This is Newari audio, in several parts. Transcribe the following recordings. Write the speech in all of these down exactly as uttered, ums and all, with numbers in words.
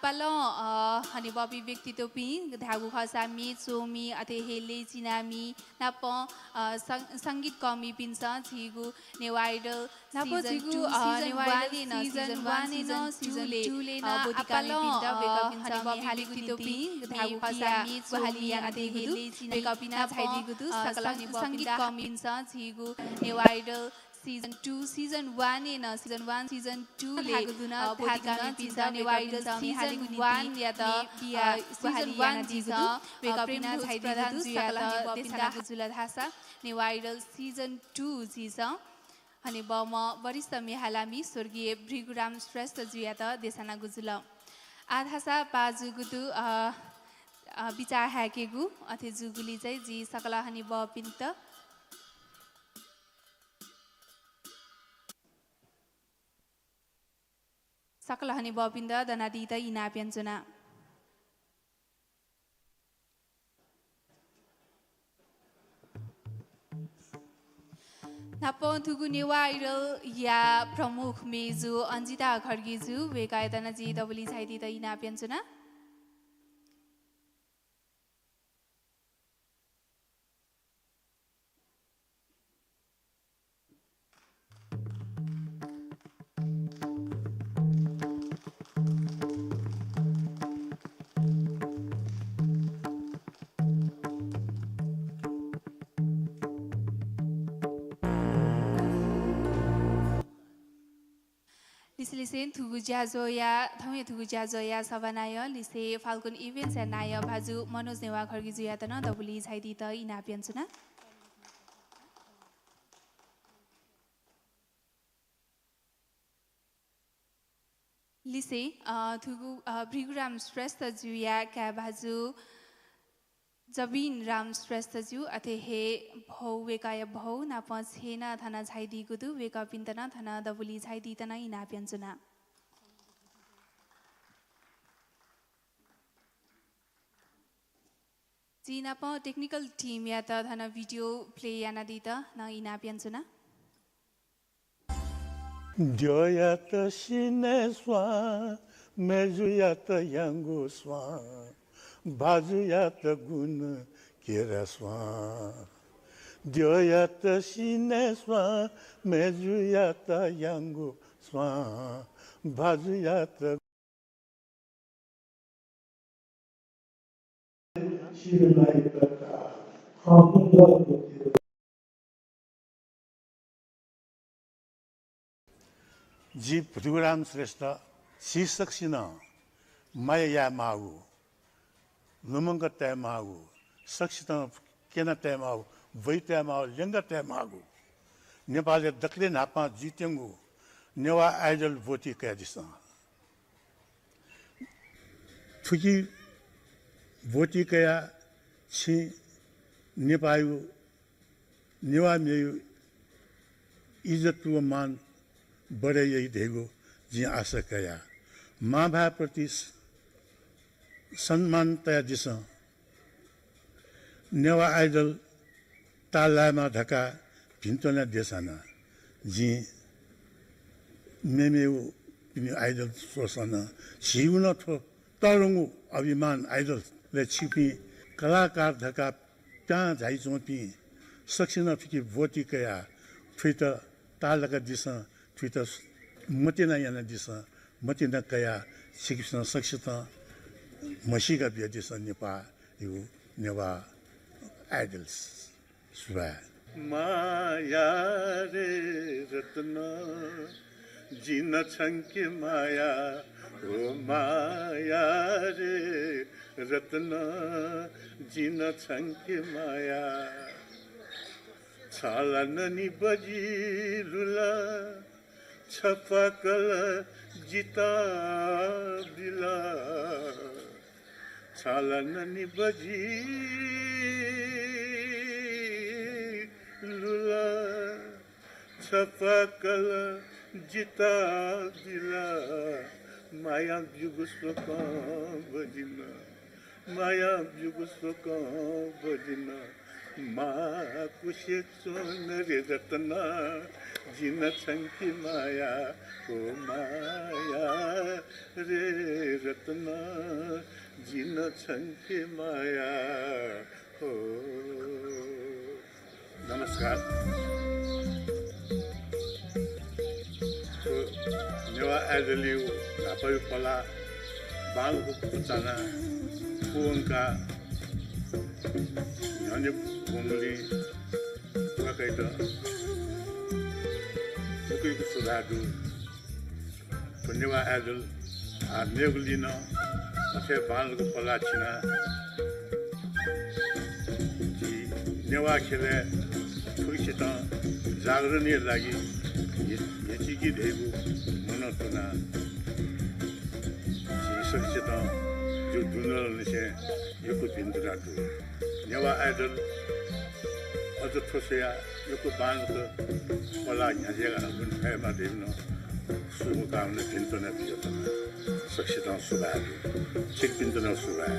पालं, अ, हनेबहःपिं व्यक्तित्वपिं धायेगु खःसा म्ये च्वमि, अथे हे लय् चिनामि नापं, अ, सं-, संगीत कर्मीपिन्सं झीगु नेवाः आइडल नापं season झीगु, two, अ, season नेवाः आइडल one-य् नं, season season one, one, season season two two-लय्, two-लय् अ, नं ब्वति काःपिन्त वय्कःपिन्सं हनेबहःपिं व्यक्तित्वपिं धायेगु खःसा म्ये च्वमि, अथे हे लय् चिनामि वय्कःपिं नापं, अ, सं-, संगीत कर्मीपिन्सं झीगु Newah idol season two, season one-य् नं, season one, season two-लय्, अ, ब्वति काःपिन्त वय्कःपिन्सं season one-यात, अ, season one-यात, अ, season one झीसं, अ, प्रेमध्वज प्रधान जुयात देछानागु जुल धाःसा नेवाः आइडल season two झीसं हनेबहःम्ह वरिष्ठ म्ये हालामि स्वर्गीय भृगुराम श्रेष्ठ जुयात देछानागु जुल। आः धाःसा पाः जूगु दु, अ, अ, बिचाः हाय्केगु, अथे जूगुलिं चाहिँ जिं सकल हनेबहःपिन्त सकल हनेबहःपिन्त दनादीत इनाप यानाच्वना। नापं थुगु नेवाः आइडलया प्रमुख मेजु अन्जिता खड्गी जु, वय्कःयात नं जिं दबुलिइ झायादीत इनाप यानाच्वना। लिसें लिसें थुगु ज्याझ्वःया, थौंया थुगु ज्याझ्वःया सभानायः लिसें Falcon Events-या नायः भाजु मनोज नेवाः खड्गी जुयात नं दबुलिइ झायादीत इनाप यानाच्वना। लिसें, अ, थुगु, अ, भृगुराम श्रेष्ठ जुया काय् भाजु जबिन राम श्रेष्ठ जु, अथे हे भौ, वय्कःया भौ नापं छेँनं थन झायादीगु दु, वय्कःपिन्त नं थन दबुलिइ झायादीत नं इनाप यानाच्वना। जिं नापं technical team-यात थन video play यानादीत नं इनाप यानाच्वना। द्यःयात सिनय् स्वां, मय्जुयात याङ्गु स्वां, भाजुयात गुण केरा स्वां। द्यःयात सिनय् स्वां, मय्जुयात याङ्गु स्वां, भाजुयात जि भृगुराम श्रेष्ठ, झी सकसिनं माया यायेमाःगु, लुमंका तयेमाःगु, सकसितं क्यना तयेमाःगु, ब्वइ तयेमाःगु, ल्यंका तयेमाःगु, नेपालय् दकलय् न्हापां जुइत्यंगु नेवाः आइडल ब्वति कयादिसँ। थुकी ब्वति कयाः छिं नेपाःया, नेवाः म्येया इज्जत व मान बढे याइ धइगु जिं आशा कया। मांभाय्‌प्रति स-, सम्मान तयादिसँ। नेवाः आइडल ताःलायेमा धकाः भिन्तुना देछाना। जिं मेमेगु आइडल स्वःसां नं झीगु नं थ्व तःधंगु अभिमान आइडलय् छिकपिं कलाकार धकाः पिहां झाइच्वंपिं सकसिनं थुकी ब्वति कयाः थुइत ताःलाकादिसँ, थुइत मतिना यानादिसँ, मतिना कयाः छिकपिन्सं सकसितं म्हसीका बियादिसँ नेपाःया नेवाः आइडल्स। सुभाय्। माया रे रत्न, जिं छंके माया, ओ माया रे रत्न, जिं छंके माया। छाला ननि बजि लुला, छपाकल जिता बिला। छाला ननि बजि लुला, छपाकल जिता बिला। माया ब्यूगु स्वकं बजिन, माया ब्यूगु स्वकं बजिन, माकुसे च्वन रे रतन, जिन छंके माया, ओ माया रे रतन, जिन छंके माया, ओ। नमस्कार। थ्व नेवाः आइडलया न्हापाया पला बांलाक क्वचाना पूवंका न्ह्यःने वंगुलिं वय्कःयात यक्व यक्व सुभाय् दु। थ्व नेवाः आइडल आः मेगुलिं नं अथे बांलाक पला छिना झी नेवाः ख्यलय् थुगुसितं जागरणया लागि न्ह्यचिके धइगु मनं तुना झी सकसितं जिगु दुनुगलंनिसें यक्व भिंतुना दु। नेवाः आइडल अझ थ्व स्वयाः यक्व बांलाक पला न्ह्याज्याका वने फयेमा धइगु नं शुभकामना भिंतुना बियाच्वना। सकसितं सुभाय् दु। छिकपिन्त नं सुभाय्।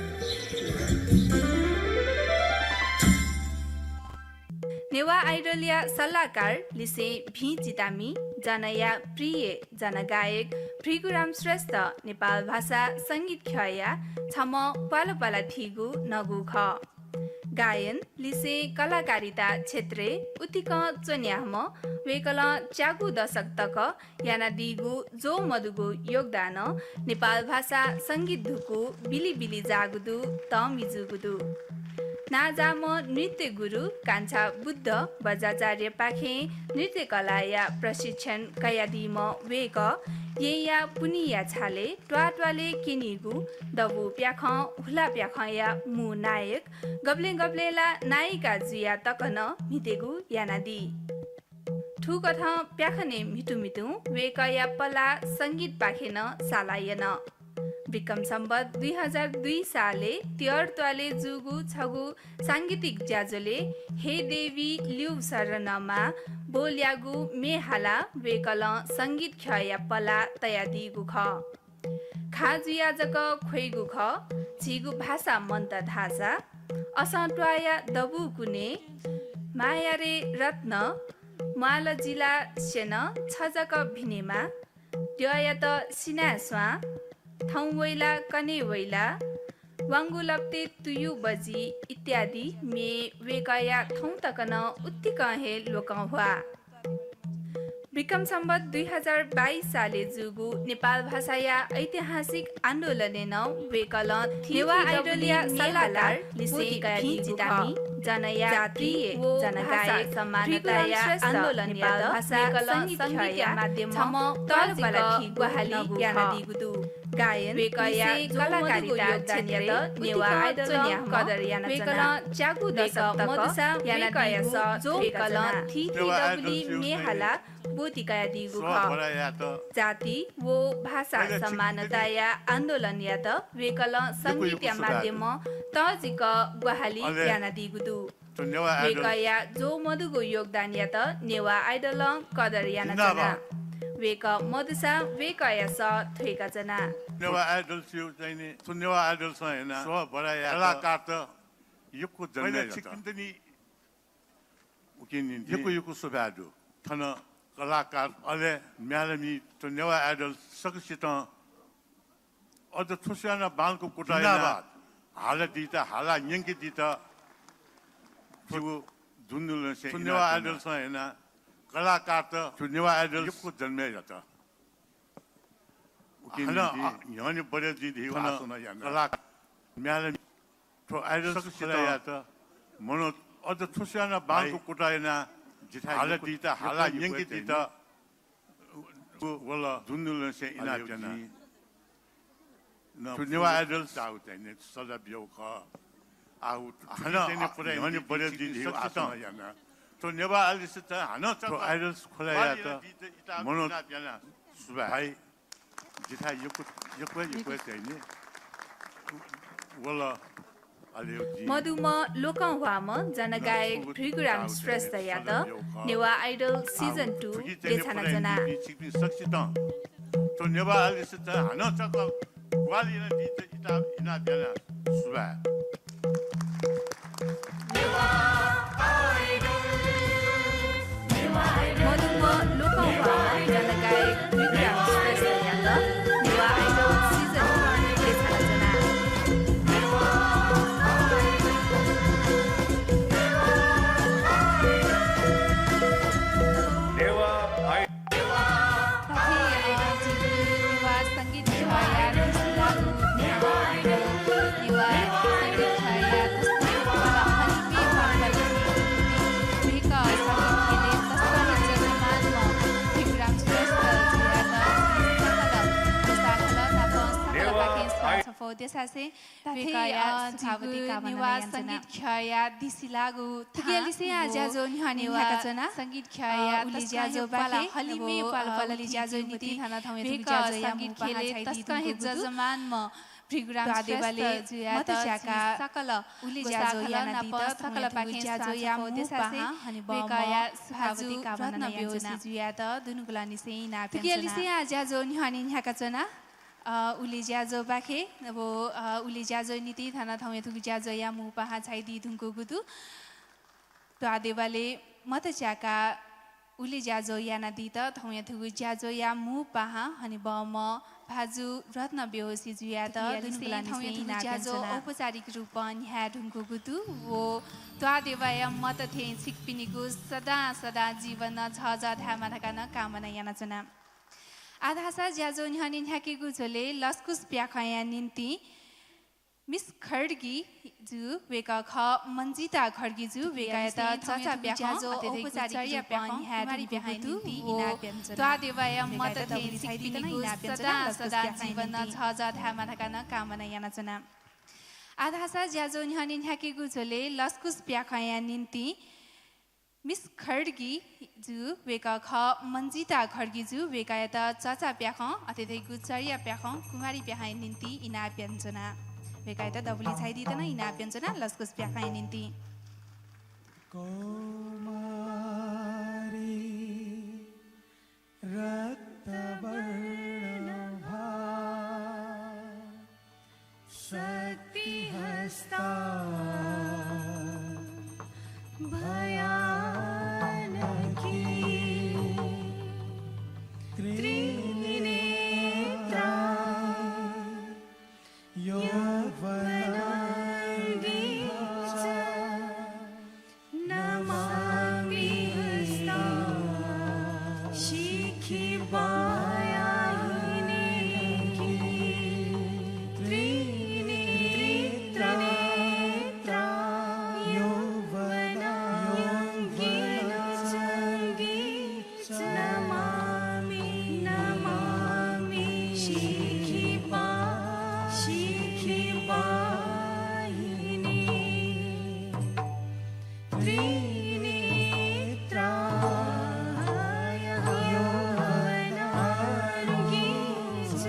नेवाः आइडलया सल्लाहकार लिसें भिं चितामि, जनया प्रिय जनगायक भृगुराम श्रेष्ठ नेपाल भाषा संगीत ख्यःया छम्ह प्वालप्वाला थीगु नगु खः। गायन लिसें कलाकारिता क्षेत्रय् उतिकं च्वन्ह्याम्ह वय्कलं च्यागू दशक तक यानादीगु ज्वः मदुगु योगदानं नेपाल भाषा संगीत धुकू बिलिबिलि जाःगु दु, तःमि जूगु दु। नांजाःम्ह नृत्य गुरु कान्छा बुद्ध बज्राचार्यपाखें नृत्य कलाया प्रशिक्षण कयादीम्ह वय्कः येँया पुन्हिया छालय् त्वाःत्वालय् क्यनीगु दबू प्याखं हुला प्याखंया मू नायक, गबलें गबलें ला नायिका जुयाः तक नं म्हितेगु यानादी। थुकथं प्याखनय् म्हितुम्हितुं वय्कःया पला संगीतपाखे नं साला यन। विक्रम सम्बत दुई हजार दुई सालय् त्यःर त्वालय् जूगु छगू सांगीतिक ज्याझ्वलय् हे देवी ल्यू शरणमा बोलयागु म्ये हालाः वय्कलं संगीत ख्यःया पला तयादीगु खः। खा जुयाः जक ख्वइगु खः, झीगु भाषा मन्त धाःसा। असं त्वाःया दबू कुने, माया रे रत्न, म्वाःल जिला स्यन छ जक भिनेमा, द्यःयात सिनाय् स्वां, थौं वइला कने वइला, वांगु लप्ते तुयु बजि इत्यादि म्ये वय्कःया थौं तक नं उतिकं हे लोकंह्वाः। विक्रम सम्बत दुई हजार बाइस सालय् जूगु नेपाल भाषाया ऐतिहासिक आन्दोलनय् नं वय्कलं नेवाः आइडलया सल्लाहकार लिसें भिं चितामि, जनया प्रिय जनगायक भृगुराम श्रेष्ठ आन्दोलनयात नेपाल भाषा संगीत ख्यःया माध्यमं छम्ह तःजिक ग्वाहालि यानादीगु दु। गायन वय्कःया कलाकारिता क्षेत्रय् नेवाः आइडलं कदर यानाच्वना। वय्कलं च्यागू दशक तक यानादीगु ज्वः वय्कलं थीथी दबुलिइ म्ये हालाः ब्वति कयादीगु खः। जाति व भाषा समानताया आन्दोलनयात वय्कलं संगीतया माध्यमं तःजिक ग्वाहालि यानादीगु दु। वय्कःया ज्वः मदुगु योगदानयात नेवाः आइडलं कदर यानाच्वना। वय्कः मदुसां वय्कःया सः थ्वय्काच्वना। नेवाः आइडल स्यू चाहिँ नि, थ्व नेवाः आइडलसं याना सः बढाया कलाकारत यक्व जन्म यात। उकिं निंतिं यक्व यक्व सुभाय् दु। थन कलाकार अले म्यालमि थ्व नेवाः आइडल सकसितं अझ थ्व स्वयां नं बांलाक कुतः याना हालादीत, हाला न्यंकेदीत जिगु दुनुगलंनिसें थ्व नेवाः आइडलसं याना कलाकारत थ्व नेवाः आइडल यक्व जन्म यात। उकिं निंतिं न्ह्यःने बढे जुइ धइगु आशा नं याना। कलाकार म्यालमि थ्व आइडल सकसितं खोलायात मनोज अझ थ्व स्वयां नं बांलाक कुतः याना जिथाय् हालादीत, हाला न्यंकेदीत वल दुनुगलंनिसें इनाप याना। थ्व नेवाः आइडल ताःगु चाहिँ नि सल्लाह बियागु खः। आः थन न्ह्यःने बढे जुइ धइगु आशा नं याना। थ्व नेवाः आइडलसित हानं थ्व आइडल खोलायात मनोज सुभाय्। जिथाय् यक्व यक्व यक्व चाहिँ नि वल। मदुम्ह लोकंह्वाःम्ह जनगायक भृगुराम श्रेष्ठयात नेवाः आइडल season two देछानाच्वना। नेवाः आइडलसित हानं छकः ग्वाहालि यानादीत इनाप याना। सुभाय्। नेवाः संगीत ख्यःया दसकं हे प्वाः हलिमय् पालंपालंनिगु भिंक संगीत ख्यलय् तसकं हे जजमानम्ह भृगुराम श्रेष्ठ जुयात सकल ग्वसाःखलः नाप सकलपाखें स्वां छफः देछासें धात्थें, वय्कःया अ, सुभावति जिगु कामना नेवाः यानाच्वना। संगीत ख्यःया दिसिलाःगु थां उकियालिसें आः ज्याझ्वः न्ह्यःने नेवाः न्ह्याकाच्वना। संगीत ख्यःया अ, उलि तसकं हे ज्याझ्वः प्वाला बाखे हलिमय् व, अ, पालंपालंनिगु उलि ज्याझ्वः निंतिं निति थन थौंया थुगु भिंक ज्याझ्वःया संगीत मू पाहां ख्यलय् छाय् दी तसकं हे धुंकूगु दु। जजमानम्ह भृगुराम श्रेष्ठ जुयात मत च्याकाः सकल उलि ज्याझ्वः ग्वसाःखलः यानादीत नाप सकलपाखें सकलपाखें स्वां छफः देछासें वय्कःया सुभावति कामना यानाच्वना। जुयात दुनुगलंनिसें इनाप यानाच्वना। उकियालिसें आः ज्याझ्वः न्ह्यःने न्ह्याकाच्वना। अ, उलि ज्याझ्वः बाखे व, अ, उलि ज्याझ्वः निति थन थौंया थुगु ज्याझ्वःया मू पाहां छाय् दी धुंकूगु दु। त्वाःदेवालय् मत च्याकाः उलि ज्याझ्वः यानादीत थौंया थुगु ज्याझ्वःया मू पाहां हनेबहःम्ह भाजु रत्न बेहोशी जुयात दुनुगलंनिसें इनाप यानाच्वना। औपचारिक रूपं न्ह्याये धुंकूगु दु। व त्वाःदेवाया मत थें छिकपिनिगु सदां सदां जीवन झःझः धायेमा धकाः नं कामना यानाच्वना। आः धाःसा ज्याझ्वः न्ह्यःने न्ह्याकेगु झ्वलय् लसकुस प्याखंया निंतिं मिस खड्गी जु, वय्कः खः मन्जिता खड्गी जु, वय्कःयात चचा प्याखं, अथे धइगु औपचारिक रूपं न्ह्याये धुंकूगु दु। व त्वाःदेवाया मत थें छिकपिनिगु सदां सदां जीवन झःझः धायेमा धकाः नं कामना यानाच्वना। आः धाःसा ज्याझ्वः न्ह्यःने न्ह्याकेगु झ्वलय् लसकुस प्याखंया निंतिं मिस खड्गी जु, वय्कः खः मन्जिता खड्गी जु, वय्कःयात चचा प्याखं, अथे धइगु चर्या प्याखं, कुमारी प्याखंया निंतिं इनाप यानाच्वना। वय्कःयात दबुलिइ छाय् दीत नं इनाप यानाच्वना, लसकुस प्याखंया निंतिं। कौमारी रक्तवर्णभा शक्तिहस्ता भयानकी त्रिनेत्रा यौवनाङ्गी च नमामि हस्तौ शिखिवाहिनीकी त्रिनेत्रा यौवनाङ्गी च नमामि, नमामि शिखिवा-, शिखिवाहिनी। त्रिनेत्रा यौवनाङ्गी च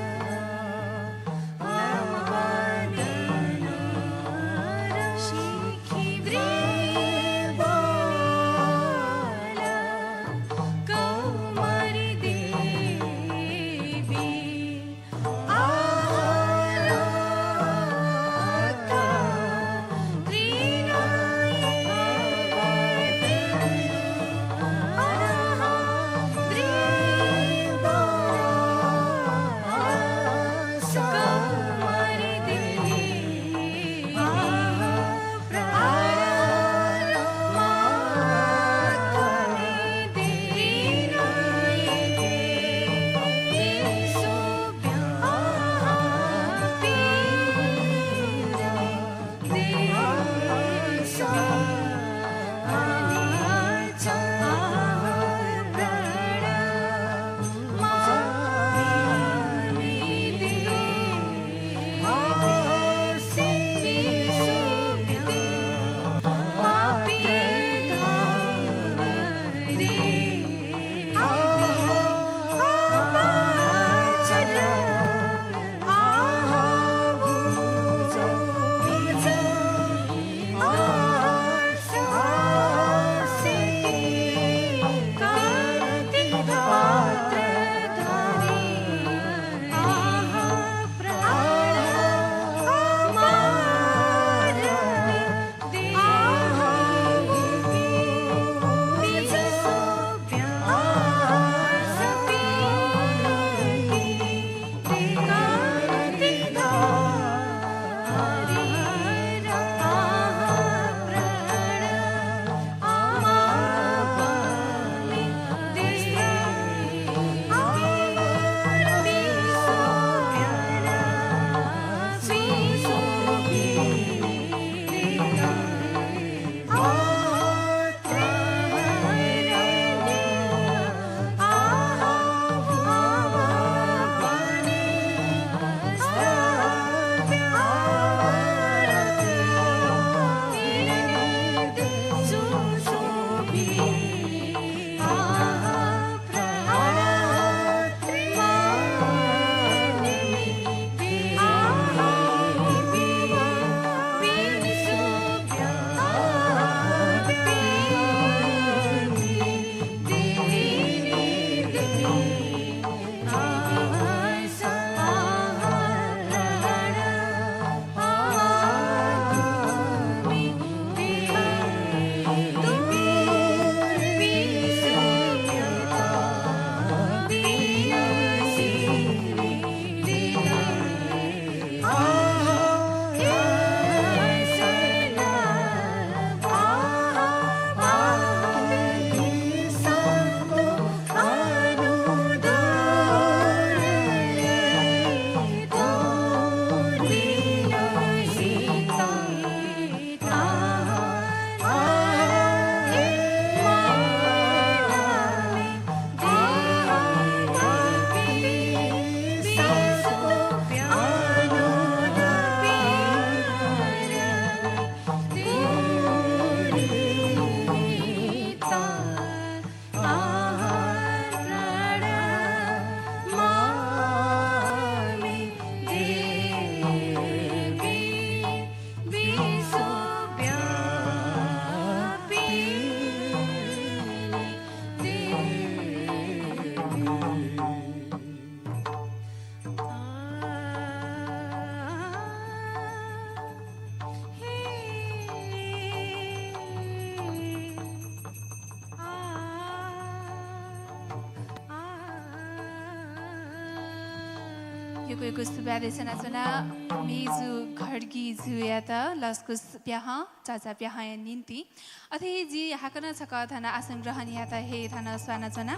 यक्व यक्व सुभाय् देछानाच्वना मेजु खड्गी जुयात लसकुस प्याखं, चाचा प्याखंया निंतिं। अथे हे जि हाकनं छकः थन आसन ग्रहण यायेत हे थन स्वानाच्वना।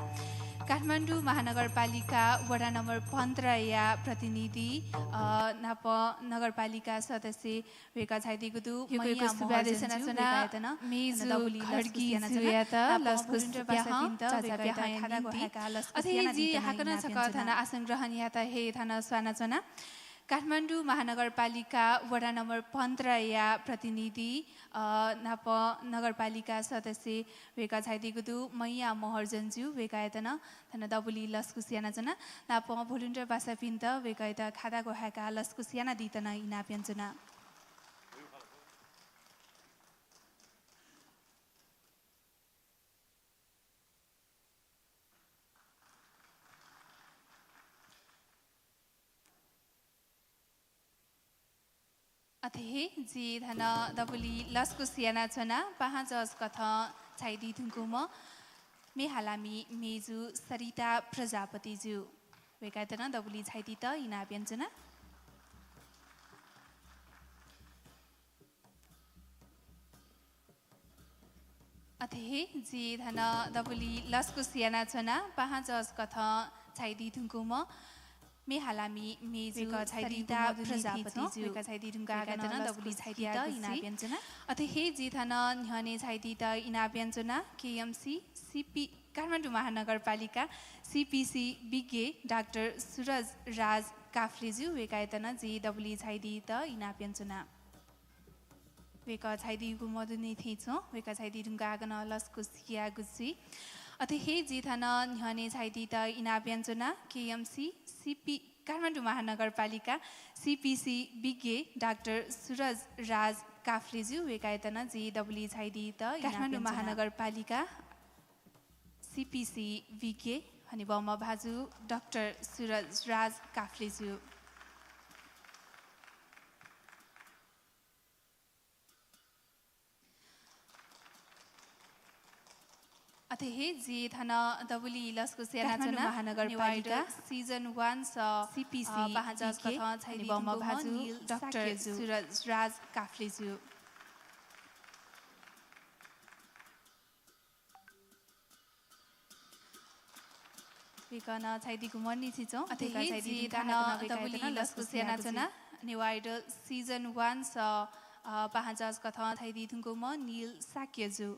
काठमाडौँ महानगरपालिका वडा नम्बर पन्ध्रया प्रतिनिधि, अ, नाप नगरपालिका सदस्य वय्कः झाइदीगु दु। यक्व यक्व सुभाय् देछानाच्वना मेजु खड्गी जुयात लसकुस प्याखं, चाचा प्याखंया निंतिं। अथे हे जि हाकनं छकः थन आसन ग्रहण यायेत हे थन स्वानाच्वना। काठमाडौँ महानगरपालिका वडा नम्बर पन्ध्रया प्रतिनिधि, अ, नाप नगरपालिका सदस्य वय्कः झाइदीगु दु, मैया महर्जन जु। वय्कःयात नं थन दबुलिइ लसकुस यानाच्वना। नापं volunteer पासापिन्त वय्कःयात खादा ग्वहाय्काः लसकुस यानादीत नं इनाप यानाच्वना। अथे हे जि थन दबुलिइ लसकुस यानाच्वना, पाहां जज कथं झाइदी धुंकूम्ह म्ये हालामि मेजु सरिता प्रजापति जु। वय्कःयात नं दबुलिइ झाइदीत इनाप यानाच्वना। अथे हे जि थन दबुलिइ लसकुस यानाच्वना, पाहां जज कथं झाइदी धुंकूम्ह म्ये हालामि मेजु सरिता प्रजापति जु। वय्कः झाइदी धुंकाः हाकनं दबुलिइ झाइदीत इनाप यानाच्वना। अथे हे जि थन न्ह्यःने झाइदीत इनाप यानाच्वना, केएमसी, सीपी, काठमाडौँ महानगरपालिका, सीपीसी विज्ञ डाक्टर सुरज राज काफ्ले जु। वय्कःयात नं जि दबुलिइ झाइदीत इनाप यानाच्वना। वय्कः झाइदीगु मदुनि थें च्वं, वय्कः झाइदी धुंकाः हाकनं लसकुस याःगु जुइ। अथे हे जि थन न्ह्यःने झाइदीत इनाप यानाच्वना, केएमसी, सीपी, काठमाडौँ महानगरपालिका, सीपीसी विज्ञ डाक्टर सुरज राज काफ्ले जु। वय्कःयात नं जि दबुलिइ झाइदीत इनाप यानाच्वना। काठमाडौँ महानगरपालिका, सीपीसी विज्ञ हनेबहःम्ह भाजु डाक्टर सुरज राज काफ्ले जु। अथे हे जि थन दबुलिइ लसकुस यानाच्वना, काठमाडौँ महानगरपालिका, नेवाः आइडल season one स, सीपीसी, अ, पाहां जज कथं झाइदी धुंकूम्ह भाजु डाक्टर सुरज राज काफ्ले जु। वय्कः नं झाइदीगु मदुनि थें च्वं। अथे हे जि थन दबुलिइ लसकुस यानाच्वना, नेवाः आइडल season one स, अ, पाहां जज कथं झाइदी धुंकूम्ह नील शाक्य जु।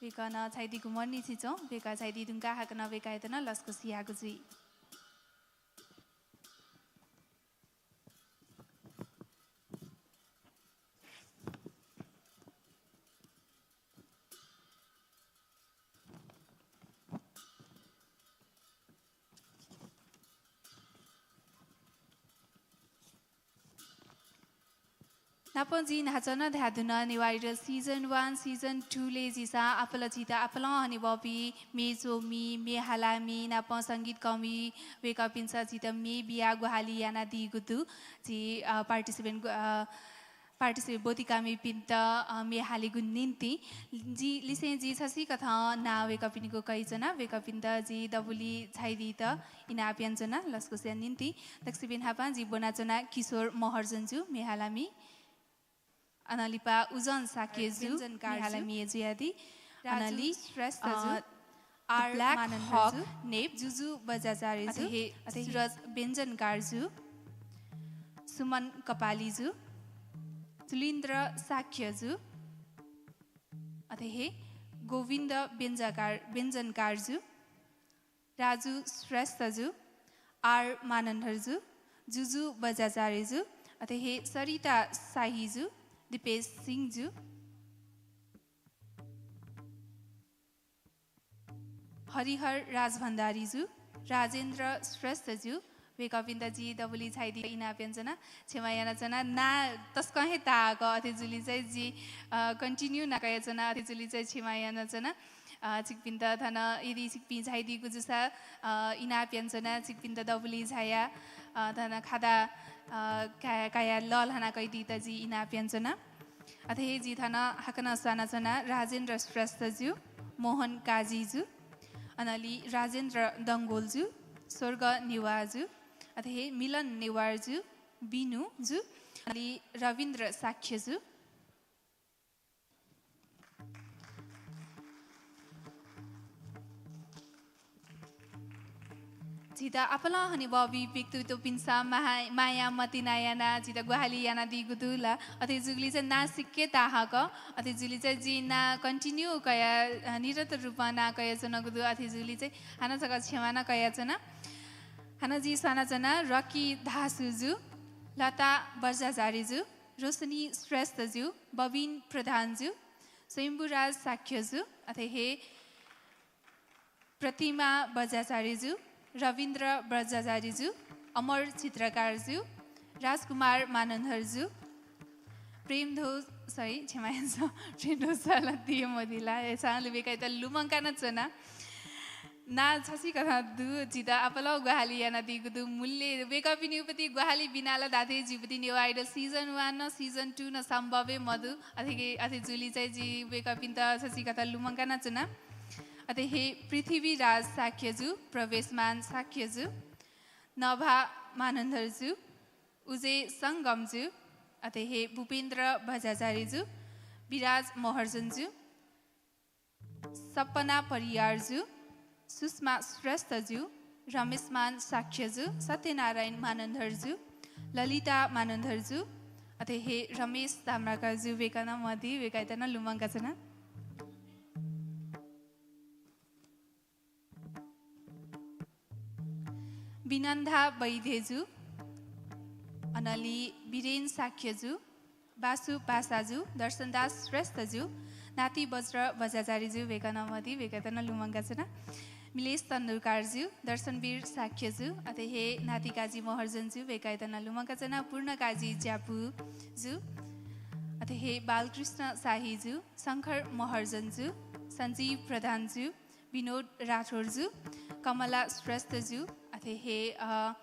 वय्कः नं झाइदीगु मदुनि थें च्वं। वय्कः झाइदी धुंकाः हाकनं वय्कःयात नं लसकुस याःगु जुइ। नापं जिं न्हाचः नं धयाधुन, Newah idol season one, season two ले झीसं आपालं झीत आपालं हनेबहःपिं म्ये च्वमि, म्ये हालामि, नापं संगीतकःमि वय्कःपिन्सं झीत म्ये बियाः ग्वाहालि यानादीगु दु। झी, अ, participant, अ, participant ब्वतिकामिपिन्त, अ, म्ये हालेगु निंतिं जि लिसें जि छसिकथं नां वय्कःपिनिगु कयाच्वना। वय्कःपिन्त जि दबुलिइ झाइदीत इनाप यानाच्वना लसकुसया निंतिं। दक्वसिबें न्हापां जि ब्वनाच्वना किशोर महर्जन जु, म्ये हालामि। अनंलिपा उजन शाक्य जु, म्ये हालामि जुयादी। अनंलि, अ, The Black Hawk नेप, जुजु बज्राचार्य जु, अथे हे सुरज व्यञ्जनकार जु, सुमन कपाली जु, सुलिन्द्र शाक्य जु, अथे हे गोविन्द व्यञ्जकार, व्यञ्जनकार जु, राजु श्रेष्ठ जु, आर मानन्धर जु, जुजु बज्राचार्य जु, अथे हे सरिता शाही जु, दिपेश सिंह जु, हरिहर राजभण्डारी जु, राजेन्द्र श्रेष्ठ जु, वय्कःपिन्त जि दबुलिइ झाइदी इनाप यानाच्वना। क्षमा यानाच्वना, नां तसकं हे ताःहाकः, अथे जुलिं चाहिँ जि, अ, continue याना कयाच्वना, अथे जुलिं चाहिँ क्षमा यानाच्वना। अ, छिकपिन्त थन यदि छिकपिं झाइदीगु जूसा, अ, इनाप यानाच्वना, छिकपिन्त दबुलिइ झायाः, अ, थन खादा, अ, का-, कायाः लःल्हाना कयादीत जि इनाप यानाच्वना। अथे हे जि थन हाकनं स्वानाच्वना राजेन्द्र श्रेष्ठजु, मोहन काजीजु, अनंलि राजेन्द्र डंगोलजु, स्वर्ग नेवाःजु, अथे हे मिलन नेवाःजु, बिनुजु, अनंलि रविन्द्र शाक्यजु। झीत आपालं हनेबहःपिं व्यक्तित्वपिन्सं माया मतिना यानाः झीत ग्वाहालि यानादीगु दु ला। अथे जूगुलिं चाहिँ नां सिक्क ताहाकः, अथे जूगुलिं चाहिँ जिं नां continue कया, अ, निरन्तर रूपं नां कयाच्वनागु दु। अथे जूगुलिं चाहिँ हानं छकः क्षमा नं कयाच्वना। हानं जिं स्वानाच्वना रकी धासुजु, लता बज्राचार्यजु, रोशनी श्रेष्ठजु, बबिन प्रधानजु, स्वयम्भूराज शाक्यजु, अथे हे प्रतिमा बज्राचार्यजु, रविन्द्र बज्राचार्यजु, अमर चित्रकारजु, राजकुमार मानन्धरजु, प्रेमध्वज, sorry, क्षमा यानाच्वना, प्रेमध्वज साला दिए मदिला, ए, साला वय्कःयात लुमंकाना च्वना। नां छसिकथं दु, झीत आपालं ग्वाहालि यानादीगु दु। मूल्य वय्कःपिनिगु प्रति ग्वाहालि बिना ला धात्थें जिगु प्रति नेवाः Idol season one नं season two नं सम्भव हे मदु। अथे, अथे जूगुलिं चाहिँ जिं वय्कःपिन्त छसिकथं लुमंकाना च्वना। अथे हे पृथ्वीराज शाक्यजु, प्रवेशमान शाक्यजु, नभा मानन्धरजु, उजे संगमजु, अथे हे भूपेन्द्र बज्राचार्यजु, विराज महर्जनजु, सपना परियारजु, सुषमा श्रेष्ठजु, रमेशमान शाक्यजु, सत्यनारायण मानन्धरजु, ललिता मानन्धरजु, अथे हे रमेश ताम्राकारजु, वय्कः नं मदी, वय्कःयात नं लुमंकाच्वना। विनन्दा वैद्यजु, अनंलि वीरेन शाक्यजु, बासु पासाजु, दर्शनदास श्रेष्ठजु, नाति बज्र बज्राचार्यजु, वय्कः नं मदी, वय्कःयात नं लुमंकाच्वना। मिलेश तण्डुकारजु, दर्शनवीर शाक्यजु, अथे हे नाति काजी महर्जनजु, वय्कःयात नं लुमंकाच्वना। पूर्ण काजी ज्यापुजु, अथे हे बालकृष्ण शाहीजु, शंकर महर्जनजु, सञ्जीव प्रधानजु, विनोद राठोरजु, कमला श्रेष्ठजु, अथे हे, अ,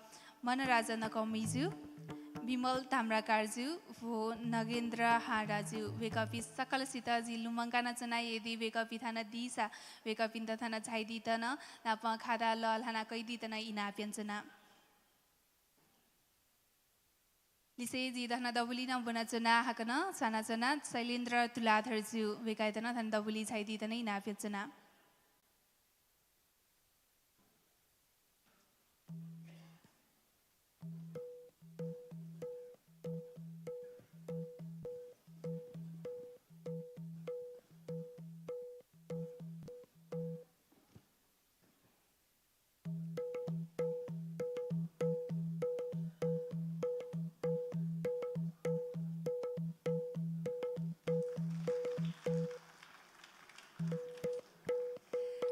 मनराजा नकौमीजु, विमल ताम्राकारजु, व नगेन्द्र हाडाजु, वय्कःपिं सकलसित जिं लुमंकाना च्वना। यदि वय्कःपिं थन दीसा, वय्कःपिन्त थन झायादीत नं, नापं खादा लःल्हाना कयादीत नं इनाप यानाच्वना। लिसें जिं थन दबुलिइ नं ब्वनाच्वना, हाकनं स्वानाच्वना शैलेन्द्र तुलाधरजु, वय्कःयात नं थन दबुलिइ झायादीत नं इनाप यानाच्वना।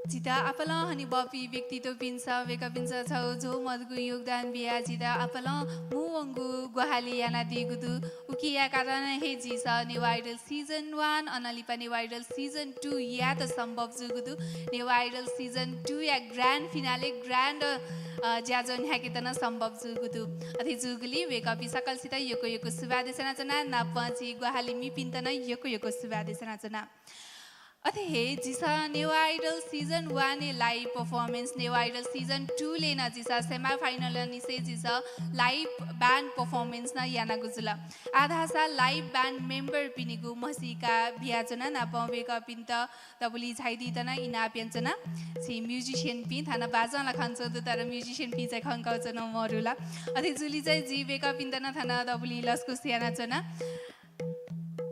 झीत आपालं हनेबहःपिं व्यक्तित्वपिन्सं, वय्कःपिन्सं छगू झ्वः मदुगु योगदान बियाः झीत आपालं मू वंगु ग्वाहालि यानादीगु दु। उकिया कारणं हे झीसं नेवाः Idol season one, अनं लिपा नेवाः Idol season two यायेत सम्भव जूगु दु। नेवाः Idol season two या grand finale, grand, अ, ज्याझ्वः न्ह्याकेत नं सम्भव जूगु दु। अथे जूगुलिं वय्कःपिं सकलसित यक्व यक्व सुभाय् देछानाच्वना, नापं झी ग्वाहालिमिपिन्त नं यक्व यक्व सुभाय् देछानाच्वना। अथे हे झीसं नेवाः Idol season one-य् live performance, Newah Idol season two-लय् नं झीसं semi final निसें झीसं live band performance नं यानागु जुल। आः धाःसा live band member-पिनिगु म्हसीका बियाच्वना, नापं वय्कःपिन्त दबुलिइ झायादीत नं इनाप यानाच्वना। झी musician-पिं, थन बाजं ला खंच्वंगु दु, तर musician-पिं चाहिँ खंकाच्वनागु मदु ला। अथे जूगुलिं चाहिँ जिं वय्कःपिन्त नं थन दबुलिइ लसकुस यानाच्वना।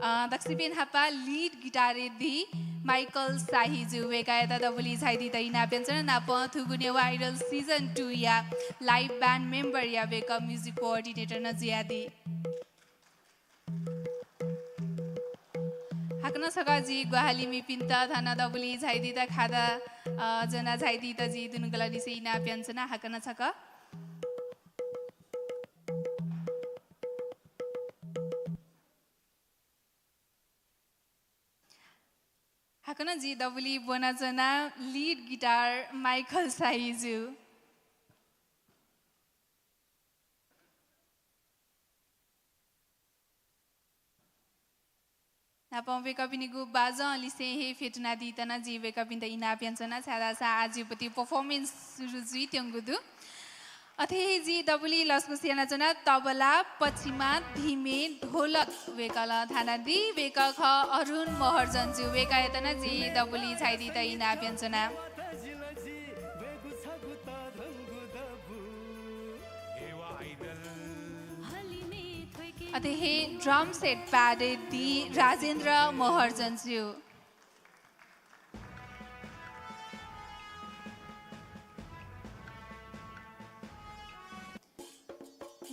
अ, दक्वसिबें न्हापां lead guitar-य् दी माइकल शाहीजु, वय्कःयात दबुलिइ झायादीत इनाप यानाच्वना, नापं थुगु नेवाः Idol season two-या live band member-या वय्कः music coordinator नं जुयादी। हाकनं छकः जिं ग्वाहालिमिपिन्त थन दबुलिइ झायादीत खादा, अ, ज्वनाः झायादीत जिं दुनुगलंनिसें इनाप यानाच्वना। हाकनं छकः हाकनं जिं दबुलिइ ब्वनाच्वना lead guitar माइकल शाहीजु। नापं वय्कःपिनिगु बाजं लिसें हे फ्यतुनादीत नं जिं वय्कःपिन्त इनाप यानाच्वना, छाय्धाःसा आः जिगु पति performance सुरु जुइत्यंगु दु। अथे हे जिं दबुलिइ लसकुस यानाच्वना तबला, पछिमा, धिमे, ढोलक वय्कलं थानादी। वय्कः खः अरुण महर्जन जु, वय्कःयात नं जिं दबुलिइ झायादीत इनाप यानाच्वना। अथे हे drum set pad-य् दी राजेन्द्र महर्जन जु।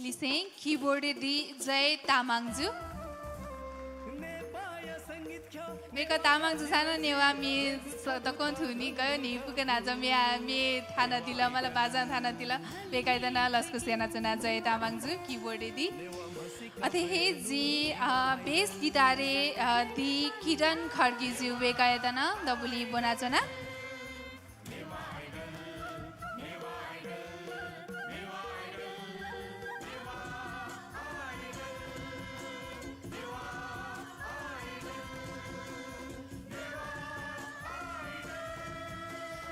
लिसें keyboard-य् दी जय तामाङ जु। वय्कः तामाङ जुसां नं नेवाः म्ये स-, दक्वं थूनि, गय् न्हिपुक न्हाचः म्ये, म्ये थानादिल, मला बाजं थानादिल। वय्कःयात नं लसकुस यानाच्वना जय तामाङ जु, keyboard-य् दी। अथे हे जिं, अ, bass guitar-य्, अ, दी किरण खड्गी जु, वय्कःयात नं दबुलिइ ब्वनाच्वना।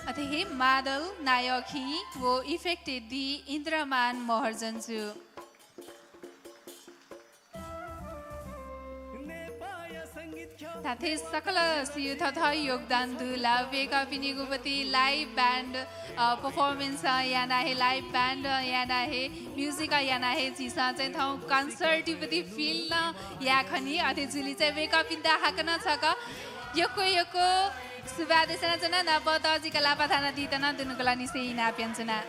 अथे हे मादल, नायःखिं व effect-य् दी इन्द्रमान महर्जन जु। धात्थें सकलसिया थःथःगु योगदान दु ला। वय्कःपिनिगु पति live band, अ, performance याना हे, live band याना हे, music याना हे झीसं चाहिँ थौं concert पति feel नं याये खनी। अथे जुलिं चाहिँ वय्कःपिन्त हाकनं छकः यक्व यक्व सुभाय् देछानाच्वना, नापं तःजिक लापा थानादीत नं दुनुगलंनिसें इनाप यानाच्वना।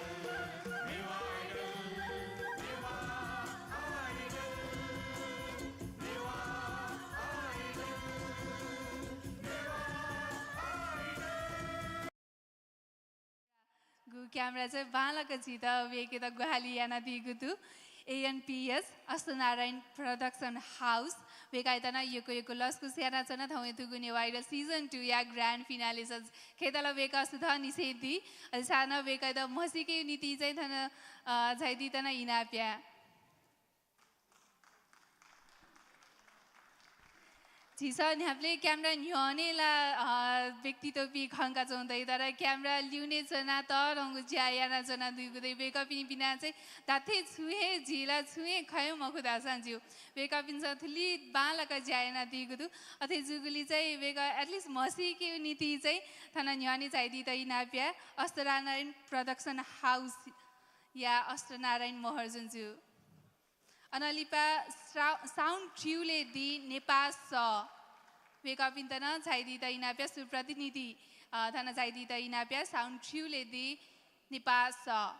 गु camera चाहिँ बांलाक झीत वय्केत ग्वाहालि यानादीगु दु। ANPS अष्टनारायण Production House, वय्कःयात नं यक्व यक्व लसकुस यानाच्वना। थौंया थुगु नेवाः Idol season two या grand finale स खय्त ला वय्कः सुथं निसें दी। अले सां नं वय्कःयात म्हसीके निंतिं चाहिँ थन, अ, झायादीत नं इनाप या। झीसं न्ह्याबलें camera न्ह्यःने ला, अ, व्यक्तित्वपिं खंकाच्वंगु दइ, तर camera लिउने च्वनाः तःधंगु ज्या यानाच्वनादीगु दइ। वय्कःपिं बिना चाहिँ धात्थें छुं हे झी ला छुं हे खये मखु धाःसां ज्यू। वय्कःपिन्सं थुलि बांलाक ज्या यानादीगु दु। अथे जूगुलिं चाहिँ वय्कः at least म्हसीके निंतिं चाहिँ थन न्ह्यःने झायादीत इनाप या। अष्टनारायण Production House या अष्टनारायण महर्जन जु। अनं लिपा स्रा-, sound trio ले दी नेपाः सः। वय्कःपिन्त नं झायादीत इनाप या। सुप्रतिनिधि, अ, थन झायादीत इनाप या। Sound trio ले दी नेपाः सः।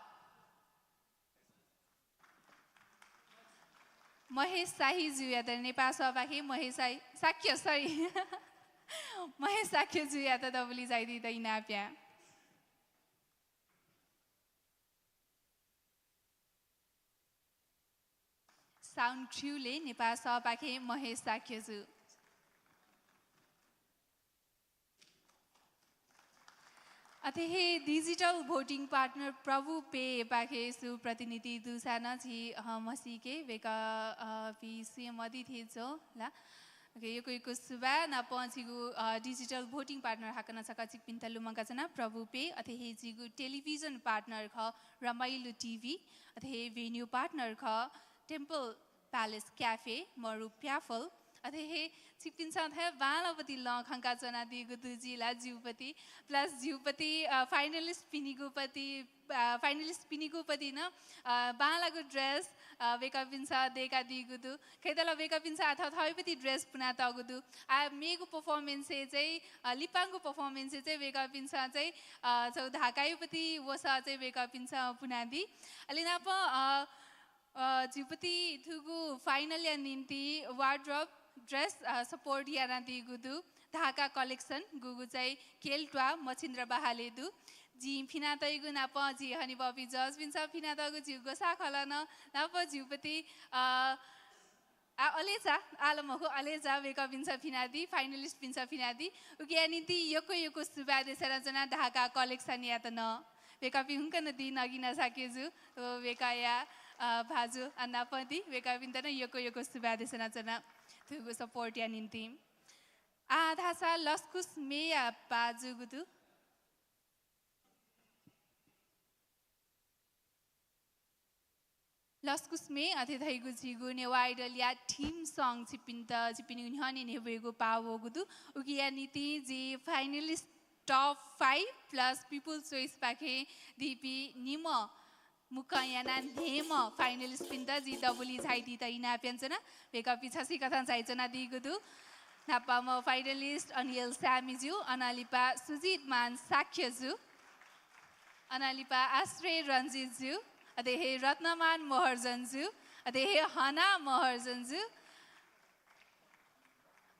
महेश शाही जुयात, नेपाः सःपाखें महेश शाही, शाक्य, sorry। महेश शाक्य जुयात दबुलिइ झायादीत इनाप या। Sound trio ले नेपाः सःपाखें महेश शाक्य जु। अथे हे digital voting partner प्रभु Pay पाखें सुप्रतिनिधि दुसां नं झी, अ, म्हसीके वय्कः, अ, पिं सुं मदी थें च्वं ला। OK, यक्व यक्व सुभाय्। नापं झीगु, अ, digital voting partner हाकनं छकः छिकपिन्त लुमंकाच्वना, प्रभु Pay। अथे हे झीगु television partner खः रमाइलो TV। अथे हे venue partner खः Temple Palace Cafe, मरु प्याफल। अथे हे छिकपिन्सं थथे बांलाःपति लं खंकाच्वनादीगु दु, जि ला ज्यूपति, plus ज्यूपति, अ, finalist पिनिगुपति, अ, finalist पिनिगुपति नं, अ, बांलाःगु dress, अ, वय्कःपिन्सं दय्कादीगु दु। खय्त ला वय्कःपिन्सं आः थःथःगुपति dress पुनातःगु दु। आः मेगु performance-य् चाहिँ, अ, लिपांगु performance-य् चाहिँ वय्कःपिन्सं चाहिँ, अ, छगू धाकायुपति वसः चाहिँ वय्कःपिन्सं पुनादी। अले नापं, अ, अ, झीपति थुगु final-या निंतिं wardrobe, dress, अ, support यानादीगु दु धाका collection, गुगु चाहिँ केल्ट्वा मछिन्द्र बहालय् दु। जिं फिनातइगु नापं झी हनेबहःपिं judge-पिन्सं फिनातःगु झीगु ग्वसाः खलः नं नापं झीपति, अ, आ, अलेचा, आः ला मखु, अलेचा वय्कःपिन्सं फिनादी, finalist-पिन्सं फिनादी। उकिया निंतिं यक्व यक्व सुभाय् देछानाच्वना धाका collection-यात नं। वय्कःपिं हुंकन दी नगिना शाक्य जु, व वय्कःया, अ, भाजु अ नापं दी, वय्कःपिन्त नं यक्व यक्व सुभाय् देछानाच्वना थुगु support-या निंतिं। आः धाःसा लसकुस मेया पाः जूगु दु। लसकुस मे अथे धइगु झीगु नेवाः आइडलया theme song छिपिन्त, छिपिनि न्ह्यःने न्ह्यब्वयेगु पाः वःगु दु। उकिया निंतिं जि finalist top five plus People's Choice पाखें दीपिं निम्ह मुक्कं यानाः न्हय्म्ह finalistपिन्त जिं दबुलिइ झायादीत इनाप यानाच्वना। वय्कःपिं छसिकथं झायाच्वनादीगु दु। न्हापांम्ह finalist अनिल स्यामीज्यू, अनं लिपा सुजित मान शाक्यज्यू, अनं लिपा आश्रय रञ्जितज्यू, अथे हे रत्नमान महर्जनज्यू, अथे हे हना महर्जनज्यू,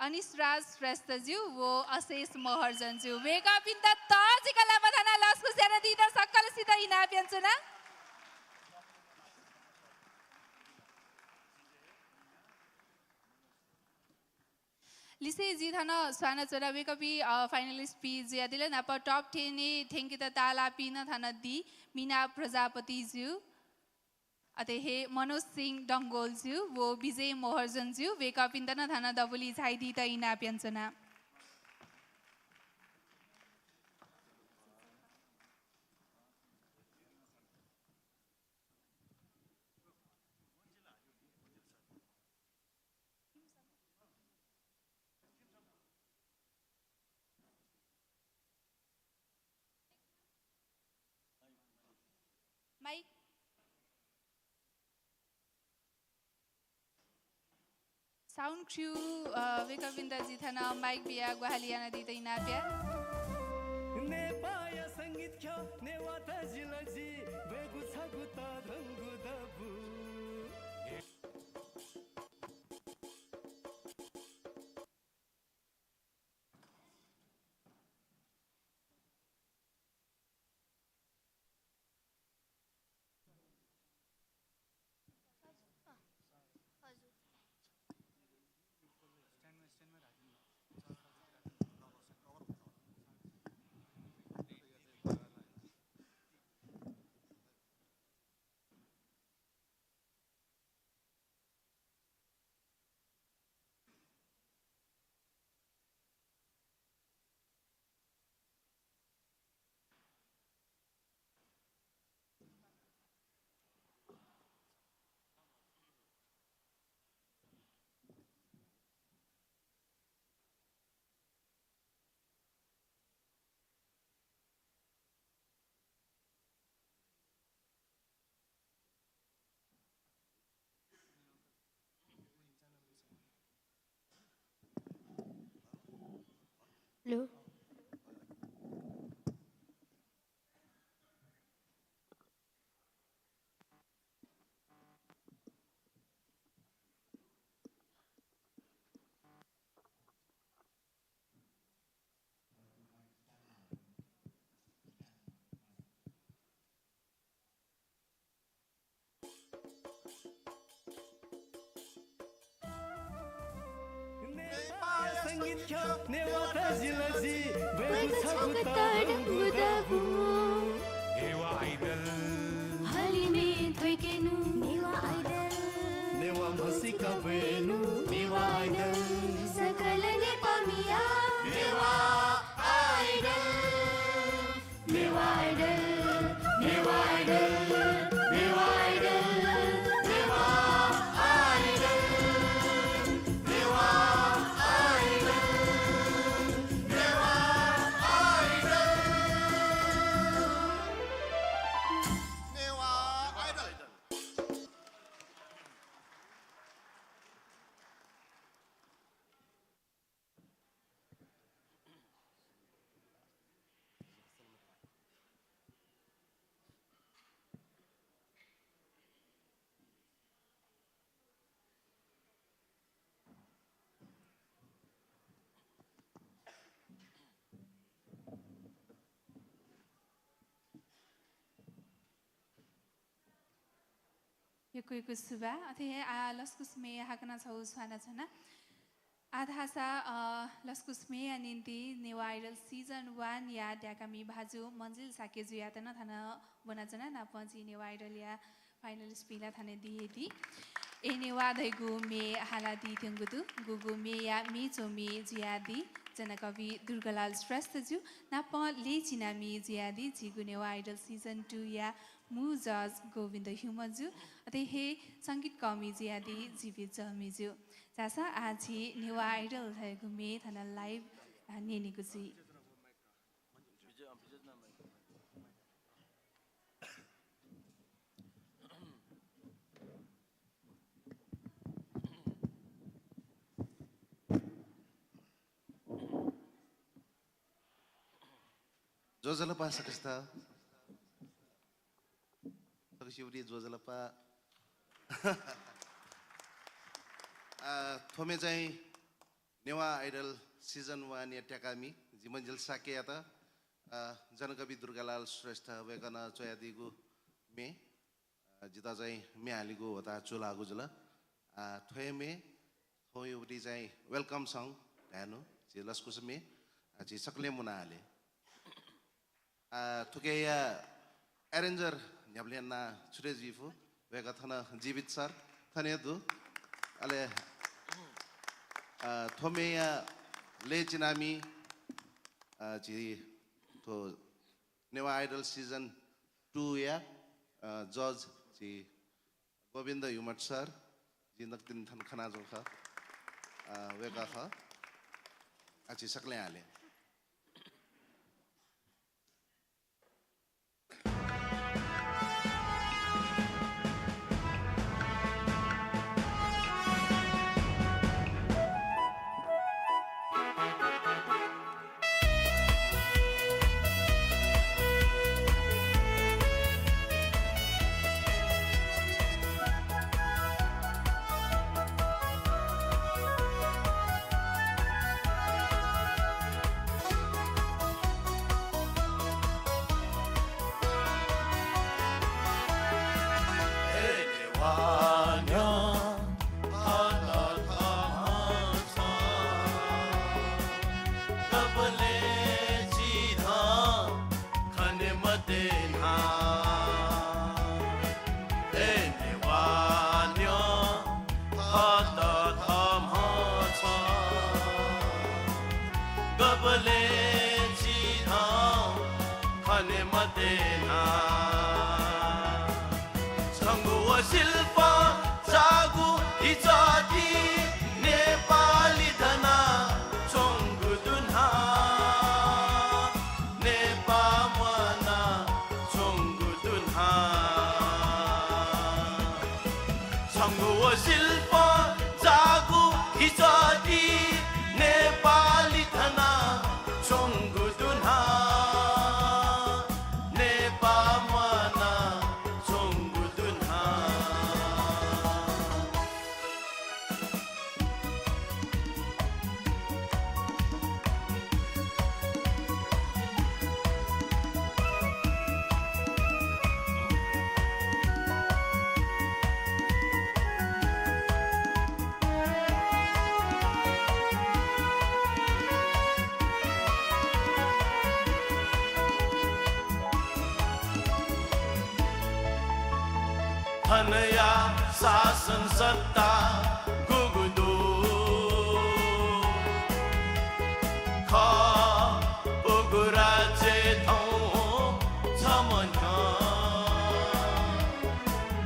अनिशराज श्रेष्ठज्यू व अशेष महर्जनज्यू। वय्कःपिन्त तःजिक लापा थानाः लसकुस यानादीत सकलसित इनाप यानाच्वना। लिसें जिं थन स्वानाच्वना वय्कःपिं, अ, finalistपिं जुयादिल। नाप top tenय् थ्यंकेत ताःलाःपिं नं थन दी, मिना प्रजापतिज्यू, अथे हे मनोज सिंह डंगोलज्यू व विजय महर्जनज्यू, वय्कःपिन्त नं थन दबुलिइ झायादीत इनाप यानाच्वना। Mic। Sound crew, अ, वय्कःपिन्त जिं थन mic बियाः ग्वाहालि यानादीत इनाप याये। नेपाःया संगीत ख्यः नेवाः तजिलजि ब्वयेगु छगू तःधंगु दबू। Hello। नेपाःया संगीत ख्यः नेवाः तजिलजि ब्वयेगु छगू तःधंगु दबू। नेवाः आइडल। हलिमय् थ्वय्केनु। नेवाः आइडल। नेवाः म्हसीका ब्वयेनु। नेवाः आइडल। सकल नेपाःमिया। नेवाः आइडल। नेवाः आइडल, नेवाः आइडल, नेवाः आइडल, नेवाः आइडल, नेवाः आइडल, नेवाः आइडल। यक्व यक्व सुभाय्। अथे हे आः लसकुस मेया हाकनं छगू स्वानाच्वना। आः धाःसा, अ, लसकुस मेया निंतिं नेवाः आइडल season one या द्याकामि भाजु मन्जिल शाक्यजुयात नं थन ब्वनाच्वना। नापं झी नेवाः आइडलया Finalist पिला थाने दिए दी। ए नेवाः धइगु म्ये हालादी त्यंगु दु। गुगु म्येया म्ये च्वमि जुयादी जनकवि दुर्गालाल श्रेष्ठजु नाप ले चिनामि जुयादी झीगु नेवाः Idol season two या मू judge गोविन्द ह्युमजु, अथे हे संगीत कःमि जुयादी जीवित जःमिजु। झासँ आः झी नेवाः Idol धइगु म्ये थन live, अ, न्यनेगु जुइ। ज्वजलपा सकसित। सकसित ज्वजलपा। आ, थ्व म्ये चाहिँ नेवाः Idol season one या त्याकामि जि मञ्जिल शाक्ययात, अ, जनकवि दुर्गालाल श्रेष्ठ वय्कलं च्वयादीगु म्ये। अ, जितः चाहिँ म्ये हालीगु ह्वःताः चूलाःगु जुल। अ, थ्व हे म्ये, थ्व हे उबलय् चाहिँ welcome song धायेनु, झी लसकुस म्ये, अ, झी सकलें मुना हाले। अ, थुकिया arranger न्ह्याबलें यानाः छुटे जुइफु, वय्कः थन जीवित सर थन हे दु। अले, अ, थ्व म्येया ले चिनामि, अ, झी थ्व नेवाः Idol season two या, अ, judge झी गोविन्द ह्युमट सर, जिं नकतिनि थन खनाच्वंगु खः, अ, वय्कः खः। आः झी सकलें हाले। छंगु व शिल्प जाःगु हिजति नेपाली धना च्वंगु दुन्हा, नेपाः म्वाना च्वंगु दुन्हा। छंगु व शिल्प जाःगु हिजति नेपाली धना च्वंगु दुन्हा, नेपाः म्वाना च्वंगु दुन्हा। थनया शासन सत्ता गुगु दु खः, उगु राज्य थौं छम्ह न्ह्यः।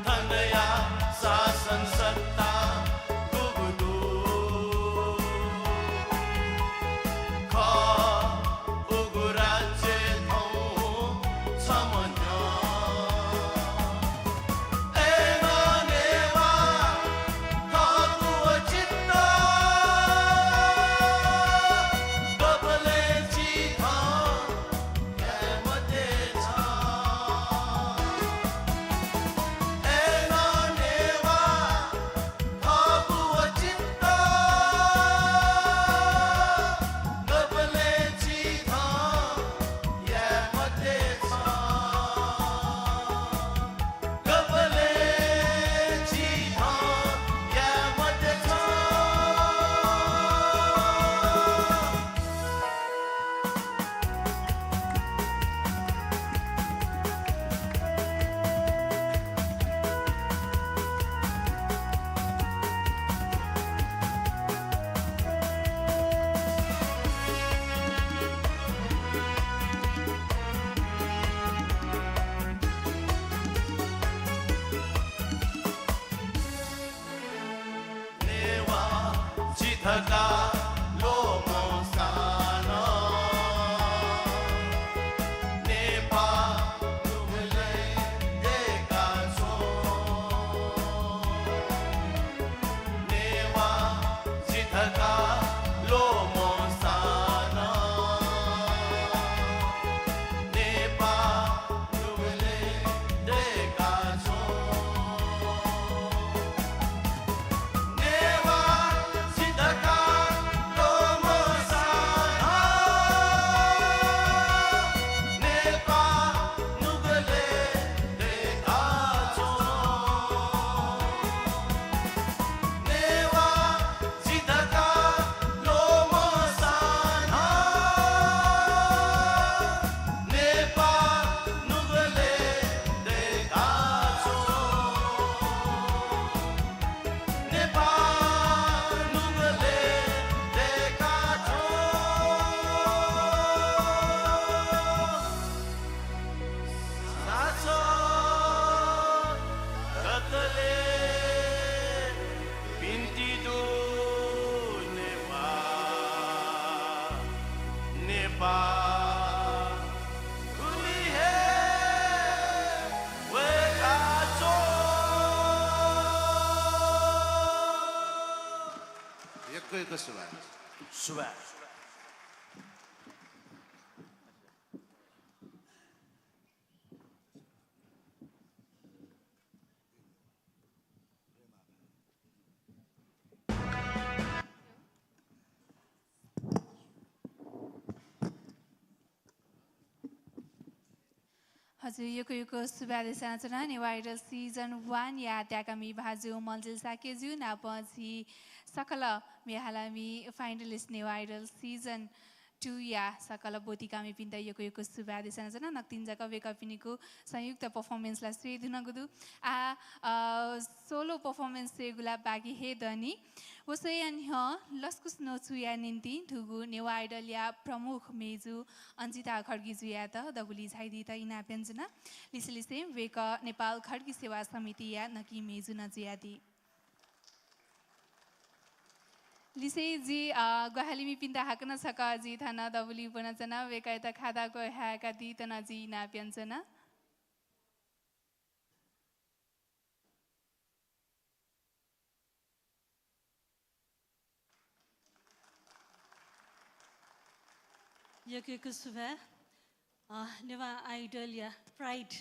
थनया शासन सत्ता गुगु दु खः, उगु राज्य थौं छम्ह न्ह्यः। अय्नं नेवाः थःगु व चित्त धकाः ल्वःमंसां नं नेपाः नुगलय् दय्काच्वं। नेवाः जि धकाः ल्वःमंसां नं नेपाः नुगलय् दय्काच्वं। नेपाः नुगलय् दय्काच्वं। साक्षर दतले बिन्ति दु नेपाः, नेपाः गुलि हे वय्काच्वं। यक्व यक्व सुभाय्। सुभाय्। हजुर, यक्व यक्व सुभाय् देछानाच्वना। नेवाः Idol season one या त्याकामि भाजु मन्जिल शाक्यज्यू नाप झी सकल म्ये हालामि finalist नेवाः Idol season two या सकल ब्वतिकामिपिन्त यक्व यक्व सुभाय् देछानाच्वना। नकतिनि जक वय्कःपिनिगु संयुक्त performance ला स्वये धुनागु दु। आ, अ, solo performance स्वयेगु ला बाकी हे दनि। व स्वयेया न्ह्यः लसकुस न्वचुया निंतिं थुगु नेवाः Idol या प्रमुख मेजु अन्जिता खड्गीजुयात दबुलिइ झायादीत इनाप यानाच्वना। लिसेलिसें वय्कः नेपाल खड्गी सेवा समितिया नकिं मेजु नं जुयादी। लिसें जि, अ, ग्वाहालिमिपिन्त हाकनं छकः जि थन दबुलिइ ब्वनाच्वना, वय्कःयात खादा क्वह्याकादीत नं जि इनाप यानाच्वना। यक्व यक्व सुभाय्। अ, नेवाः Idol या Pride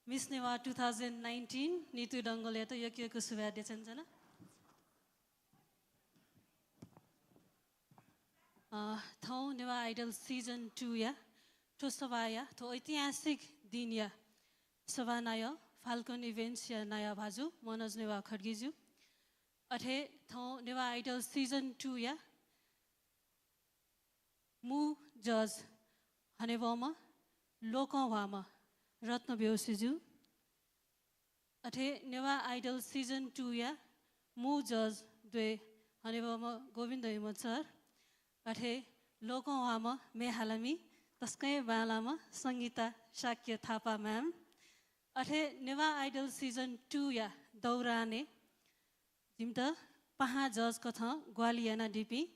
Miss Newa two thousand nineteen Nitu डंगोलयात यक्व यक्व सुभाय् देछानाच्वना। अ, थौं नेवाः Idol season two या थ्व सभाया, थ्व ऐतिहासिक दिनया सभानायः Falcon Events या नायः भाजु मनोज नेवाः खड्गीज्यू, अथे थौं नेवाः Idol season two या मू judge हनेबहःम्ह लोकंह्वाःम्ह रत्न बेहोशीज्यू, अथे नेवाः Idol season two या मू judge द्वय हनेबहःम्ह गोविन्द हिमत सर, अथे लोकंह्वाःम्ह म्ये हालामि तसकं हे बांलाःम्ह संगीता शाक्य थापा ma'am, अथे नेवाः Idol season two या दौरानय् जिमित पाहां judge कथं ग्वाहालि यानादीपिं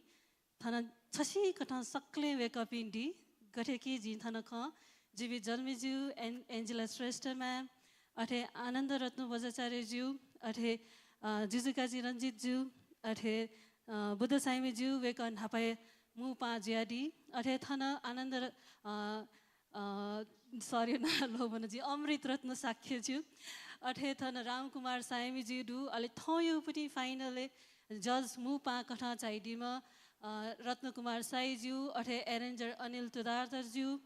थन छसिकथं सकलें वय्कःपिं दी। गथे कि जिं थन खं, जीवी जल्मीज्यू, एन-, एन्जेला श्रेष्ठ ma'am, अथे आनन्द रत्न बज्राचार्यज्यू, अथे, अ, जुजुकाजी रञ्जितज्यू, अथे, अ, बुद्ध साय्मिज्यू, वय्कः न्हापा हे मू पाहां जुयादी। अथे थन आनन्द र-, अ, अ, sorry, नां ल्वःमन जि, अमृत रत्न शाक्यज्यू, अथे थन रामकुमार साय्मिज्यू दु। अले थौंयागु पुतिं final य् judge मू पाहां कथं झायादीम्ह, अ, रत्नकुमार साईज्यू, अथे arranger अनिल तुलाधरज्यू,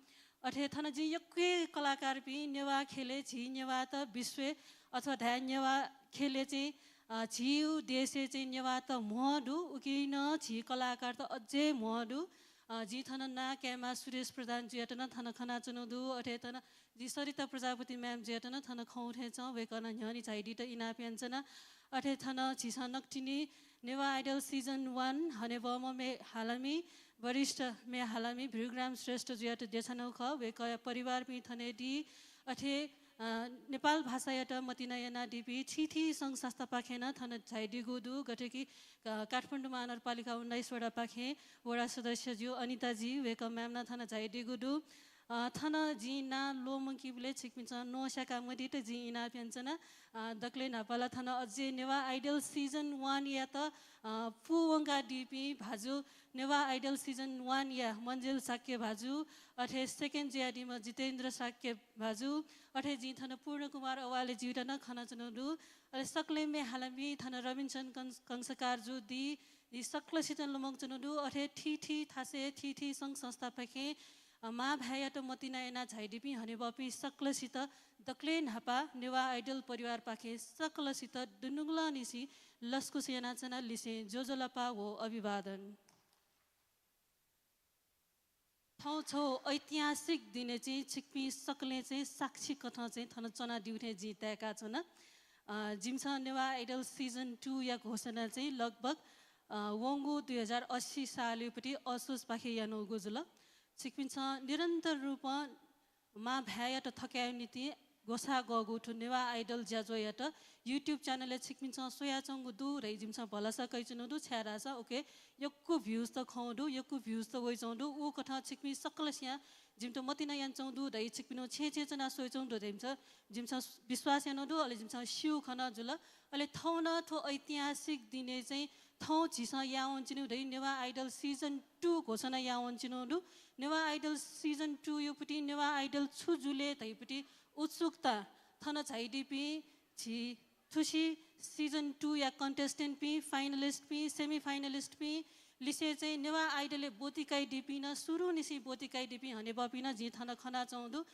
अथे थन जिं यक्व हे कलाकारपिं नेवाः ख्यलय् झी नेवाःत विश्वय् अथवा धाये नेवाः ख्यलय् चाहिँ, अ, झीगु देशय् चाहिँ नेवाःत म्हो दु, उकिं नं झी कलाकारत अझै म्हो दु। अ, जिं थन नां कायेमाः सुरेश प्रधानज्यूयात नं थन खनाच्वनागु दु। अथे थन जिं सरिता प्रजापति ma'am ज्यूयात नं थन खंगु थें च्वं, वय्कलं न्ह्यःने झायादीत इनाप यानाच्वना। अथे थन झीसं नकतिनि नेवाः Idol season one हनेबहःम्ह म्ये हालामि वरिष्ठ म्ये हालामि भृगुराम श्रेष्ठ जुयात देछानागु खः। वय्कःया परिवारपिं थन दी। अथे, अ, नेपाल भाषायात मतिना यानादीपिं थीथी संघ संस्थापाखें नं थन झाइदीगु दु। गथे कि, अ, काठमाडौं महानगरपालिका उन्नाइस वडापाखें वडा सदस्य ज्यू अनिता जी, वय्कः म्यामनं थन झाइदीगु दु। अ, थन जिं नां ल्वःमंकीबलय् छिकपिन्सं न्वँ स्याका मदीत जिं इनाप यानाच्वना। अ, दकलय् न्हापा ला थन अझै नेवाः Idol season one यात, अ, पूवंकादीपिं भाजु, नेवाः Idol season one या मन्जिल शाक्य भाजु, अथे second जुयादीम्ह जितेन्द्र शाक्य भाजु, अथे जिं थन पूर्ण कुमार अवाले ज्यूयात नं खनाच्वनागु दु। अले सकलें म्ये हालामि थन रविनचन्द्र कंस-, कंसाकार जु दी, यी सकलसितं लुमंकाच्वनागु दु। अथे थीथी थासय् थीथी संघ संस्थापाखें, अ, मां भाय्‌यात मतिना याना झाइदीपिं हनेबहःपिं सकलसित दकलय् न्हापा नेवाः Idol परिवारपाखें सकलसित दुनुगलंनिसें लसकुस यानाच्वना लिसें ज्वजलपा व अभिवादन। थौं छगू ऐतिहासिक दिनय् चाहिँ छिकपिं सकलें चाहिँ साक्षी कथं चाहिँ थन च्वनादीगु थें जिं ताय्‌काच्वना। अ, जिमिसं नेवाः Idol season two या घोषणा चाहिँ लगभग, अ, वंगु दुई हजार अस्सी सालयापट्टि असोजपाखे यानागु जुल। छिकपिन्सं निरन्तर रूपं मां भाय्‌यात थकायेगु निंतिं ग्वसाः ग्वःगु थ्व नेवाः Idol ज्याझ्वःयात YouTube channel-य् छिकपिन्सं स्वयाच्वंगु दु धइ जिमिसं भलसा कयाच्वनागु दु, छाय्‌धाःसा उके यक्व views त खंगु दु, यक्व views त वयाच्वंगु दु। उ कथं छिकपिं सकलसियां जिमित मतिना यानाच्वंगु दु धइ छिकपिनिगु छेँय् छेँय् च्वनाः स्वयाच्वंगु दु धइ जिमिसं, जिमिसं विश्वास यानागु दु, अले जिमिसं स्यू खनागु जुल। अले थौं नं थ्व ऐतिहासिक दिनय् चाहिँ थौं झीसं याः वनाच्वनागु धइ नेवाः Idol season two घोषणा याः वनाच्वनागु दु। नेवाः Idol season two यापट्टि नेवाः Idol छु जुल धइपट्टि उत्सुकता थन झाइदीपिं झी थुसी season two या contestant-पिं, finalist-पिं, semi finalist-पिं लिसें चाहिँ नेवाः Idol-य् ब्वति कयादीपिं नं, सुरुंनिसें ब्वति कयादीपिं हनेबहःपिं नं जिं थन खनाच्वंगु दु।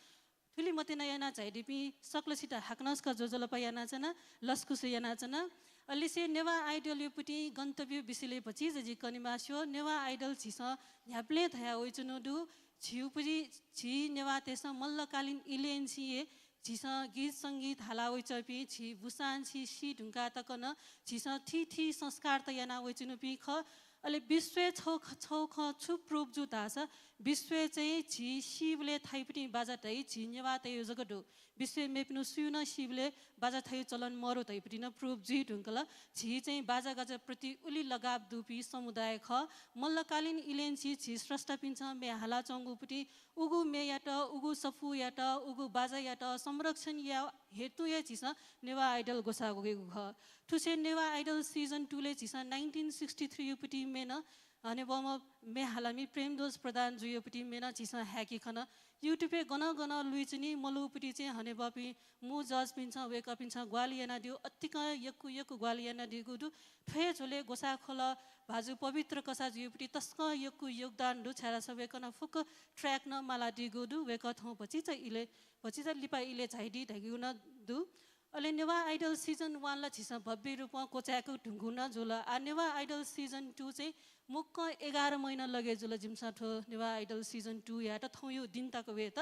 थुलि मतिना याना झाइदीपिं सकलसित हाकनं छकः ज्वजलपा यानाच्वना, लसकुस यानाच्वना। अले लिसें नेवाः Idol यापट्टि गन्तव्य विषयलय् भतिचा जिं कनेमास्ति वः। नेवाः Idol झीसं न्ह्याबलें धया वयाच्वनागु दु। झीउपट्टि झी नेवाःतय्‌सं मल्लकालीन इलय् निसें हे झीसं गीत संगीत हाला वयाच्वंपिं, झी बुसांनिसें सी धुंकाः तक नं झीसं थीथी संस्कार त याना वयाच्वनापिं खः। अले विश्वय् छगू ख-, छगू खँ छु proof जू धाःसा विश्वय् चाहिँ झी सीबलय् थाइपट्टि बाजा धइ झी नेवाःतय्‌गु जक दु। विश्वय् मेपिनिगु सुयां नं सीबलय् बाजा थाइगु चलन मरु धइपट्टि नं proof जुइ धुंकल। झी चाहिँ बाजागाजाप्रति उलि लगाव दुपिं समुदाय खः। मल्लकालीन इलय् निसें झी स्रष्टापिन्सं म्ये हालाच्वंगुपट्टि उगु म्येयात, उगु सफूयात, उगु बाजायात संरक्षण यायेगु हेतुं हे झीसं नेवाः Idol ग्वसाः ग्वःगु खः। थुसे नेवाः Idol season two-लय् झीसं nineteen sixty three यापट्टि म्ये नं हनेबहःम्ह म्ये हालामि प्रेमध्वज प्रधान जुयापट्टि म्ये नं झीसं हाय्‌के खन। YouTube-य् गनं गनं लुइच्वनी, मलूपट्टि चाहिँ हनेबहःपिं मू judge-पिन्सं वय्‌कःपिन्सं ग्वाहालि यानादीगु, अतिकं यक्व यक्व ग्वाहालि यानादीगु दु। थ्व हे झ्वलय् ग्वसाः ख्वल भाजु पवित्र कसाः जुयापट्टि तसकं यक्व योगदान दु, छाय्‌धाःसा वय्‌कलं फुक्क track नं मालादीगु दु। वय्‌कः थौं भतिचा इलय्, भतिचा लिपा इलय् झाइदी धइगु नं दु। अले नेवाः Idol season one ला झीसं भव्य रूपं क्वचाय्‌के धुंकूगु नं जुल। आः नेवाः Idol season two चाहिँ मुक्कं एघार महिना लगे जुल जिमिसं थ्व नेवाः Idol season two यायेत, थौंयागु दिं तक वयेत।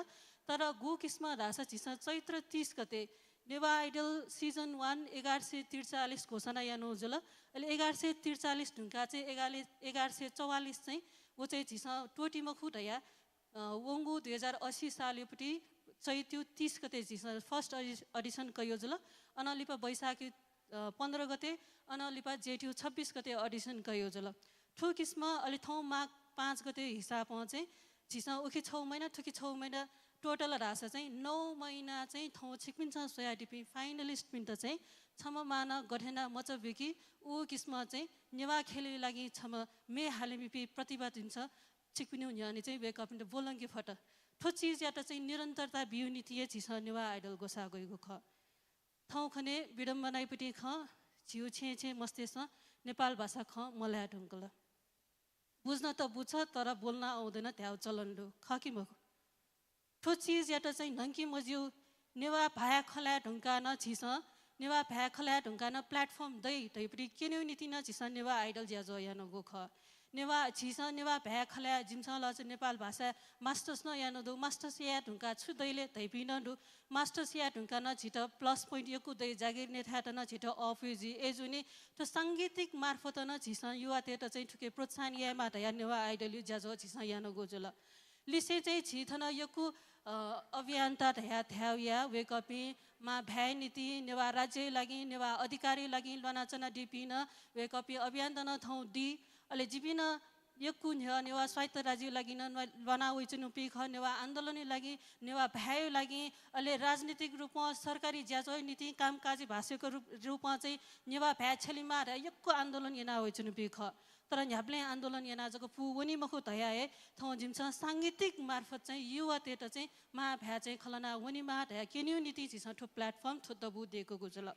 तर गु किसिमं धाःसा झीसं चैत्र तीस गते नेवाः Idol season one एघार सय त्रिचालिस घोषणा यानागु जुल। अले एघार सय त्रिचालिस धुंकाः चाहिँ एघार, एघार सय चौवालिस चाहिँ व चाहिँ झीसं त्वःती मखु धयाः अ, वंगु दुई हजार अस्सी सालयापट्टि चैतयु तीस गते झीसं first अडि-, audition कयागु जुल। अनं लिपा वैशाखयु, अ, पन्ध्र गते, अनं लिपा जेठयु छब्बिस गते audition कयागु जुल। थ्व किसिमं अले थौं माघ पाँच गते हिसाबं चाहिँ झीसं उखे छगू महिना, थुखे छगू महिना, total धाःसा चाहिँ नौ महिना चाहिँ थौं छिकपिन्सं स्वयादीपिं finalist-पिन्त चाहिँ छम्ह मांनं गथे यानाः मचा बुकी, उ किसिमं चाहिँ नेवाः ख्यलयु लागि छम्ह म्ये हालामिपिं प्रतिभापिन्सं छिकपिनिगु न्ह्यःने चाहिँ वय्‌कःपिन्त ब्वलंके फत। थ्व चिजयात चाहिँ निरन्तरता बीगु निंतिं हे झीसं नेवाः Idol ग्वसाः ग्वयागु खः। थौंकन्हय् विडम्बनायापट्टि खँ, झीगु छेँय् छेँय् मस्तय्‌सं नेपाल भाषा खँ मल्हाये धुंकल। बुझ्न त बुझ्छ, तर ब्वलना औंदैन धायेगु चलन दु, खः कि मखु? थ्व चिजयात चाहिँ न्हंके मज्यू। नेवाः भाय् खँ ल्हाये धुंकाः नं झीसं, नेवाः भाय् खँ ल्हाये धुंकाः नं platform दइ धइपट्टि क्यनेगु निंतिं नं झीसं नेवाः Idol ज्याझ्वः यानागु खः। नेवाः, झीसं नेवाः भाय् खलय् जिमिसं लःचा नेपाल भाषाय् masters नं यानागु दु। Masters याये धुंकाः छु दइ ले धइपिं नं दु। Masters याये धुंकाः नं झीत plus point यक्व दइ, जागिर नयेथाय्‌त नं झीत अःपुइ जुइ। अय्‌जूगुलिं थ्व सांगीतिक मार्फत नं झीसं युवातय्‌त चाहिँ थुके प्रोत्साहन यायेमाः धयाः नेवाः आइडलया ज्याझ्वः झीसं यानागु जुल। लिसें चाहिँ झी थन यक्व, अ, अभियन्ता धयाः धायेवया, वय्‌कःपिं मां भाय्‌या निंतिं, नेवाः राज्यया लागि, नेवाः अधिकारया लागि ल्वानाच्वनादीपिं नं वय्‌कःपिं अभियन्ता नं थौं दी। अले जिपिं नं यक्व न्ह्यः नेवाः स्वायत्त राज्यया लागि नं ल्वा-, ल्वाना वइच्वनापिं खः, नेवाः आन्दोलनया लागि, नेवाः भाय्‌या लागि, अले राजनीतिक रूपं सरकारी ज्याझ्वःया निंतिं कामकाजी भाषाया रूप-, रूपं चाहिँ नेवाः भाय् छ्यलेमाः धयाः यक्व आन्दोलन याना वइच्वनापिं खः। तर न्ह्याबलें आन्दोलन यानाः जक पूवनी मखु धयाः हे थौं जिमिसं सांगीतिक मार्फत चाहिँ युवातय्‌त चाहिँ मां भाय् चाहिँ खँ ल्हाना वनेमाः धयाः क्यनेगु निंतिं झीसं थ्व platform, थ्व दबू दय्‌कूगु जुल।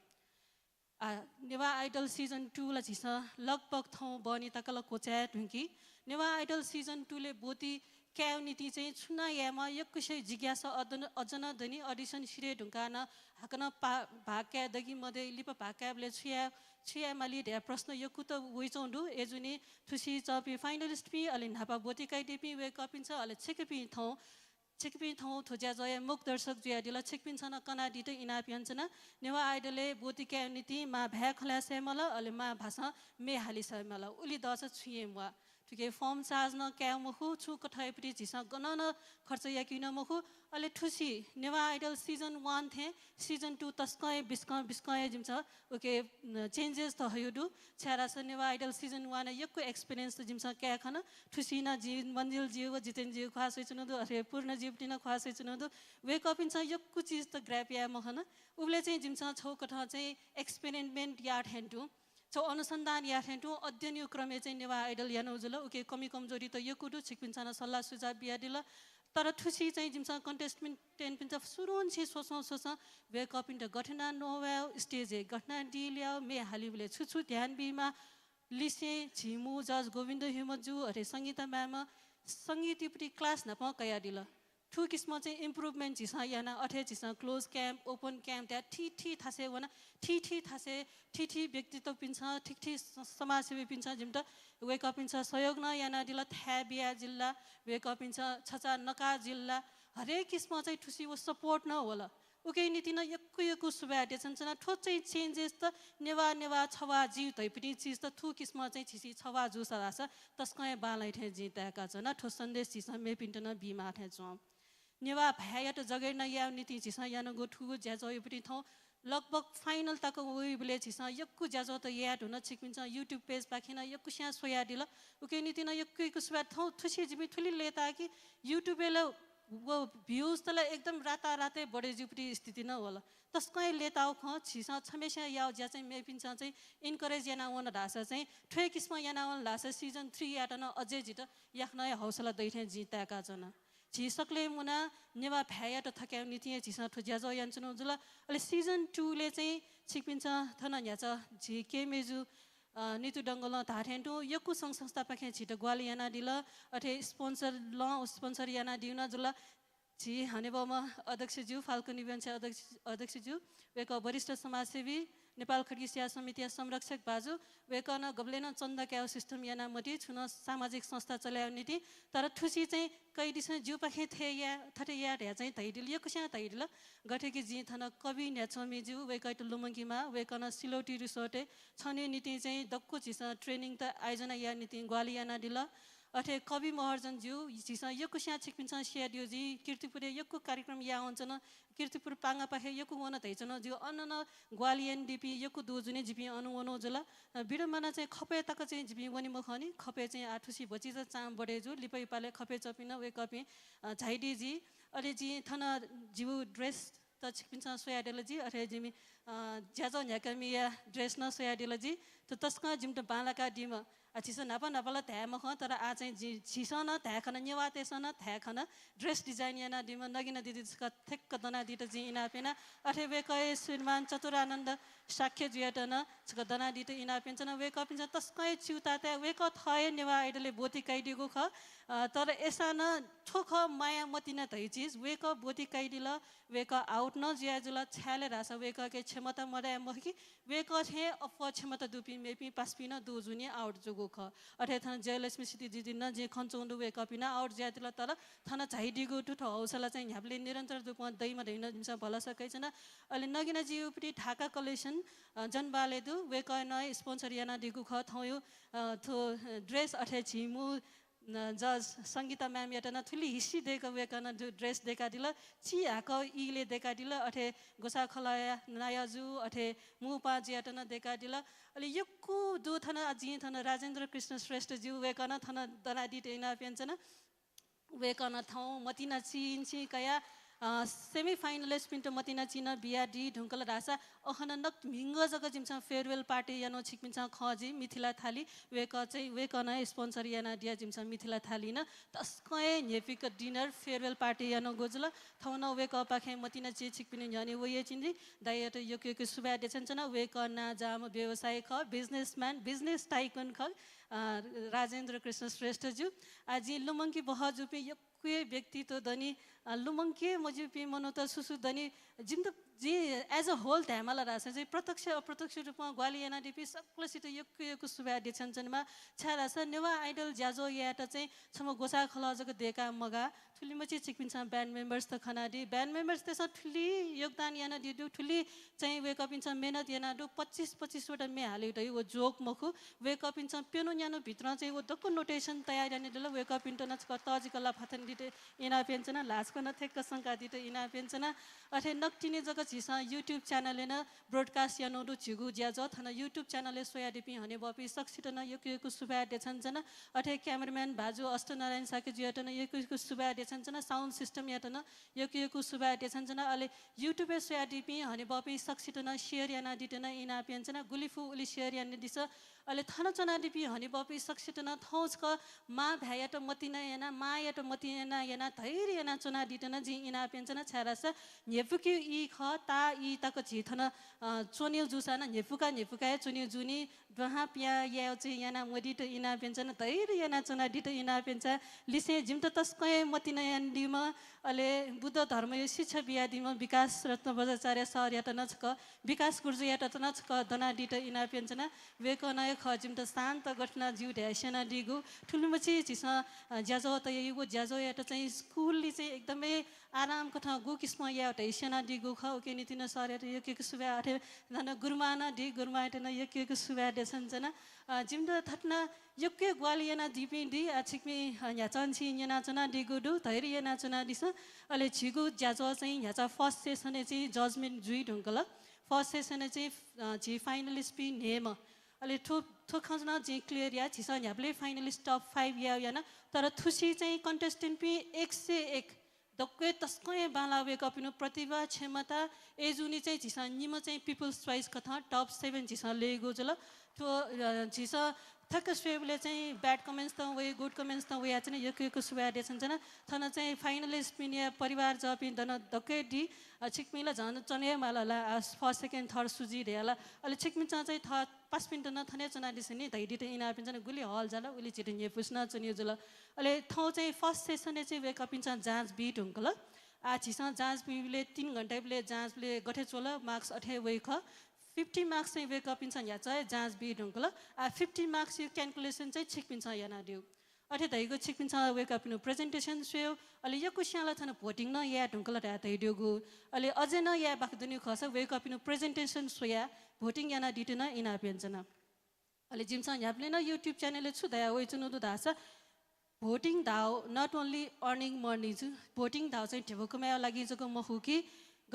आ, नेवाः आइडल season two ला झीसं लगभग थौं बहनी तक ला क्वचाये धुंकी। नेवाः आइडल season two ले ब्वति कायेगु निंतिं चाहिँ छु नं यायेमाः, यक्वसिया जिज्ञासा अझ नं, अझ नं दनि। Audition सिधये धुंकाः नं हाकनं पा-, भाग काये दइ कि मदइ, लिपा भाग कायेबलय् छु याये, छु याये माली धयाः प्रश्न यक्व त वइच्वंगु दु। अय्‌जूगुलिं थुसी च्वंपिं finalist पिं, अले न्हापा ब्वति कयादीपिं वय्‌कःपिन्सं, अले छिकपिं थौं, छिकपिं थौं थ्व ज्याझ्वःया मूक दर्शक जुयादिल। छिकपिन्सं नं कनादीत इनाप यानाच्वना। नेवाः आइडलय् ब्वति कायेगु निंतिं मां भाय् खँ ल्हाये सयेमाल, अले मां भासं म्ये हाले सयेमाल। उलि दःसा छुं याये म्वाः। थुके form charge नं काये मखु, छुं कथंयापट्टि झीसं गनं नं खर्च याकी नं मखु। अले थुसी नेवाः आइडल season one थें season two तसकं हे बिस्कं बिस्कं हे जिमिसं उके, न, changes त हयागु दु। छाय्‌धाःसा नेवाः आइडल season one यक्व experience त जिमिसं काये खन। थुसी नं जिं मन्जिल ज्यू व जितेन ज्यू ख्वाः स्वयाच्वनागु दु, अथे पूर्ण ज्यूपट्टि नं ख्वाः स्वयाच्वनागु दु। वय्‌कःपिन्सं यक्व चिज त grab याये मखन। उबलय् चाहिँ जिमिसं छगू कथं चाहिँ experiment याः थें तुं, छगू अनुसन्धान याः थें तुं अध्ययनया क्रमय् चाहिँ नेवाः आइडल यानागु जुल। उके कमी कमजोरी त यक्व दु, छिकपिन्सं नं सल्लाह सुझाव बियादिल। तर थुसी चाहिँ जिमिसं contestant पिन्त सुरुंनिसें स्वसं स्वसं वय्‌कःपिन्त गथे यानाः नवायेगु, stage-य् गथे यानाः deal यायेगु, म्ये हालीबलय् छु छु ध्यान बीमाः, लिसें झीम्ह judge गोविन्द ह्युमत जु, अथे संगीता ma'am-ं संगीतयापट्टि class न्हापां कयादिल। थ्व किसिमं चाहिँ improvement झीसं याना, अथे झीसं close camp, open camp धयाः थीथी थासय् वना, थीथी थासय् थीथी व्यक्तित्वपिन्सं, थीथी स-, समाजसेवीपिन्सं जिमित वय्‌कःपिन्सं सहयोग नं यानादिल, थाय् बियादिल, वय्‌कःपिन्सं छचाः नकादिल। हरेक किसिमं चाहिँ थुसी व support नं वल। उके निंतिं नं यक्व यक्व सुभाय् देछानाच्वना। थ्व चाहिँ changes त नेवाः नेवाः छवाः ज्यू धइपिं चिज त थ्व किसिमं चाहिँ झीसं छवाः जूसा धाःसा तसकं हे बांलाइ थें जिं ताय्‌काच्वना। थ्व सन्देश झीसं मेपिन्त नं बीमाः थें च्वं। नेवाः भाय्‌यात जगेर्ना यायेगु निंतिं झीसं यानागु थुगु ज्याझ्वःयापट्टि थौं लगभग final तक वइबलय् झीसं यक्व ज्याझ्वः त याये धुन। छिकपिन्सं YouTube page पाखें नं यक्वस्यां स्वयादिल। उके निंतिं नं यक्व यक्व सुभाय्। थौं थुसी जिपिं थुलि लय्‌ताः कि YouTube-य् ला व views त ला एकदम रातारातय् बढे ज्यूपट्टि स्थिति नं वल। तसकं हे लय्‌ताःगु खँ। झीसं छम्हस्यां याःगु ज्या चाहिँ मेपिन्सं चाहिँ encourage याना वन धाःसा चाहिँ, थ्व हे किसिमं याना वन धाःसा season three-यात नं अझै जितः याकनं हे हौसला दइ थें जिं ताय्‌काच्वना। झी सकलें मुनाः नेवाः भाय्‌यात थकायेगु निंतिं हे झीसं थ्व ज्याझ्वः यानाच्वनागु जुल। अले season two-लय् चाहिँ छिकपिन्सं थन न्ह्याचा झी के मय्‌जु, अ, नितु डंगोलं धाःथें तुं यक्व संघ संस्थापाखें झीत ग्वाहालि यानादिल। अथे sponsor लं sponsor यानादीगु नं जुल। झी हनेबहःम्ह अध्यक्ष ज्यू, फाल्कन events-या अध्यक्ष, अध्यक्ष ज्यू, वय्‌कः वरिष्ठ समाजसेवी, नेपाल खड्गी सेवा समितिया संरक्षक भाजु, वय्‌कलं गबलें नं चन्दा कायेगु system याना मदी, छुं नं सामाजिक संस्था चले यायेगु निंतिं। तर थुसी चाहिँ कैदिसँ ज्यूपाखें थथे याये, थथे याये धयाः चाहिँ धयादिल, यक्वस्यां धयादिल। गथे कि जिं थन कवि न्ह्याच्वमि ज्यू, वय्‌कःयात लुमंकेमाः, वय्‌कलं सिलौटी resort-य् छन्हु निंतिं चाहिँ दक्व झीसं training त आयोजना याये निंतिं ग्वाहालि यानादिल। अथे कवि महर्जन ज्यू, झीसं यक्वस्यां छिकपिन्सं स्यायेदीगु, जिं कीर्तिपुरय् यक्व कार्यक्रम याः वनाच्वना, कीर्तिपुर पांगापाखे यक्व वन धयाच्वना ज्यू, अन नं ग्वाहालि यानादीपिं यक्व दु जुनि, जिपिं अन वनागु जुल। अ, विडम्बना चाहिँ खपय् तक चाहिँ जिपिं वने मखंनि, खपय् चाहिँ आः थुसी भतिचा चाम बढे जू, लिपाया पालय् खपय् च्वंपिं नं वय्‌कःपिं, अ, झायादी जुइ। अले जिं थन जिगु dress त छिकपिन्सं स्वयादिल जुइ, अथे जिमि, अ, ज्याझ्वः न्ह्याकामिया dress नं स्वयादिल जुइ। थ्व तसकं जिमित बांलाकादीम्ह। आ, झीसं न्हापा न्हापा ला धाये मखं, तर आः चाहिँ झी, झीसं नं धाये खन, नेवाःतय्‌सं नं धाये खन, dress design यानादीम्ह नगिना दिदी छकः थ्यक्क दनादीत जिं इनाप याना। अथे वय्‌कःया श्रीमान चतुरानन्द शाक्य ज्यूयात नं छकः दनादीत इनाप यानाच्वना। वय्‌कःपिन्सं तसकं हे च्यूताः ताये, वय्‌कः थः हे नेवाः आइडलय् ब्वति कयादीगु खः। अ, तर अय्‌सां नं थ्व खः माया मतिना धइगु चिज, वय्‌कः ब्वति कयादिल, वय्कः आउट नं जुया जुल, छाय् धाःसा वय्कःके क्षमता मदया मखु कि वय्कः थें अप्वः क्षमता दुपिं मेपिं पासापिं नं दु जुनि आउट जूगु खः। अथे थन जयलक्ष्मी सिटी दिदी नं जिं खनाच्वंगु दु, वय्कःपिं नं आउट जुयादिल, तर थन झाइदीगु थ्व हौसला चाहिँ न्ह्याबलें निरन्तर रूपं दइमा धइगु जिमिसं भलसा कयाच्वना। अले नगिना जिउपति ढाका कलेक्सन, अ, जनबहालय् दु, वय्कः नं स्पोन्सर यानादीगु खः। थौंयु, अ, थ्व ड्रेस अथे झी मू न, जज संगीता म्यामयात नं थुलि हिसि दय्क वय्कलं दु-, ड्रेस दय्कादिल। चिहाकः इलय् दय्कादिल। अथे ग्वसाःखलःया नायःजु, अथे मू पाजुयात नं दय्कादिल। अले यक्व दु थन, अ, जिं थन राजेन्द्र कृष्ण श्रेष्ठजु वय्कलं थन दनादीत इनाप यानाच्वना। वय्कलं थौं मतिना चिं चिं कयाः, अ, semi finalist पिन्त मतिना चिं नं बियादी धुंकल धाःसा अखन नक म्हिगः जक जिमिसं farewell party यानागु छिकपिन्सं खः जुइ, मिथिला थाली। वय्कः चाहिँ, वय्कलं स्पोन्सर यानादिया जिमिसं मिथिला थाली नं। तसकं हे न्ह्यइपुक dinner, farewell party यानागु जुल। थौं नं वय्कःपाखें मतिना चिं छिकपिनि न्ह्यःने वयाच्वनी। दाइयात यक्व यक्व सुभाय् देछानाच्वना। वय्कः नांजाःम्ह व्यवसायी खः, businessman, business tycoon खः, अ, राजेन्द्र कृष्ण श्रेष्ठजु। आः जिं लुमंके बहःजूपिं यक्व हे व्यक्तित्व दनि, अ, लुमंके मज्यूपिं मनूत सुसु दनि, जिमित, जिं as a whole धायेमाल धाःसा चाहिँ प्रत्यक्ष अप्रत्यक्ष रूपं ग्वाहालि यानादीपिं सकलसित यक्व यक्व सुभाय् देछानाच्वनेमाः। छाय्धाःसा नेवाः Idol ज्याझ्वः यायेत चाहिँ छम्ह ग्वसाःखलः जक दय्काः मगाः। थुलिमछि छिकपिन्सं band members त खनादी। Band members तय्सं थुलि योगदान यानादी दु, थुलि चाहिँ वय्कःपिन्सं मेहनत यानादु। पच्चिस पच्चिस वटा म्ये हाले धइ व joke मखु। वय्कःपिन्सं प्यन्हु न्यान्हु भित्रं चाहिँ व दक्व notation तयार यानादिल। वय्कःपिन्त नं छकः तःजिक लाफा थनादीत इनाप यानाच्वना, ल्हाः छकः नं थ्यंक संकादीत इनाप यानाच्वना। अथे नकतिनि जक झीसं YouTube channel-य् नं broadcast यानागु दु झीगु ज्याझ्वः। थन YouTube channel-य् स्वयादीपिं हनेबहःपिं सकसित नं यक्व यक्व सुभाय् देछानाच्वना। अथे cameraman भाजु अष्टनारायण शाक्यजुयात नं यक्व यक्व सुभाय् देछानाच्वना। Sound system-यात नं यक्व यक्व सुभाय् देछानाच्वना। अले YouTube-य् स्वयादीपिं हनेबहःपिं सकसित नं share यानादीत नं इनाप यानाच्वना। गुलि फु उलि share यानादिसँ। अले थन च्वनादीपिं हनेबहःपिं सकसित नं थौं छकः मां भाय्‌यात मतिना यानाः, मांयात मतिना यानाः धैर्य यानाः च्वनादीत नं जिं इनाप यानाच्वना, छाय्धाःसा न्ह्यइपुकेगु ई खः, ताः ई तक झी थन, अ, च्वनेगु जूसां नं न्ह्यइपुका न्ह्यइपुका हे च्वनेगु जूनि। दुहां पिहां यायेगु चाहिँ याना मदीत इनाप यानाच्वना, धैर्य यानाः च्वनादीत इनाप यानाच्वना। लिसें जिमित तसकं हे मतिना यानादीम्ह, अले बुद्ध धर्मया शिक्षा बियादीम्ह विकास रत्न बज्राचार्य सरयात नं छकः, विकास गुरुजुयात नं छकः दनादीत इनाप यानाच्वना। वय्कलं हे खः जिमित शान्त गथे यानाः ज्यू धयाः स्यनादीगु। थुलिमछि झीसं, अ, ज्याझ्वः तयागु, ज्याझ्वःयात चाहिँ school-य् चाहिँ एकदमै आराम कथं गु किसिमं यायेगु धयाः स्यनादीगु खः। उकिया निंतिं नं सरयात यक्व यक्व सुभाय्। अथे नं गुरुमां नं दी, गुरुमांयात नं यक्व यक्व सुभाय् देछानाच्वना। अ, जिमित थथे यानाः यक्व ग्वाहालि यानादीपिं दी, अ, छिकपिं, अ, न्ह्याचा नं छिं न्यनाच्वनादीगु दु, धैर्य यानाच्वनादिसँ। अले झीगु ज्याझ्वः चाहिँ न्ह्याचा first session-य् चाहिँ judgement जुइ धुंकल। First session-य् चाहिँ, अ, झी finalist-पिं न्हय्म्ह। अले थ्व, थ्व खँ नं जिं clear याये, झीसं न्ह्याबलें finalist top five यायेगु याना, तर थुसी चाहिँ contestant-पिं एक सय एक दक्व हे तसकं हे बांलाः वय्कःपिनिगु प्रतिभा, क्षमता। अय्जूगुलिं चाहिँ झीसं निम्ह चाहिँ People's Choice कथं top seven झीसं लयेगु जुल। थ्व, अ, झीसं थ्यंक स्वयेबलय् चाहिँ bad comments तं वइ, good comments तं वयाच्वन, यक्व यक्व सुभाय् देछानाच्वना। थन चाहिँ finalist-पिनिगु परिवारजःपिं दन दक्व हे दी। अ, छिकपिं ला झन च्वने हे माल ला, अ, first, second, third सु जुइ धयाः ला। अले छिकपिन्सं चाहिँ थः पासापिन्त नं थन हे च्वनादिसँ नि धयादीत इनाप यानाच्वना। गुलि hall जाल, उलि झीत न्ह्यइपुसे नं च्वनेगु जुल। अले थौं चाहिँ first session-य् चाहिँ वय्कःपिन्सं जाँच बी धुंकल। आः झीसं जाँच बीबलय् तीन घण्टाबलय् जाँच बीबलय् गथे च्वल marks अथे हे वइ खः। Fifty marks चाहिँ वय्कःपिन्सं न्ह्याचा हे जाँच बी धुंकल। आः fifty marks-या calculation चाहिँ छिकपिन्सं यानादीगु। अथे धइगु छिकपिन्सं वय्कःपिनिगु presentation स्वयेगु, अले यक्व स्यां ला थन voting नं याये धुंकल धयाः धयादीगु। अले अझ नं याये बाकी दुनिगु खःसा वय्कःपिनिगु presentation स्वयाः voting यानादीत नं इनाप यानाच्वना। अले जिमिसं न्ह्याबलें नं YouTube channel-य् छु धयाः वयाच्वनागु दु धाःसा, voting धाःगु not only earning money जु, voting धाःगु चाहिँ धिबा कमायेगु लागि जक मखु कि,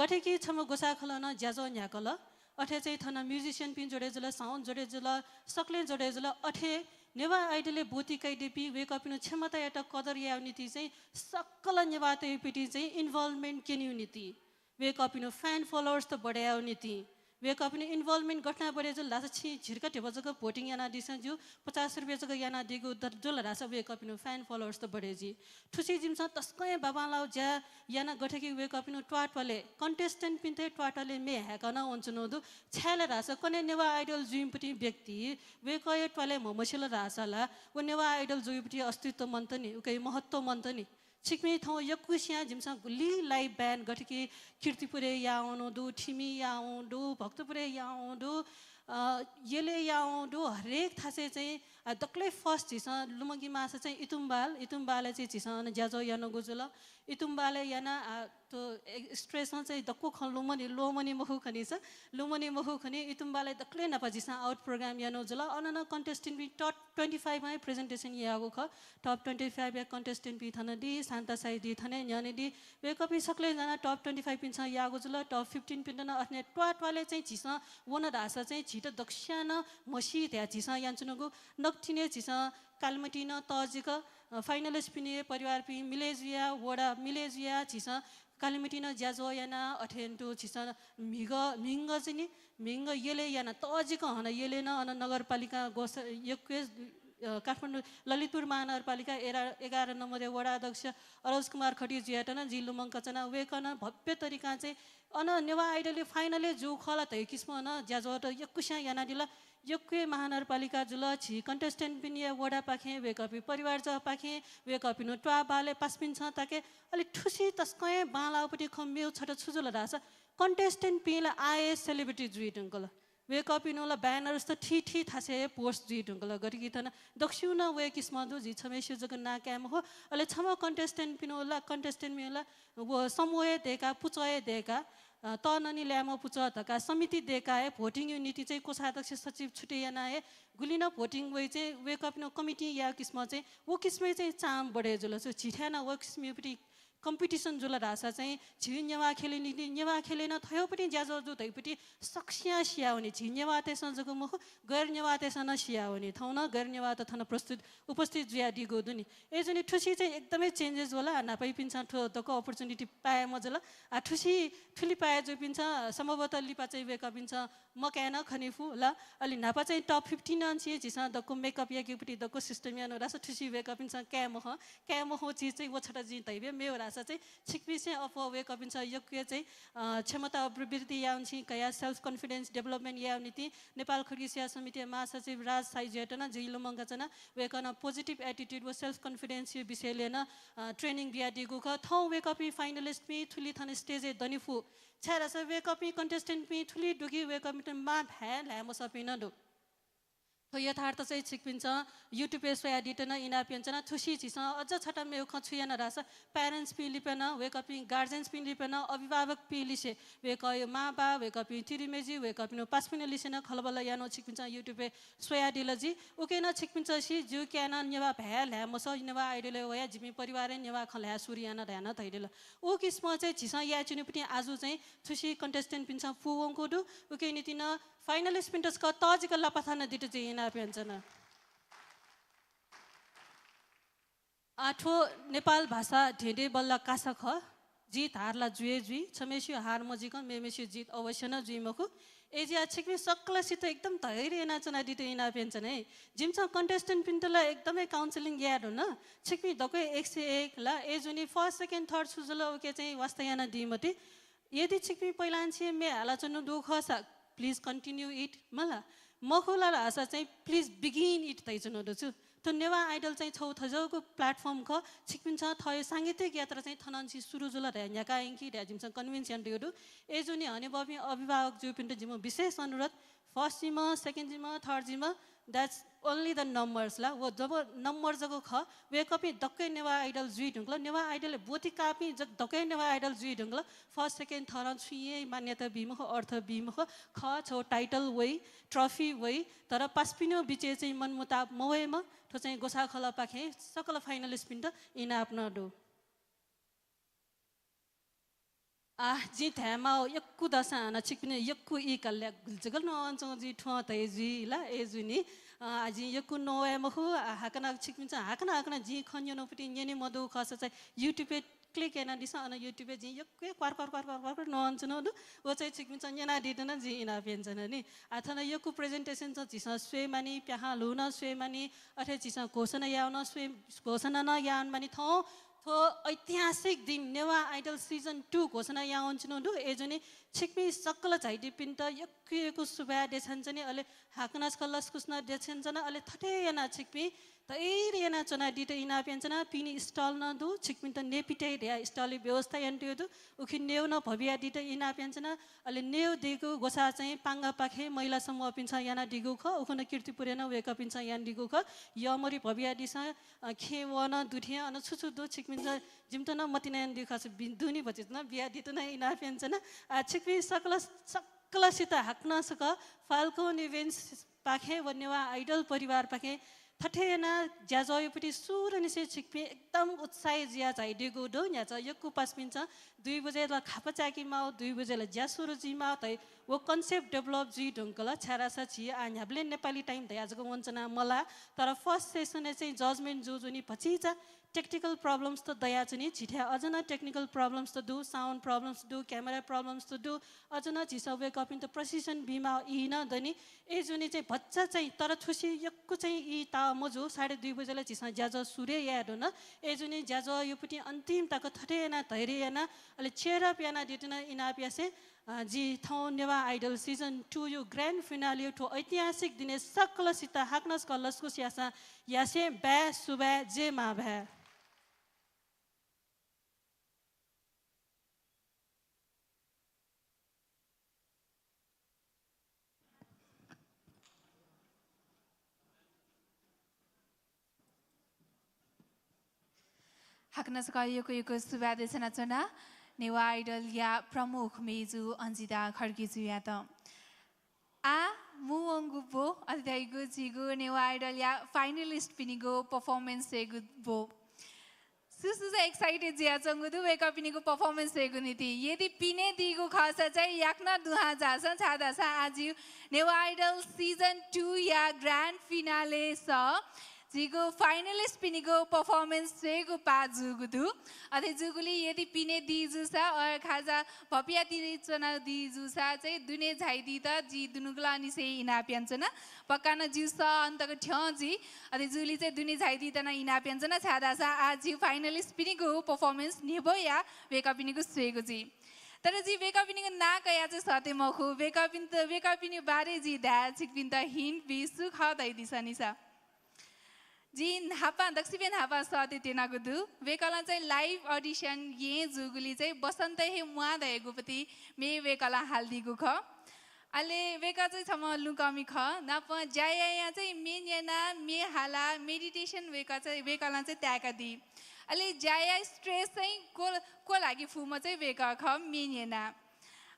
गथे कि छम्ह ग्वसाःखलं ज्याझ्वः न्ह्याकल, अथे चाहिँ थन musician-पिं जोडे जुल, sound जोडे जुल, सकलें जोडे जुल, अथे नेवाः Idol-य् ब्वति कयादीपिं वय्कःपिनिगु क्षमतायात कदर यायेगु निंतिं चाहिँ सकल नेवाःतय्पिं चाहिँ involvement क्यनेगु निंतिं, वय्कःपिनिगु fan followers त बढे यायेगु निंतिं, वय्कःपिनिगु involvement गथे यानाः बढे जुल धाःसा छिं झिर्का धिबा जक voting यानादिसँ ज्यू, पचास रुपियाँ जक यानादीगु द-, जुल धाःसा वय्कःपिनिगु fan followers त बढे जुइ। थुसी जिमिसं तसकं हे बांबांलाःगु ज्या याना गथे कि वय्कःपिनिगु त्वाःत्वालय्, contestant-पिन्त हे त्वाःत्वालय् म्ये हाय्कं नं वनाच्वनागु दु। छाय् ला धाःसा कन्हय् नेवाः Idol जुइम्हपति व्यक्ति वय्कःया त्वालय् म्हमसिल धाःसा ला व नेवाः Idol जुइम्हपति अस्तित्व मन्त नि, उकिया महत्व मन्त नि। छिकपिं थौं यक्वसियां जिमिसं गुलि live band गथे कि कीर्तिपुरय् याःवं दु, थिमि याःवं दु, भक्तपुरय् याःवं दु, अ, यलय् याःवं दु, हरेक थासय् चाहिँ, अ, दकलय् first झीसं लुमंके माःसा चाहिँ इतुम्बाल, इतुम्बालय् चाहिँ झीसं अन ज्याझ्वः यानागु जुल। इतुम्बालय् यानाः, अ, थ्व ए-, stress नं चाहिँ दक्व खँ लुमने, ल्वःमने मखु खनिसा, लुमने मखु खनि, इतुम्बालय् दकलय् न्हापा झीसं out program यानागु जुल। अन नं contestant पिं top twenty five मा presentation याःगु खः। Top twenty five या contestant पिं थन दी, शान्ता साई दी, थन न्ह्यःने दी। वय्कःपिं सकलें जना top twenty five पिन्सं याःगु जुल। Top fifteen पिन्त नं अथे त्वाः त्वालय् चाहिँ झीसं वन धाःसा चाहिँ झीत दक्वसियां नं म्हसी धया झीसं यानाच्वनागु। नकतिनि झीसं कालिमाटिं नं तःजिक, अ, finalist पिनि परिवारपिं मिले जुया, वडा मिले जुया झीसं कालिमाटिं नं ज्याझ्वः याना, अथें तुं झीसं म्हिगः, म्हिगः चाहिँ नि, म्हिगः यलय् याना तःजिक हन यलय् नं अन नगरपालिका गोस-, यक्व, अ, काठमाडौं ललितपुर महानगरपालिका एरा-, एघार नम्बरया वडा अध्यक्ष अरज कुमार खड्गी जुयात नं जिं लुमंकाच्वना। वय्कलं भव्य तरिकां चाहिँ अन नेवाः Idol final य् जूगु खः ला धइगु किसिमं नं ज्याझ्वःत यक्वसियां यानादिल। यक्व महानगरपालिका जुल, झी contestant पिनिया वडापाखें, वय्कःपिं परिवारजःपाखें, वय्कःपिनिगु त्वाःबालय् पासापिन्सं ताके, अले थुसी तसकं हे बांलाःगु खँ मेगु छता छु जुल धाःसा contestant पिं ला आः हे celebrity जुइ धुंकल। वय्कःपिनिगु ला banners त थीथी थासय् हे post जुइ धुंकल। गथे कि थन दक्वसिगु नं वय् किसिमं दु, जिं छम्हय्सिगु जक नां काये मखु। अले छम्ह contestant पिनिगु ला, contestant पिनिगु ला व समूह हे दय्काः, पुचः हे दय्काः, अ, तःननि लाय्म्ह पुचः धकाः समिति दय्काः हे voting या निंतिं चाहिँ कोषाध्यक्ष सचिव छुटे यानाः हे गुलि नं voting वइ चाहिँ वय्कःपिनिगु committee याःगु किसिमं चाहिँ व किसिमं चाहिँ चाम बढे जुल। सो झीथाय् नं व किसिमं competition जुल धाःसा चाहिँ झी नेवाः ख्यलय् निंतिं, नेवाः ख्यलय् नं थज्याःगुपट्टि ज्याझ्वः जू धइगुपट्टि सकसियां सियावनी। झी नेवाःतय्सं जक मखु, गैर नेवाःतय्सं नं सियावनी। थौं नं गैर नेवाःत थन प्रस्तुत, उपस्थित जुयादीगु दु नि। अय्जूगुलिं थुसी चाहिँ एकदमै changes वल। आ, न्हापायापिन्सं थ्व दक्व opportunity पाये मजुल। आ, थुसी थुलि पाये जूपिन्सं सम्भवतः लिपा चाहिँ वय्कःपिन्सं मकाय् नं खने फु ला। अले न्हापा चाहिँ top fifteen नं छि झीसं दक्व makeup याकेगुपट्टि दक्व system यानागु धाःसा थुसी वय्कःपिन्सं काये मखं, काये मखं चिज चाहिँ व छता जिं धयाबी। मेगु धाःसा चाहिँ छिकपिंसं अप्वः वय्कःपिन्सं यक्व चाहिँ, अ, क्षमता अभिवृद्धि यायेगु निंतिं कयाः self confidence development यायेगु निंतिं नेपाल खड्गी सेवा समितिया महासचिव राज साई जुयात नं जिं लुमंकाच्वना। वय्कलं positive attitude व self confidence या विषयलय् नं, अ, training बियादीगु खः। थौं वय्कःपिं finalist पिं थुलि थन stage य् दने फु। छाय्धाःसा वय्कःपिं contestant पिं थुलि दुगु वय्कःपिन्त मां भाय् ल्हाये मसःपिं नं दु। थ्व यथार्थ चाहिँ छिकपिन्सं YouTube य् स्वयादीत नं इनाप यानाच्वना। थुसी झीसं अझ छता मेगु खँ छु याना धाःसा parents पिं लिपा नं, वय्कःपिं guardians पिं लिपा नं, अभिभावक पिं लिसे, वय्कःया मांबौ, वय्कःपिं तिरिमय्जु, वय्कःपिनिगु पासापिनि लिसे नं खँल्हाबल्हा यानागु छिकपिन्सं YouTube य् स्वयादिल जुइ। उकिं नं छिकपिन्सं सी, जिगु काय् नं नेवाः भाय् ल्हाये मसः, नेवाः Idol य् वयाः जिमि परिवारय् नेवाः खँ ल्हाये सुरु याना धयाः नं धयादिल। उ किसिमं चाहिँ झीसं यायेच्वनीगुपट्टि आजु चाहिँ थुसी contestant पिन्सं पूवंगु दु। उकिं निंतिं नं finalist पिन्त छकः तःजिक लापा थानादीत जिं इनाप यानाच्वना। आ, थ्व नेपाल भाषा धेंधेंबल्लाः कासा खः। जिं धाःथें ला जुइ हे जुइ, छम्हय्सिगु हार मजुइकं मेम्हय्सिगु जित अवश्य नं जुइ मखु। अय्जुयाः छिकपिं सकलसित एकदम धैर्य यानाच्वनादीत इनाप यानाच्वना है। जिमिसं contestant पिन्त ला एकदमै counselling याये धुन। छिकपिं दक्वं एक सय एक ला, अय्जूगुलिं first, second, third छु जुल उके चाहिँ वास्ता यानादी मते। यदि छिकपिं पहिलांनिसें म्ये हालाच्वनागु दु खःसा, please continue it, मला। मखु ला धाःसा चाहिँ please begin it धयाच्वनागु दु छु। थ्व नेवाः Idol चाहिँ छगू थज्याःगु platform खः। छिकपिन्सं थःगु सांगीतिक यात्रा चाहिँ थनंनिसें सुरु जुल धयाः न्ह्याका यंकि धयाः जिमिसं convince यानादीगु दु। अय्जूगुलिं हनेबहःपिं अभिभावकजुपिन्त जिमिगु विशेष अनुरोध, first जुइम्ह, second जुइम्ह, third जुइम्ह, that's only the numbers ला। व जब number जक खः, वय्कःपिं दक्वं नेवाः Idol जुइ धुंकल, नेवाः Idol ब्वति काःपिं जक दक्वं नेवाः Idol जुइ धुंकल। First, second, third नं छुं हे मान्यता बी मखु, अर्थ बी मखु। खः, छगू title वइ, trophy वइ, तर पासापिनिगु बिचय् चाहिँ मनमुटाव मवयेमा। थ्व चाहिँ ग्वसाः खलःपाखें सकल finalist पिन्त इनाप नं दु। आः, जिं धायेमाःगु यक्व दःसां हानं छिकपिनि यक्व ई काल ला, गुलि जक नवानाच्वंगु जुइ थ्वं धइ जुइ ला, अय्जूगुलिं, अ, आः जिं यक्व नवाये मखु। आः, हाकनं छिकपिन्सं हाकनं हाकनं जिं खँ न्यनागुपट्टि न्यने मदु खःसा चाहिँ YouTube य् click यानादिसँ, अन YouTube य् जिं यक्व हे क्वार क्वार क्वार क्वार क्वार क्वार नवानाच्वनागु दु। व चाहिँ छिकपिन्सं न्यनादीत नं जिं इनाप यानाच्वना नि। आः, थन यक्व presentation नं झीसं स्वये मानि, प्याखं ल्हू नं स्वये मानि, अथे झीसं घोषणा यायेगु नं स्वये, घोषणा नं याये मानि। थौं थ्व ऐतिहासिक दिन नेवाः Idol season two घोषणा यानाच्वनागु दु। अय्जूगुलिं छिकपिं सकल झाइदीपिन्त यक्व यक्व सुभाय् देछानाच्वनी, अले हाकनं छकः लसकुस नं देछानाच्वना, अले थथे यानाः छिकपिं धैर्य यानाः च्वनादीत इनाप यानाच्वना। पिने stall नं दु, छिकपिन्त नयेपित्याइ धयाः stall-या व्यवस्था यानातयागु दु। उखे नेवः नं भबियादीत इनाप यानाच्वना। अले नेवः दीगु ग्वसाः चाहिँ पांगापाखें महिला समूहपिन्सं यानादीगु खः, उखुन्हु कीर्तिपुरय् नं वय्कःपिन्सं यानादीगु खः। यःमरि भबियादिसँ, अ, खेँय् वः नं दु थें, अन छु छु दु छिकपिन्सं जिमित नं मतिना यानादीगु खः, बि-, दुने भतिचा नं बियादीत नं इनाप यानाच्वना। आ, छिकपिं सकल, सकलसित हाकनं छकः Falcon Events पाखें व नेवाः Idol परिवारपाखें थथे यानाः ज्याझ्वःयापट्टि सुरुनिसें छिकपिं एकदम उत्साही जुया झाइदीगु दु। न्ह्याचा यक्व पासापिन्सं दुई बजे ला खापा चाय्के माः, दुई बजे ला ज्या सुरु जुइ माः धइ व concept develop जुइ धुंकल। छाय्धाःसा झी आः न्ह्याबलें नेपाली time धया जक वनाच्वना मला, तर first session-य् चाहिँ judgement जुजुनि भतिचा technical problems त दयाच्वनी। झीथाय् अझ नं technical problems त दु, sound problems दु, camera problems त दु, अझ नं झीसं वय्कःपिन्त प्रशिक्षण बीमाः ई नं दनि। अय्जूनि चाहिँ भचा चाहिँ, तर थुसी यक्व चाहिँ ई ताः मजू, साढे दुई बजे ला झीसं ज्याझ्वः सुरु हे याये धुन। अय्जूनि ज्याझ्वःयापट्टि अन्तिम तक थथे यानाः धैर्य यानाः अले cheer up यानादीत नं इनाप यासें, अ, जि थौं नेवाः Idol season two-या grand finale थ्व ऐतिहासिक दिनय् सकलसित हाकनं छकः लसकुस यासें, यासें बाय् सुभाय्, जय मांभाय्। हाकनं छकः यक्व यक्व सुभाय् देछानाच्वना नेवाः Idol-या प्रमुख मेजु अन्जिता खड्गीजुयात। आः मुंवंगु ब्व, अथे धइगु झीगु नेवाः Idol-या finalist-पिनिगु performance स्वयेगु ब्व। सु सु चाहिँ excited जुयाच्वंगु दु वय्कःपिनिगु performance स्वयेगु निंतिं? यदि पिने दीगु खःसा चाहिँ याकनं दुहां झासँ, छाय्धाःसा आः झीगु नेवाः Idol season two-या grand finale-स झीगु finalist-पिनिगु performance स्वयेगु पाः जूगु दु। अथे जूगुलिं यदि पिने दी जूसा, अय् खाजा भपियादी च्वनादी जूसा चाहिँ दुने झाइदीत जि दुनुगलंनिसें इनाप यानाच्वना। पक्का नं जिगु सः अन तक थ्यं जुइ। अथे जूगुलिं चाहिँ दुने झाइदीत नं इनाप यानाच्वना, छाय्धाःसा आः झीगु finalist-पिनिगु performance न्ह्यब्वया वय्कःपिनिगु स्वयेगु जुइ। तर जिं वय्कःपिनिगु नां कयाः चाहिँ सःते मखु, वय्कःपिन्त, वय्कःपिनि बारे जिं धाये, छिकपिन्त hint बी, सु खः धयादिसँ नि सा। जिं न्हापां, दक्वसिबें न्हापां सःते त्यनागु दु। वय्कलं चाहिँ live audition येँ जूगुलिं चाहिँ वसन्त हे म्वाः धयागु पति म्ये वय्कलं हालादीगु खः। अले वय्कः चाहिँ छम्ह लुँकःमि खः। नापं ज्या यायां चाहिँ म्ये न्यनाः, म्ये हालाः, meditation वय्कः चाहिँ, वय्कलं चाहिँ ताय्कादी। अले ज्याया stress चाहिँ क्व-, क्वलाके फुम्ह चाहिँ वय्कः खः, म्ये न्यनाः।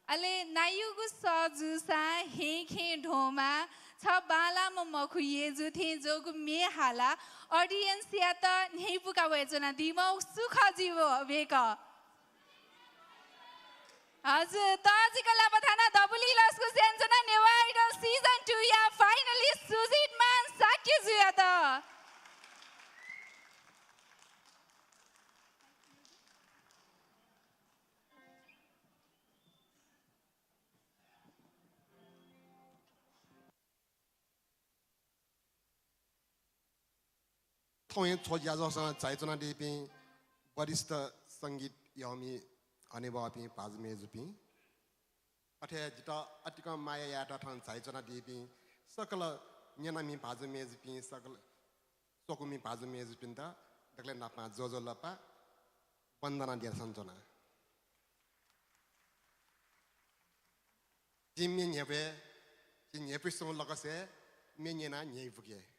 अले नायुगु सः जूसां हें खें ध्वंमाः, छ बांलाःम्ह मखु येँजु थें ज्वःगु म्ये हालाः audience-यात न्ह्यइपुका वयेच्वनादीम्ह सु खः जुइ व वय्कः? हजुर, तःजिक लापा थानाः दबुलिइ लसकुस यानाच्वना नेवाः Idol season two-या finalist सुजित मान शाक्यजुयात। थौं हे थ्व ज्याझ्वलय् झायाच्वनादीपिं वरिष्ठ संगीत यःमि हनेबहःपिं भाजु मय्जुपिं, अथे हे जितः अतिकं माया यायेत थन झायाच्वनादीपिं सकल न्यनामि भाजु मय्जुपिं, सकल स्वकुमि भाजु मय्जुपिन्त दकलय् न्हापां ज्वजलपा, वन्दना देछानाच्वना। जिं म्ये न्ह्यब्वये, जिं न्ह्यइपुसे च्वंगु लकसय् म्ये न्यनाः न्ह्यइपुके।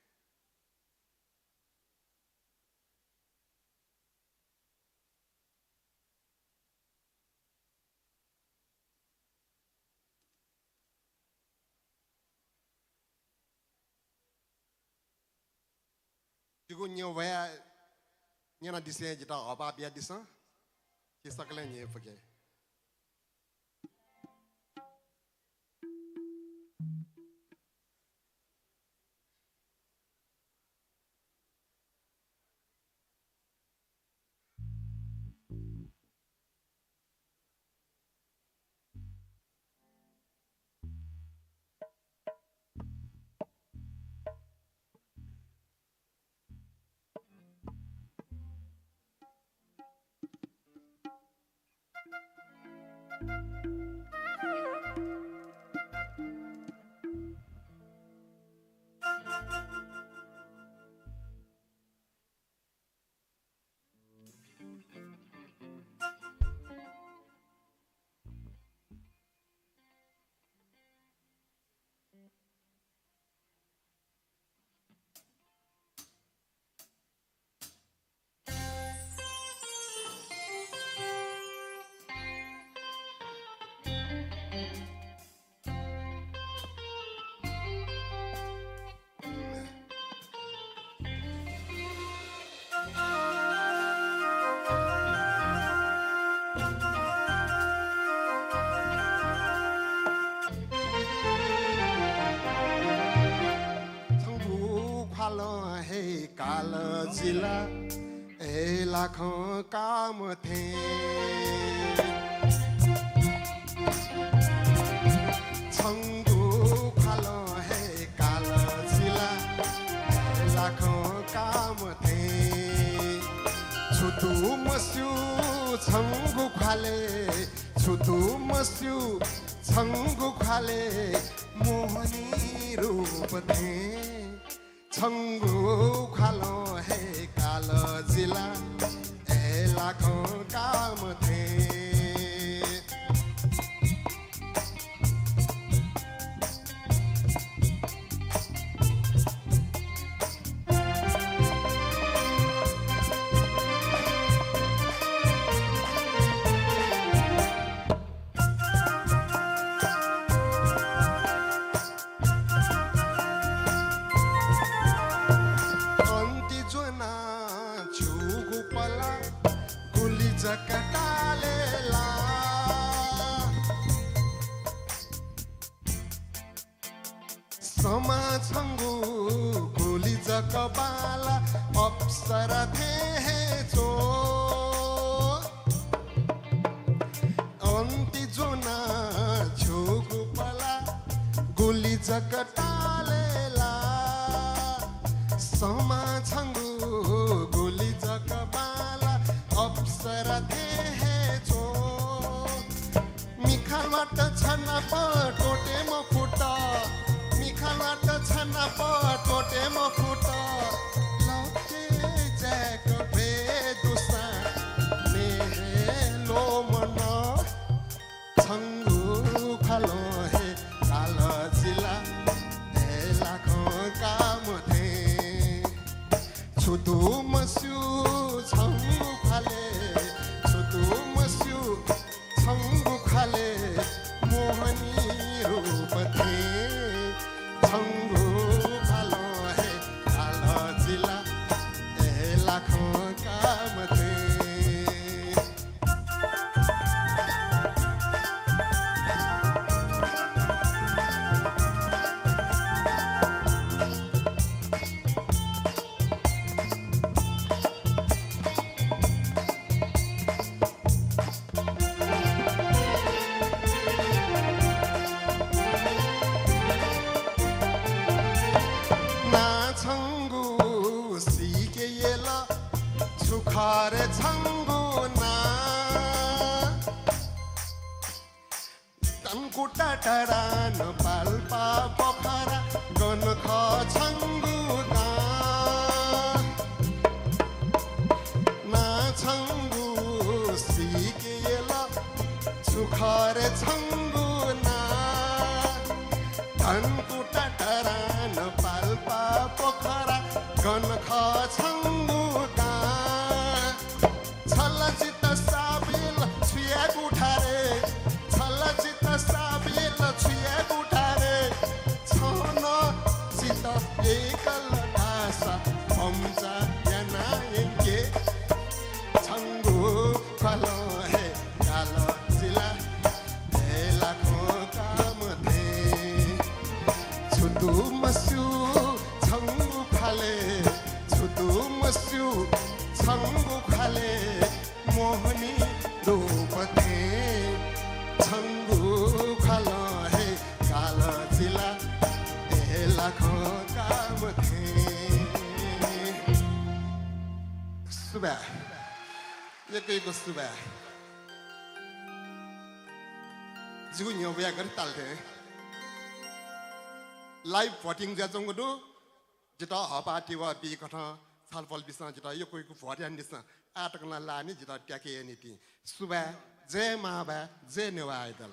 जिगु न्ह्यब्वया न्यनादिसँ, जितः हःपाः बियादिसँ। छि सकलें न्ह्यइपुके। जिला ए लाखं काम थें। छंगु ख्वालं हे काल जिला ए लाखं काम थें। छु तू मस्यू छंगु ख्वाले, छु तू मस्यू छंगु ख्वाले मोहनी रूप थें। छंगु ख्वालं हे काल जिला ए लाखं काम थें। अन्ति ज्वना छुगु पला गुलि जक ताले ला। समा छंगु गुलि जक बाला अप्सरा थें हे च्वं। अन्ति ज्वना छुगु पला गुलि जक ताले ला। समा छंगु गुलि जक बाला अप्सरा थें हे च्वं। मिखा ल्वात छनाप त्वःते मफुत, मिखा ल्वात छनाप त्वःते मफुत। लःके जाय्क भ्वय् दुसां नये हे ल्वःमन। छंगु ख्वालं हे काल जिला ए लाखं काम थें। छु तू मस्यू छंगु ख्वाले, छु तू मस्यू छंगु ख्वाले मोहनी रूप थें। छंगु ख्वालं हे काल जिला ए लाखं काम थें। नां छंगु सीके यल, छु खः रे छंगु नां। धनकुटा, तराना, पाल्पा, पोखरा, गन खः छंगु गां। नां छंगु सीके यल, छु खः रे छंगु नां। धनकुटा, तराना, पाल्पा, पोखरा, गन खः छंगु गां। छलचित्र साबिल छु यायेगु धारे, छलचित्र साबिल छु यायेगु धारे। छन चित एकल धाःसा भम्चा याना यंके। छंगु ख्वालं हे काल जिला ए लाखं काम थें। छु तू मस्यू छंगु ख्वाले, छु तू मस्यू छंगु ख्वाले मोहनी रूप थें। छंगु ख्वालं हे काल जिला ए लाखं काम थें। सुभाय्। यक्व यक्व सुभाय्। जिगु न्ह्यः वयाः गथे ताल थें live voting जुयाच्वंगु दु। जितः हःपाः तिबः बीकथं छलफल बिसां जितः यक्व यक्व vote यानादिसँ। आः तक नं लाःनि जितः त्याके याये निंतिं। सुभाय्। जय मांभाय्, जय नेवाः Idol।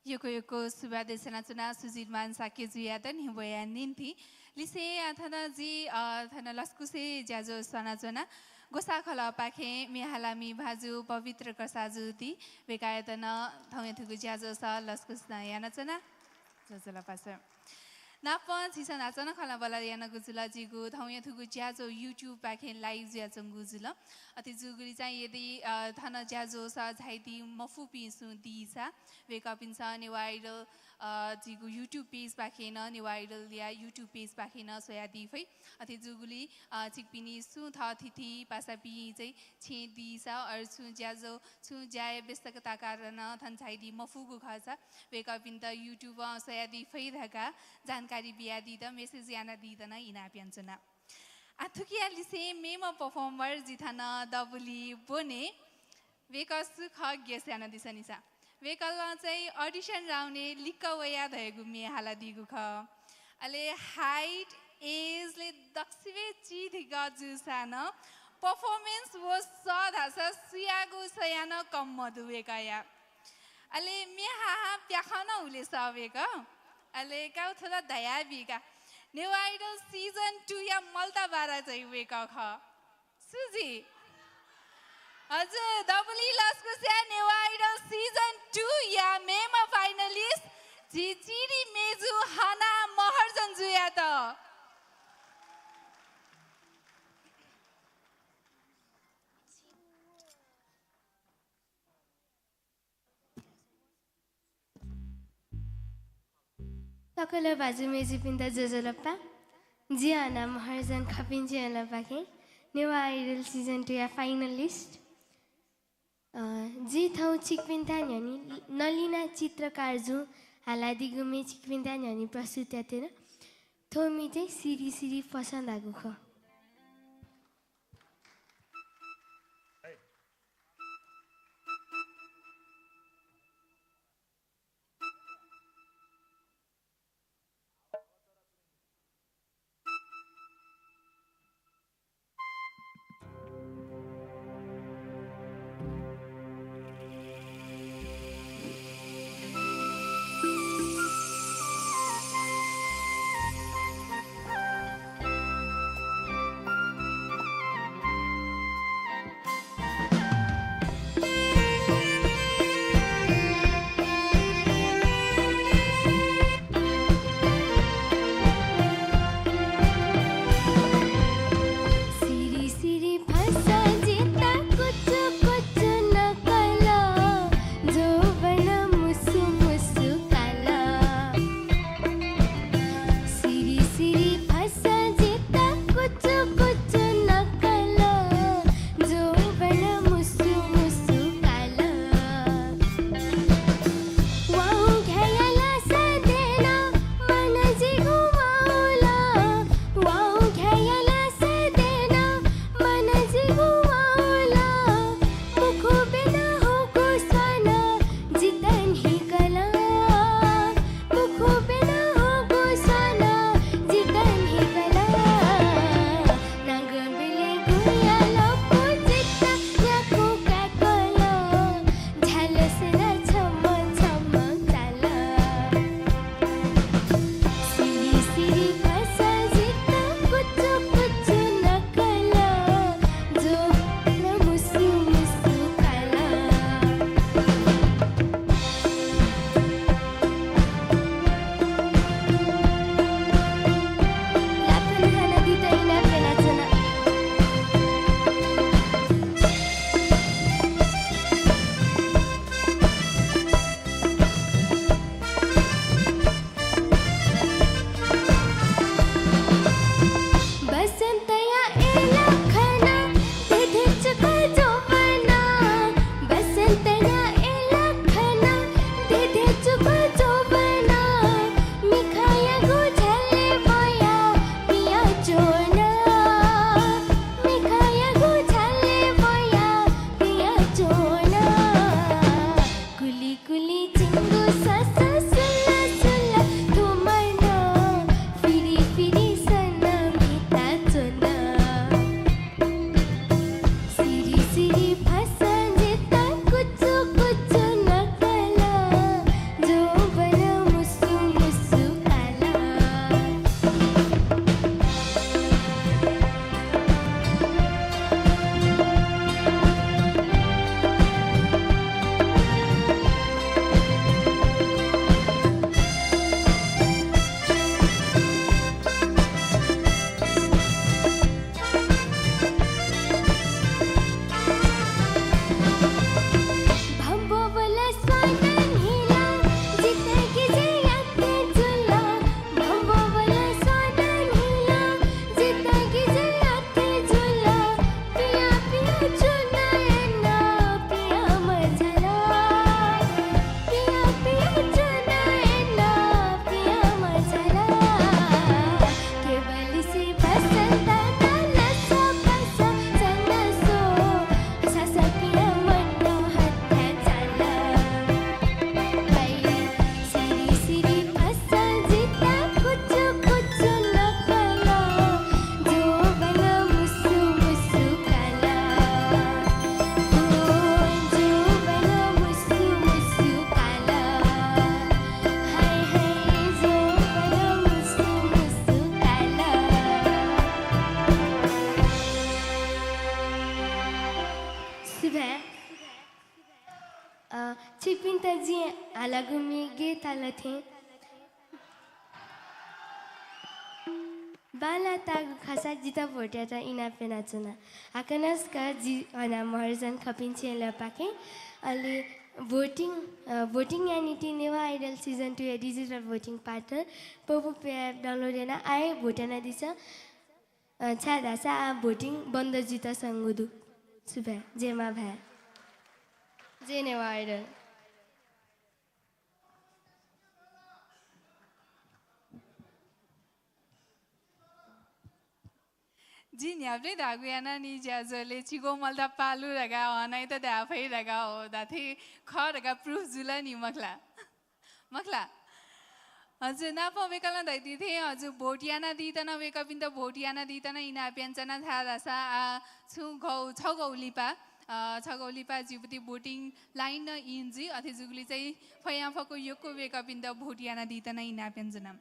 यक्व यक्व सुभाय् देछानाच्वना सुजित मान शाक्यजुयात न्ह्यब्वया निंतिं। लिसें आः थन जि, अ, थन लसकुसे ज्याझ्वः स्वानाच्वना। ग्वसाःखलःपाखें म्ये हालामि भाजु पवित्र कसाःजुति वय्कःयात नं थौंया थुगु ज्याझ्वलय् लसकुस नं यानाच्वना। ज्वजलपा sir। नापं झीसं न्हाचः नं खँल्हाबल्हा यानागु जुल। जिगु थौंया थुगु ज्याझ्वः YouTube पाखें live जुयाच्वंगु जुल। अथे जूगुलिं चाहिँ यदि, अ, थन ज्याझ्वःसा झायादी मफुपिं सुं दीसा, वय्कःपिन्सं नेवाः Idol, अ, जिगु YouTube page पाखें नं, नेवाः Idol या YouTube page पाखें नं स्वयादी फइ। अथे जूगुलिं, अ, छिकपिनि सुं थःथिति पासापिं चाहिँ छेँ दीसा, अरू छुं ज्याझ्वः, छुं ज्याया व्यस्तता कारणं थन झायादी मफुगु खःसा, वय्कःपिन्त YouTube-ं स्वयादी फइ धकाः जानकारी बियादीत, message यानादीत नं इनाप यानाच्वना। आः थुकिया लिसें मेम्ह performer जि थन दबुली ब्वने। वय्कः सु खः guess यानादिसँ निसा। वय्कलं चाहिँ audition round-य् लिक्क वया धयागु म्ये हालादीगु खः। अले height, age ले दक्वसिबें चिधिक जूसां नं performance व सः धाःसा सुयागु सयां नं कम मदु वय्कःया। अले म्ये हाहां प्याखं नं हुले सः वय्कः। अले काउ थ्व ला धयाबी का। नेवाः Idol season two या मल्ता बारा चाहिँ वय्कः खः। सु जुइ? हजुर, दबुली लसकुसया नेवाः Idol season two या मेम्ह finalist झी चिरी मेजु हना महर्जन जुयात। सकल भाजु मय्जुपिन्त ज्वजलपा। जि हना महर्जन खपिंची यलपाखें नेवाः Idol season two या finalist। अ, जिं थौं छिकपिन्ता न्ह्यःने नलिना चित्रकारजुं हालादीगु म्ये छिकपिन्ता न्ह्यःने प्रस्तुत यायेत्यना। थ्व म्ये चाहिँ सिरि सिरि फसं धाःगु खः। अ, छिकपिन्त जिं हालागु म्ये गय् ताल थें बांलाः ताःगु खःसा जितः vote यायेत इनाप यानाच्वना। हाकनं छकः जि हना महर्जन खपिं छेँय् लःपाखें। अले voting, अ, voting याये निंतिं नेवाः Idol season two या digital voting partner पपु app download यानाः आः हे vote यानादिसँ। अ, छाय्धाःसा आः voting बन्द जुइत संगु दु। सुभाय्, जय मांभाय्। जय नेवाः Idol। जिं न्ह्याबलें धाःगु यानाः नि ज्याझ्वलय् चिगो मल्ता पालु धकाः हनाइत धाये फइ धकाः हो धात्थें खः धकाः proof जुल नि मखुला। मखुला। हजुर, नापं वय्कलं धयादी थें, हजुर, vote यानादीत नं, वय्कःपिन्त vote यानादीत नं इनाप यानाच्वना, छाय्धाःसा आः छुं घौ, छगौ लिपा, अ, छगौ लिपा जिगु पति voting line नं in जुइ, अथे जूगुलिं चाहिँ फयांफक्व यक्व वय्कःपिन्त vote यानादीत नं इनाप यानाच्वना।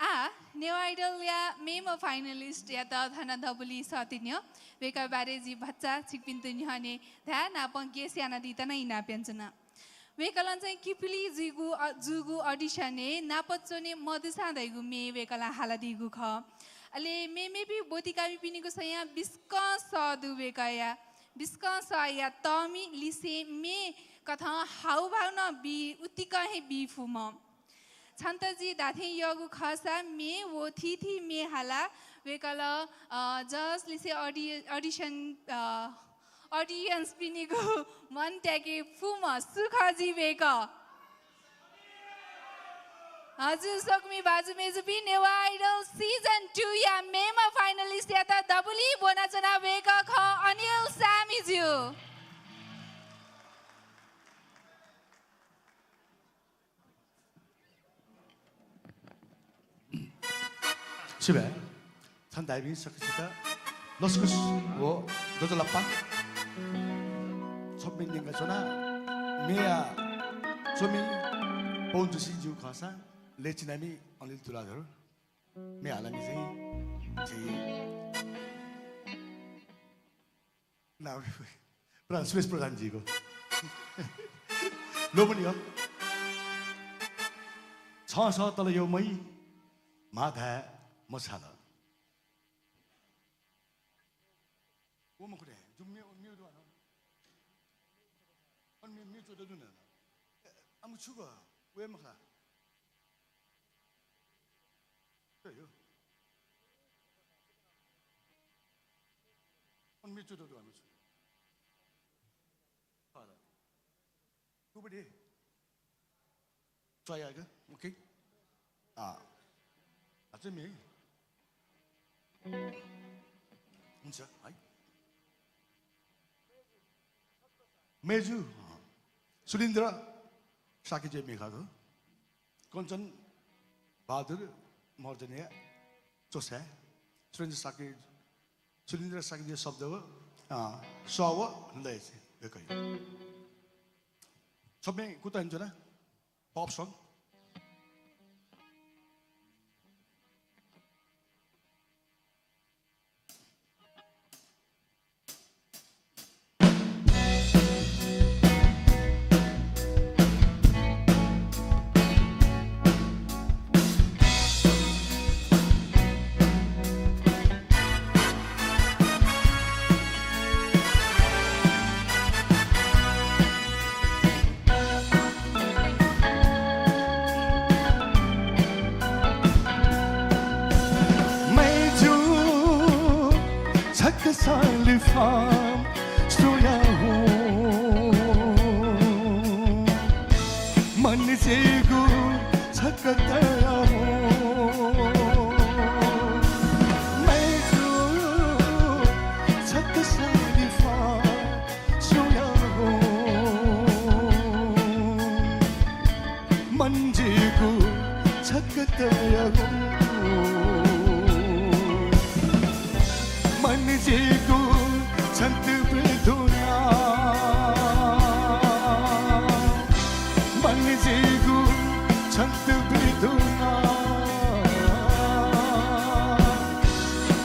आः, नेवाः Idol या मेम्ह finalist यात थन दबुलिइ सःतेन्यं, वय्कः बारे जिं भचा छिकपिन्त न्ह्यःने धाये, नापं guess यानादीत नं इनाप यानाच्वना। वय्कलं चाहिँ किपुली जुइगु, अ, जूगु audition-य् नाप च्वने मदुसां धइगु म्ये वय्कलं हालादीगु खः। अले मेमेपिं ब्वतिकामिपिनिगु स्वयां बिस्कं सः दु वय्कःया। बिस्कं सःया तःमि लिसें म्ये कथं हावभाव नं बी, उतिकं हे बी फुम्ह। छन्त जिं धात्थें यःगु खःसा म्ये व थीथी म्ये हालाः वय्कलं, अ, judge लिसें अडि-, audition, अ, audience-पिनिगु मन त्याके फुम्ह सु खः जुइ वय्कः? हजुर, स्वकुमि भाजु मय्जुपिं, नेवाः Idol season two या मेम्ह finalist-यात दबुलिइ ब्वनाच्वना वय्कः खः अनिल सामी ज्यू। सुभाय्। थन धाइपिं सकसित लसकुस व ज्वजलपा। छप्मे न्यंकाच्वना। म्येया च्वमि पवन जोशी ज्यू खःसा लय् चिनामि अनिल तुलाधर। म्ये हालामि चाहिँ झी ना, प्र-, सुरेश प्रधानजीको। लोभनीय। छं सः तल यःमय्, म्हा धाये मछाल। व मखु रे, जु म्यू, म्यू दु अन। अन म्यू, म्यू च्वत दु न। ए, आमु छु ग, वये मखा। अन म्यू च्वत दु, आमु छु। हला। कुबडी। चया ग, OK। अँ। अझ म्ये। हुन्छ, है। मय्जु, अँ। सुरेन्द्र शाक्यजुया म्ये खः थ्व। कञ्चन बहादुर महर्जनया च्वसाय् सुरेन्द्र शाक्य, सुरेन्द्र शाक्यजुया शब्द व, अँ, सः व लय् चाहिँ वय्कःया। छप्मे कुतः न्यनाच्वना, pop song। मय्जु छकः सालिफां स्वया हुँ। मन जिगु छकः तया हुँ। मय्जु छकः सालिफां स्वया हुँ। मन जिगु छकः तया हुँ। मन जिगु छन्त ब्रिदुना। मन जिगु छन्त ब्रिदुना।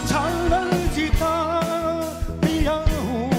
छालां जितः पिया हुँ।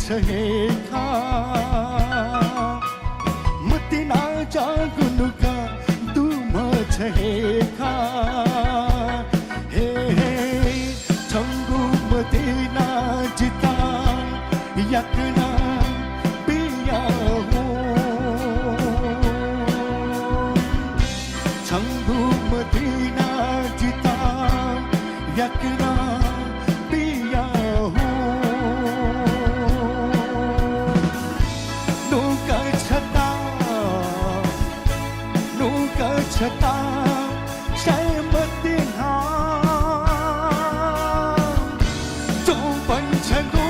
छ हे खः, मतिना जागुनुका दुम्ह छ हे खः। हे, हे, छंगु मतिना जितः याकनं बिया हुँ। छंगु मतिना जितः याकनं बिया हुँ। नुगः छता, नुगः छता, सय् मतिना। च्वंपन छंगु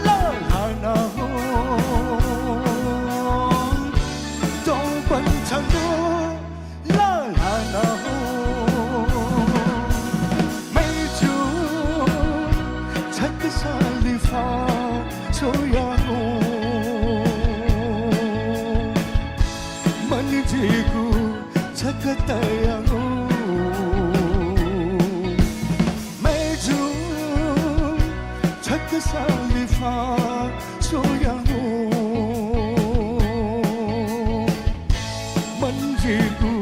लःल्हाना हुँ। च्वंपन छंगु लःल्हाना हुँ। मय्जु छकसा लिफः स्वया हुँ। मन जिगु छकः तया हुँ। मय्जु छकसा लिफः स्वया हुँ। मन जिगु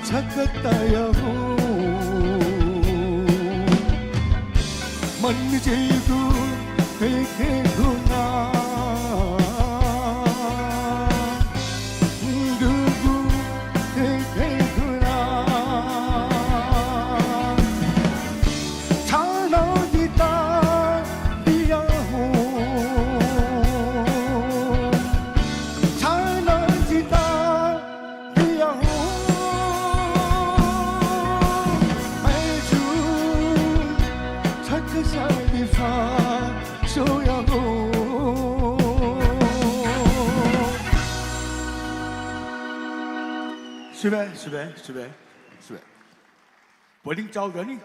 छकः तया हुँ। मन जिगु हे हे घुना। गुगु हे हे घुना। छानं जितः बिया हुँ। छानं जितः बिया हुँ। मय्जु छकसा लिफः स्वया हुँ। सुभाय्, सुभाय्, सुभाय्, सुभाय्। Voting चाउ गनि?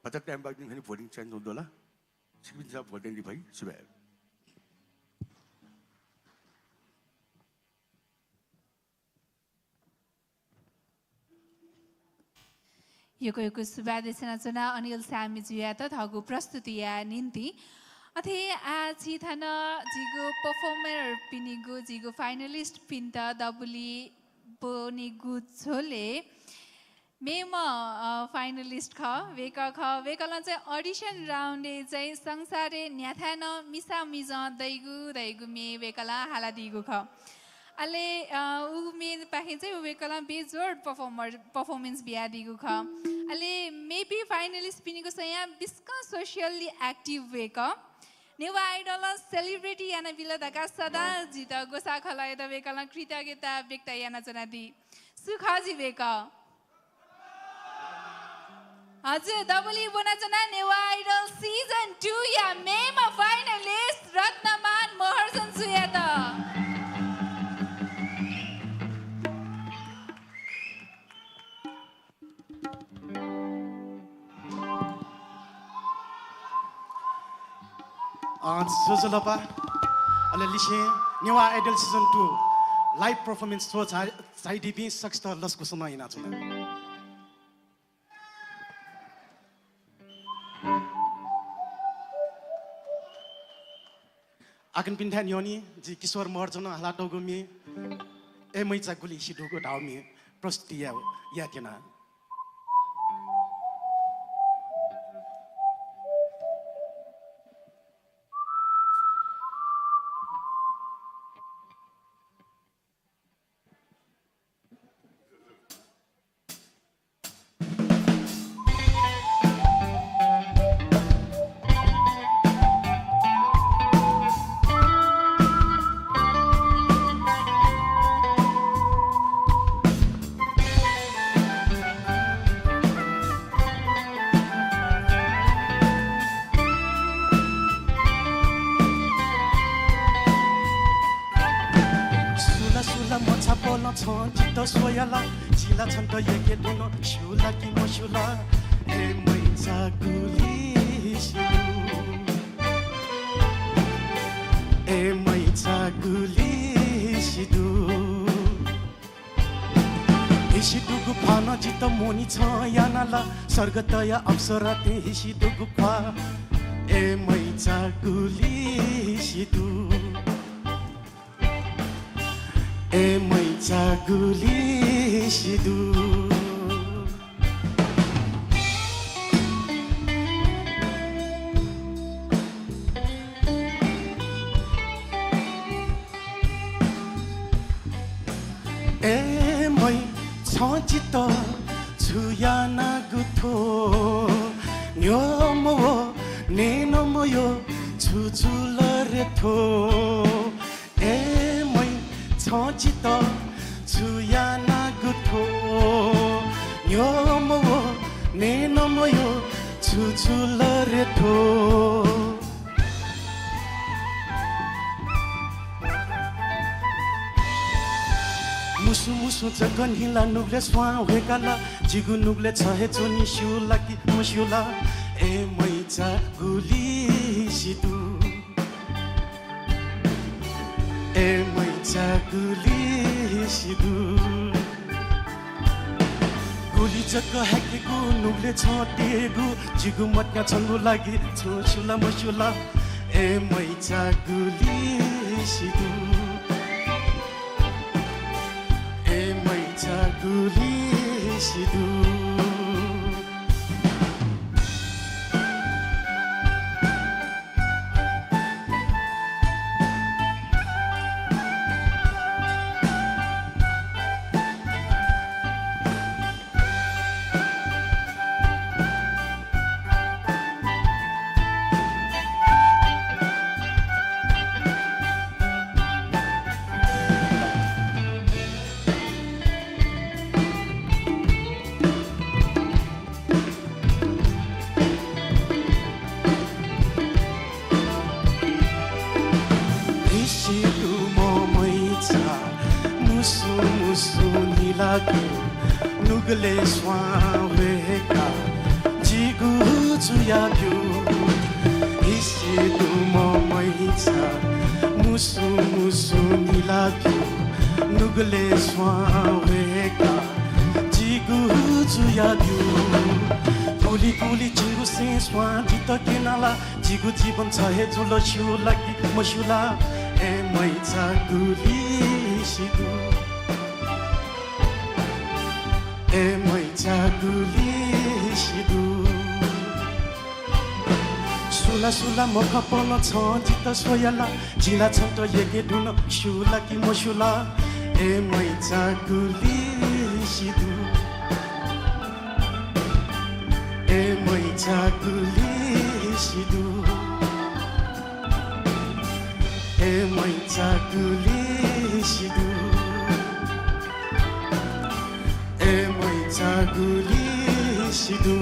भचा time बाकी खनि voting चाउ दु ला? छिकपिन्सं vote यानादी फइ। सुभाय्। यक्व यक्व सुभाय् देछानाच्वना अनिल सामीजुयात थःगु प्रस्तुतिया निंतिं। अथे आः झी थन झीगु performer पिनिगु, झीगु finalist पिन्त दबुली ब्वनेगु झ्वलय् मेम्ह, अ, finalist खः, वय्कः खः। वय्कलं चाहिँ audition round-य् चाहिँ संसारय् न्ह्याथाय् नं मिसा मिजं दइगु धइगु म्ये वय्कलं हालादीगु खः। अले, अ, उ म्येपाखें चाहिँ वय्कलं बेजोड performer, performance बियादीगु खः। अले मेपिं finalist पिनिगु स्वयां बिस्कं socially active वय्कः। नेवाः Idol-ं celebrity यानाबिल धकाः सदां झीत ग्वसाः खलःयात वय्कलं कृतज्ञता व्यक्त यानाच्वनादी। सु खः जि वय्कः? हजुर, दबुली ब्वनाच्वना नेवाः Idol season two या मेम्ह finalist रत्नमान महर्जनजुयात। अँ, ज्वजलपा। अले लिसें Newah Idol season two live performance show झाइ-, झाइदीपिं सकसित लसकुस नं यानाच्वना। आकनपिन्थाय् न्ह्यःने जि किशोर महर्जनं हालातःगु म्ये ए मैचा गुलि हिसि दुगु धाःगु म्ये प्रस्तुति या-, यायेत्यना। सुला सुला मछापलं छं जितः स्वया ला, जि ला छन्त यय्के धुन स्यू ला कि मस्यू ला? ए मैचा गुलि हिसि दु, ए मैचा गुलि हिसि दु। हिसि दुगु ख्वालं जितः मोहनी छं याना ला, स्वर्गतया अप्सरा थें हिसि दुगु ख्वाः। ए मैचा गुलि सिदु, ए मैचा गुलि सिदु। ए मै, छं जितः छु यानागु थ्व? न्यँ मवः, नये नं मयः, छु जुल रे थ्व? ए मै, छं जितः छु यानागु थ्व? न्यँ मवः, नये नं मयः, छु जुल रे थ्व? मुसु मुसु जक न्हिला नुगलय् स्वां ह्वय्‌का ला, जिगु नुगलय् छ हे च्वनी, स्यू ला कि मस्यू ला? ए मैचा गुलि सिदु, ए मैचा गुलि सिदु। गुलि जक हाकेगु नुगलय् छं तयेगु, जिगु मत्या छंगु लागि छुं स्यू ला मस्यू ला? ए मैचा गुलि सिदु, ए मैचा गुलि सिदु। धिसिदुम्ह मैचा मुसु मुसु न्हिलागु नुगलय् स्वां ह्वय्‌का जिगु जुयाब्यु। धिसिदुम्ह मैचा मुसु मुसु न्हिलागु नुगलय् स्वां ह्वय्‌का जिगु जुयाब्यु। गुलि गुलि जिगु सें स्वां जितः क्यना ला, जिगु जीवन छ हे जुल स्यू ला कि मस्यू ला? ए मैचा गुलि सिदु, ए मैचा गुलि सिदु। सु ला सु ला मखपलं छं जितः स्वया ला, जिं ला छन्त यःके धुन स्यू ला कि मस्यू ला? ए मैचा गुलि सिदु, ए मैचा गुलि सिदु, ए मैचा गुलि सिदु, ए मैचा गुलि सिदु।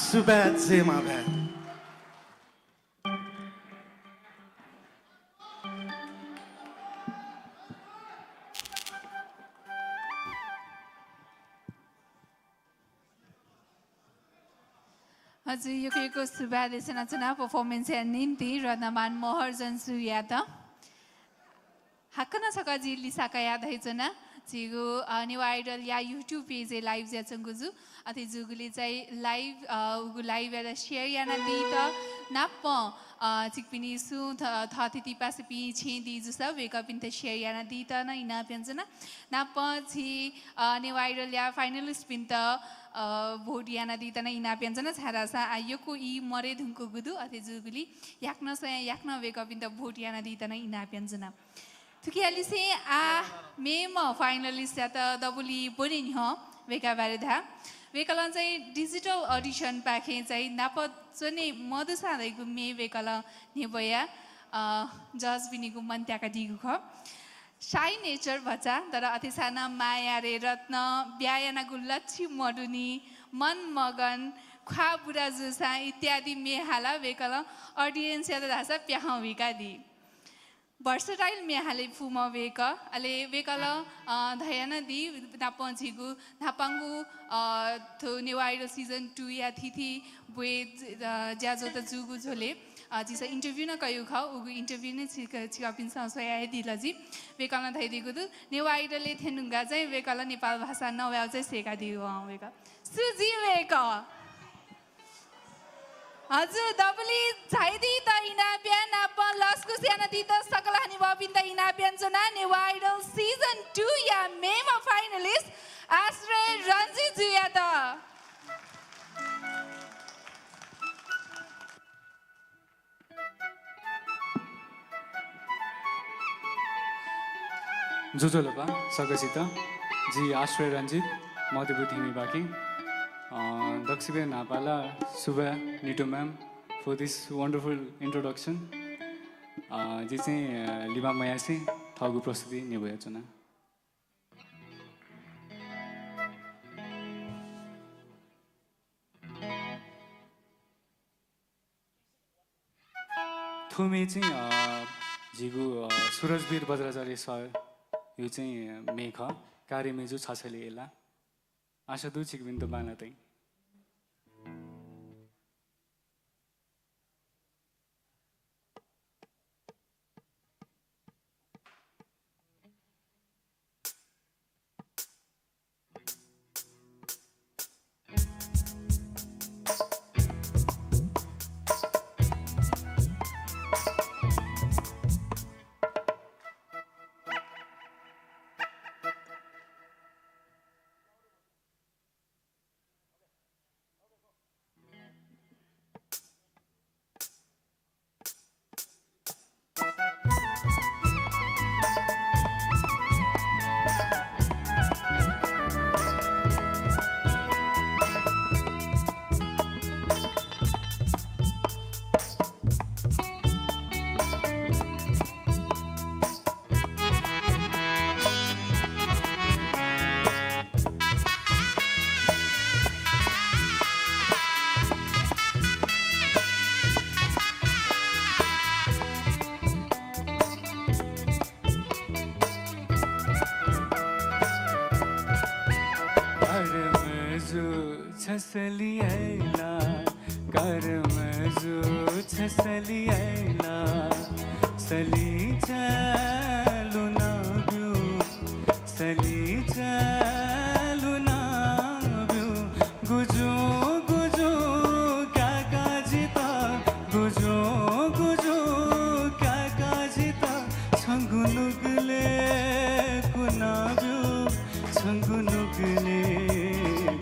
सुभाय् जय मांभाय्। हजुर, यक्व यक्व सुभाय् देछानाच्वना performance-या निंतिं रत्नमान महर्जन सुयात। हाकनं छकः जिं लिसा कयाः धयाच्वना, झीगु, अ, नेवाः Idol-या YouTube page-य् live जुयाच्वंगु जू। अथे जूगुलिं चाहिँ live, अ, उगु live-यात share यानादीत नापं, अ, छिकपिनि सुं थ-, थःथितिपासापिं छेँय् दी जूसा वय्‌कःपिन्त share यानादीत नं इनाप यानाच्वना। नापं झी, अ, नेवाः Idol-या finalist-पिन्त, अ, vote यानादीत नं इनाप यानाच्वना, छाय्‌धाःसा आः यक्व ई मरे धुंकूगु दु। अथे जूगुलिं याकनं स्वयां याकनं वय्‌कःपिन्त vote यानादीत नं इनाप यानाच्वना। थुकिया लिसें आः मेम्ह finalist-यात दबुलिइ ब्वने न्ह्यः वय्‌कःया बारे धाये। वय्‌कलं चाहिँ digital audition पाखें चाहिँ नाप च्वने मदुसां धइगु म्ये वय्‌कलं न्ह्यब्वयाः, अ, judge-पिनिगु मन त्याकादीगु खः। Shy nature भचा, तर अथेसां नं माया रे रत्न, ब्याहा यानागु लच्छि मदुनि, मन मगन, ख्वाः बुरा जूसां इत्यादि म्ये हालाः वय्‌कलं audience-यात धाःसा प्याखं हुइकादी। Versatile म्ये हाले फुम्ह वय्‌कः। अले वय्‌कलं, अ, धयानादी नापं झीगु न्हापांगु, अ, थ्व नेवाः Idol season two-या थीथी ब्वय्, अ, ज्याझ्वः जूगु झ्वलय्, अ, झीसं interview नं कयागु खः, उगु interview नं छिक-, छिकपिन्सं स्वया हे दिल जि। वय्कलं धयादीगु दु, नेवाः Idol-य् थ्यंधुंकाः चाहिँ वय्कलं नेपाल भाषा नवायेगु चाहिँ सय्कादीगु हं वय्कः। सु जुइ वय्कः? हजुर, दबुलिइ झायादीत इनाप याये, नापं लसकुस यानादीत सकल हनेबहःपिन्त इनाप यानाच्वना। नेवाः Idol season two-या मेम्ह finalist आश्रय रञ्जितजुयात। ज्वजलपा सकसित, जि आश्रय रञ्जित, मध्यपुर थिमिबाकें। अ, दक्वसिबय् न्हापां ला सुभाय् Nitu ma'am for this wonderful introduction। अ, जि चाहिँ, अ, लिबां मयासें थःगु प्रस्तुति न्ह्यब्वयाच्वना। थ्व म्ये चाहिँ, अ, झीगु, अ, सुरजवीर बज्राचार्य सरया चाहिँ म्ये खः, कार्य मेजु छाछली अय्ला। आशा दु छिकपिन्त बांलाइ। कर्मजु छसली अय्ला, कर्मजु छसली अय्ला, सली चालु ना ब्यु, सली चालु ना ब्यु, गुजु गुजु काकाजित, गुजु गुजु काकाजित, छंगु नुगलय् कुना ब्यु, छंगु नुगलय्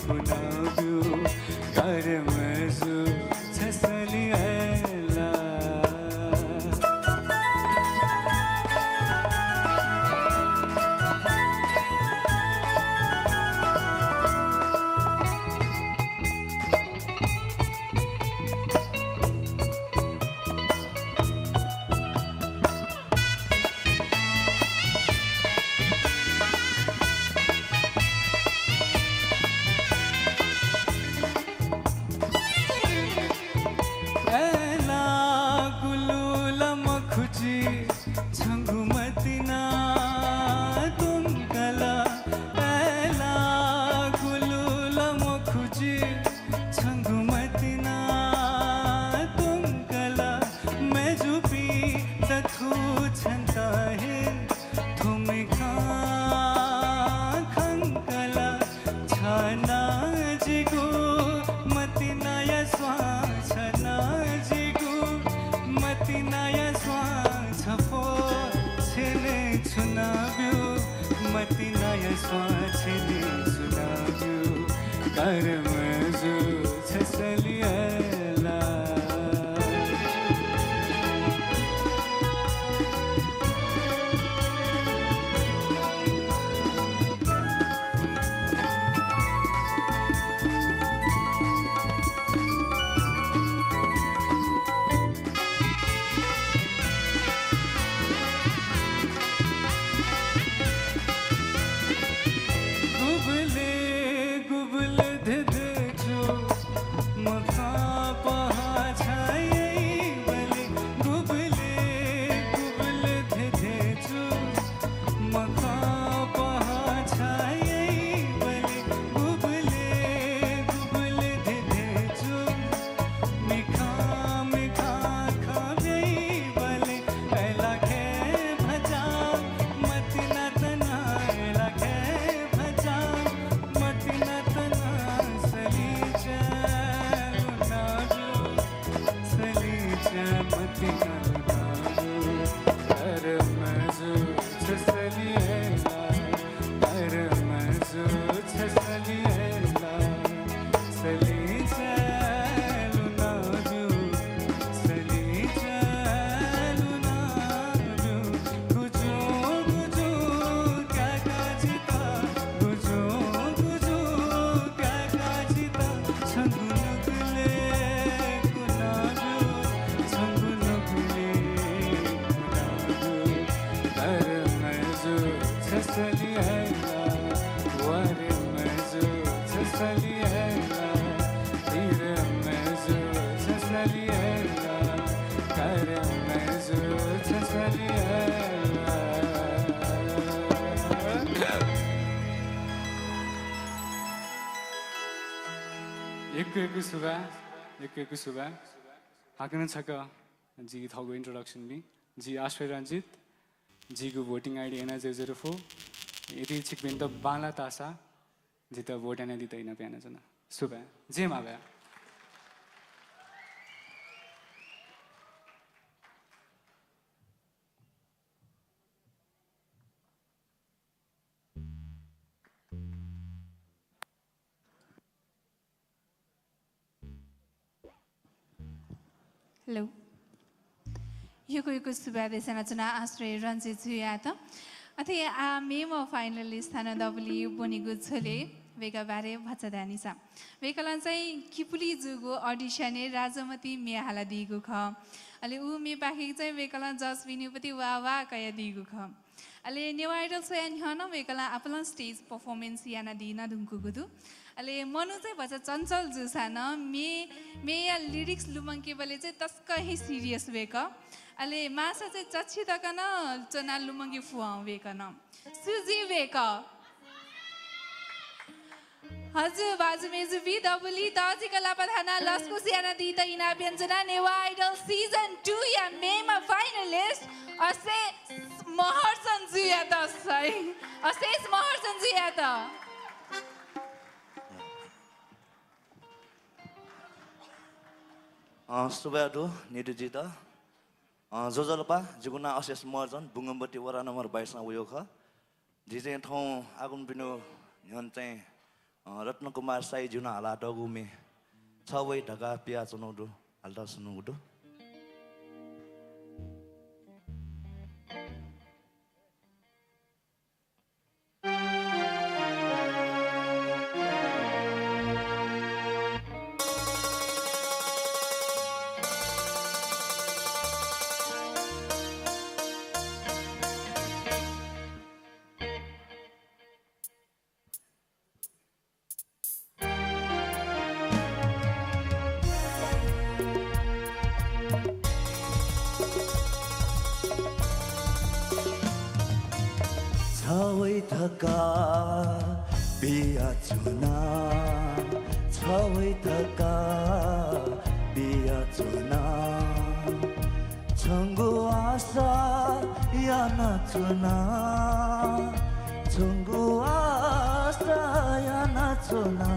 कुना ब्यु, कर्मजु छसली अय्ला। अय्ला गुलु ला मखुजि छंगु मतिना तुंकल, अय्ला गुलु ला मखुजि छंगु मतिना तुंकल, मेजुपिं दथु छन्त हे थुमिकं खंकल, छना जिगु मतिनाया स्वां, छना जिगु मतिनाया स्वां छपो छेने छुना ब्यु, मतिनाया स्वां छेने छुना ब्यु, कर्मजु छसली अय्ला। गुबले गुबले धिधि यक्व यक्व सुभाय्, यक्व यक्व सुभाय्। हाकनं छकः जिं थःगु introduction बी। जि आश्रय रञ्जित, जिगु voting ID N I zero zero four। यदि छिकपिन्त बांलाः धाःसा जितः vote यानादीत इनाप यानाच्वना। सुभाय्। जय मांभाय्। Hello। यक्व यक्व सुभाय् देछानाच्वना आश्रय रञ्जित जुयात। अथे आः मेम्ह finalist थन दबुलिइ ब्वनेगु झ्वलय् वय्कः बारे भचा धायेनिसा। वय्कलं चाहिँ किपुली जूगु audition-य् राजमति म्ये हालादीगु खः। अले उ म्येपाखें चाहिँ वय्कलं judge-पिनिपति वाह वाह कयादीगु खः। अले नेवाः Idol स्वयाः न्ह्यः नं वय्कलं आपालं stage performance यानादी नं धुंकूगु दु। अले मनू चाहिँ भचा चञ्चल जूसां नं म्ये, म्येया lyrics लुमंकेबलय् चाहिँ तसकं हे serious वय्कः। अले माःसा चाहिँ चच्छि तक नं च्वनाः लुमंके फुहं वय्कलं। सु जुइ वय्कः? हजुर, भाजु मय्जुपिं, दबुलिइ तःजिक लापा थानाः लसकुस यानादीत इनाप यानाच्वना। नेवाः Idol season two-या मेम्ह finalist अशेष महर्जन जुयात है। अशेष महर्जन जुयात। अँ, सुभाय् दु नितुजित। अँ, ज्वजलपा, जिगु नां अशेष महर्जन, बुंगमती वडा नम्बर बाइसं वयागु खः। जि चाहिँ थौं आगुनपिनिगु न्ह्यःने चाहिँ, अँ, रत्नकुमार साइजिनं हालातःगु म्ये छ वइ धकाः पियाच्वनागु दु, हालातःसुनागु दु। छ वइ धकाः पियाच्वना, छ वइ धकाः पियाच्वना। छंगु आशा यानाच्वना, छंगु आशा यानाच्वना।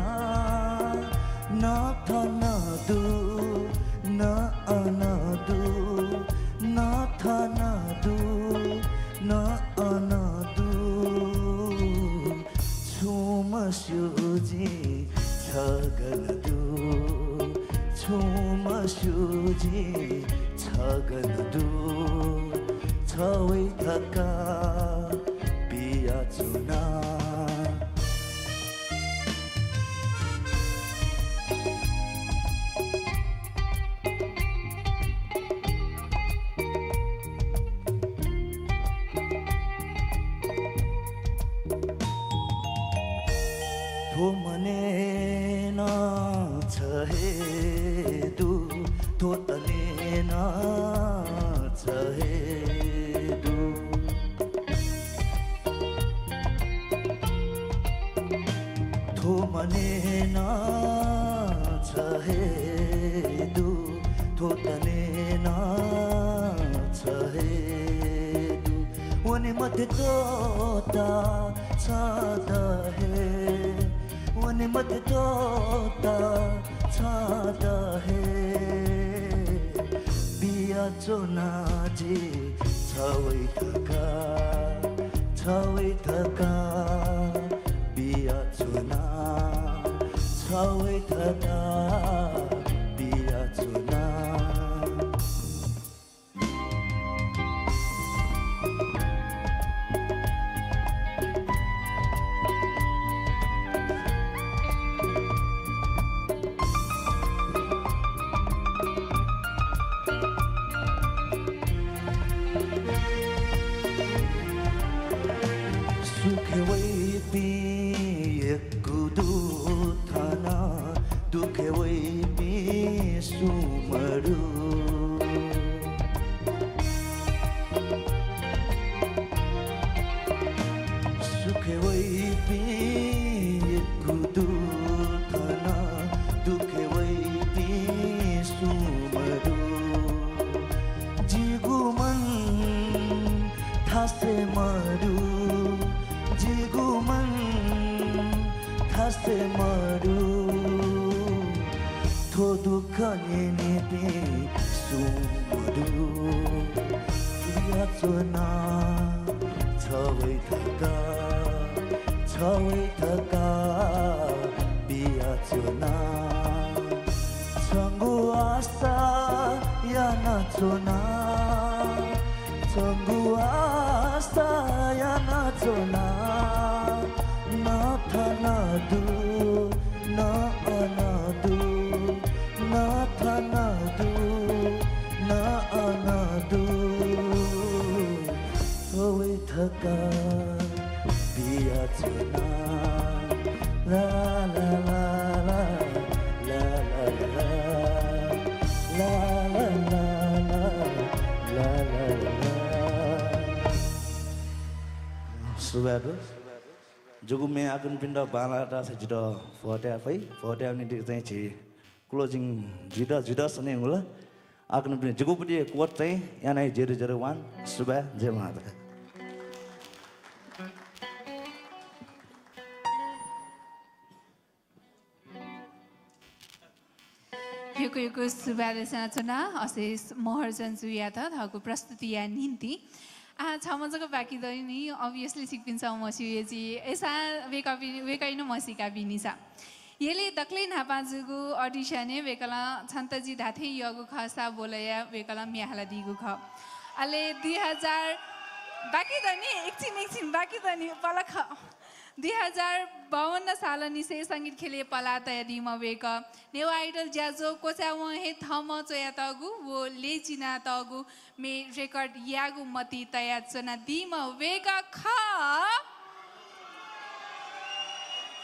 न थन दु, न अन दु, न थन दु, न अन दु। छुं मस्यू जिं छ गन दु, छुं मस्यू जिं छ गन दु। छ वइ धकाः पियाच्वना। थ्व मनय् नं छ हे दु, थ्व तनय् नं छ हे दु। थ्व मनय् नं छ हे दु, थ्व तनय् नं छ हे दु। वने मते त्वःता छता हे, वने मते त्वःता छता हे। पियाच्वना जि छ वइ धकाः, छ वइ धकाः पियाच्वना, छ वइ धकाः पियाच्वना। सुखे वइपिं यक्व दु थन, दुखे वइपिं सुं मदु। थासे मरु, जिगु मन थासे मरु। थ्व दुःख न्यनेपिं सुं मदु। पियाच्वना छवै धकाः, छवै धकाः पियाच्वना। छंगु आशा यानाच्वना, छंगु आशा यानाच्वना। न थन दु, न अन दु, न थन दु, न अन दु। थ्व वै धकाः पियाच्वना। ला, ला, ला, ला। सुभाय् दु। जिगु म्ये आः छिकपिन्त बांलाः धाःसा जितः भ्वताये फइ। भ्वतायेगु निंतिं चाहिँ झी closing जुइत, जुइत सने हुल। आः छिकपिन्त जिगु पट्टि quote चाहिँ N I zero zero one, सुभाय्, जय माता। यक्व यक्व सुभाय् देछानाच्वना अशेष महर्जन जुयात थःगु प्रस्तुतिया निंतिं। आ, छम्ह जक बाकी दनि, obviously छिकपिन्सं म्हस्यू हे जुइ। अय्सां वय्कःपिं, वय्कःयात नं म्हसीका बिनिसा। यलय् दकलय् न्हापां जूगु audition-य् वय्कलं छन्त जिं धात्थें यःगु खःसा ब्वलया वय्कलं म्ये हालादीगु खः। अले दुई हजार बाकी दनि, एकछिन, एकछिन बाकी दनि, पलख। दुई हजार बाउन्न सालंनिसें संगीत ख्यलय् पलाः तयादीम्ह वय्कः नेवाः Idol ज्याझ्वः क्वचाय्वं हे थःम्हं च्वयातःगु व लय् चिनातःगु म्ये record यायेगु मतिइ तयाच्वनादीम्ह वय्कः खः।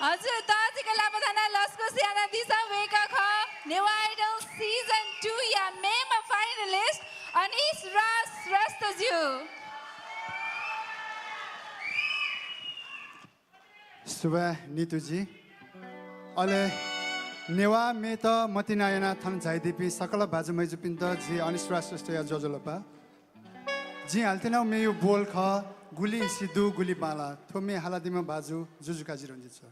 हजुर, तःजिक लापा थानाः लसकुस यानादिसँ, वय्कः खः नेवाः Idol season two या मेम्ह finalist अनिश राज श्रेष्ठज्यू। सुभाय् नितुजि। अले नेवाः म्येत मतिना यानाः थन झायादीपिं सकल भाजु मय्जुपिन्त जि अनिश राज श्रेष्ठया ज्वजलपा। जिं हालेत्यनागु म्येया बोल खः, गुलि हिसि दु, गुलि बांलाः। थ्व म्ये हालादीम्ह भाजु जुजुकाजी रंजित सर।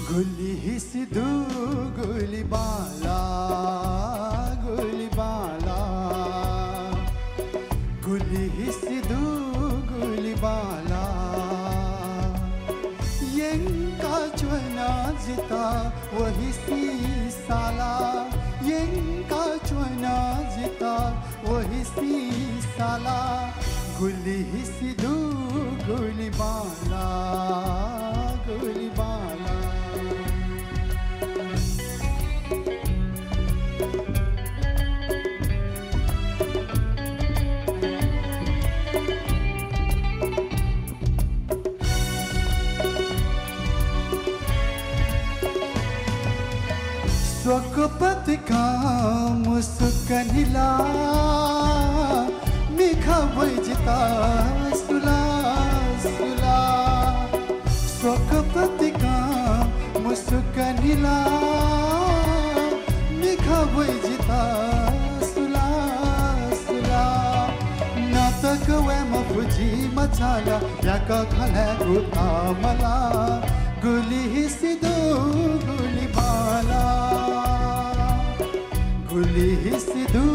गुलि हिसि दु, गुलि बांलाः, गुलि बांलाः। गुलि हिसि दु, गुलि बांलाः। यंकाच्वना जितः व हिसि साला, यंकाच्वना जितः व हिसि साला। गुलि हिसि दु, गुलि बांलाः, गुलि बांलाः। स्वकपतिकं मुसुक न्हिला, मिखा वइ जितः सुला सुला। स्वकपतिकं मुसुक न्हिला, मिखा वइ जितः सुला सुला। नाटक वये मफु जि मछाला, याक खँ ल्हायेगु तामला। गुलि हिसि दु, गुलि बांलाः। गुलि हिसि दु,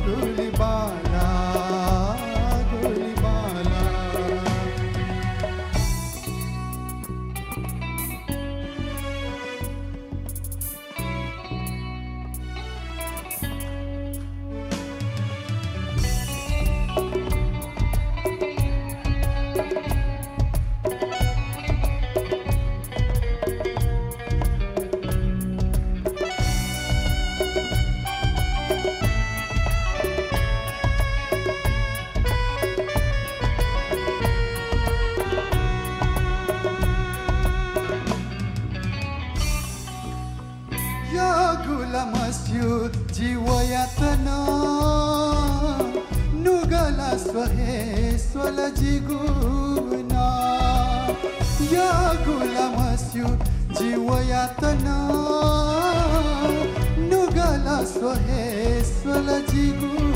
गुलि बांलाः, गुलि बांलाः। हे स्वल जिगु नं, याःगु ला मस्यू जि वयात नं। नुगः ला स्व हे स्वल जिगु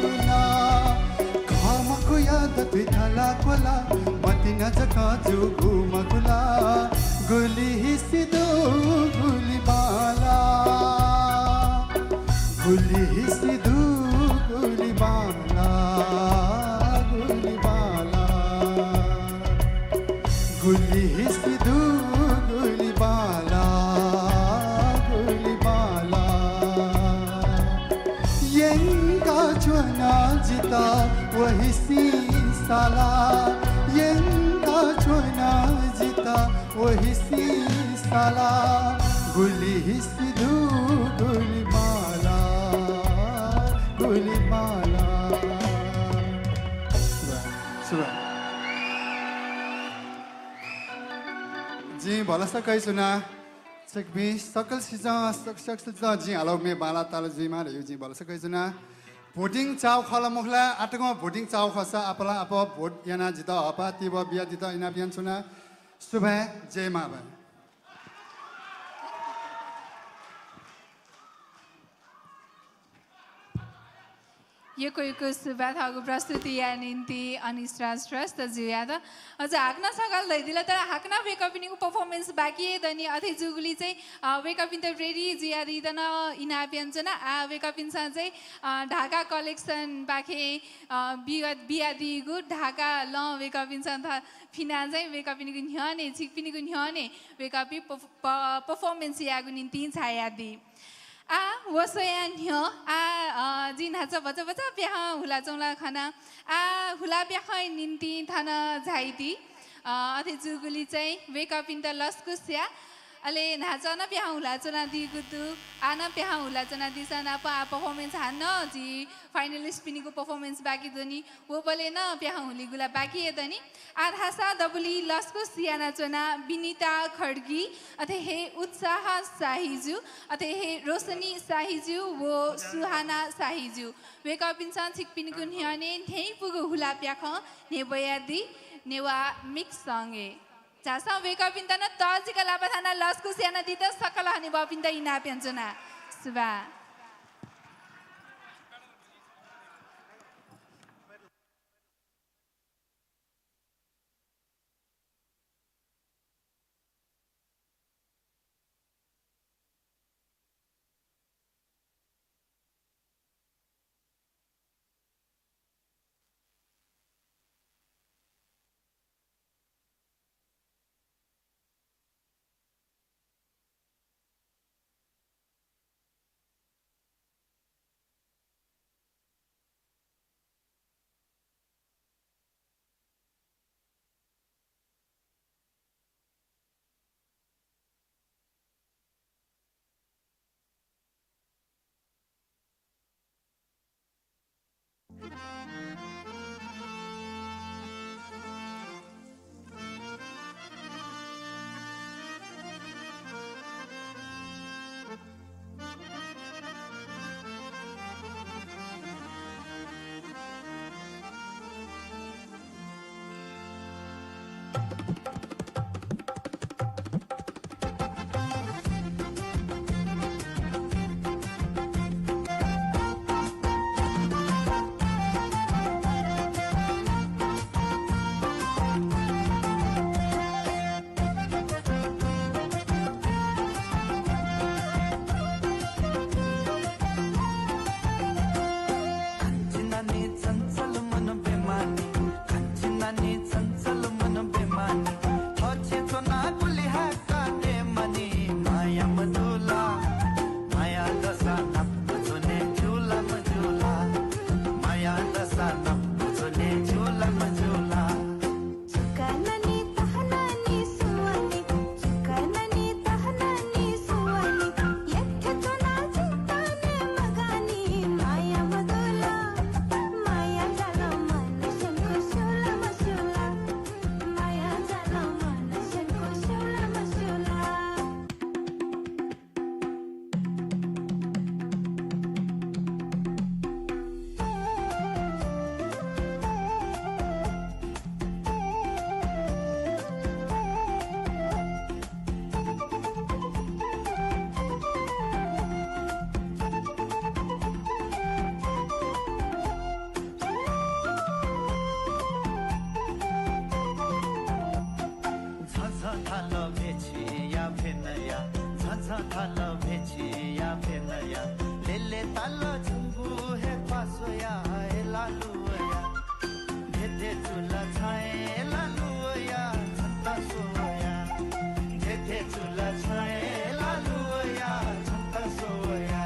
नं। खः मखुया दथुइ थला क्वला, मतिना जक जूगु मखु ला। गुलि हिसि दु गुलि बांला, गुलि हिसि दु गुलि बांला, गुलि बांला। गुलि हिसि दु गुलि बांला, गुलि बांला। यंका च्वन जितः व हिसिं साला, यंका च्वन जितः व हिसिं साला। गुलि हिसि दु गुलि बांला, गुलि बांला। सुभाय्, सुभाय्। जिं भलसा कयाच्वना। छिकपिं सकलसितं, सक-, सकलसितं जिं हालागु म्ये बांलाः ताल जुइमा धयागु जिं भलसा कयाच्वना। Voting चाःगु खः ला मखु ला? आः तकं voting चाःगु खःसा आपालं आपाः vote यानाः जितः हःपाः तिबः बियाः जितः इनाप यानाच्वना। सुभाय्, जय मांभाय्। यक्व यक्व सुभाय् थःगु प्रस्तुतिया निंतिं अनिश राज श्रेष्ठ जुयात। अझ हाकनं छकः धयादिल, तर हाकनं वय्कःपिनिगु performance बाकी हे दनि। अथे जूगुलिं चाहिँ, अ, वय्कःपिन्त ready जुयादीत नं इनाप यानाच्वना। आः वय्कःपिन्सं चाहिँ, अ, ढाका collection पाखें, अ, बिया-, बियादीगु ढाका लं वय्कःपिन्सं थ-, फिनाः चाहिँ वय्कःपिनिगु न्ह्यःने, छिकपिनिगु न्ह्यःने वय्कःपिं प-, प-, performance यायेगु निंतिं झायादी। आः, व स्वयां न्ह्यः, आः, अ, जिं न्हाचः भचा भचा प्याखं हुलाच्वंगु ला खना। आः, हुला प्याखंया निंतिं थन झायादी। अ, अथे जूगुलिं चाहिँ वय्कःपिन्त लसकुस या। अले न्हाचः नं प्याखं हुलाच्वनादीगु दु। आः नं प्याखं हुलाच्वनादीसां नाप आः performance हानं जि finalist पिनिगु performance बाकी दनि। वबलय् नं प्याखं हुलीगु ला बाकी हे दनि। आः धाःसा दबुलिइ लसकुस यानाच्वना विनिता खड्गी, अथे हे उत्साह शाहीजु, अथे हे रोशनी शाहीजु व सुहाना शाहीजु। वय्कःपिन्सं छिकपिनिगु न्ह्यःने न्ह्यइपुगु हुला प्याखं न्ह्यब्वयादी नेवाः mix song-य्। झासँ वय्कःपिन्त नं तःजिक लापा थानाः लसकुस यानादीत सकल हनेबहःपिन्त इनाप यानाच्वना। सुभाय्। थाल भेछिया भेनया, झझ थाल भेछिया भेनया, लेले ताल झंगु हे क्वासोया, ए लालुया। धेधे जुल छाय् लालुया, छन्त सोया। धेधे जुल छाय् लालुया, छन्त सोया।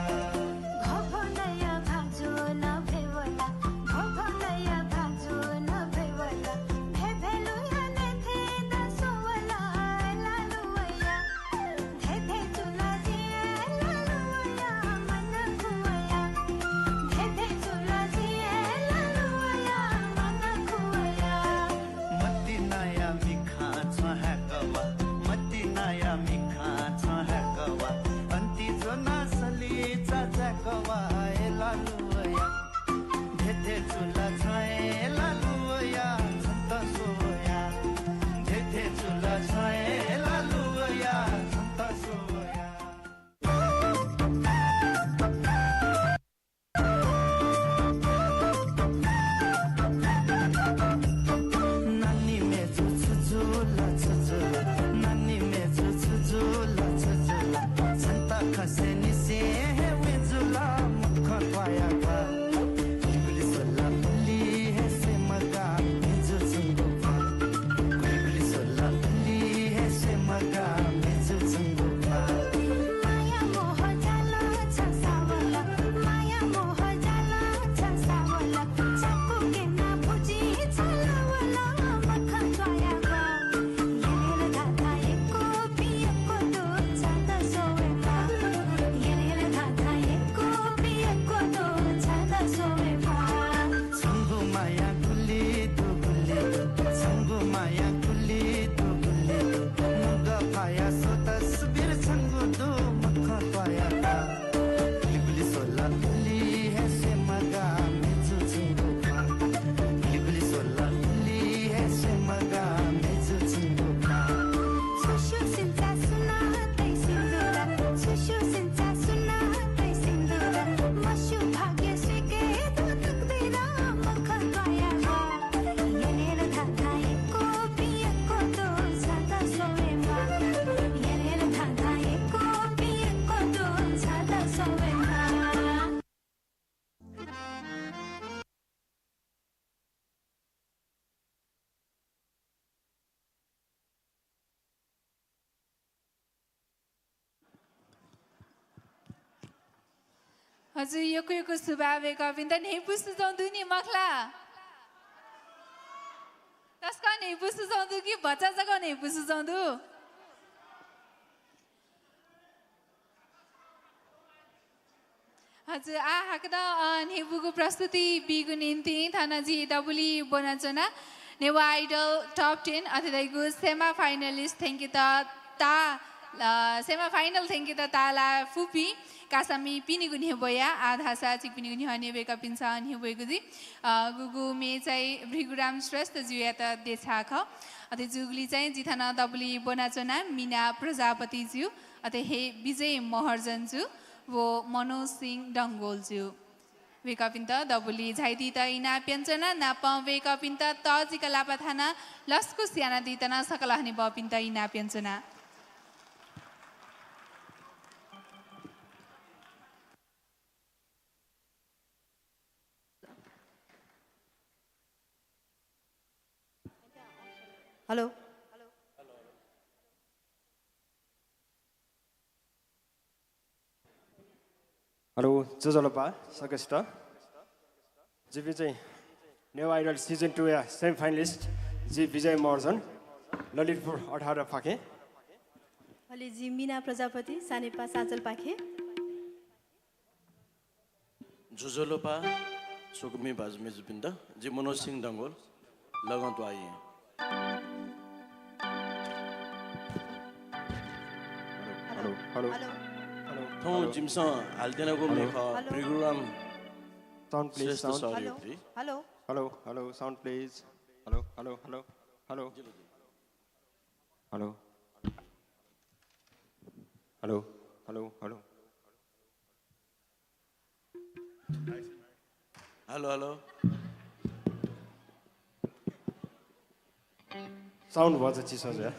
घोघोनया भाजु न भेवला, घोघोनया भाजु न भेवला, भेभेलुया नेथे द सोवला, ए लालुया। धेधे जुल जिया लालुया, मन खुया। धेधे जुल जिया लालुया, मन खुया। मतिनाया मिखां छ्वँ हाय्‌कवा, मतिनाया मिखां छ्वँ हाय्‌कवा। अन्ति ज्वना सलिचा जाय्‌कवा, ए लालुया। धेधे जुल छाय् लालुया, छन्त सोया। धेधे जुल छाय् लालुया, छन्त सोया। नानी मेजु छु जुल, छु जुल, नानी मेजु छु जुल, छु जुल, छन्त खसे निसे हे वेजुल, मखं त्वाया ग्वा। गुलिगुलि सोला गुलि हे से मगा, मेजु छंगु ग्वा। गुलिगुलि सोला गुलि हे से मगा, मेजु छंगु ग्वा। माया मोह जाल छसावल, माया मोह जाल छसावल, चाकु केना भुजि छलावल, मखं त्वाया ग्वा। येलेल धाधा यक्व पियक्व दु छाता सोवेमा। येलेल धाधा यक्व पियक्व दु छाता सोवेमा। छंगु माया गुलि दु गुलि दु, छंगु माया गुलि दु गुलि दु। नुगः फाया सो तस्बिर छंगु दु, मखं त्वाया ग्वा। गुलिगुलि सोला गुलि हे से मगा, मेजु छंगु ग्वा। गुलिगुलि सोला गुलि हे से मगा, मेजु छंगु ग्वा। छुशु सिन्चा सुना तै सिन्दुरा, छुशु सिन्चा सुना तै सिन्दुरा। मस्यू भाग्य स्वीके दु तकदीरा, मखं त्वाया ग्वा। येलेल धाधा यक्व पियक्व दु छाता सोवेमा। येलेल धाधा यक्व पियक्व दु छाता सोवेमा। हजुर, यक्व यक्व सुभाय् वय्कःपिन्त। न्ह्यइपुसे च्वंगु दु नि मखु ला? तसकं न्ह्यइपुसे च्वंगु दु कि भचा जक न्ह्यइपुसे च्वंगु दु? हजुर, आः हाकनं, अ, न्ह्यइपुगु प्रस्तुति बीगु निंतिं थन जि दबुलिइ ब्वनाच्वना। नेवाः Idol Top ten अथे धइगु semi finalist थ्यंकेत ता-, अ, semi final थ्यंकेत ताःलाःफुपिं कासामिपिनिगु न्ह्यब्वया आः धाःसा छिकपिनिगु न्ह्यःने वय्कःपिन्सं न्ह्यब्वइगु जुइ। अ, गुगु म्ये चाहिँ भृगुराम श्रेष्ठ ज्यूयात देछाः खः। अथे जूगुलिं चाहिँ जि थन दबुलिइ ब्वनाच्वना मिना प्रजापति ज्यू, अथे हे विजय महर्जन ज्यू व मनोज सिंह डंगोल ज्यू। वय्कःपिन्त दबुलिइ झायादीत इनाप यानाच्वना। नापं वय्कःपिन्त तःजिक लापा थानाः लसकुस यानादीत नं सकल हनेबहःपिन्त इनाप यानाच्वना। Hello। Hello, ज्वजलपा सकसित। जिपिं चाहिँ नेवाः Idol season two या semi finalist जि विजय महर्जन, ललितपुर अठार पाखें। अले जि मिना प्रजापति, सानेपा साँचल पाखें। ज्वजलपा स्वकुमि भाजु मय्जुपिन्त, जि मनोज सिंह डंगोल, लगं त्वाःया। Hello, hello, hello। Hello, थौं hello। जिमिसं हालेत्यनागु म्ये खः, hello। भृगुराम श्रेष्ठ sir. Hello, hello। Hello, hello, sound please। Hello, hello, hello, hello। Hello। Hello, hello, hello। Hello, hello। Sound भचा चिसः जुया।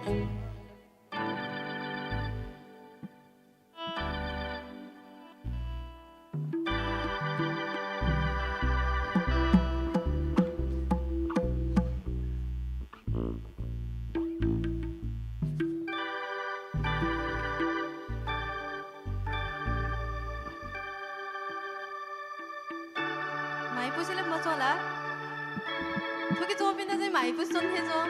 म्हाइपुसेलय् मच्वं ला? थुकी च्वंपिन्त चाहिँ म्हाइपुसे च्वन हे च्वं।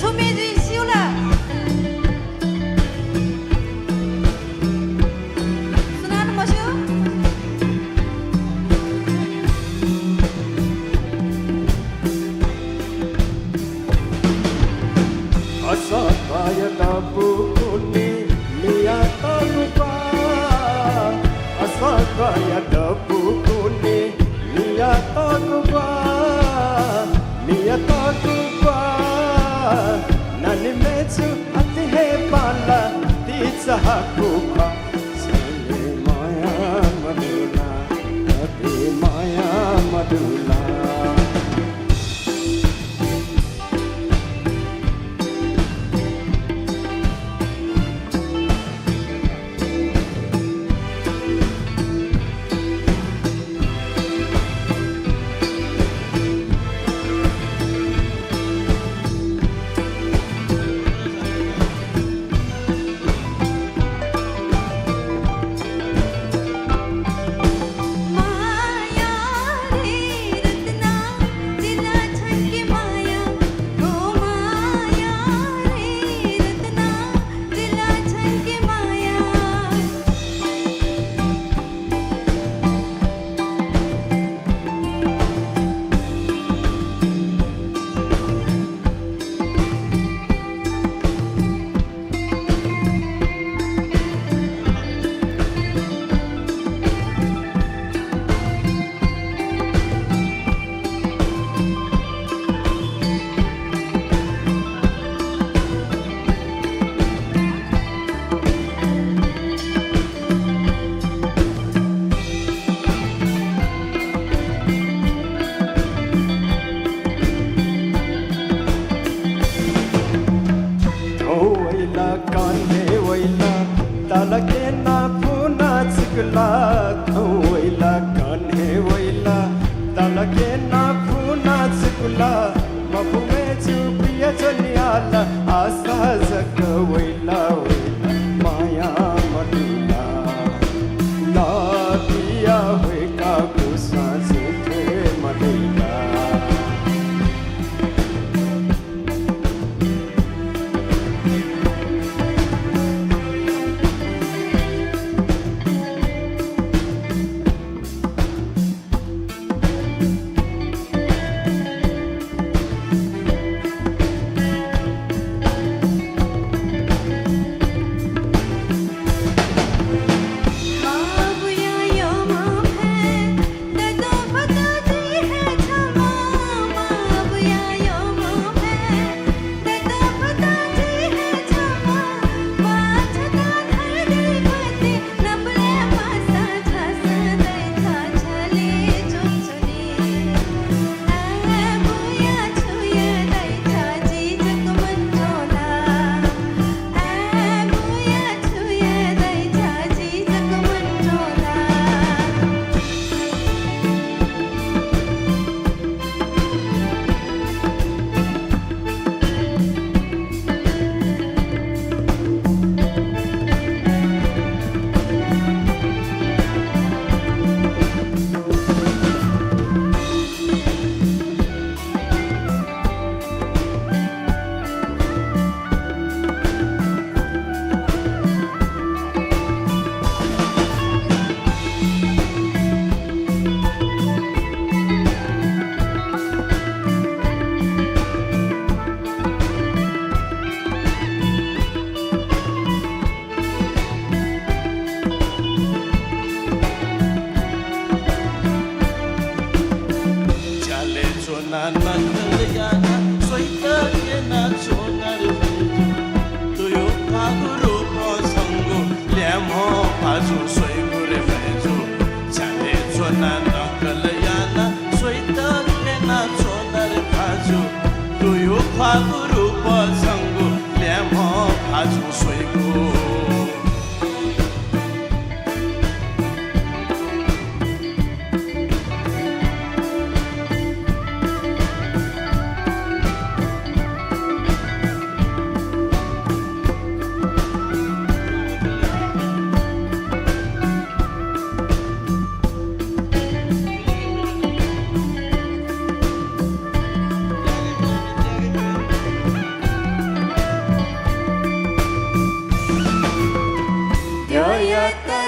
छु म्ये जुइ स्यू ला? सुनानं मस्यू। असंकाया दबुकुन्हय् मियातःगु ग्वाः, असंकाया दबुकुन्हय् मियातःगु ग्वाः, मियातःगु ग्वाः। नानी मय्जु अथे हे बांलाः तिचा हाकु ख्वाः। छले मया मदु ला, अथे मया मदु ला। थौं वइला, कन्हय् वइला, तलकेना फुना चिकुला। थौं वइला, कन्हय् वइला, तलकेना फुना चिकुला। मफुमे छु पिया च्वनियाला, आशा जक वइला, वइला, माया मदुला। लःपिया हुइका कुसां जुइ थें मदुला।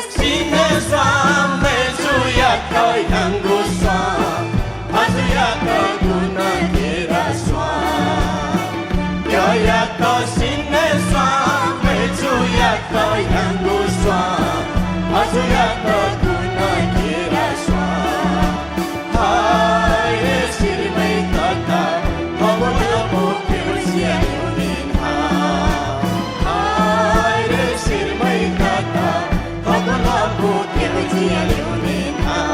सिंहस्वां मय्जुयात ह्याउँगु स्वां, भाजुयात गुण केरा स्वां। यःयात सिंहस्वां, मय्जुयात ह्याउँगु स्वां, भाजुयात गुण केरा स्वां। हाय रे सिरमैकात, थःगु लँपु केबुजिया ल्यूने न्हां। हाय रे सिरमैकात, थःगु लँपु केबुजिया ल्यूने न्हां।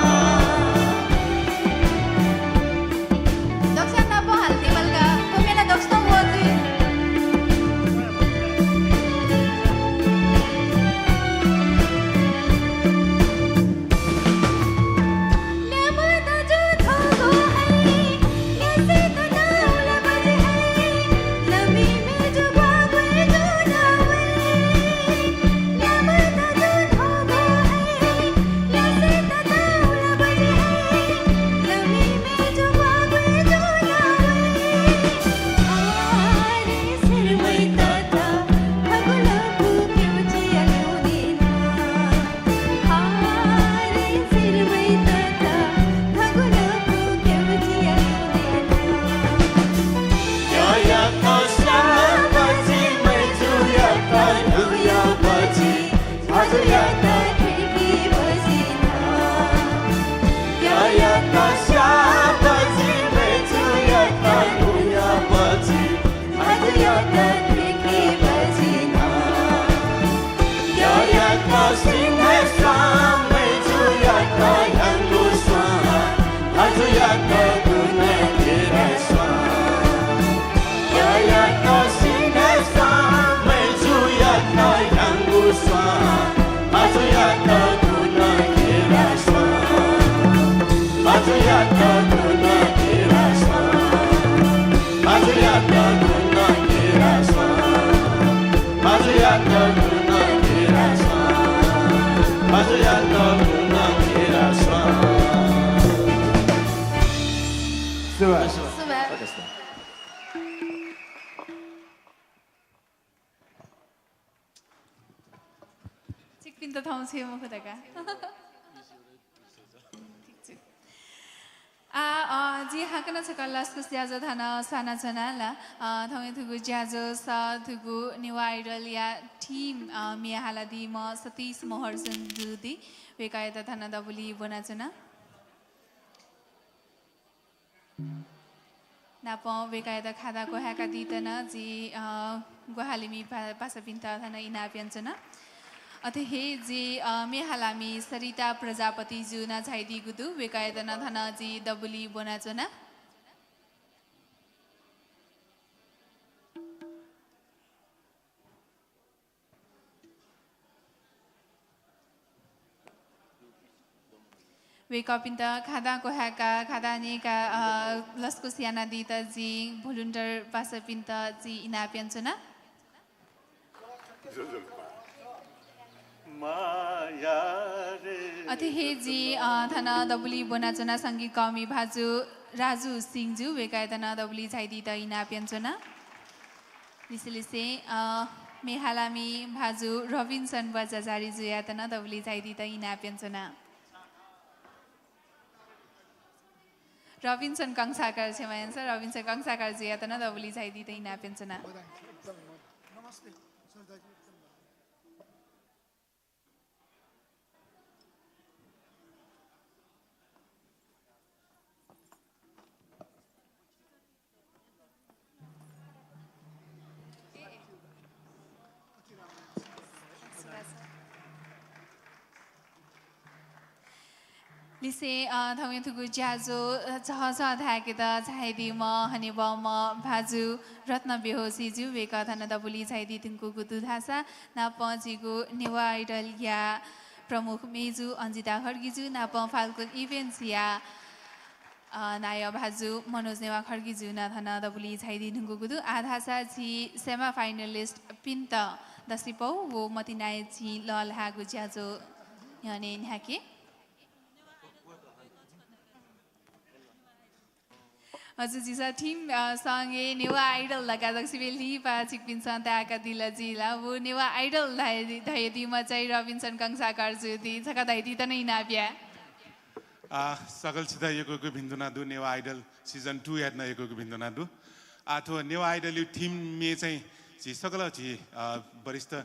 दक्वस्यां नापं हाले तिबल का, थ्व मेला दक्वस्यां वःगु जुइ। सुभाय्। सुभाय्। छिकपिन्त थौं छुं मखु धकाः। ठीक छु। आ, अ, जिं हाकनं छकः लसकुस ज्याझ्वः थन स्वानाच्वना ला। अ, थौंया थुगु ज्याझ्वः सः थुगु नेवाः Idol-या team, अ, म्ये हालादीम्ह सतीश महर्जन जु दी। वय्कःयात थन दबुलिइ ब्वनाच्वना। नापं वय्कःयात खादा क्वहाय्कादीत नं जिं, अ, ग्वाहालिमि पा-, पासापिन्त थन इनाप यानाच्वना। अथे हे जिं, अ, म्ये हालामि सरिता प्रजापति जु नं झायादीगु दु। वय्कःयात नं थन जिं दबुलिइ ब्वनाच्वना। वय्कःपिन्त खादां क्वहाय्काः, खादां न्यय्काः, अ, लसकुस यानादीत जिं volunteer पासापिन्त जिं इनाप यानाच्वना। अथे हे जिं, अ, थन दबुलिइ ब्वनाच्वना संगीत कःमि भाजु राजु सिंह जु, वय्कःयात नं दबुलिइ झायादीत इनाप यानाच्वना। लिसें लिसें, अ, म्ये हालामि भाजु रबिन्सन बज्राचार्य जुयात नं दबुलिइ झायादीत इनाप यानाच्वना। रबिन्सन कंसाकार, क्षमा यानादिसँ, रबिन्सन कंसाकार जुयात नं दबुलिइ झायादीत इनाप यानाच्वना। लिसें, अ, थौंया थुगु ज्याझ्वः, अ, झःझः धाय्केत झायादीम्ह हनेबहःम्ह भाजु रत्न बेहोशी जु, वय्कः थन दबुलिइ झायादी धुंकूगु दु धाःसा नापं झीगु नेवाः Idol-या प्रमुख मेजु अन्जिता खड्गी जु नापं Falcon Events-या, अ, नायः भाजु मनोज नेवाः खड्गी जु नं थन दबुलिइ झायादी धुंकूगु दु। आः धाःसा झी semi finalist-पिन्त दसिपौ व मतिनाया चिं लःल्हायेगु ज्याझ्वः न्ह्यःने न्ह्याके। हजुर, झीसं team, अ, सँगय् नेवाः Idol धकाः दक्वसिबें लिपा छिकपिन्सं ताय्‌कादिल जुइ ला। व नेवाः Idol धया-, धयादीम्ह चाहिँ रबिन्सन कंसाकार जु दी, छकः धयादीत नं इनाप याये। आ, सकल छित यक्व यक्व भिन्तुना दु, नेवाः Idol season two यात नं यक्व यक्व भिन्तुना दु। आ, थ्व नेवाः Idol-या team-य् चाहिँ झी सकल झी, अ, वरिष्ठ, अ,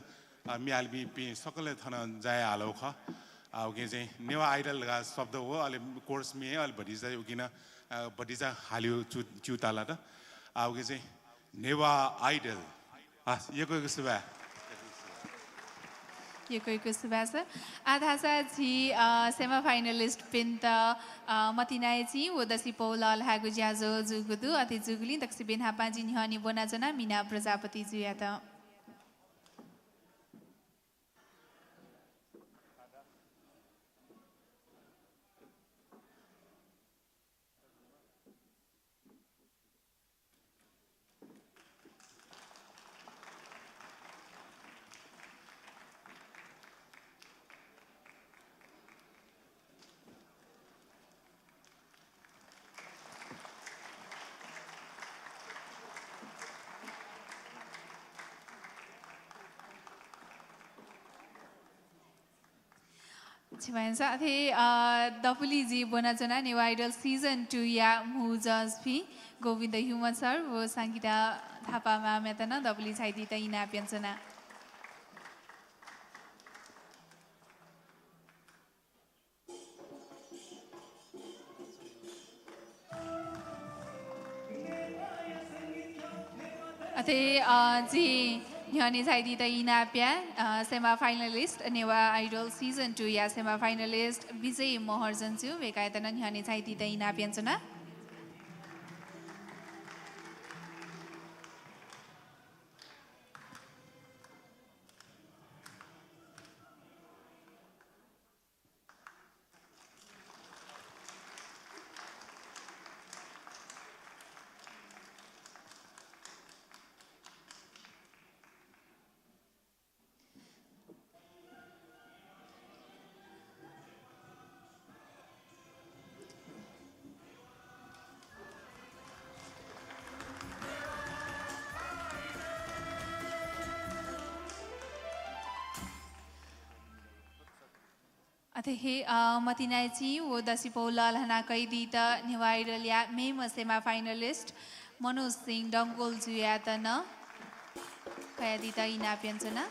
म्ये हालापिं सकल थन जाया हालागु खः। आ, उकिं चाहिँ नेवाः Idol धकाः शब्द व अले chorus म्ये अले भतिचा उकिं नं, अ, भतिचा हालियो चु-, च्यूताः लात। आ, उकिं चाहिँ नेवाः Idol। हस्, यक्व यक्व सुभाय्। यक्व यक्व सुभाय् sir। आः धाःसा झी, अ, semi finalist-पिन्त, अ, मतिनाया चिं व दसिपौ लःल्हायेगु ज्याझ्वः जूगु दु। अथे जूगुलिं दक्वसिबें न्हापां जिं न्ह्यःने ब्वनाच्वना मिना प्रजापति जुयात। क्षमा यानादिसँ। अथे, अ, दबुलिइ जिं ब्वनाच्वना नेवाः Idol season two-या मू judge-पिं गोविन्द ह्युमत sir व संगीता थापा ma'am-यात नं दबुलिइ झायादीत इनाप यानाच्वना। अथे, अ, जिं न्ह्यःने झायादीत इनाप याये, अ, semi finalist, Newah Idol season two-या semi finalist विजय महर्जन जु, वय्कःयात नं न्ह्यःने झायादीत इनाप यानाच्वना। अथे हे, अ, मतिनाया चिं व दसिपौ लःल्हाना कयादीत नेवाः Idol-या मेम्ह semi finalist मनोज सिंह डंगोल जुयात नं कयादीत इनाप यानाच्वना।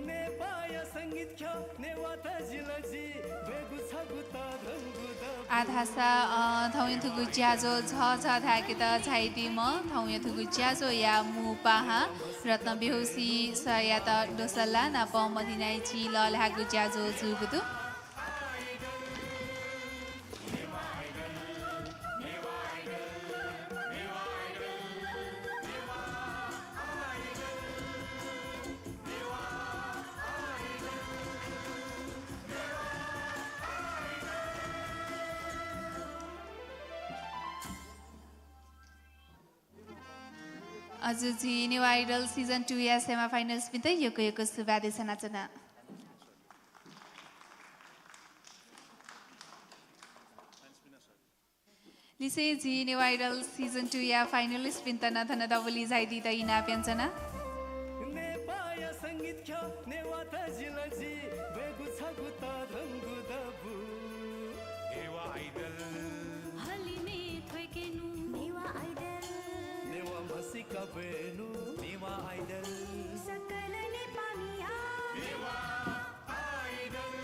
नेपाःया संगीत ख्यः नेवाः तजिलजि ब्वयेगु छगू तःधंगु दबू। आः धाःसा, अ, थौंया थुगु ज्याझ्वः झःझः धाय्केत झायादीम्ह थौंया थुगु ज्याझ्वःया मू पाहां रत्न बेहोसी सरयात दोसल्ला नाप मतिनाया चिं लःल्हायेगु ज्याझ्वः जूगु दु। अझ झी नेवाः Idol season two-या semi finalist-पिन्त यक्व यक्व सुभाय् देछानाच्वना। लिसें झी नेवाः Idol season two-या finalist-पिन्त नं थन दबुलिइ झायादीत इनाप यानाच्वना। नेपाःया संगीत ख्यः नेवाः तजिलजि ब्वयेगु छगू तःधंगु दबू। नेवाः Idol। हलिमय् थ्वय्केनु। नेवाः Idol। नेवाः म्हसीका ब्वयेनु। नेवाः Idol। सकल नेपाःमिया। नेवाः Idol।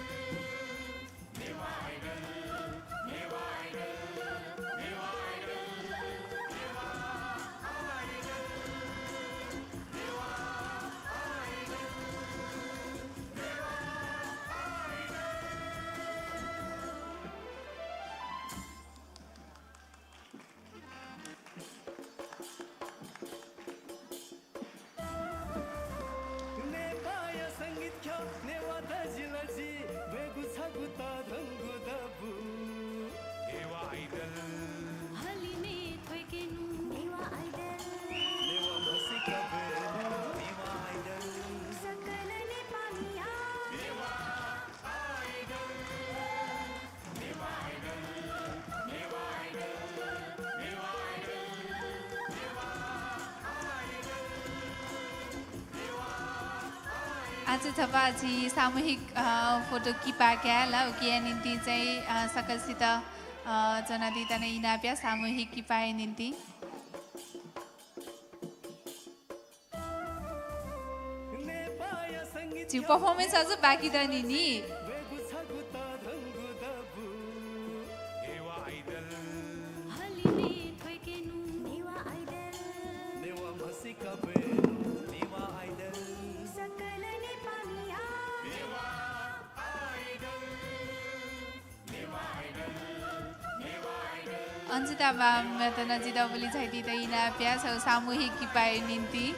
आः छपा झी सामूहिक, अ, फोटो किपा काये ला, उकिया निंतिं चाहिँ, अ, सकलसित, अ, च्वनादीत नं इनाप याये सामूहिक किपाया निंतिं। झी performance अझ बाकी दनि नि। अन्जिता म्यामयात नं जिं दबुलिइ झायादीत इनाप याये, छगू सामूहिक किपाया निंतिं।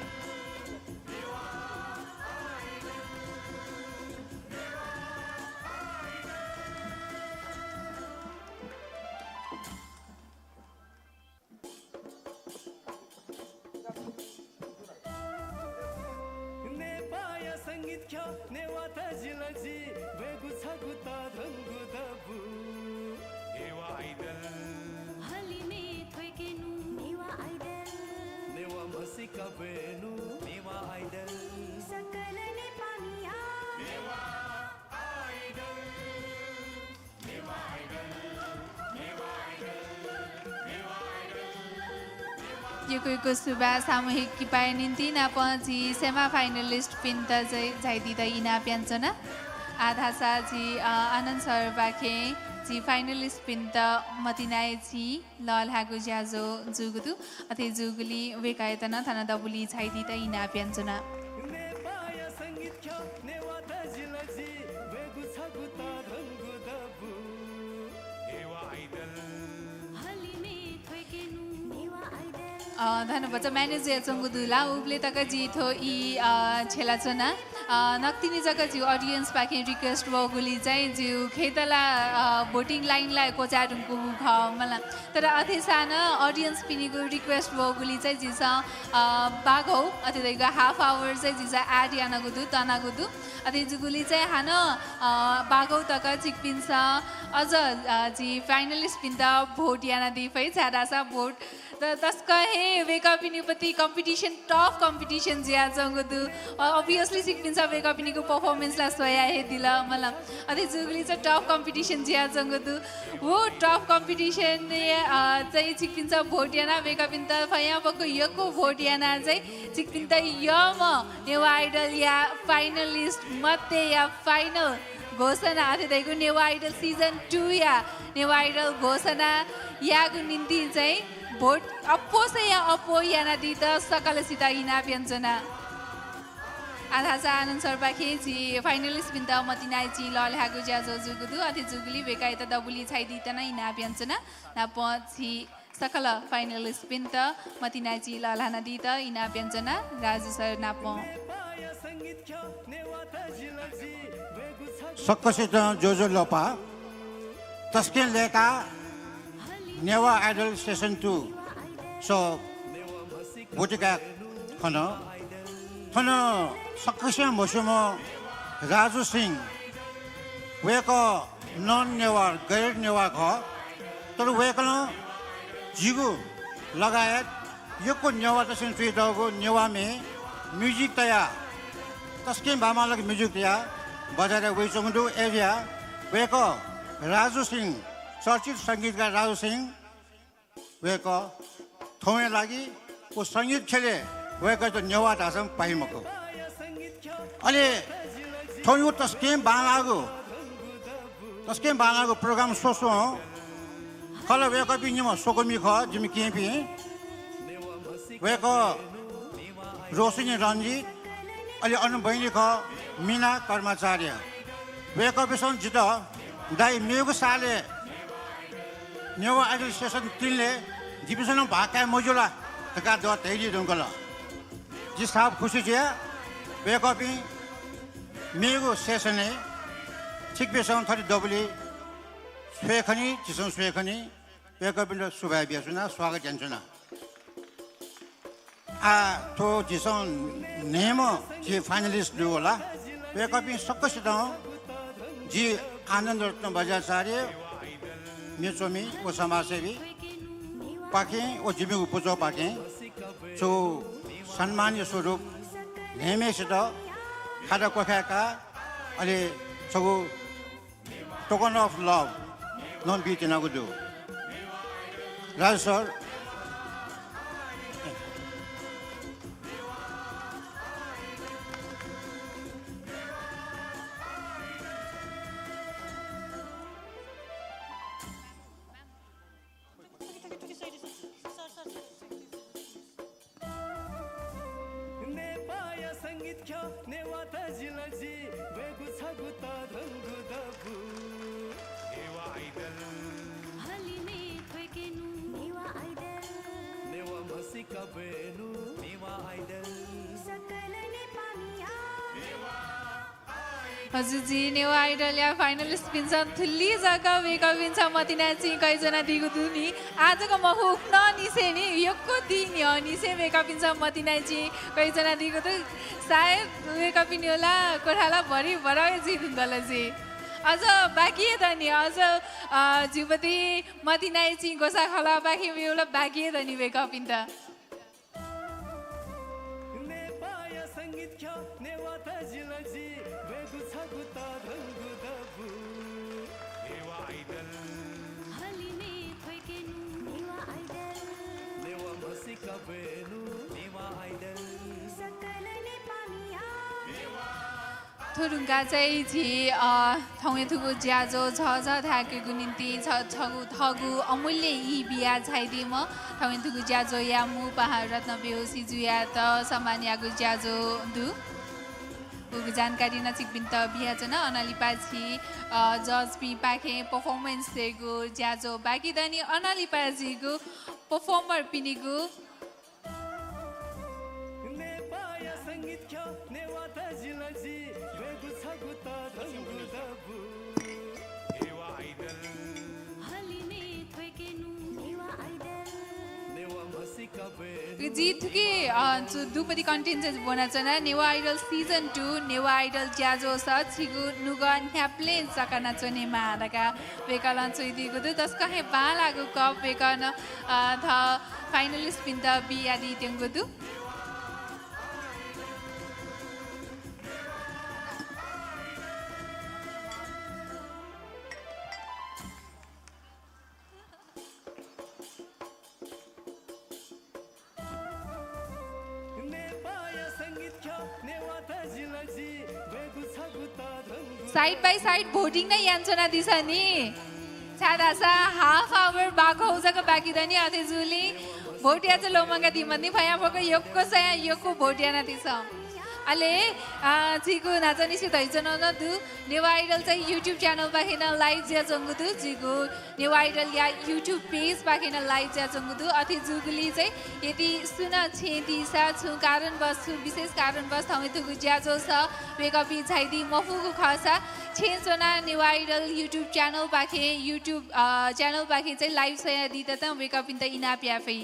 नेपाःया संगीत ख्यः नेवाः तजिलजि ब्वयेगु छगू तःधंगु दबू। नेवाः आइडल। हलिमय् थ्वय्केनु। नेवाः आइडल। नेवाः म्हसीका ब्वयेनु। नेवाः आइडल। सकल नेपाःमिया। नेवाः आइडल। यक्व यक्व सुभाय् सामूहिक किपाया निंतिं। नापं झी semi finalist पिन्त झै-, झायादीत इनाप यानाच्वना। आः धाःसा झी, अ, आनन्द सरपाखें झी finalist पिन्त मतिनाया चिं लःल्हायेगु ज्याझ्वः जूगु दु। अथे जूगुलिं वय्कःयात नं थन दबुलिइ झायादीत इनाप यानाच्वना। नेपाःया संगीत ख्यः नेवाः तजिलजि ब्वयेगु छगू तःधंगु दबू। नेवाः आइडल। हलिमय् थ्वय्केनु। नेवाः आइडल। अ, धन्यवाद। Manage यानाच्वंगु दु ला, उबलय् तक जिं थ्व ई, अ, छ्यलाच्वना। अ, नकतिनि जक जिगु audience पाखें request वःगुलिं चाहिँ जिगु खय्त ला, अ, voting line ला क्वचाये धुंकूगु खः मला। तर अथेसां नं audience पिनिगु request वःगुलिं चाहिँ जिमिसं, अ, बाघौ, अथे धइगु half hour चाहिँ जिमिसं add यानागु दु, तनागु दु। अथे जूगुलिं चाहिँ हानं, अ, बाघौ तक छिकपिन्सं अझ, अ, झी finalist पिन्त vote यानादी फइ, छाय्धाःसा vote त-, तसकं हे वय्कःपिनिगु प्रति competition, tough competition जुयाच्वंगु दु। अ, obviously छिकपिन्सं वय्कःपिनिगु performance ला स्वया हे दिल मला। अथे जूगुलिं चाहिँ tough competition जुयाच्वंगु दु। व tough competition, अ, चाहिँ छिकपिन्सं vote यानाः वय्कःपिन्त फयांबक्व यक्व vote यानाः चाहिँ छिकपिन्त यःम्ह नेवाः Idol या finalist मध्येया final घोषणा, अथे धइगु नेवाः Idol season two या नेवाः Idol घोषणा यायेगु निंतिं चाहिँ vote अप्वःसाया अप्वः यानादीत सकलसित इनाप यानाच्वना। आः धाःसा आनन्द सरपाखें झी finalist पिन्त मतिनाया चिं लःल्हायेगु ज्याझ्वः जूगु दु। अथे जूगुलिं वय्कःयात दबुलिइ झायादीत नं इनाप यानाच्वना। नापं झी सकल finalist पिन्त मतिनाया चिं लःल्हानादीत इनाप यानाच्वना, राजु सर नापं। सकसितं ज्वजलपा। तसकं लय्ताः Newah Idol season two show ब्वति काये खन। थन सकसिनं म्हस्यूम्ह राजु सिंह, वय्कः non नेवाः, गैर नेवाः खः, तर वय्कलं जिगु लगायत यक्व नेवाःतय्सं च्वयातःगु नेवाः म्ये music तयाः, तसकं बांबांलाक music तयाः बजारय् वयाच्वंगु दु। अय्जुयाः वय्कः राजु सिंह, चर्चित संगीतकार राजु सिंह, वय्कः थौंया लागि व संगीत ख्यलय् वय्कःयात नेवाः धाःसां पाइ मखु। अले थौंयागु तसकं बांलाःगु, तसकं बांलाःगु program स्वस्वं खः ला, वय्कःपिं निम्ह स्वकुमि खः, जिमि केहेँपिं। वय्कः रोशनी रञ्जित, अले अन बहिनी खः मिना कर्माचार्य। वय्कःपिन्सं जितः, "दाइ, मेगु सालय् नेवाः Idol season तीनलय् जिपिन्सं नं भाग काये मज्यू ला?" धकाः द-, धयादी धुंकल। जि साप खुसी जुया। वय्कःपिं मेगु seasonय् छिकपिन्सं थथे दबुलिइ स्वये खनी, झीसं स्वये खनी। वय्कःपिन्त सुभाय् बियाच्वना, स्वागत यानाच्वना। आः थ्व झीसं न्हय्म्ह झी finalist दु ला, वय्कःपिं सकसितं जि आनन्द रत्न बज्राचार्य, म्ये च्वमि व समाजसेवी पाखें व जिमिगु पुचःपाखें छगू सम्मानया स्वरूप न्हय्म्हेसित खादा क्वखाय्‌काः अले छगू token of love नं बीत्यनागु दु। राजु सर। नेपाःया संगीत ख्यः नेवाः तजिलजि ब्वयेगु छगू तःधंगु दबू। नेवाः Idol। हलिमय् थ्वय्‌केनु। नेवाः Idol। नेवाः म्हसीका ब्वयेनु। नेवाः Idol। सकल नेपाःमिया। हजुर, झी नेवाः Idol या finalist पिन्सं थुलि जक वय्‌कःपिन्सं मतिनाय्‌चिं कयाच्वनादीगु दु नि। आः जक मखु, उखुन्हु निसें नि, यक्व दिं न्ह्यः निसें वय्‌कःपिन्सं मतिनाय्‌चिं कयाच्वनादीगु दु। सायद वय्‌कःपिनिगु ला क्वथा ला भरि भरः हे जुइ धुंकल जुइ। अझ बाकी हे दनि, अझ, अ, झीपति मतिनाय्‌चिं ग्वसाः खलःपाखें वयेगु ला बाकी हे दनि वय्‌कःपिन्त। नेपाःया संगीत ख्यः नेवाः तजिलजि ब्वयेगु छगू तःधंगु दबू। नेवाः Idol। हलिमय् थ्वय्‌केनु। नेवाः Idol। नेवाः म्हसीका ब्वयेनु। नेवाः Idol। सकल नेपाःमिया। थ्व धुंकाः चाहिँ झी, अ, थौंया थुगु ज्याझ्वः झःझः धायेकेगु निंतिं छ-, छगू, थःगु अमूल्य ई बिया झायादीम्ह थौंया थुगु ज्याझ्वःया मू पाहां रत्न बेहोशी जुयात सम्मान याःगु ज्याझ्वः दु। उगु जानकारी नं छिकपिन्त बियाच्वना। अनंलिपा झी, अ, judge पिंपाखें performance तयेगु ज्याझ्वः बाकी दनि। अनंलिपा झीगु performer पिनिगु नेपाःया संगीत ख्यः नेवाः तजिलजि ब्वयेगु छगू तःधंगु दबू। नेवाः Idol। हलिमय् थ्वय्‌केनु। नेवाः Idol। नेवाः म्हसीका ब्वयेनु। झी थुकी, अ, छु दुपति content चाहिँ ब्वनाच्वना। Newah Idol season two, Newah Idol ज्याझ्वःस छिगु नुगः न्ह्याबलें चकानाच्वनेमाः धकाः वय्‌कलं च्वयादीगु दु। तसकं हे बांलाःगु cup वय्‌कलं, अ, थः finalist पिन्त बियादीत्यंगु दु। नेपाःया संगीत ख्यः नेवाः तजिलजि ब्वयेगु छगू तःधंगु। Side by side voting नं यानाच्वनादिसँ नि। छाय्‌धाःसा half hour बाखं जक बाकी दनि, अथे जूगुलिं vote यायेत ल्वःमंकादीमनि, फयांफक्व यक्व स्वयां यक्व vote यानादिसँ। अले, अ, झीगु न्हाचःनिसें धयाच्वनागु नं दु, नेवाः Idol चाहिँ YouTube channel पाखें नं live जुयाच्वंगु दु, झीगु नेवाः Idol या YouTube page पाखें नं live जुयाच्वंगु दु। अथे जूगुलिं चाहिँ यदि सुं नं छेँय् दीसा, छुं कारणवश, छुं विशेष कारणवश थौंया थुगु ज्याझ्वःस वय्‌कःपिं झायादी मफुगु खःसा, छेँय् च्वनाः नेवाः Idol YouTube channel पाखें, YouTube, अ, channel पाखें चाहिँ live स्वयादीत नं वय्‌कःपिन्त इनाप याये फइ।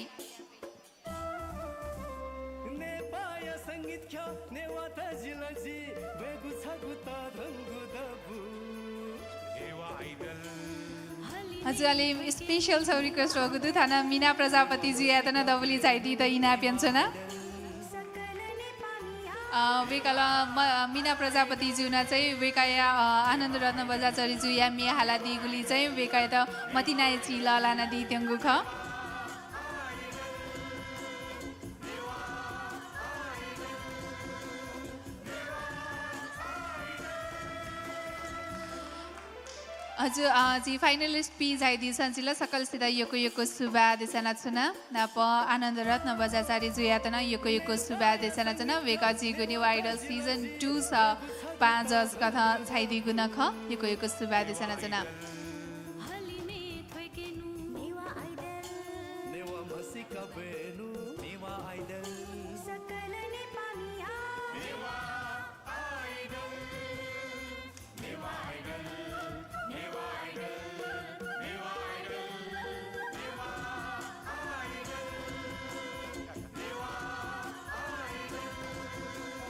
नेपाःया संगीत ख्यः नेवाः तजिलजि ब्वयेगु छगू तःधंगु दबू। हजुर, अले special छगू request वःगु दु, थन मिना प्रजापति जुयात नं दबुलिइ झायादीत इनाप यानाच्वना। अ, वय्‌कलं म-, मिना प्रजापति जुं नं चाहिँ वय्‌कःया, अ, आनन्द रत्न बज्राचार्य जुया म्ये हालादीगुलिइ चाहिँ वय्‌कःयात मतिनाय्‌चिं लःल्हानादीत्यंगु खः। हजुर, अ, झी finalist पिं झायादीसां जिं ला सकलसित यक्व यक्व सुभाय् देछानाच्वना। नापं आनन्द रत्न बज्राचार्य जुयात नं यक्व यक्व सुभाय् देछानाच्वना। वय्‌कः झीगु नेवाः Idol season two स पाहां judge कथं झायादीगु नं खः। यक्व यक्व सुभाय् देछानाच्वना। हलिमय् थ्वय्‌केनु। नेवाः Idol। नेवाः म्हसीका ब्वयेनु। नेवाः Idol। सकल नेपाःमिया।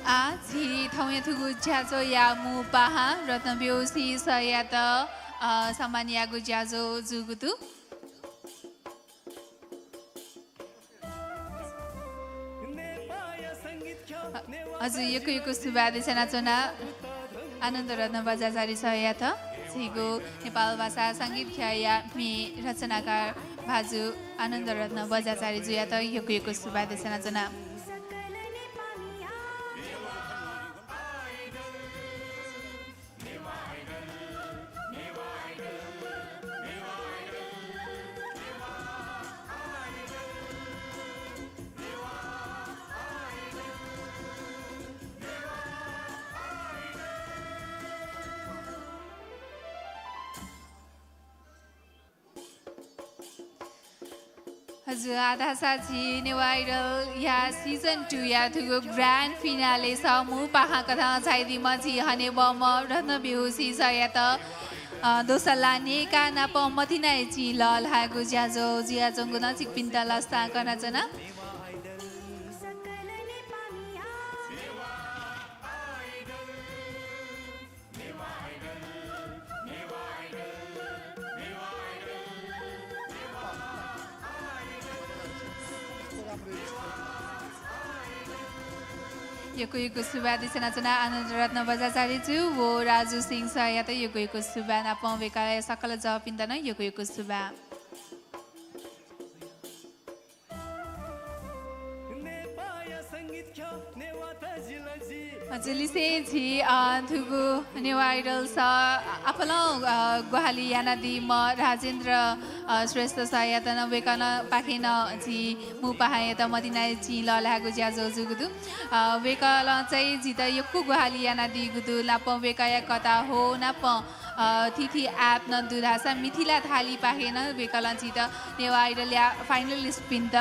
आः झी थौंया थुगु ज्याझ्वःया मू पाहां रत्न बेहोशी सरयात, अ, सम्मान यायेगु ज्याझ्वः जूगु दु। हजुर, यक्व यक्व सुभाय् देछानाच्वना आनन्द रत्न बज्राचार्य सरयात। झीगु नेपाल भाषा संगीत ख्यःया म्ये रचनाकार भाजु आनन्द रत्न बज्राचार्य जुयात यक्व यक्व सुभाय् देछानाच्वना। हजुर, आः धाःसा झी नेवाः Idol या season two या थुगु grand finale सः मू पाहां कथं झायादीम्ह झी हनेबहःम्ह रत्न बेहोशी सरयात, अ, दोसल्ला न्ययेका नाप मतिनाया चिं लःल्हायेगु ज्याझ्वः जुयाच्वंगु नं छिकपिन्त लसतां कनाच्वना। यक्व यक्व सुभाय् देछानाच्वना आनन्द रत्न बज्राचार्य जु व राजु सिंह सरयात यक्व यक्व सुभाय् नापं वय्कःया सकल जःपिन्त नं यक्व यक्व सुभाय्। नेपाःया संगीत ख्यः नेवाः तजिलजि। हजुर, लिसें झी, अ, थुगु नेवाः Idol सः आपालं, अ, ग्वाहालि यानादीम्ह राजेन्द्र, अ, श्रेष्ठ सरयात नं वय्कलं पाखें नं झी मू पाहांयात मतिनाया चिं लःल्हायेगु ज्याझ्वः जूगु दु। अ, वय्कलं चाहिँ झीत यक्व ग्वाहालि यानादीगु दु। नापं वय्कःया कथं व नापं अ, थीथी app नं दु धाःसा मिथिला थाली पाखें नं वय्कलं झीत नेवाः Idol या finalist पिन्त,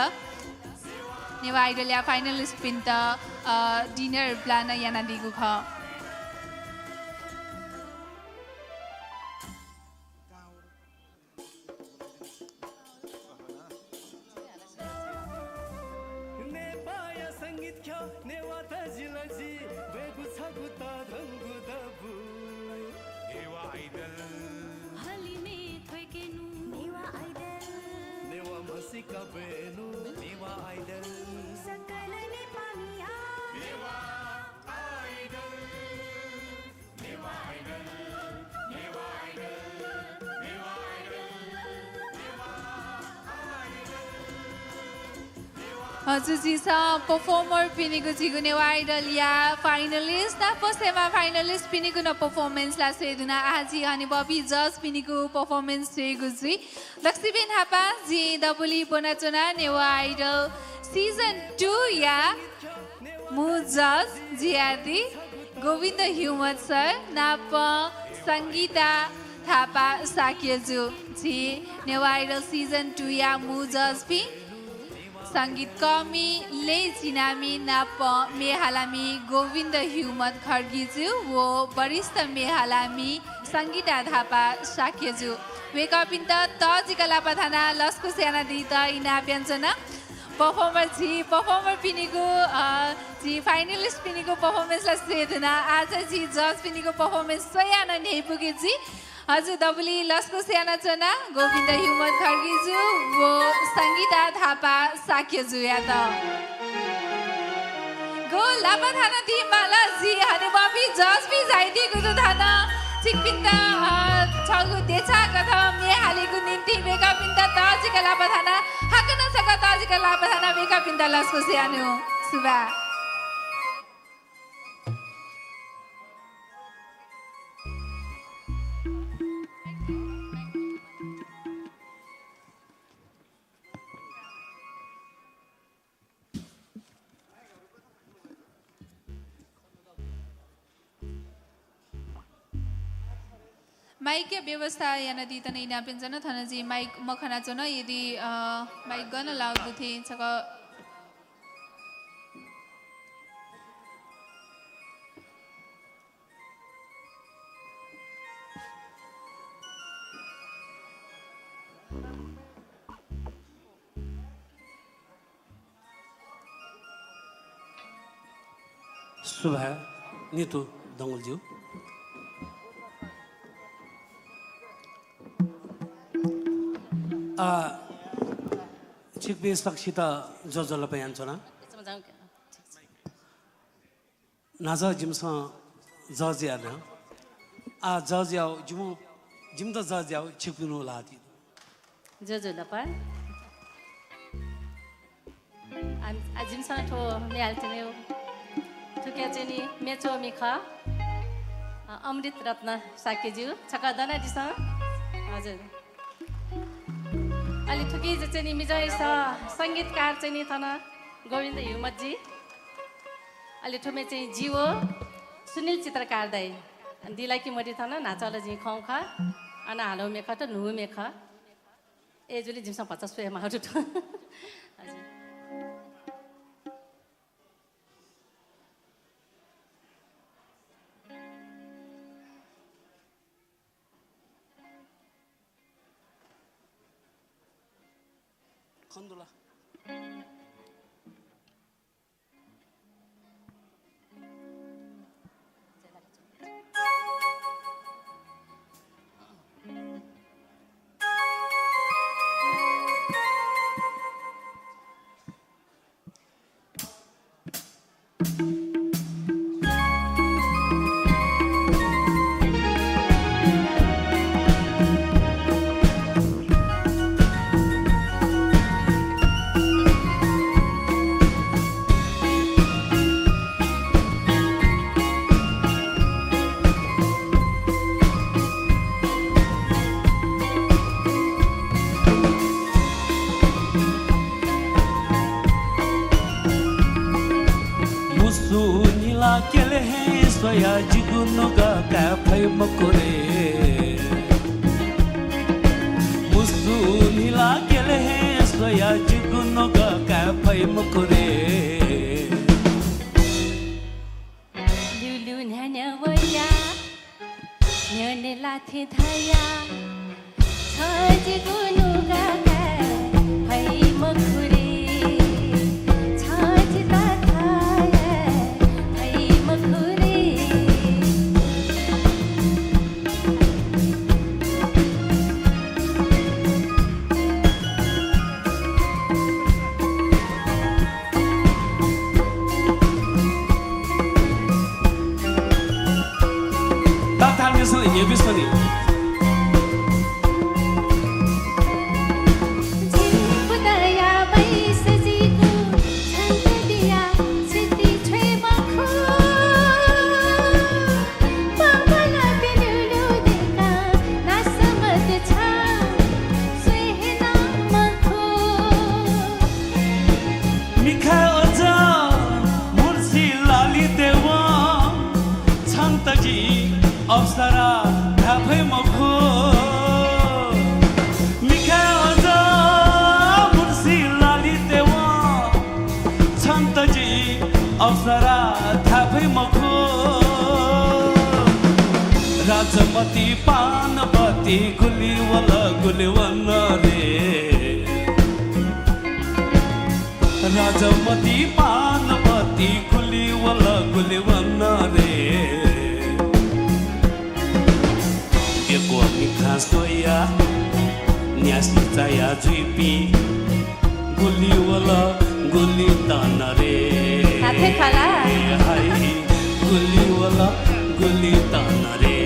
नेवाः Idol या finalist पिन्त, अ, dinner plan नं यानादीगु खः। नेपाःया संगीत ख्यः नेवाः तजिलजि ब्वयेगु छगू तःधंगु दबू। नेवाः Idol। हलिमय् थ्वय्केनु। नेवाः Idol। नेवाः म्हसीका ब्वयेनु। नेवाः Idol। सकल नेपाःमिया। नेवाः Idol। हजुर, झीसं performer पिनिगु झीगु नेवाः Idol या finalist नाप semi finalist पिनिगु नं performance ला स्वये धुन। आः झी हनेबहःपिं judge पिनिगु performance स्वयेगु जुइ। दक्वसिबें न्हापां जिं दबुलिइ ब्वनाच्वना नेवाः Idol season two या मू judge जुयादी गोविन्द ह्युमत सर नाप संगीता थापा शाक्य जु। झी नेवाः Idol season two या मू judge पिं संगीतकःमि, लँय् चिनामि नाप म्ये हालामि गोविन्द ह्युमत खड्गी जु व वरिष्ठ म्ये हालामि संगीता थापा शाक्य जु। वय्कःपिन्त तःजिक लापा थानाः लसकुस यानादीत इनाप यानाच्वना। Performer झी performer पिनिगु, अ, झी finalist पिनिगु performance ला स्वये धुन। आः झी judge पिनिगु performance स्वयाः नं न्ह्यइपुके जुइ। हजुर, दबुलिइ लसकुस यानाच्वना गोविन्द ह्युमत खड्गी जु व संगीता थापा शाक्य जुयात। गु लापा थानादी माल, झी हनेबहःपिं judge पिं झायादीगु दु थन। छिकपिन्त, अ, छगू देछाकथं म्ये हालेगु निंतिं वय्कःपिन्त तःजिक लापा थानाः, हाकनं छकः तःजिक लापा थानाः वय्कःपिन्त लसकुस यानाच्वना। सुभाय्। Mic या व्यवस्था यानादीत नं इनाप यानाच्वना। थन जिं mic मखनाच्वन। यदि, अ, mic गन लाःगु दु थें छकः सुभाय् नितु डंगोल ज्यू। आ, छिकपिं सकसित ज्वजलपा यानाच्वना। न्हाचः जिमिसं जज याना। आः जज याउ, जिमु, जिमित जज याउ छिकपिनिगु ल्हाः ति। ज्वजलपा। आम-, आ, जिमिसं थ्व म्ये हालेत्यनागु। थुकिया चाहिँ नि म्ये च्वमि खः, अ, अमृत रत्न शाक्यज्यू, छकः दनादिसँ। हजुर। अले थुकी चाहिँ नि मिजंया स-, संगीतकार चाहिँ नि थन गोविन्द हिउमतजी। अले थ्व म्ये चाहिँ जि व सुनिल चित्रकार दाइ। अन दिलाकी मदि थन न्हाचः ला जिं खंगु खः। अन हालौ म्ये खः त न्हू म्ये खः। अय्‌जूगुलिं जिमिसं भचा स्वये माःगु दु। हजुर। खन्दुला। मुसु न्हिला क्यले हे स्वया जिगु नुगः काये फइ मखु रे। मुसु न्हिला क्यले हे स्वया जिगु नुगः काये फइ मखु रे। ल्यूल्यू न्ह्यान्ह्या वया न्ह्यःने ला थें धया, छ जिगु नुगः काये फइ मखु रे, छ जितः धया फइ मखु रे। तातालमेसं न्ह्यब्यु सनि। मिखाय् अझ मुर्सी लालि तयेवं छन्त जि अप्सरा धाये फइ मखु। मिखाय् अझ मुर्सी लालि तयेवं छन्त जि अप्सरा धाये फइ मखु। राजमति पानपति गुलि वल गुलि वन रे। राजमति पानपति गुलि वल गुलि वन रे। यक्व मिखा स्वया न्यासि चाया जुइपिं गुलि वल गुलि तन रे। हाथै खला। हाय, गुलि वल गुलि तन रे।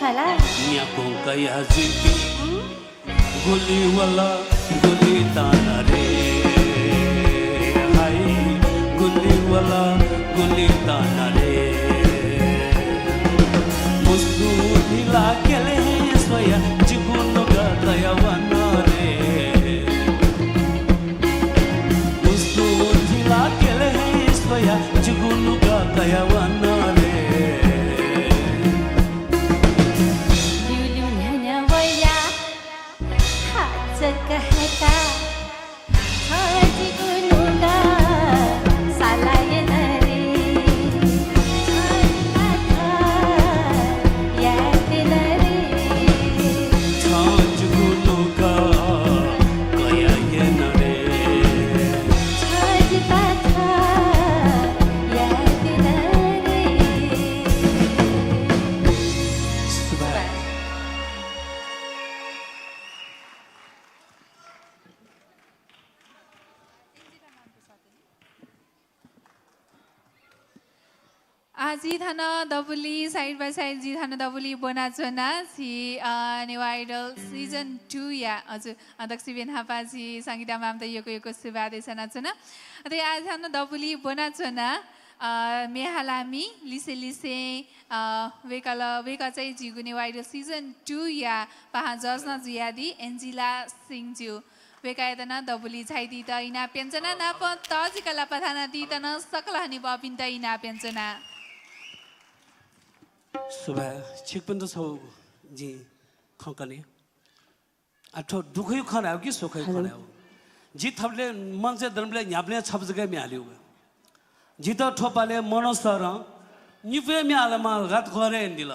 न्याकुं कया जुइपिं गुलि वल गुलि तान रे, हाइ गुलि वल गुलि तान रे। मुसु धिला क्यले स्वया जिगु नुगः कया वन रे। मुसु धिला क्यले स्वया जिगु नुगः कया वन रे। ल्यूल्यू न्ह्यःन्ह्यः वया हाचक हय्का छ जिगु नुगः साला यन रे। छ जिपाथं याये त्यन रे। छ जिगु नुगः कया यन रे। छ जिपाथं याये त्यन रे। सुभाय्। आः जि थन दबुली side by side जि थन दबुली ब्वनाच्वना। झी, अ, नेवाः Idol season two या, हजुर, अ, दक्वसिबें न्हापा झी संगीता ma'am-त यक्व यक्व सुभाय् देछानाच्वना। अथे आः थन दबुली ब्वनाच्वना, अ, म्ये हालामि लिसे लिसें, अ, वय्कः, वय्कः चाहिँ झीगु नेवाः Idol season two या पाहां judge नं जुयादी एन्जिला सिंह ज्यू। वय्कःयात नं दबुली झायादीत इनाप यानाच्वना, नापं तःजिक लापा थानादीत नं सकल हनेबहःपिन्त इनाप यानाच्वना। सुभाय्। छिकपिन्त छगू जिं खँ कने। आ, थ्व दुःखया खँ धायेगु कि सुखया खँ धायेगु? जि थःबलय् मञ्चय् दनाबलय् न्ह्याबलें छपु जक म्ये हालीगु। जितः थ्व पालय् मनोज सरं निपु हे म्ये हालेमाः धकाः कर यानादिल।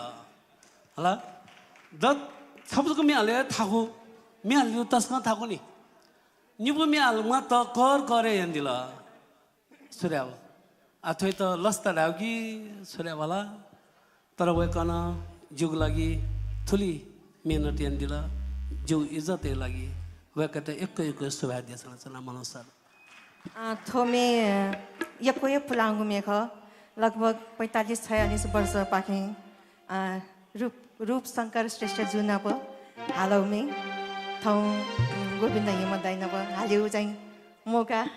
हला? द छपु जक म्ये हाले थाकु, म्ये हालेगु तसकं थाकु नि। निपु म्ये हालेमाः धकाः कर कर यानादिल। सुर्याव। आ, थ्वयात लसता धायेगु कि सुर्याव ला? तर वय्कलं जिगु लागि थुलि मेहनत यानादिल। जिगु इज्जतया लागि वय्कःयात यक्व यक्व सुभाय् देछानाच्वना मनोज सर। अ, थ्व म्ये, अ, यक्व हे पुलांगु म्ये खः। लगभग पैंतालिस छयालिस वर्षपाखें, अ, रूप, रूपशंकर श्रेष्ठ जु नाप हालागु म्ये। थौं, उम्, गोविन्द हिम दाइ नाप हालेगु चाहिँ मौका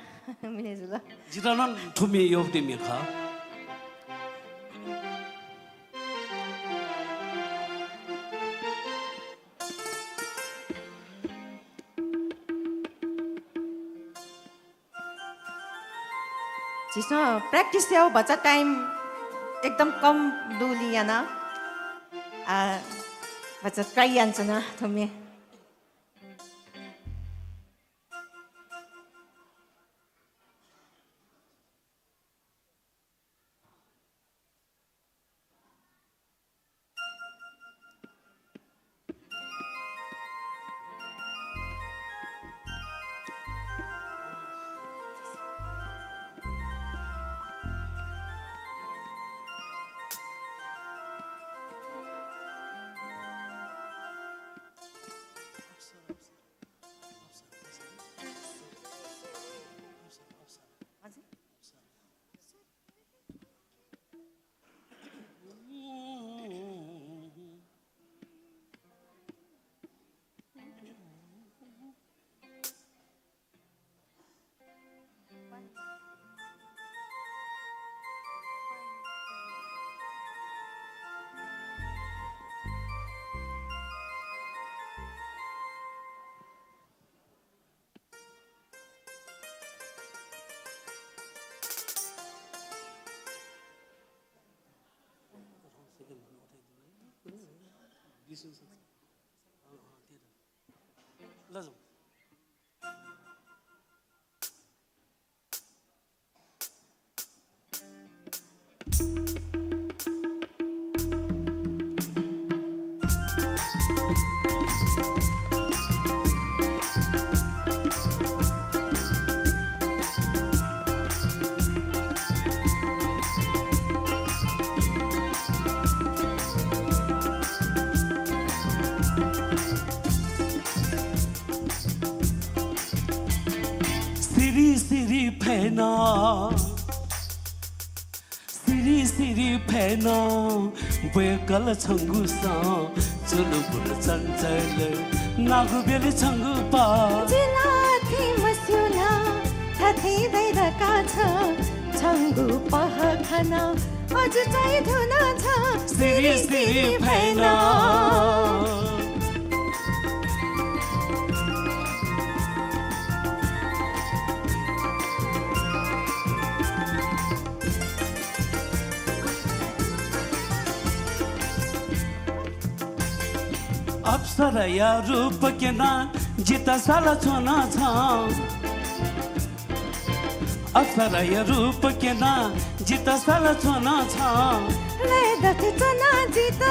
मिले जुल। जितः नं थ्व म्ये यःगु म्ये खः। झीसं practice याउ भचा time एकदम कम दुलिं याना। आ, भचा try यानाच्वना थ्व म्ये। सिरि सिरि फय्न, सिरि सिरि फय् नं ब्वय्कल छंगु सँ, चुलुबुलु चंचल नागु ब्यलि छंगु पा। जिं ला थी मस्यू ला, थथे दइ धकाः छ, छंगु पह खना अझ चाहिँ धुन छ। सिरि सिरि फय् नं। अप्सराया रूप क्यना जित साला च्वन छं। अप्सराया रूप क्यना जित साला च्वन छं। लय् दथे च्वना जित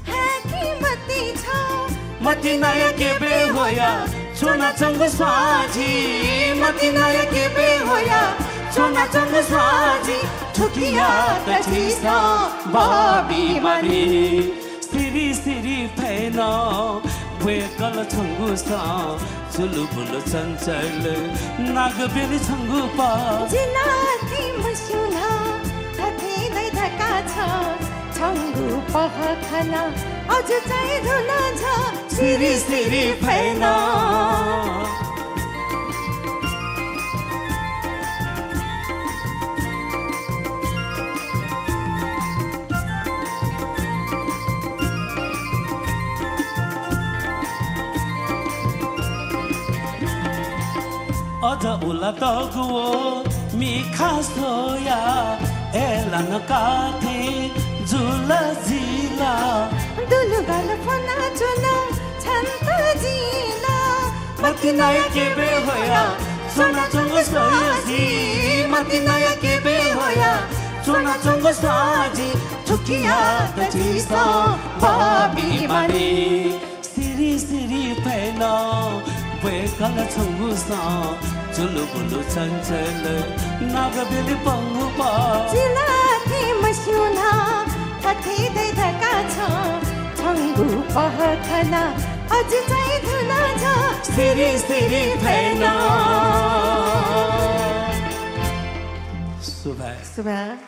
हाय्‌की मति छं। मतिनाया केबे ह्वया च्वनाच्वंगु स्वां जि। मतिनाया केबे ह्वया च्वनाच्वंगु स्वां जि। थुकियात झीसं बबी मारी। सिरि सिरि फय् नं ब्वय्कल छंगु सँ, चुलुबुलु चंचल नागब्यलि छंगु पा। जिं ला थी मस्यू ला, थथे दइ धकाः छ, छंगु पह खना अझ चाहिँ धुन छ। सिरि सिरि फय् नं। अझ उला तःगु व मिखा स्वया, अय्‌लानं का थें जुल जिला। दुनुगलय् फ्वना च्वन छन्त जिला। मतिनाया केबे ह्वया च्वनाच्वंगु स्वां जि। मतिनाया केबे ह्वया च्वनाच्वंगु स्वां जि। थुकियात झीसं बबी मारी। सिरि सिरि फय् नं ब्वय्कल छंगु सँ, चुलुबुलु चंचल नागब्यलि पंगु पा। जिं ला थी मस्यू ला, थथे दइ धकाः छ, छंगु पह खना अझ चाहिँ धुन छ। सिरि सिरि फय् नं। सुभाय्। सुभाय्।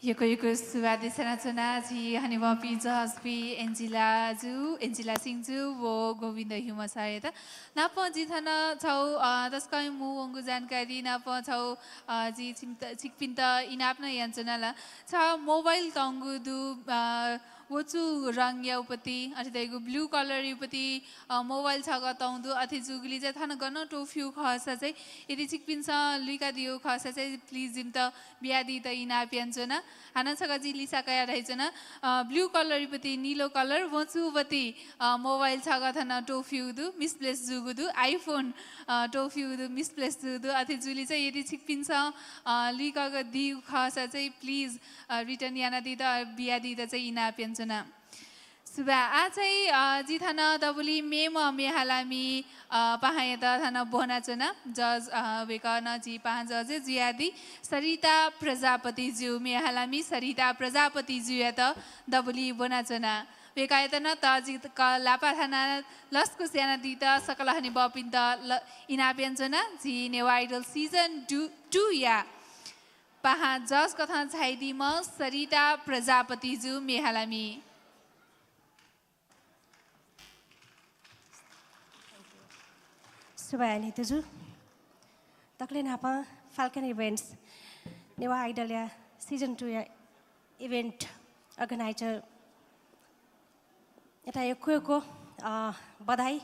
यक्व यक्व सुभाय् देछानाच्वना झी हनेबहःपिं जजपिं एन्जिला जु, एन्जिला सिंह जु व गोविन्द ह्युमा सरयात। नापं जिं थन छगू, अ, तसकं मू वंगु जानकारी नापं छगू, अ, जिं छिमित, छिकपिन्त इनाप नं यानाच्वना ला। छ मोबाइल तंगु दु, अ, वचु रंगया उपति, अथे धइगु blue colour उपति, अ, मोबाइल छगः तंगु दु, अथे जूगुलिं चाहिँ थन गनं त्वःफ्यू खःसा चाहिँ, यदि छिकपिन्सं लुइकादियो खःसा चाहिँ please जिमित बियादीत इनाप यानाच्वना। हानं छकः जिं लिसा कयाः धयाच्वना, अ, blue colour उपति निलो colour, वचु उपति, अ, मोबाइल छगः थन त्वःफ्यू दु, misplace जूगु दु, iPhone, अ, त्वःफ्यू दु, misplace जूगु दु। अथे जूगुलिं चाहिँ यदि छिकपिन्सं, अ, लुइकागु दीगु खःसा चाहिँ please, अ, return यानादीत, अ, बियादीत चाहिँ इनाप यानाच्वना। सुभाय्। आः चाहिँ, अ, जिं थन दबुलिइ मेम्ह म्ये हालामि, अ, पाहांयात थन ब्वनाच्वना। Judge, अ, वय्कः नं झी पाहां judge हे जुयादी सरिता प्रजापति जु, म्ये हालामि सरिता प्रजापति जुयात दबुलिइ ब्वनाच्वना। वय्कःयात नं तःजिक लापा थानाः लसकुस यानादीत सकल हनेबहःपिन्त ल-, इनाप यानाच्वना। झी Newah Idol season two, two या पाहां judge कथं झायादीम्ह सरिता प्रजापति जु, म्ये हालामि। सुभाय् अनिता जु। दकलय् न्हापां Falcon Events, नेवाः Idol या season two या event organizer यात यक्व यक्व, अ, बधाई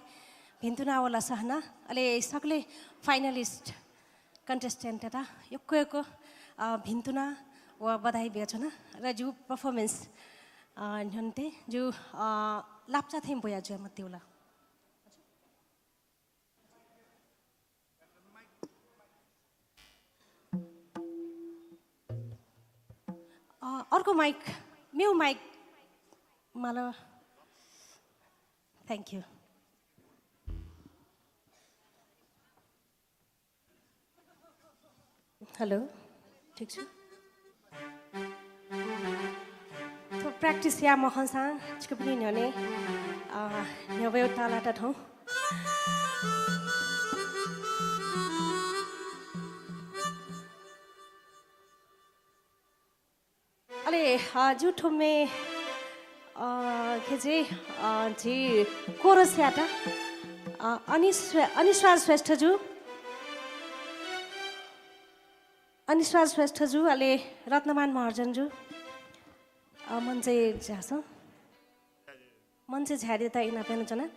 भिन्तुना व लसहना, अले सकलें finalist contestant यात यक्व यक्व, अ, भिन्तुना व बधाई बियाच्वना। र जिगु performance, अ, न्ह्यःने जिगु, अ, लापचा थें ब्वया जुया मतिउल। अ, अर्को mic, मेगु mic माल। Thank you। Hello, ठीक छु? थ्व practice याये मखंसां छिकपिनि न्ह्यःने, अ, न्ह्यब्वयेगु ताःलात थौं। अ, जु थुम्मे, अ, खेजे, अ, झी कोरसयात, अ, अनिश्व-, अनिश्वर श्रेष्ठ जु, अनिश्वर श्रेष्ठ जु, अले रत्नमान महर्जन जु, अ, मञ्चय् झासँ। मञ्चय् झायेत इनाप यानाच्वना।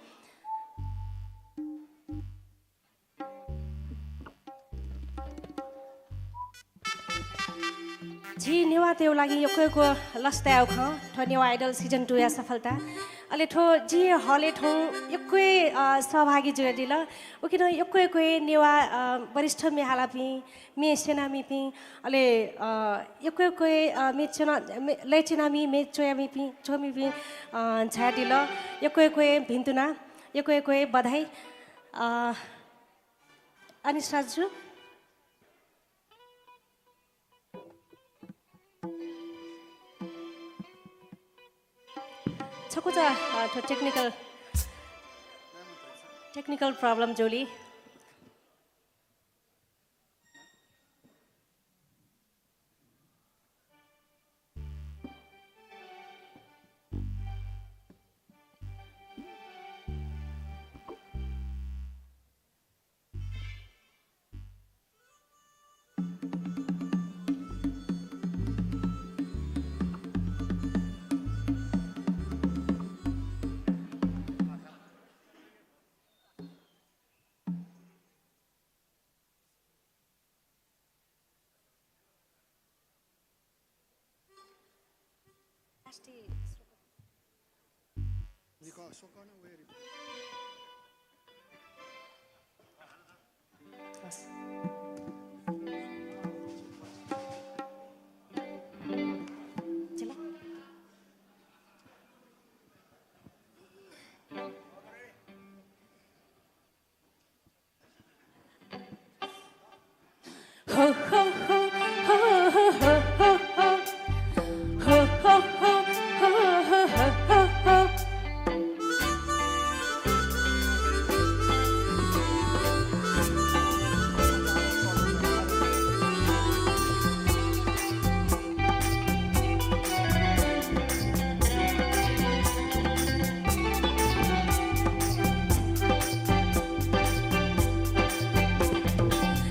झी नेवाःतय् लागि यक्व यक्व लसताय् खँ, थ्व नेवाः Idol season two या सफलता। अले थ्व जि हलय् थौं यक्व, अ, सहभागी जुयादिल। उकिं नं यक्व यक्व नेवाः, अ, वरिष्ठ म्ये हालापिं, म्ये स्यनामिपिं, अले, अ, यक्व यक्व, अ, म्ये च्वना-, म्ये, लय् च्वनामि, म्ये च्वयामिपिं, च्वमिपिं, अ, झायादिल। यक्व यक्व भिन्तुना, यक्व यक्व बधाई। अ, अनिश्वर जु। छकुचा, अ, थ्व technical, technical problem जुल।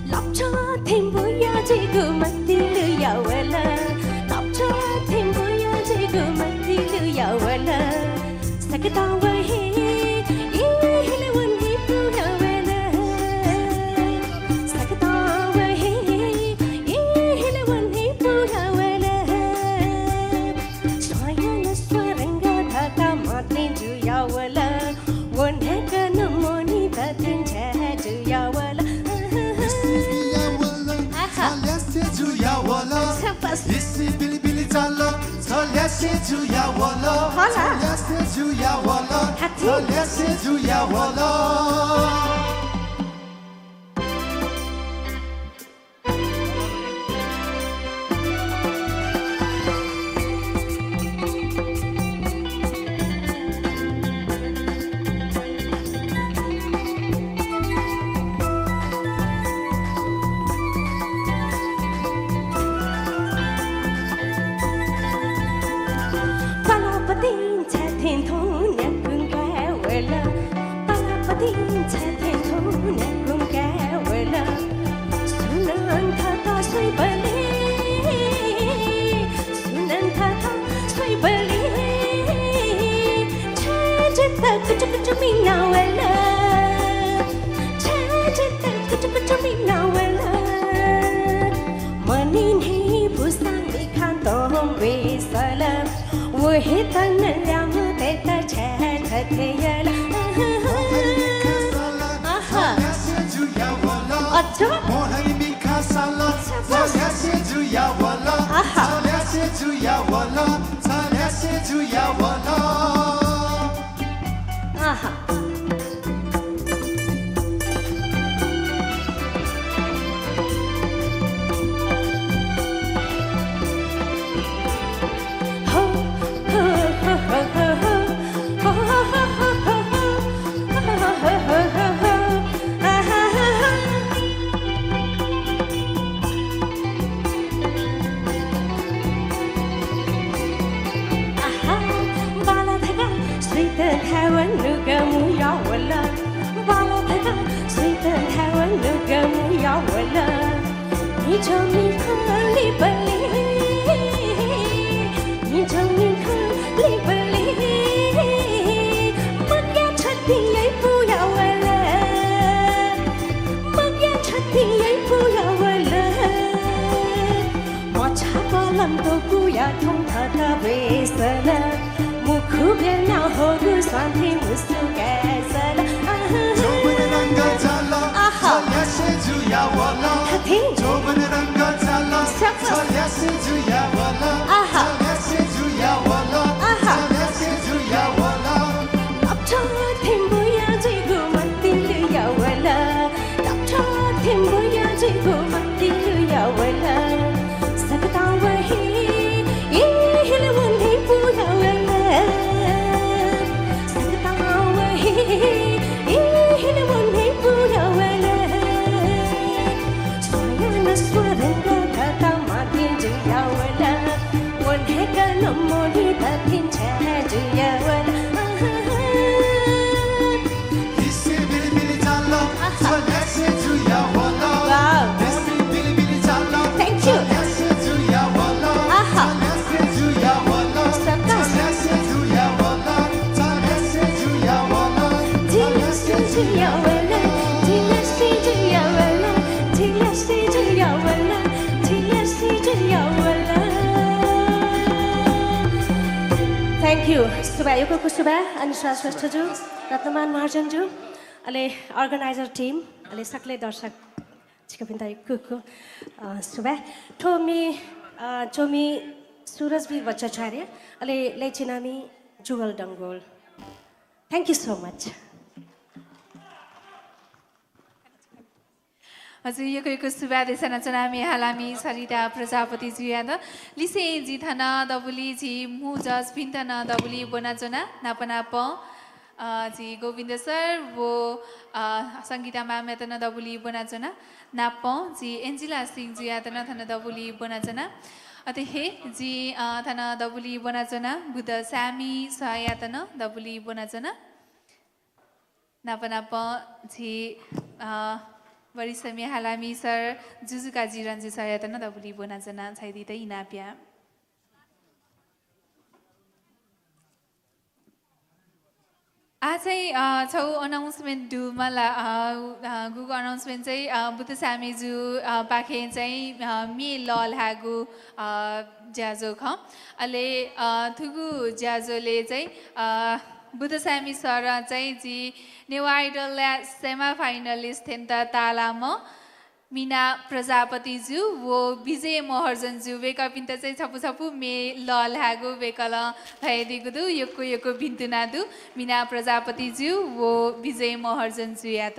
लप्चः थेंबुया जिगु मतिइ लुया वल। लप्चः थेंबुया जिगु मतिइ लुया वल। सकतां व हे, ए, हेले वन्हे पुया वल। सकतां व हे, ए, हेले वन्हे पुया वल। स्वायां स्वरंग धकाः माथें जुया वल। व न्हाय्कनं मोहनी दथें छाय् जुया वल। आहा। ल्यासे जुया वल। शाबास। हिसी बिलिबिलि चाल। छ ल्यासे जुया वल। होला। छ ल्यासे जुया वल। हाथी। छ ल्यासे जुया वल। पालापतिं छाथें थौं न्याकुं काय् वल। पालापतिं छाथें थौं न्याकुं काय् वल। सुनां थःत स्वइबलय्, सुनां थःत स्वइबलय्, छाय् जितः कुचुकुचु मिना वल। छाय् जितः कुचुकुचु मिना वल। मनिन्हि पुसां मिखां तं ब्वय् सल। व हे तं ल्याःम्हतय्त छाय् थथे याल। आहा। अझ? शाबास। आहा। Thank you। सुभाय्, यक्व यक्व सुभाय्, अनिशा श्रेष्ठजु, रत्नमान महर्जनजु, अले organizer team, अले सकलें दर्शक छिकपिन्त यक्व यक्व, अ, सुभाय्। थ्व म्ये, अ, च्वमि सुरजवीर बज्राचार्य, अले लय् चिनामि जुगल Dangol. Thank you so much। हजुर, यक्व यक्व सुभाय् देछानाच्वना म्ये हालामि सरिता प्रजापतिजुयात। लिसें जि थन दबुलिइ झी मू judge-पिन्त नं दबुलिइ ब्वनाच्वना। नाप नापं, अ, झी गोविन्द सर व, अ, संगीता म्यामयात नं दबुलिइ ब्वनाच्वना। नापं झी एन्जिला सिंहजुयात नं थन दबुलिइ ब्वनाच्वना। अथे हे जि, अ, थन दबुलिइ ब्वनाच्वना। बुद्ध साय्मि सरयात नं दबुलिइ ब्वनाच्वना। नाप नापं झी, अ, वरिष्ठ म्ये हालामि सर जुजुकाजी रञ्जु सरयात नं दबुलिइ ब्वनाच्वना, झायादीत इनाप याये। आः चाहिँ, अ, छगू announcement दु मला, अ, अ, गुगु announcement चाहिँ, अ, बुद्ध साय्मिजु, अ, पाखें चाहिँ, अ, म्ये लःल्हायेगु, अ, ज्याझ्वः खः। अले, अ, थुगु ज्याझ्वलय् चाहिँ, अ, बुद्ध साय्मि सरं चाहिँ झी नेवाः Idol-या semi finalist थेंत ताःलाःम्ह मिना प्रजापतिजु व विजय महर्जनजु, वय्कःपिन्त चाहिँ छपु छपु म्ये लःल्हायेगु वय्कलं धयादीगु दु। यक्व यक्व भिन्तुना दु मिना प्रजापतिजु व विजय महर्जनजुयात।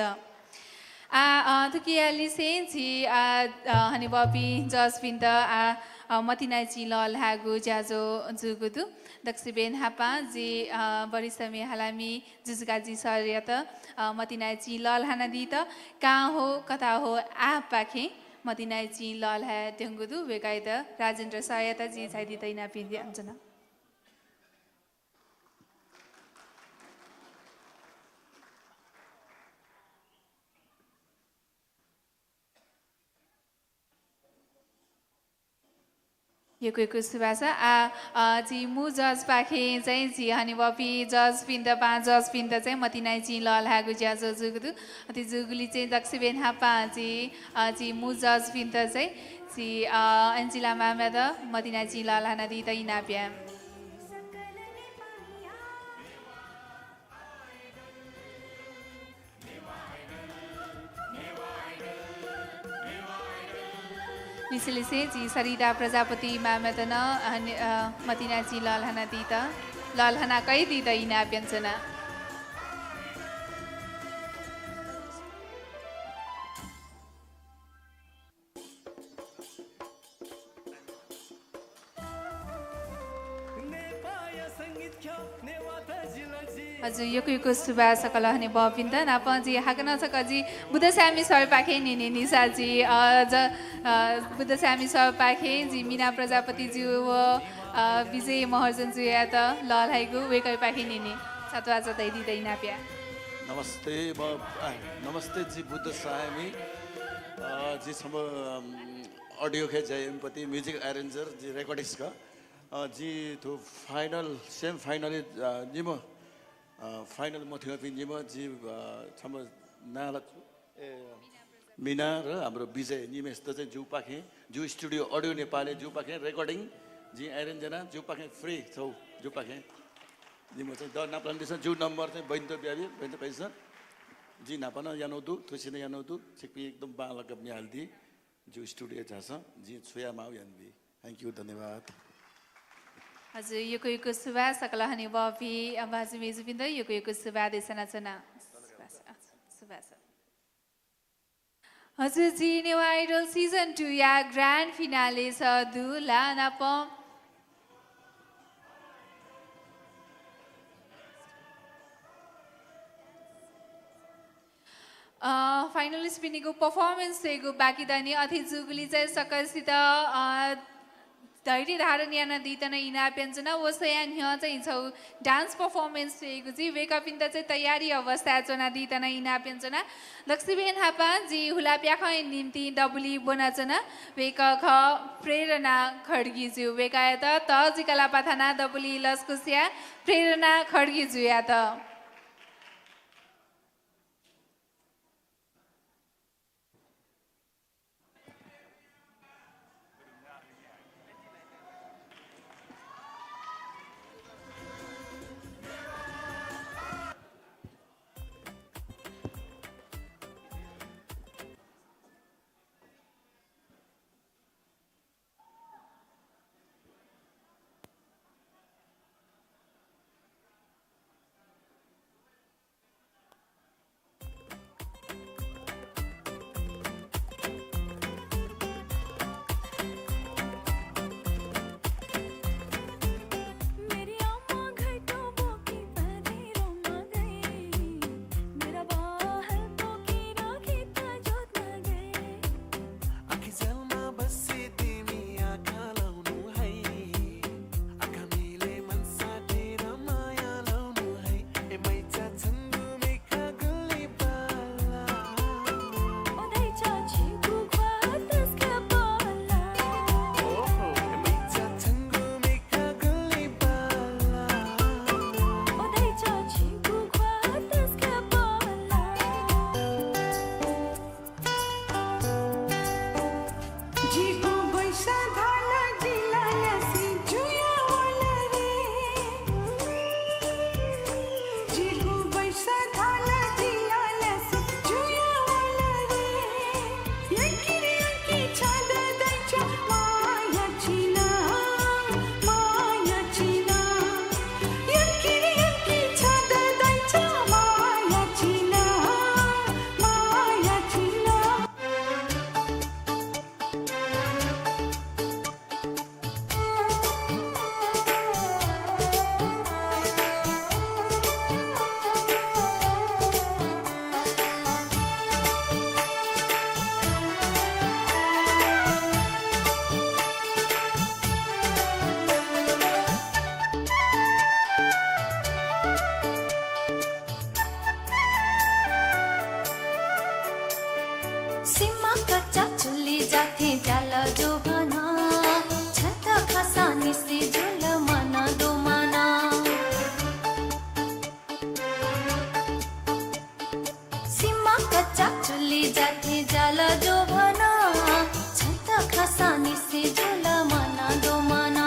आः, अ, थुकिया लिसें झी, अ, अ, हनेबहःपिं judge-पिन्त आः, अ, मतिनाया चिं लःल्हायेगु ज्याझ्वः जूगु दु। दक्वसिबें न्हापां जि, अ, वरिष्ठ म्ये हालामि जुजुकाजी सरयात, अ, मतिनाया चिं लःल्हानादीत कां हो कथं हो आःपाखें मतिनाया चिं लःल्हायेत्यंगु दु। वय्कःयात राजेन्द्र सरयात जिं झायादीत इनाप यानाच्वना। यक्व यक्व सुभाय्। आः, अ, झी मू judge-पाखें चाहिँ झी हनेबहःपिं judge-पिन्त, पाँच judge-पिन्त चाहिँ मतिनाया चिं लःल्हायेगु ज्याझ्वः जूगु दु। अथे जूगुलिं चाहिँ दक्वसिबें न्हापां झी, अ, झी मू judge-पिन्त चाहिँ झी, अ, एन्जिला म्यामयात मतिनाया चिं लःल्हानादीत इनाप याये। लिसें लिसें झी सरिता प्रजापति म्यामयात नं, अ, नि-, अ, मतिनाया चिं लःल्हानादीत, लःल्हाना कयादीत इनाप यानाच्वना। हजुर, यक्व यक्व सुभाय् सकल हनेबहःपिन्त। नापं जि हाकनं छकः जि बुद्ध साय्मि सरपाखें न्यनेनिसा जि, अ, ज-, अ, बुद्ध साय्मि सरपाखें जि मिना प्रजापतिजु व, अ, विजय महर्जनजुयात लःल्हाइगु वय्कःपाखें न्यने। छत्वाःचा धयादीत इनाप याये। नमस्ते, म, अ, नमस्ते, जि बुद्ध साय्मि। अ, जि छम्ह, अम, audio खय् जय यमपति, music arranger, जि recordist खः। अ, जि थ्व final, semi final, अ, निम्ह, अ, final मथ्यंपिं निम्ह जि, अ, छम्ह नां ला छु? ए, मिना र हाम्रो विजय निम्हेसित चाहिँ ज्यूपाखें, ज्यू studio audio नेपालय् ज्यूपाखें recording जिं arrange याना, ज्यूपाखें free छौ, ज्यूपाखें। निम्ह चाहिँ द नापलानादिसँ, ज्यू number चाहिँ बहिनीत बियाबी, बहिनीत कइदिसँ। जिं न्हापा नं यानागु दु, थुसिनं यानागु दु, छिकपिं एकदम बांलाक म्ये हालादी। ज्यू studio झासँ, जिं छु यायेमाःगु यानाबी। Thank you, धन्यवाद। हजुर, यक्व यक्व सुभाय् सकल हनेबहःपिं, अ, भाजु मय्जुपिन्त यक्व यक्व सुभाय् देछानाच्वना। सुभाय्, सुभाय्। हजुर, झी नेवाः Idol season two या grand finale सः दु ला नापं। अ, finalist पिनिगु performance स्वयेगु बाकी दनि, अथे जूगुलिं चाहिँ सकसित, अ, धैर्य धारण यानादीत नं इनाप यानाच्वना। व स्वयां न्ह्यः चाहिँ छौ dance performance स्वयेगु जुइ, वय्कःपिन्त चाहिँ तयारी अवस्थाय् च्वनादीत नं इनाप यानाच्वना। दक्वसिबें न्हापां जि हुलाप्याखंया निंतिं दबुलिइ ब्वनाच्वना। वय्कः खः प्रेरणा खड्गी जु। वय्कःयात तःजिक लापा थानाः दबुलिइ लसकुस याये प्रेरणा खड्गी जुयात। सिमा कच्चा चुली जाथें ज्याला जोभन, छत खसा निसे जुल मन दोमन। सिमा कच्चा चुली जाथें ज्याला जोभन, छत खसा निसे जुल मन दोमन।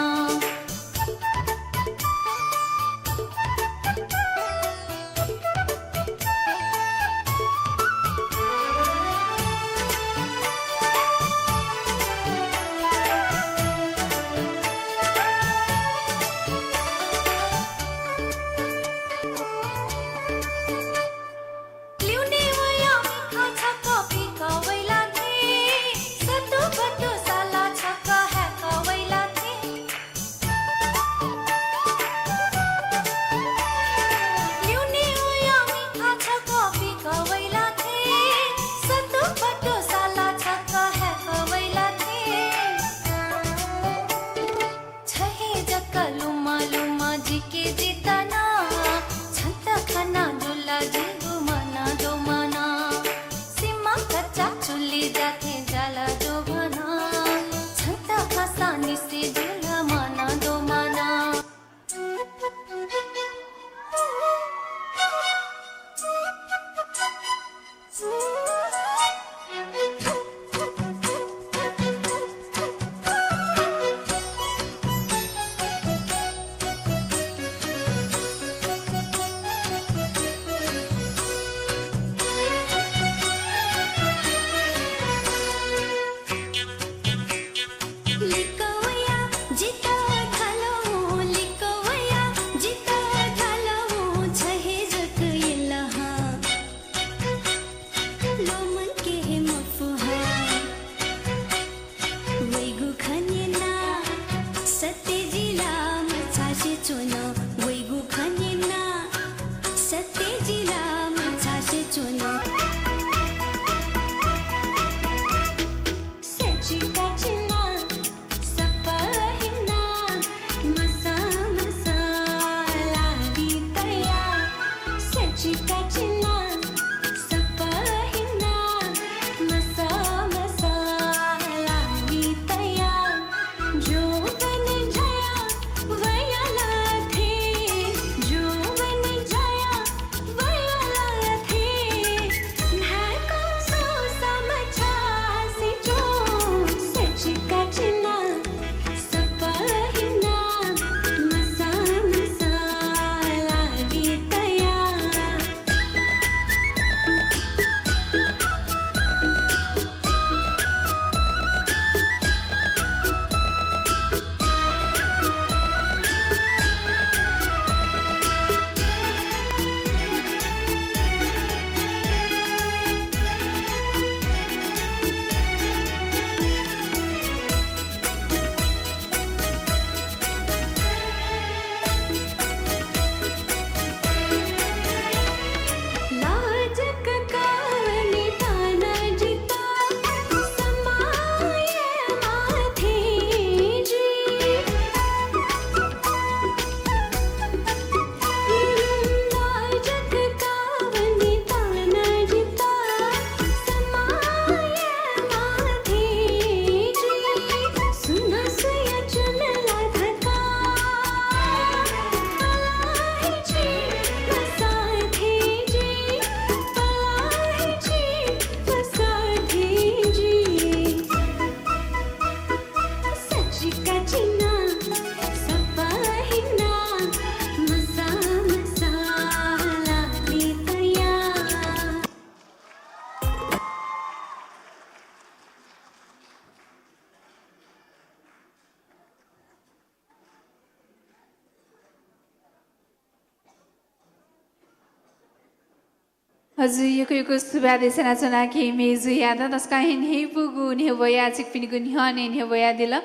हजुर, यक्व यक्व सुभाय् देछानाच्वना कि मेजुयात तसकं हे न्ह्यइपुगु न्ह्यब्वया छिकपिनिगु न्ह्यःने न्ह्यब्वयादिल।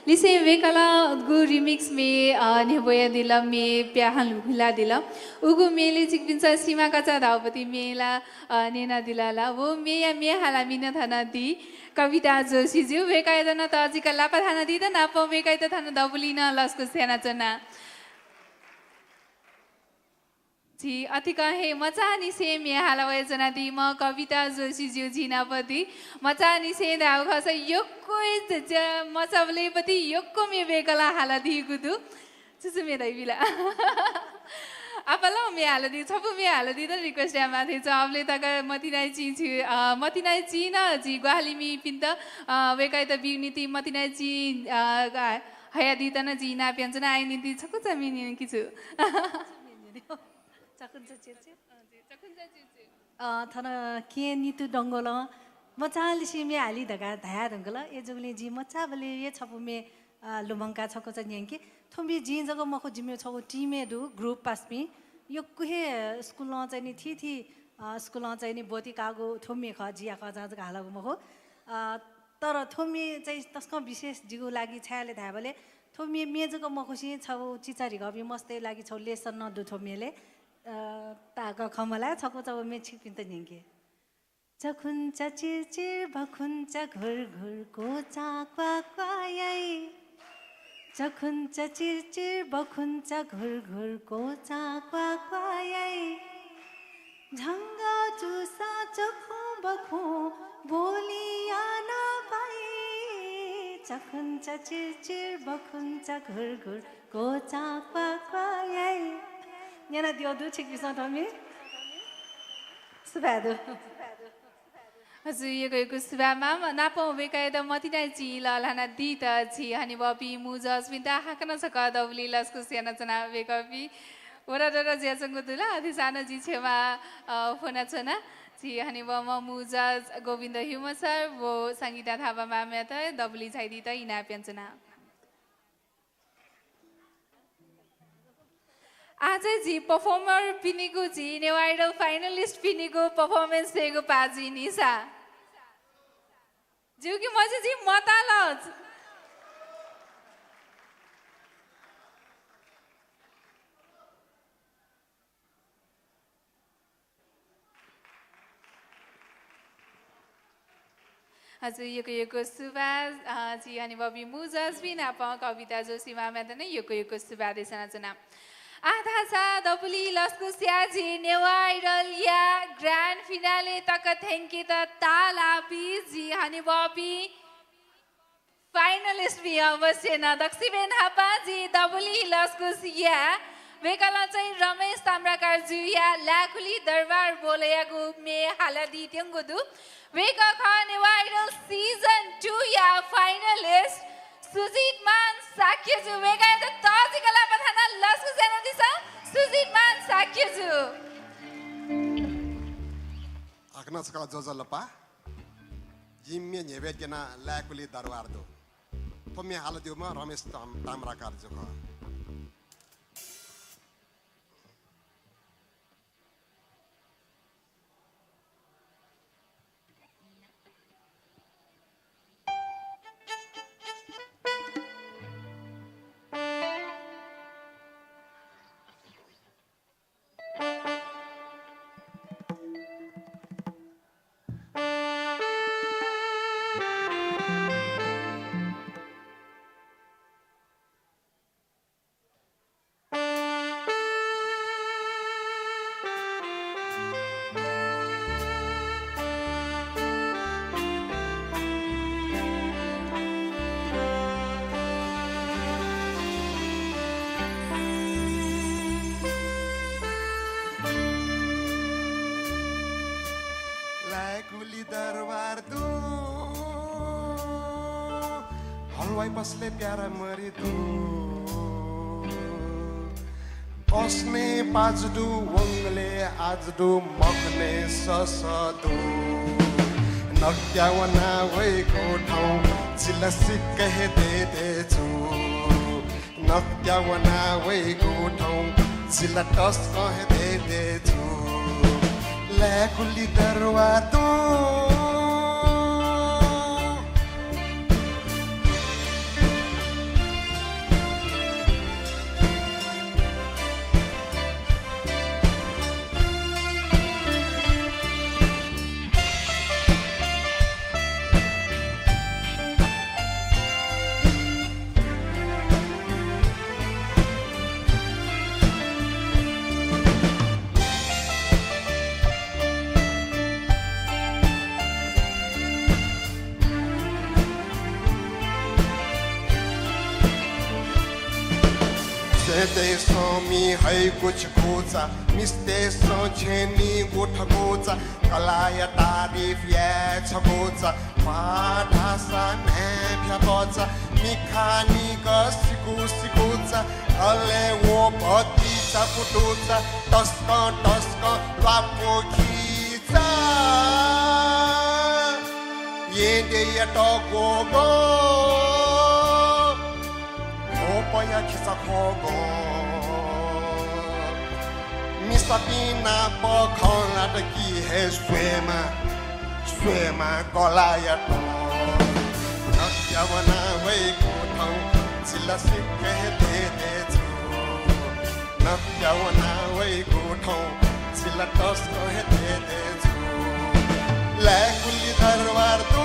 लिसें वय्कलं गुगु remix म्ये, अ, न्ह्यब्वयादिल, म्ये प्याखं हुलादिल। उगु म्येलय् छिकपिन्सं सीमा कचाः धाःगु पति म्ये ला, अ, न्यनादिल ला। व म्येया म्ये हालामि नं थन दी कविता जोशीज्यू, वय्कःयात नं तःजिक लापा थानादीत नापं वय्कःयात थन दबुलिइ नं लसकुस यानाच्वना। झी अतिकं हे मचांनिसें म्ये हाला वयाच्वनादीम्ह कविता जोशीज्यू झी नाप दी। मचांनिसें धायेगु खःसा यक्व हे ज-, ज-, मचाबलय् पति यक्व म्ये वय्कलं हालादीगु दु। छु छु म्ये धयाबी ला? आपालं म्ये हालादी, छपु म्ये हालादीत request यायेमाः थें च्वं। अबलय् तक मतिनाया चिं छु, अ, मतिनाया चिं नं झी ग्वाहालिमिपिन्त, अ, वय्कःयात बीगु निंतिं मतिनाया चिं, अ, ग-, हयादीत नं जिं इनाप यानाच्वना। आः निंतिं छकुचा म्ये न्यने कि छु। चखुंचा चिरचिर। अ, थन केहेँ नितु डंगोलं मचांलिसे म्ये हाली धकाः धयाधुंकल। अय्जूगुलिं जिं मचाबलय् हे छपु म्ये, अ, लुमंकाः छकुचा न्यंके। थ्व म्ये जिं जक मखु, जिमि छगू team-य् दु, group पासापिं। यक्व हे स्कुलं चाहिँ नि थीथी, अ, स्कुलं चाहिँ नि ब्वति काःगु थ्व म्ये खः, जिं याकःचां जक हालागु मखु। अ, तर थ्व म्ये चाहिँ तसकं विशेष जिगु लागि छाय् धायेबलय् थ्व म्ये, म्ये जक मखुसें छगू चिचाधिकःपिं मस्तय् लागि छगू lesson नं दु थ्व म्येलय्। अ, ताःक खँ मल्हाये, छकुचा व म्ये छिकपिन्त न्यंके। चखुंचा चिरचिर, भखुंचा घुरघुर, कोचा क्वाक्वा याइ। चखुंचा चिरचिर, भखुंचा घुरघुर, कोचा क्वाक्वा याइ। झंगः जूसां चखुं बखुं बोली याना पाइ। चखुंचा चिरचिर, भखुंचा घुरघुर, कोचा क्वाक्वा याइ। न्यनादियागु दु छिकपिन्सं थ्व म्ये? सुभाय् दु। हजुर, यक्व यक्व सुभाय् माम। नापं वय्कःयात मतिनाया चिं लःल्हानादीत झी हनेबहःपिं मू judge-पिन्त हाकनं छकः दबुलिइ लसकुस यानाच्वना। वय्कःपिं वडादडा जुयाच्वंगु दु ला, अथेसां नं जिं क्षमा, अ, फ्वनाच्वना। झी हनेबहःम्ह मू judge गोविन्द ह्युम sir व संगीता थापा मामयात दबुलिइ झायादीत इनाप यानाच्वना। आः चाहिँ झी performer-पिनिगु, झी नेवाः Idol finalist-पिनिगु performance-य् पाः जुइनिसा। ज्यू कि मज्यू, जिं मताल। हजुर, यक्व यक्व सुभाय्, अ, झी हनेबहःपिं मू जजपिं नाप कविता जोशी मामयात नं यक्व यक्व सुभाय् देछानाच्वना। आः धाःसा दबुलिइ लसकुस याये झी नेवाः Idol या grand finale तक थ्यंकेत ताःलाःपिं झी हनेबहःपिं finalistपिं अवश्य नं दक्वसिबें न्हापां झी दबुलिइ लसकुस याये। वय्कलं चाहिँ रमेश ताम्राकारजुया लाय्कुलि दरबार बोलयागु म्ये हालादीत्यंगु दु। वय्कः खः नेवाः Idol season two या finalist सुजित मान शाक्यजु। वय्कःयात तःजिक लापा थानाः लसकुस यानादिसँ, सुजित मान शाक्यजु। हाकनं छकः ज्वजलपा। जिं म्ये न्ह्यब्वये त्यना लाय्कुलि दरबार दु। थ्व म्ये हालादीम्ह रमेश ताम-, ताम्राकारजु खः। लाय्कुलि दरबार दु, हलवाई पसलय् प्यारा मरि दु। तसने पाजु दु, वंगलय् आजु दु, मखने सस दु। नकत्या वना वइगु थौं जिला सिक्क हे देदेजु। नकत्या वना वइगु थौं जिला तसकं हे देदेजु। लाय्कुलि दरबार दु। स्वयेतय्सं मि हइगु छकूचा, मिस्तय्सं छेँ नीगु थकूचा, कलाया तारिफ याये छकूचा, ख्वाः धाःसा न्हाय् फ्याकःचा, मिखा नीक सिकू सिकूचा, अले व भतिचा पुतूचा, तसकं तसकं ल्वापु खीचा। येँ देय्‌यात ग्वःगः घोपया खिचा खःगः। मिसापिं नाप खँ ल्हात कि हे स्वयेमा, स्वयेमा कलायात। नकत्या वना वइगु थौं जिला सिक्क हे देदेजु। नकत्या वना वइगु थौं जिला तसकं हे देदेजु। लाय्कुलि दरबार दु।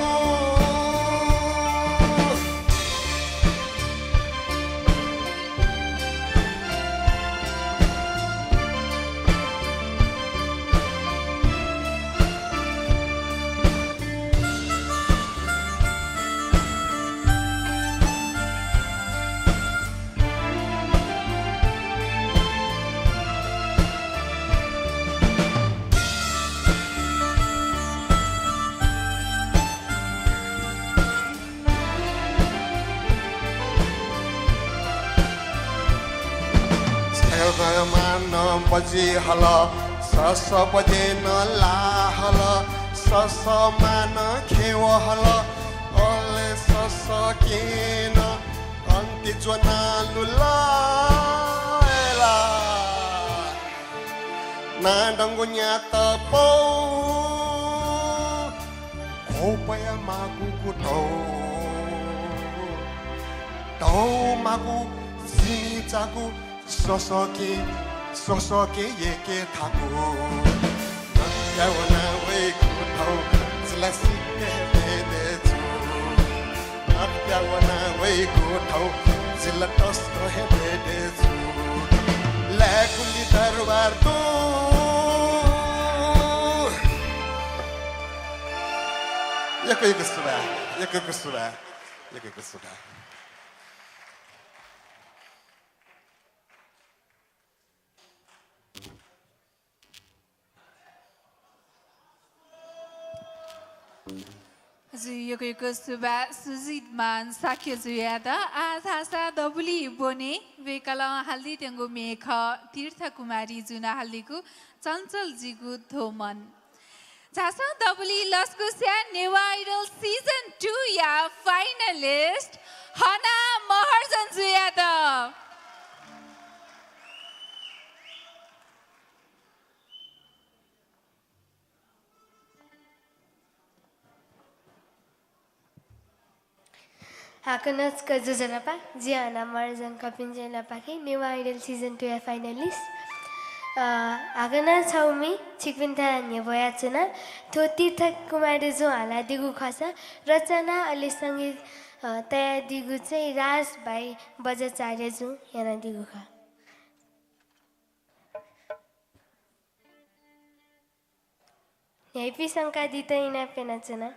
सय्‌मानं बजि हल, सस बजेनं ला हल, सस मानं खेव हल, अले सस केनं अन्ति ज्वना लुला। नादंगु न्यात पौ, घोपया मागुगु तौ, तौ मागु सिमिचागु ससके, ससके येके थाकु। नकत्या वना वइगु थौं जिला सिक्क हे देदेजु। इगु थौ जिल्ला तस्क हे भेटे छु। लाय्‌कुलि दरबार तुं। यक्व यक्व सुभाय्, यक्व यक्व सुभाय्, यक्व यक्व सुभाय्। हजुर, यक्व यक्व सुभाय् सुजित मान शाक्यजुयात। आः धाःसा दबुली ब्वने वय्‌कलं हालादीत्यंगु म्ये खः तीर्थ कुमारीजुं हालादीगु चञ्चल जिगु थ्व मन। झासँ दबुली लसकुसया नेवाः Idol season two या finalist हना महर्जनजुयात। हाकनं छकः ज्वजलपा, जि हना महर्जन, खपिन्सं न्हापांखुदँ नेवाः Idol season two या finalist। अ, हाकनं छगू म्ये छिकपिन्त न्ह्यब्वयाच्वना। थ्व तीर्थ कुमारीजुं हालादीगु खःसा रचना अले संगीत, अ, तयादीगु चाहिँ राज भाइ बज्राचार्यजुं यानादीगु खः। न्ह्याइपिं संकादीत इनाप यानाच्वना।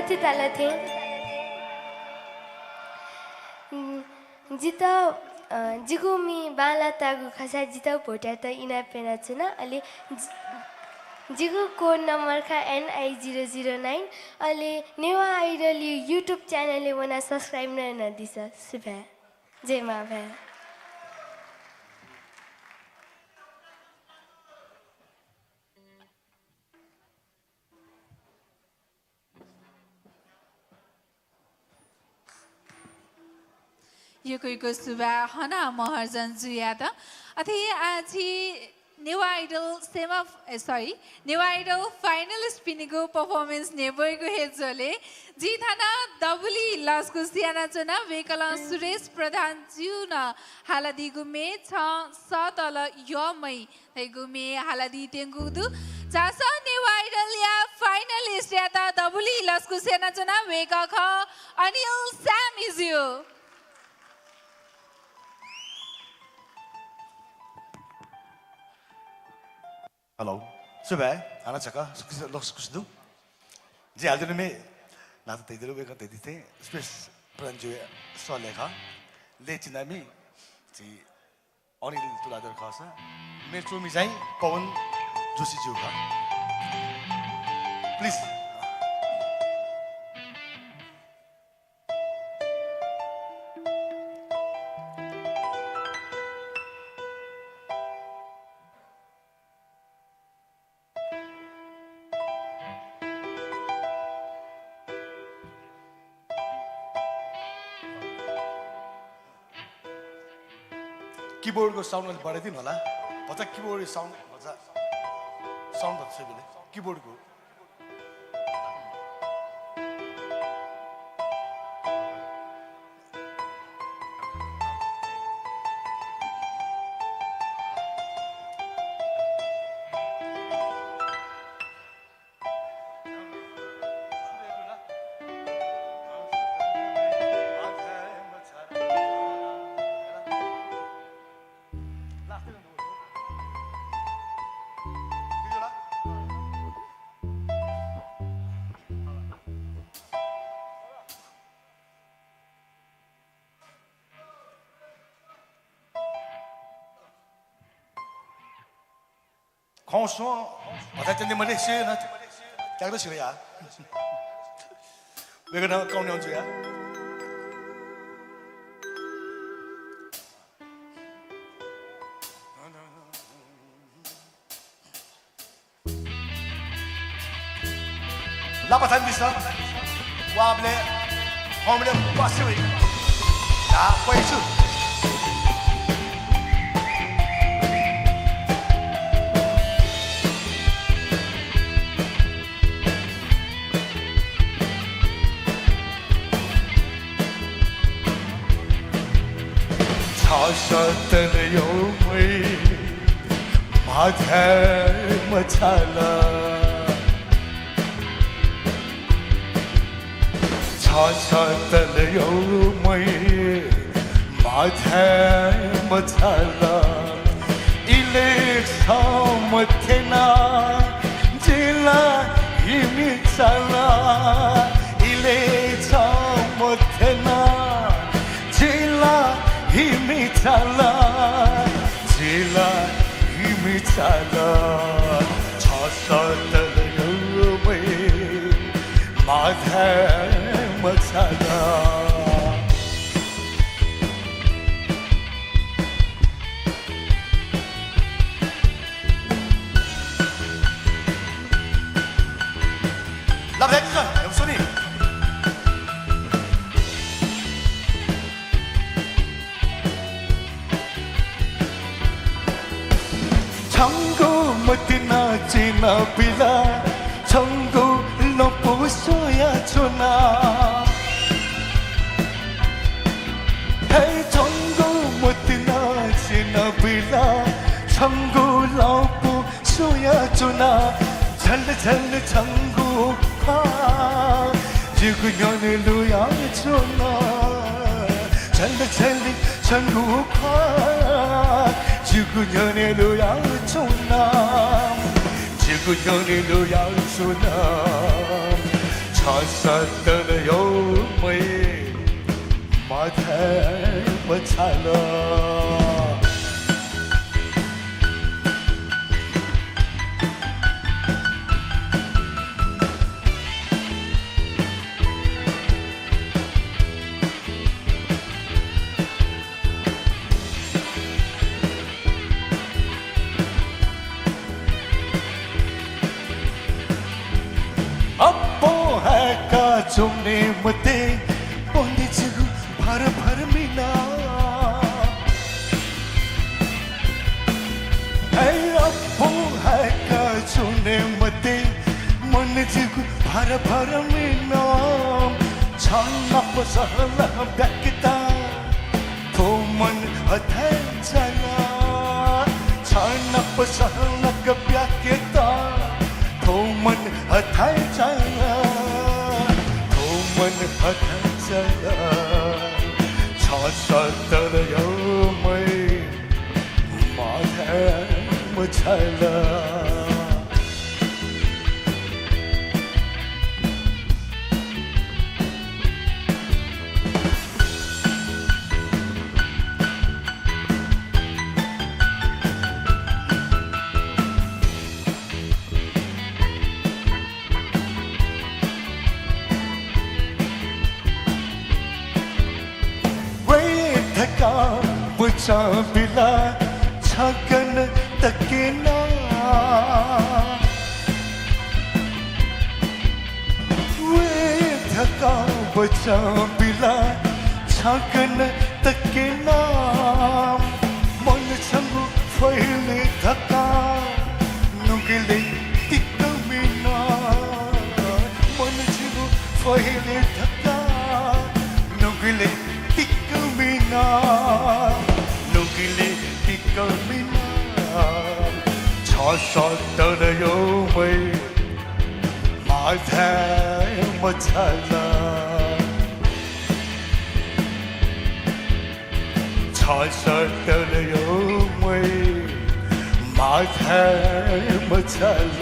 थथे धाल थें, उम्, जितः, अ, जिगु मि बांलाःतःगु खःसा जितः भोट यायेत इनाप यानाच्वना। अले जि-, जिगु code number खः N I zero zero nine। अले नेवाः Idol YouTube channel-य् वनाः subscribe नं यानादिसँ। सुभाय्। जय मांभाय्। यक्व यक्व सुभाय् हना महर्जन जुयात। अथे आः झी नेवाः Idol semi, ए, sorry, नेवाः Idol finalist पिनिगु performance न्ह्यब्वयेगु हे झ्वलय् जिं थन दबुलिइ लसकुस यानाच्वना। वय्कलं सुरेश प्रधान ज्यू नं हालादीगु म्ये छं सःतल यःमय् धइगु म्ये हालादी त्यंगु दु। झासँ नेवाः Idol-या finalist-यात दबुलिइ लसकुस यानाच्वना। वय्कः खः अनिल स्यामी ज्यू। Hello। सुभाय्, हानं छकः लसकुस, लसकुस दु। जिं हालादीगु म्ये न्हापा धयादिल, वय्कलं धयादी थें सुरेश प्रधान ज्यूया सः लेखा लय् चिनामि झी अनिल तुलाधर खःसा, म्ये च्वमि चाहिँ पवन जोशी ज्यू खः। Please। Keyboard को sound अलिक बढाइदिनु होला। भचा keyboard sound, भचा sound भचा छ बेले keyboard को। खँ स्वं भचा च्वने मते, से न। त्याग्दँ सिल या। वय्कः नं कौन्यं जुया। लापा थानि दिसँ। वाबले हमले पासे वइ। ला पैसु। छसतल यःमय् माथ्याय् मछाल। छसतल यःमय् माथ्याय् मछाल। इलय् छं मथ्यना, जि ला हिमि चाल। इलय् छं मथ्यना, जि ला हिमि चाल। जि ला हिमि चाल। छसतल यःमय् माथ्याय् मछाल। लापा थानि दिसँ, हेम सोनी। छंगु मतिना चिनाबिल, छंगु लँपु स्वयाच्वना। हे छंगु मतिना चिनाबिल, छंगु लँपु स्वयाच्वना। झलझल छंगु ख्वाः जिगु न्ह्यःने लुयाच्वना। झलझल छंगु ख्वाः जिगु न्ह्यःने लुयाच्वना। जिगु न्ह्यःने लुयाच्वना। छ सतल यो मै माथाय् मछाल। अप्पु हाय्‌का च्वने मते, पण्डितजीगु भर भर मिना। ए अप्पु हाय्‌का च्वने मते, मनजीगु भर भर मिना। छं नाप सहलह ब्याकेता, थ्व मन हथाय् चाला। छं नाप सहलह ब्याकेता, थ्व मन हथाय् चाला। थ्व मन हथाय् चाला। छ सतल यो मै माथाय् मछाल। वये धकाः वचं बिला छगन तकेना। वये धकाः वचं बिला छगन तकेना। मन छंगु फहिले धकाः नुगलय् तिकमिना। मन छंगु फहिले धकाः नुगलय् तिकमिना। नुगलय् तिकमिना। छ सतल यो मै माथाय् मछाल। छ सतल यो मै माथाय् मछाल।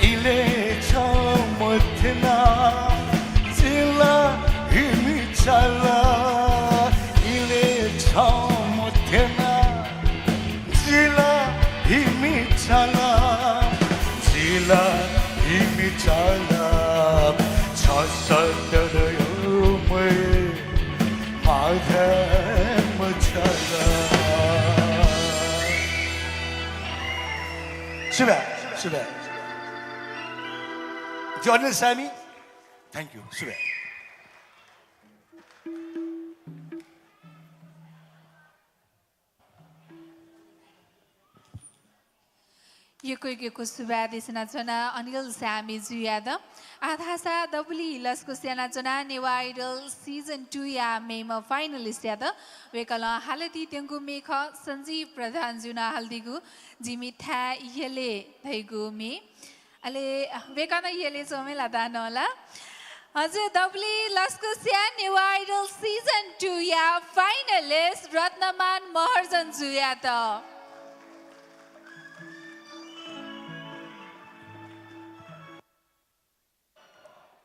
इलय् छं मथ्यना, जि ला हिमि चाल। इलय् छं मथ्यना, जि ला हिमि चाल, जि ला हिमि चाल। छ सतल यो मै माथाय् मछाल। सुभाय्, सुभाय्। ज्यू अनिल सामी, thank you, सुभाय्। यक्व यक्व सुभाय् देछानाच्वना अनिल सामी जुयात। आः धाःसा दबुलिइ लसकुस यानाच्वना नेवाः Idol season two या मेम्ह finalist यात। वय्कलं हालादीत्यंगु म्ये खः, सञ्जीव प्रधान जुं हालादीगु जिमि थाय् यलय् धइगु म्ये। अले वय्कलं यलय् च्वंम्ह ला दानं ला। हजुर, दबुलिइ लसकुस याना नेवाः Idol season two या finalist रत्नमान महर्जन जुयात।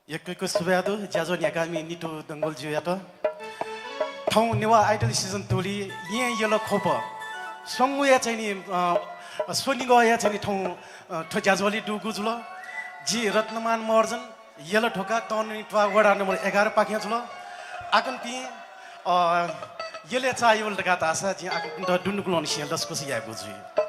यक्व यक्व सुभाय् दु, ज्याझ्वः न्ह्याकामि नितु डंगोल जुयात। थौं नेवाः Idol season two लिइ येँ यल ख्वप स्वंगूया चाहिँ नि, अ, स्वनिगःया चाहिँ नि थौं, अ, थ्व ज्याझ्वलय् दुगु जुल। जि रत्नमान महर्जन, यल ध्वाखा तःन्हु त्वाः वडा नम्बर एघार पाखें जुल। आकन्पिं, अ, यलय् चाःहिउ वल धकाः धाःसा जिं आकन्पिन्त दुनुगलंनिसें लसकुस यायेगु जुइ।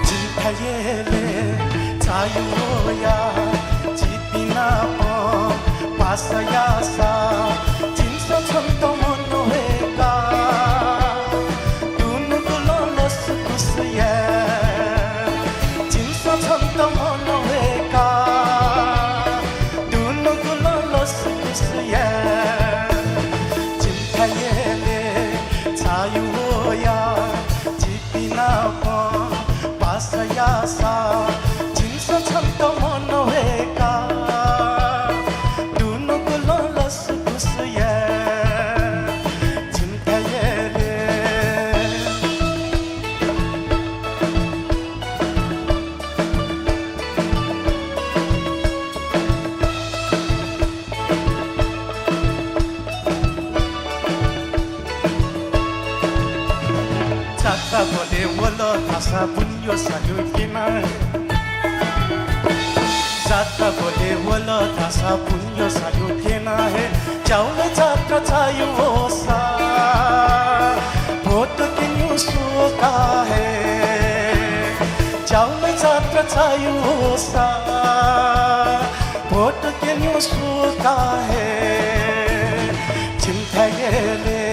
जिं थयेले चाःहिउ वया, जिपिं नाप सयासा, जिमिसं छन्त मनवय्का, दुनुगलं लसकुस याये। जिमिसं छन्त मनवय्का, दुनुगलं लसकुस याये। जिमिथाय् यले झायावया, जि पिनापं पासा यासा, जिमिसं छन्त मनवय्का, दुनुगलं लसकुस याये, जिमिथाय् यले। जात्राबलय् वल धाःसा बुन्यु सायु क्यना हे। जात्राबलय् वल धाःसा बुन्यु सायु क्यना हे। च्यागू जात्रा झायावःसा भोट क्यनेगु सुख हे। च्यागू जात्रा झायावःसा भोट क्यनेगु सुख हे। जिमिथाय् यले।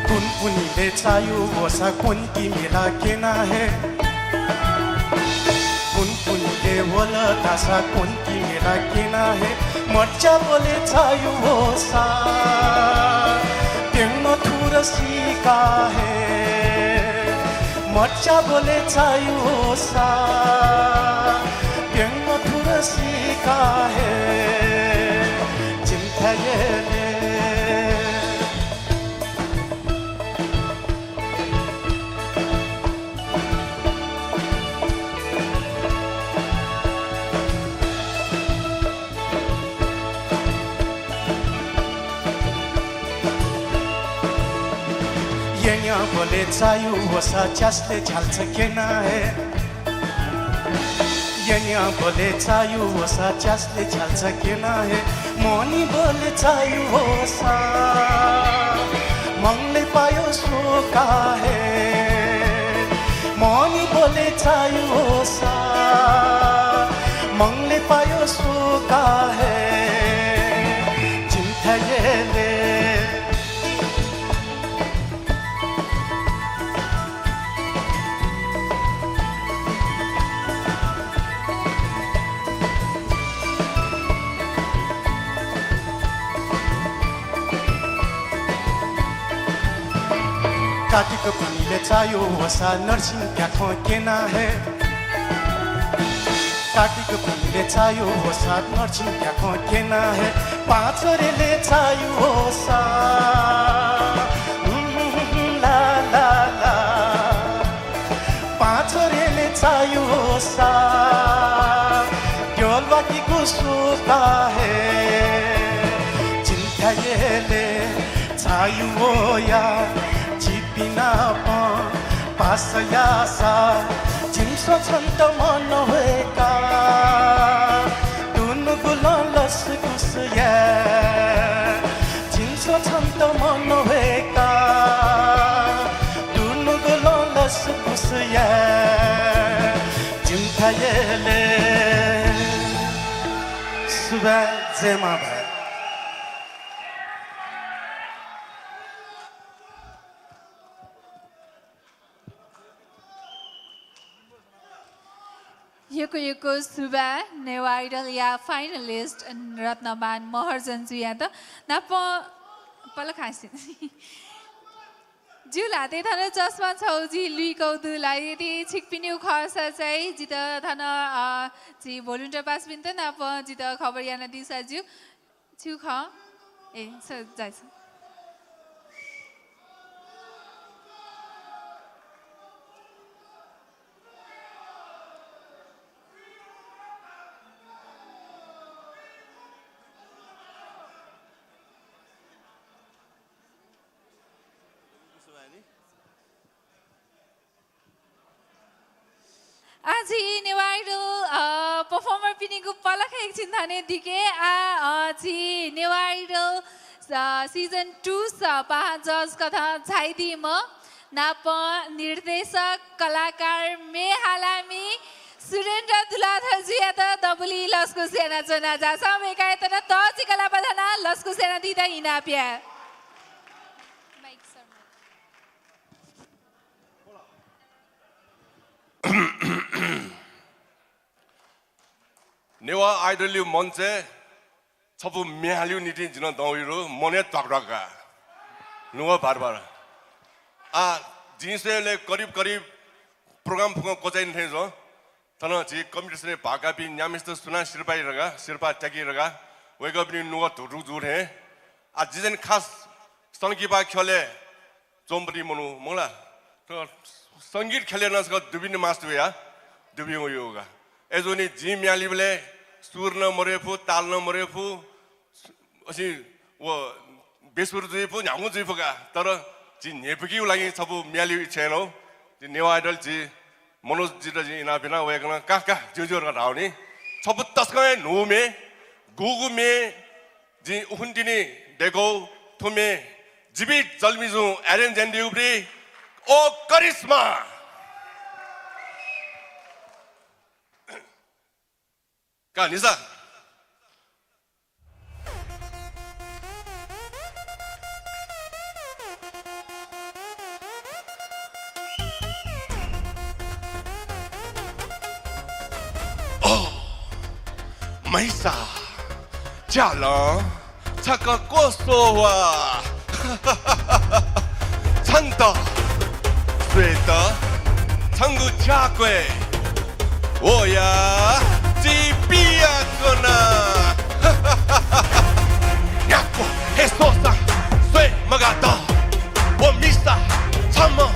कुनकुनिलय् झायावःसा क्वन्ति मेला क्यना हे। कुनकुनिलय् वल धाःसा क्वन्ति मेला क्यना हे। मच्याबलय् झायावःसा प्यंगू थुर सीका हे। मच्याबलय् झायावःसा प्यंगू थुर सीका हे। जिमिथाय् यले। यँयाबलय् झायावःसा च्यासलय् झ्याल्चा क्यना हे। यँयाबलय् झायावःसा च्यासलय् झ्याल्चा क्यना हे। मनिबलय् झायावःसा मंगलय् पाय्गु सुख हे। मनिबलय् झायावःसा मंगलय् पाय्गु सुख हे। जिमिथाय् यले। कातिक भनिलय् झायावःसा नरसिंह प्याखं क्यना हे। कातिक भनिलय् झायावःसा नरसिंह प्याखं क्यना हे। पाँचरेलय् झायावःसा, हुँ, हुँ, हुँ, ला, ला, ला। पाँचरेलय् झायावःसा द्यः ल्वाकेगु सुख हे। जिमिथाय् यले झायावया, जि पिनापं पासा यासा, जिमिसं छन्त मनवय्का, दुनुगलं लसकुस याये। जिमिसं छन्त मनवय्का, दुनुगलं लसकुस याये। जिमिथाय् यले। सुभाय्, जय मांभाय्। यक्व यक्व सुभाय् नेवाः Idol या finalist रत्नमान महर्जन जुयात। नापं पलखासिन। ज्यू ला, थन चस्मा छगू जि लुइकौ दु ला, यदि छिकपिनिगु खःसा चाहिँ जितः थन, अ, जि volunteer पासापिन्त नापं जितः खबर यानादिसँ ज्यू। छु खः? ए, स-, जाइछ। आः झी नेवाः Idol, अ, performer पिनिगु पलख एकछिन थने दिके। आ, अ, झी नेवाः आइडल, अ, season two स पाहां जज कथं झाइदीम्ह नापं निर्देशक, कलाकार, म्ये हालामि सुरेन्द्र तुलाधरजुयात दबुलिइ लसकुस यानाच्वना। झासँ मेकायेत नं तःजिक लापा थानाः लसकुस यानादीत इनाप याये। नेवाः आइडलया मञ्चय् छपु म्ये हालेगु निंतिं जिं दं वयागु दु, मनय् त्वाक त्वाक का। नुगः भार भार। आ, जिं स्वयेबलय् करिब करिब program फुक्कं क्वचाइने थें जुल। थन झी competition-य् भाग काःपिं न्याम्हेसित सुनां सिरपाः यात का, सिरपाः त्याकि यात का, वय्कःपिनि नुगः धुकधुक जू थें। आ, जि चाहिँ खास संकिपा ख्यलय् च्वंपिं मनू मखु ला। थ्व संगीत ख्यलय् नं छकः दुबिने मास्ति वया, दुबिं वयागु का। अय्जूगुलिं जिं म्ये हालेबलय् सुर नं मदयेफु, ताल नं मदयेफु, अझ व बेसुर जुइफु, न्ह्यागु जुइफु का। तर झी न्ह्यइपुकेगु लागि छपु म्ये हालेगु इच्छा यानागु। झी नेवाः आइडल झी मनोजजुयात जिं इनाप याना, वय्कलं का का ज्यू ज्यू धकाः धाःगु नि। छपु तसकं हे न्हूगु म्ये, गुगु म्ये जिं उखुन्हु तिनि दय्कागु थ्व म्ये जीवित जलमिजुं arrange यानादीगु ब्री, ओ करिश्मा। का निसा। ओ, मैसा, च्यालं छकः क्वस्वः वा। छन्त स्वयेत छंगु च्याक्वय् वया जि पियाच्वना। न्ह्याक्व हे स्वःसां स्वये मगात। व मिसा छम्ह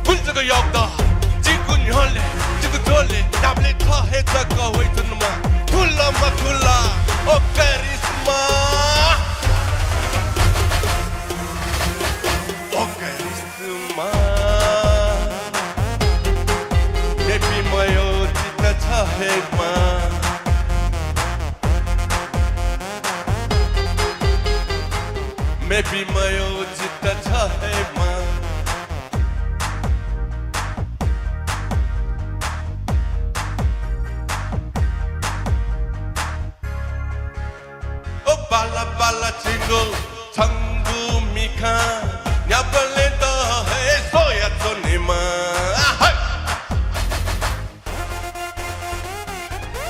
गुलि जक यःगु दु। जिगु न्ह्यःने, जिगु झ्वलय्, न्ह्याबलें छ हे जक वइच्वनेमाः। थुल मथुल, ओ करिश्मा। ओ करिश्मा। मेपिं मयः जितः छ हे माः। मेपिं मयः जितः छ हे माः। ओ बाला बाला छिगु छंगु मिखां न्ह्याबलें द हे स्वयाच्वनेमाः। हाय!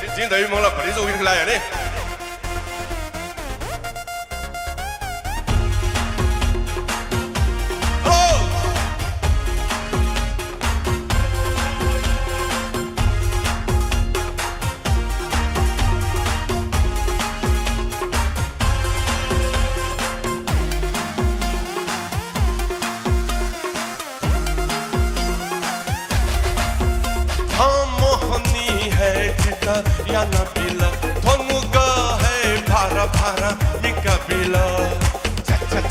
जि-, जिं धयागु मखु ला, भतिचा उकिं खुला याने। छं मोहनी हे जितः यानाबिल, थ्व नुगः हे भारा भारा मिकाबिल। छं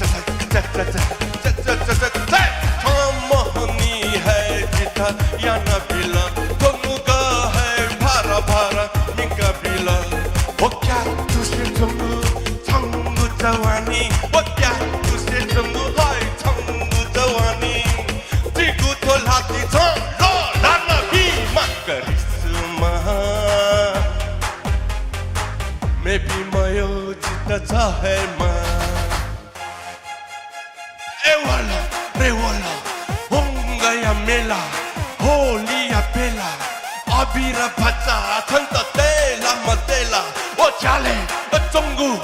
मोहनी हे जितः यानाबिल, थ्व नुगः हे भारा भारा मिकाबिल। ओ क्यातुसे च्वंगु छंगु जवानी, ओ क्यातुसे च्वंगु है छंगु जवानी। जिगु थ्व ल्हातिइ छं लःल्हानाबीमाः करिश्मा। मेपिं मयः जितः छ हे माः। ए वल, रे वल, हुंगया मेला, होलीया बेला, अबिर भचा छन्त तय्‌ला मतय्‌ला, ओ झ्यालय् च्वंगु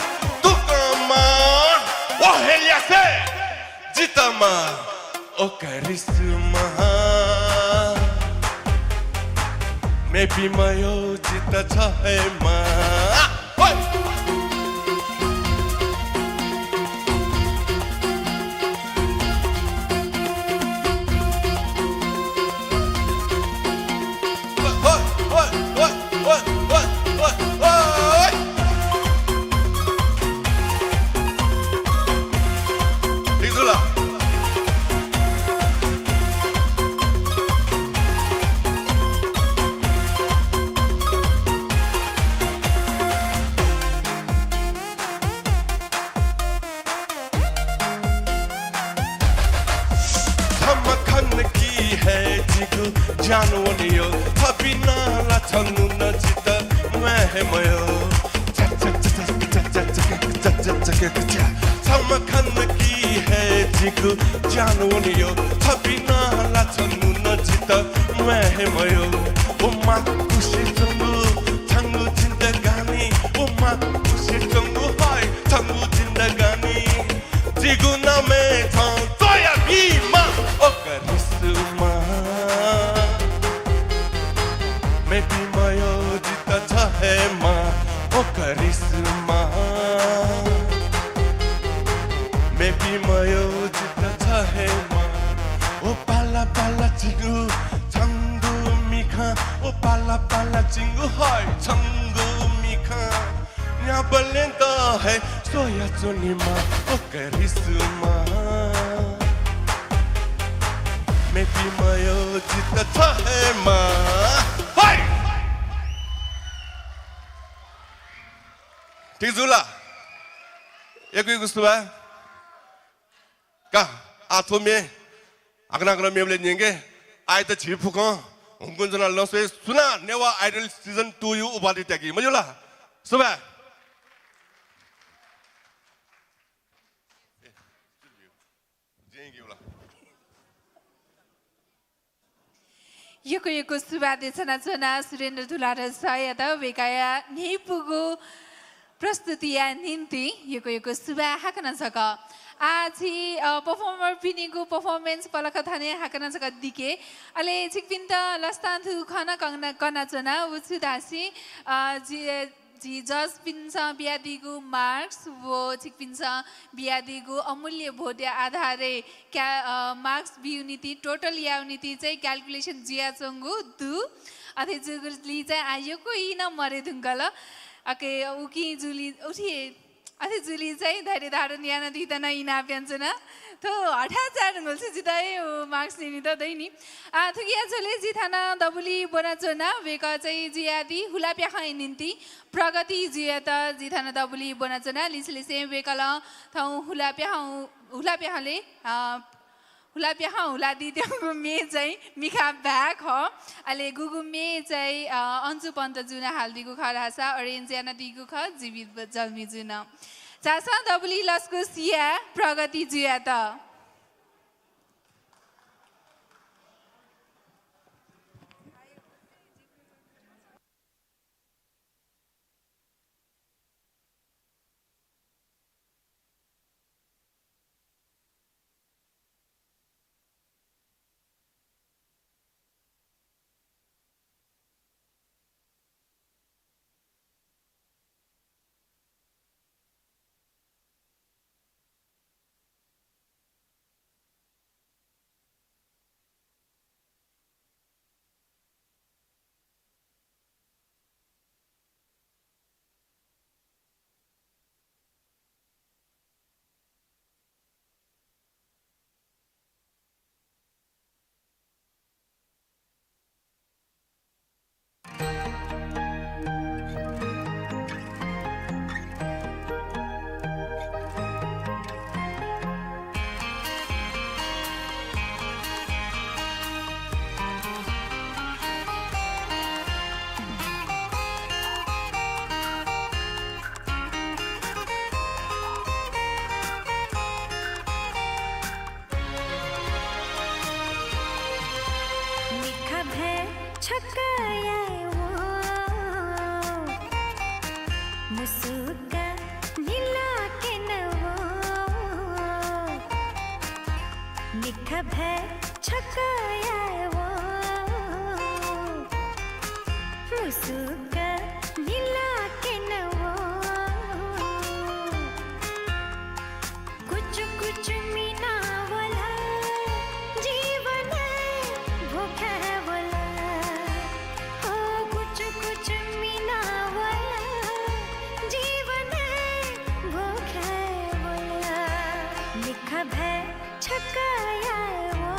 दुकंमाः, ओ हेल्यासे जितः माः, ओ करिश्मा। मेपिं मयः जितः छ हे माः। हे जिगु ज्यान वनियो, थपिं नं ला छन्हु नं जितः म्वाये हे मयो। छम्ह खन कि हे जिगु ज्यान वनियो, थपिं नं ला छन्हु नं जितः म्वाये हे मयो। ओ माकुसे च्वंगु छंगु जिन्दगानी, ओ माकुसे च्वंगु हाय छंगु जिन्दगानी। जिगु नामय् छं च्वया बीमा ओ करिश्मा। मेपिं मयः जितः छ हे मां ओ करिश्मा। मेपिं मयः जितः छ हे मां। ओ पाला पाला चिंगु छंगु मिखा, ओ पाला पाला चिंगु हाय छंगु मिखा। न्ह्याबलें द हे स्वयाच्वनेमा ओ करिश्मा। मेपिं मयः जितः छ हे मां। हाय! ठीक जू ला? यक्व यक्व सुभाय्। का, आः थ्व म्ये हाकनं हाकनं मेबलय् न्यंके। आःयात झी फुक्कं हुंकन च्वनाः लँ स्वये, सुनां नेवाः Idol season two या उपाधि त्याकी, मज्यू ला? सुभाय्। यक्व यक्व सुभाय् देछानाच्वना सुरेन्द्र तुलाधर सरयात वय्कःया न्ह्यइपुगु प्रस्तुतिया निंतिं यक्व यक्व सुभाय् हाकनं छकः। आः झी, अ, performer पिनिगु performance पलख थन हे हाकनं छकः दिके। अले छिकपिन्त लसतां थुगु खँ नं कना-, कनाच्वना, व छु धाःसा, अ, झी, झी judge पिन्सं बियादीगु marks व छिकपिन्सं बियादीगु अमूल्य vote या आधारय् क्या, अ, marks बियु निंतिं, total यायु निंतिं चाहिँ calculation जुयाच्वंगु दु। अथे जूगुलिं चाहिँ आः यक्व ई नं मदये धुंकल। अके उकिं जुलि उथि अथे जुलि चाहिँ धैर्य धारण यानादीत नं इनाप यानाच्वना। थ्व हठात् चाये धुंकल छु जितः हे व marks न्यनेत दइ नि। आः थुकिया झ्वलय् जि थन दबुलिइ ब्वनाच्वना, वय्कः चाहिँ जुयादी हुलाप्याखंया निंतिं प्रगति जुयात जि थन दबुलिइ ब्वनाच्वना। लिसेलिसें वय्कलं थौं हुलाप्याखं, हुलाप्याखंलय्, अ, हुलाप्याखं हुलादीत्यंगु म्ये चाहिँ मिखा ब्याग खः। अले गुगु म्ये चाहिँ, अ, अन्जु पन्त जुं हालादीगु खः धाःसा arrange यानादीगु खः जीवित जल्मी जुं। झासँ दबुलिइ लसकुस याये प्रगति जुयात। मिखा भय छकः याये वो, मुसुक्क न्हिलाकेन वो। मिखा भय छकः याये वो, मुसुक्क न्हिलाकेन वो। कुचु कुचु मिना वल जीवनय् भोखय् वल। ओ कुचु कुचु मिना वल जीवनय् भोखय् वल। मिखा भय छकः याये वो।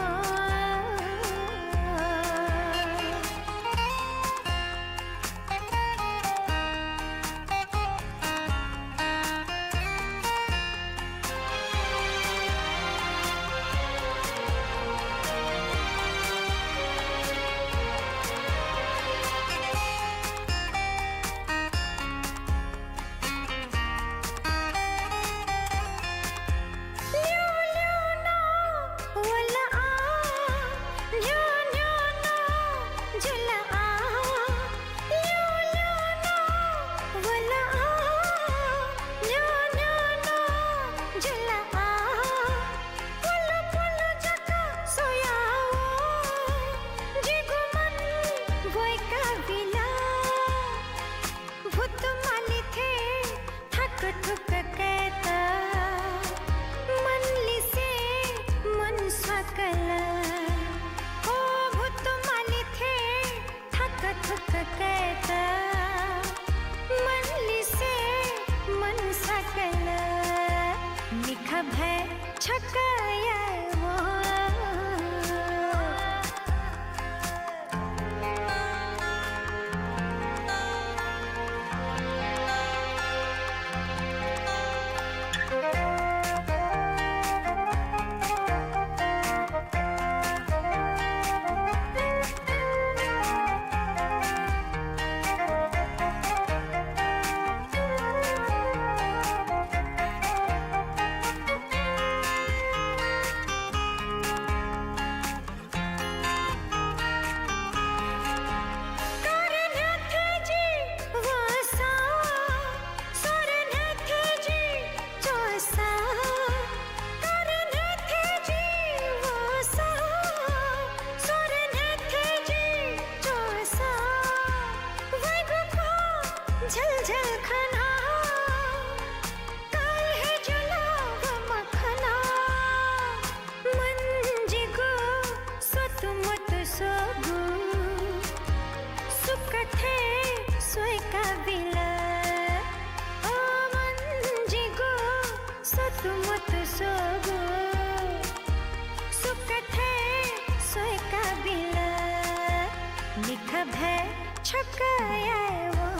छकः यायेवं,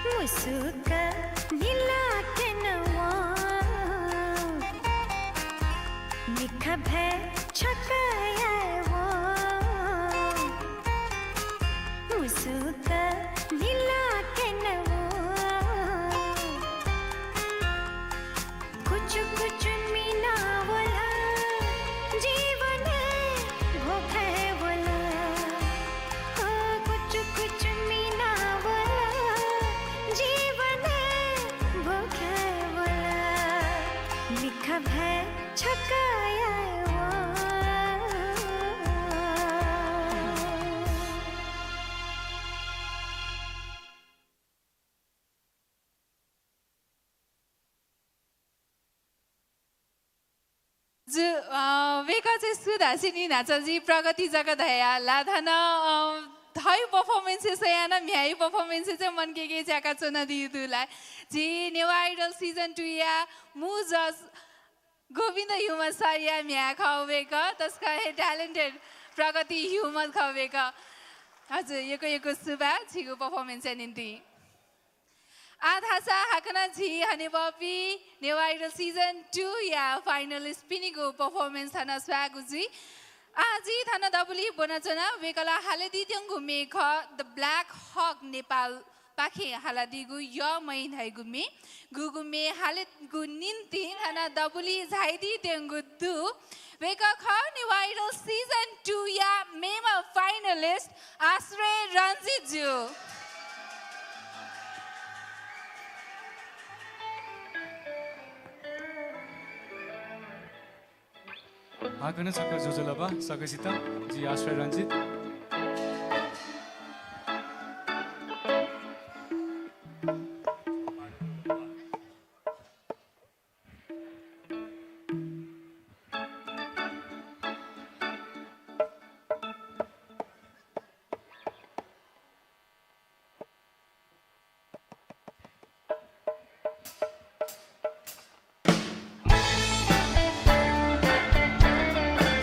मुसुक निलाकेनं वं। मिखाभय् छकः यायेवं, मुसुक निलाकेनं वं। कुचु कुचु मिना वल, जीवनय् भोखय् वल। ओ कुचु कुचु मिना वल, जीवनय् भोखय् वल। मिखाभय् छकः यायेवं। जु, अ, वय्कः चाहिँ सु धाःसा नि न्हाचः जिं प्रगति जक धया ला। थन, अ, थःगु performance स्वयाः नं म्ह्याय्गु performance चाहिँ मनय् के के च्याका च्वनादीगु दु ला। झी नेवाः Idol season two या मू judge गोविन्द ह्युमत सरया म्ह्याय् खः वय्कः, तसकं हे talented प्रगति ह्युमत खः वय्कः। हजुर, यक्व यक्व सुभाय् छिगु performance या निंतिं। आः धाःसा हाकनं झी हनेबहःपिं नेवाः Idol season two या finalist पिनिगु performance थन स्वयेगु जुइ। आः जि थन दबुलिइ ब्वनाच्वना, वय्कलं हालादीत्यंगु म्ये खः The Black Hawk नेपाल पाखें हालादीगु यःमय् धइगु म्ये। गुगु म्ये हालेगु निंतिं थन दबुलिइ झायादीत्यंगु दु। वय्कः खः नेवाः Idol season two या मेम्ह finalist आश्रय रञ्जित जु। हाकनं छकः ज्वजलपा सकसितं, जि आश्रय रञ्जित।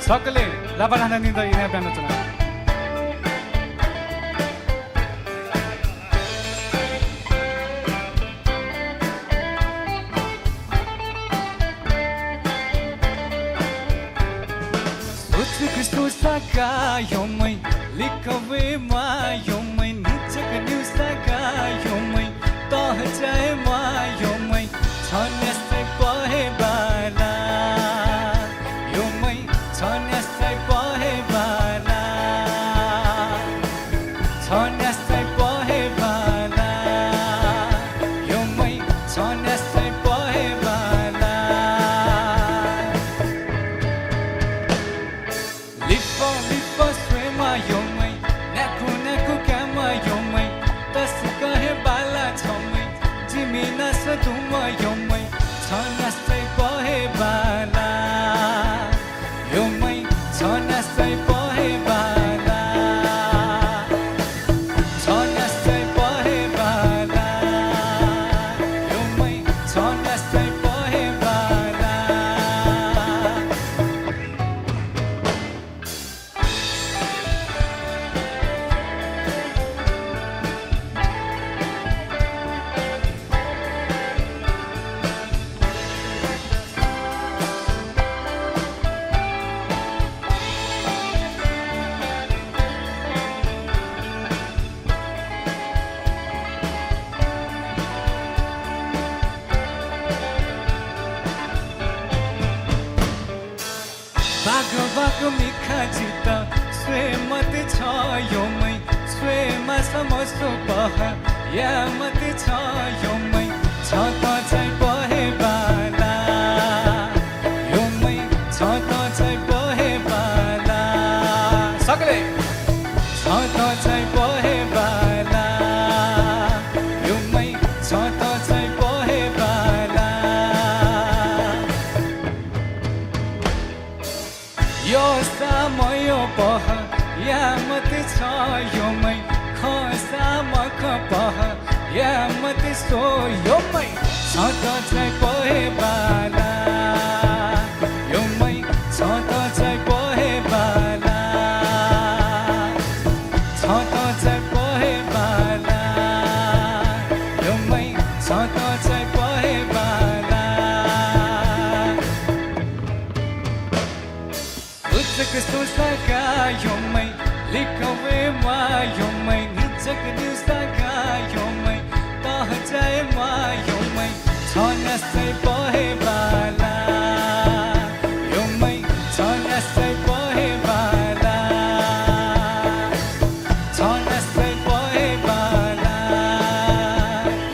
सकलें लापा ल्हानादीत इनाप यानाच्वना। सुचुक सुसाका यःमय्, लिक्क वयेमा यःमय्, निचक न्यूसाका यःमय्, तःचायेमा यःमय्, छ न्यासय् पहेँ बाला। यःमय्, छ न्यासय् पहेँ बाला। छ न्यासय् पहेँ बाला। यःमय्, छ न्यासय् पहेँ बाला। लिफः लिफः स्वयेमा यःमय्, न्याकू न्याकू कायेमा यःमय्, तसकं हे बाला छःमय्, जिमि नासः दुम्ह यःमय्, छ न्यासय् पहेँ बाला। यःमय्, छ न्यासय् पहेँ बाला। छ न्यासय् पहेँ बाला। यःमय्, छ न्यासय् पहेँ बाला। बागः बागः मिखा जितः स्वये मते छ यःमय्, स्वये माःसा मस्वः पहः याये मते छ यःमय्, छतं चाहिँ पहेँ बाला। यःमय्, छतं चाहिँ पहेँ बाला। सकलें। छतं चाहिँ पहेँ बाला। यःमय्, छतं चाहिँ पहेँ बाला। यःसा मयः पहः याये मते छ यःमय्, खंसा मखं पहः याये मते स्व यःमय्, छतं चाहिँ पहेँ बाला। यःमय्, छतं चाहिँ पहेँ बाला। जक सुसा का योमय, लिखवे म्वा योमय, नि जक दुसा का योमय, तहजाय म्वा योमय, छनसै पहे बाला। योमय, छनसै पहे बाला। छनसै पहे बाला।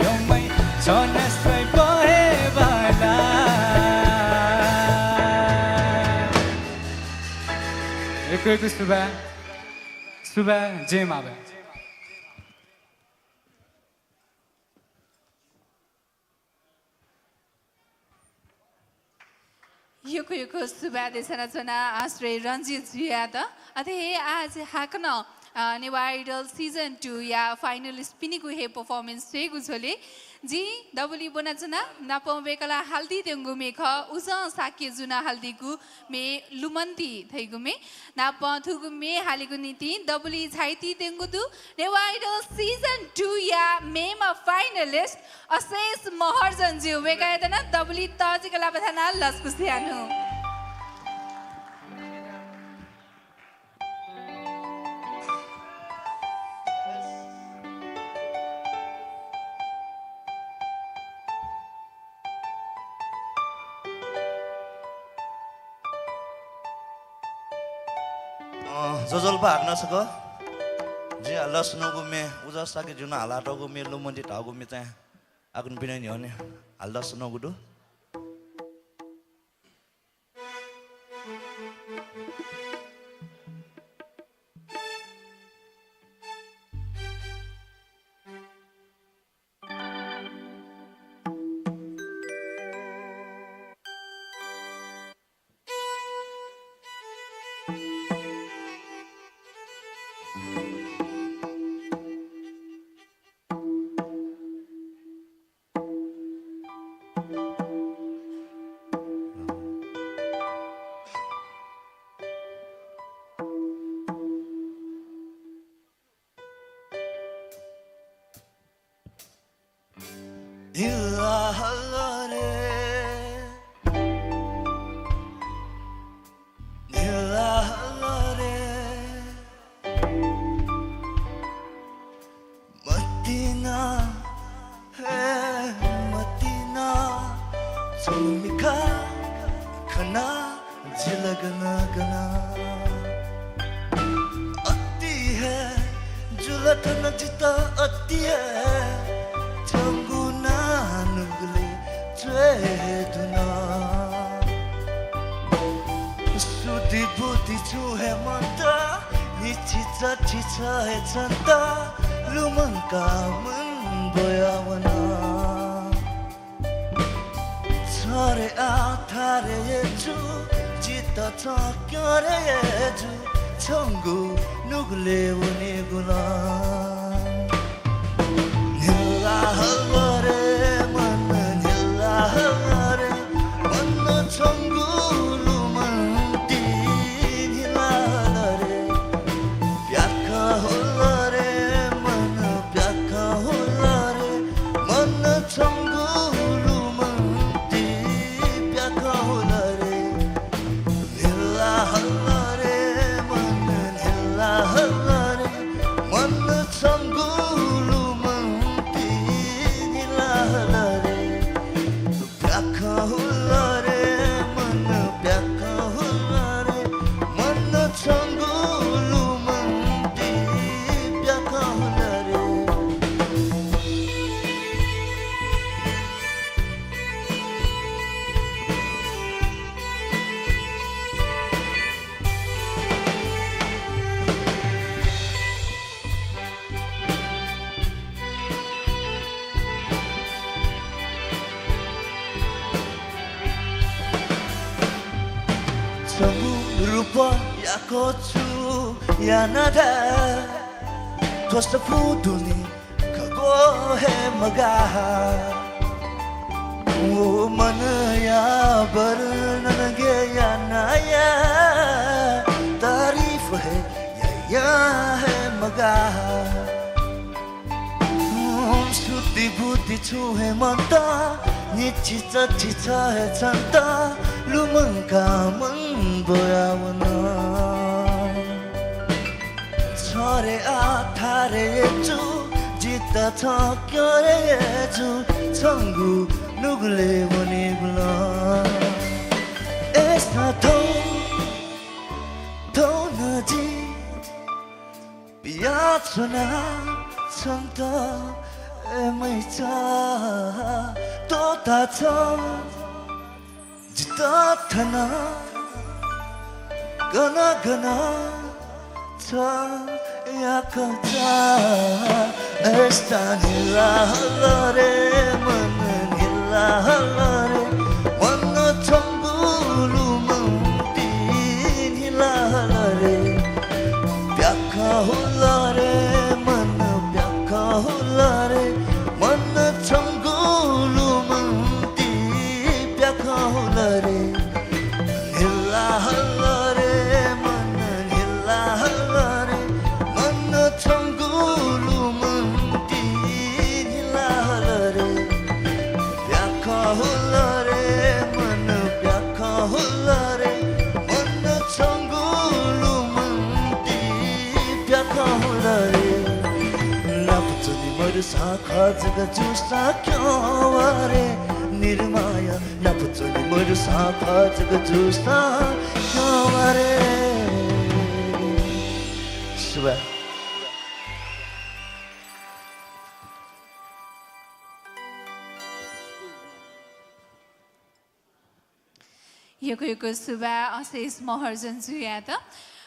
योमय, छनसै पहे बाला। यक्व यक्व सुभाय्, सुभाय्, जय मां भाय्। यक्व यक्व सुभाय् देछानाच्वना आश्रय रञ्जित जुयात। अथे हे आः हाकनं, अ, नेवाः Idol season two या finalist पिनिगु हे performance स्वयेगु झ्वलय् जिं दबुली ब्वनाच्वना। नापं वय्कलं हालादीत्यंगु म्ये खः, उजं शाक्य जुं हालादीगु म्ये लुमन्ति धइगु म्ये। नापं थुगु म्ये हालेगु निंतिं दबुली झायादीत्यंगु दु नेवाः Idol season two या मेम्ह finalist अशेष महर्जन ज्यू। वय्कःयात नं दबुली तःजिक लापा थानाः लसकुस यानाच्वना। अँ, ज्वजलपा हाकनं छकः। जिं हालाच्वनागु म्ये, उजं शाक्य जुं हालातःगु म्ये लुमन्ति धइगु म्ये चाहिँ हाकनं पिने न्ह्यःने हालाच्वनागु दु। न्हिला हल्ला रे, न्हिला हल्ला रे। मतिना, हे मतिना, छगू मिखा खना जिल गन गन। अति हे जुल थन जितः अति हे, छंगु नां नुगलय् च्वय् हे धुन। सुधि बुद्धि छुं हे मन्त, निछि चछि छ हे छन्त लुमंका मन ब्वया वन। छ रे आः थारे हे जु, जितः छं क्यं रे हे जु, छंगु नुगलय् वनेगु ला। न्हिला हल्ला रे मन, न्हिला हल्ला रे मन, छंगु लुमन्ति न्हिला हल्ला रे। प्याखं हुल रे मन, प्याखं हुल रे मन, छंगु लुमन्ति प्याखं हुल रे। न्हिला हल्ला रे मन, न्हिला हल्ला रे मन, छंगु लुमन्ति न्हिला हल्ला रे। प्याखं हुल रे मन, प्याखं हुल रे मन, छंगु लुमन्ति प्याखं हुल रे। छंगु रूपं याकःचु याना धाये, थ्व सफू दुने खगू हे मगाः। व मनया वर्णन गय् याना याये, तारिफ हे यायां हे मगाः। सुधि बुद्धि छुं हे मन्त, निछि चछि छ हे छन्त लुमंका मन ब्वया वन। अरे येचु, जितः छं क्यं रे येचु, छंगु नुगलय् वनेगु लँ। अय्‌सा थौं, थौं नं जि पियाच्वना छन्त, ए मैचा, त्वःता छं जितः थन, गन गन छया कचा। अय्‌सा न्हिला हल रे, मन न्हिला हल रे, मन छंगु लुमन्ति न्हिला हल रे। प्याखं हुल रे, मन प्याखं हुल रे, मन छंगु लुमन्ति प्याखं हुल रे। न्हिला हल रे, मन न्हिला हल रे, मन छंगु लुमन्ति न्हिला हल रे। प्याखं हुल रे, मन प्याखं हुल रे, मन छंगु लुमन्ति प्याखं हुल रे। नाप च्वनी मरुसां खः जक जूसां क्यं वा रे, निरमाया। नाप च्वनी मरुसां खः जक जूसां क्यं वा रे। सुभाय्। यक्व यक्व सुभाय् अशेष महर्जन जुयात।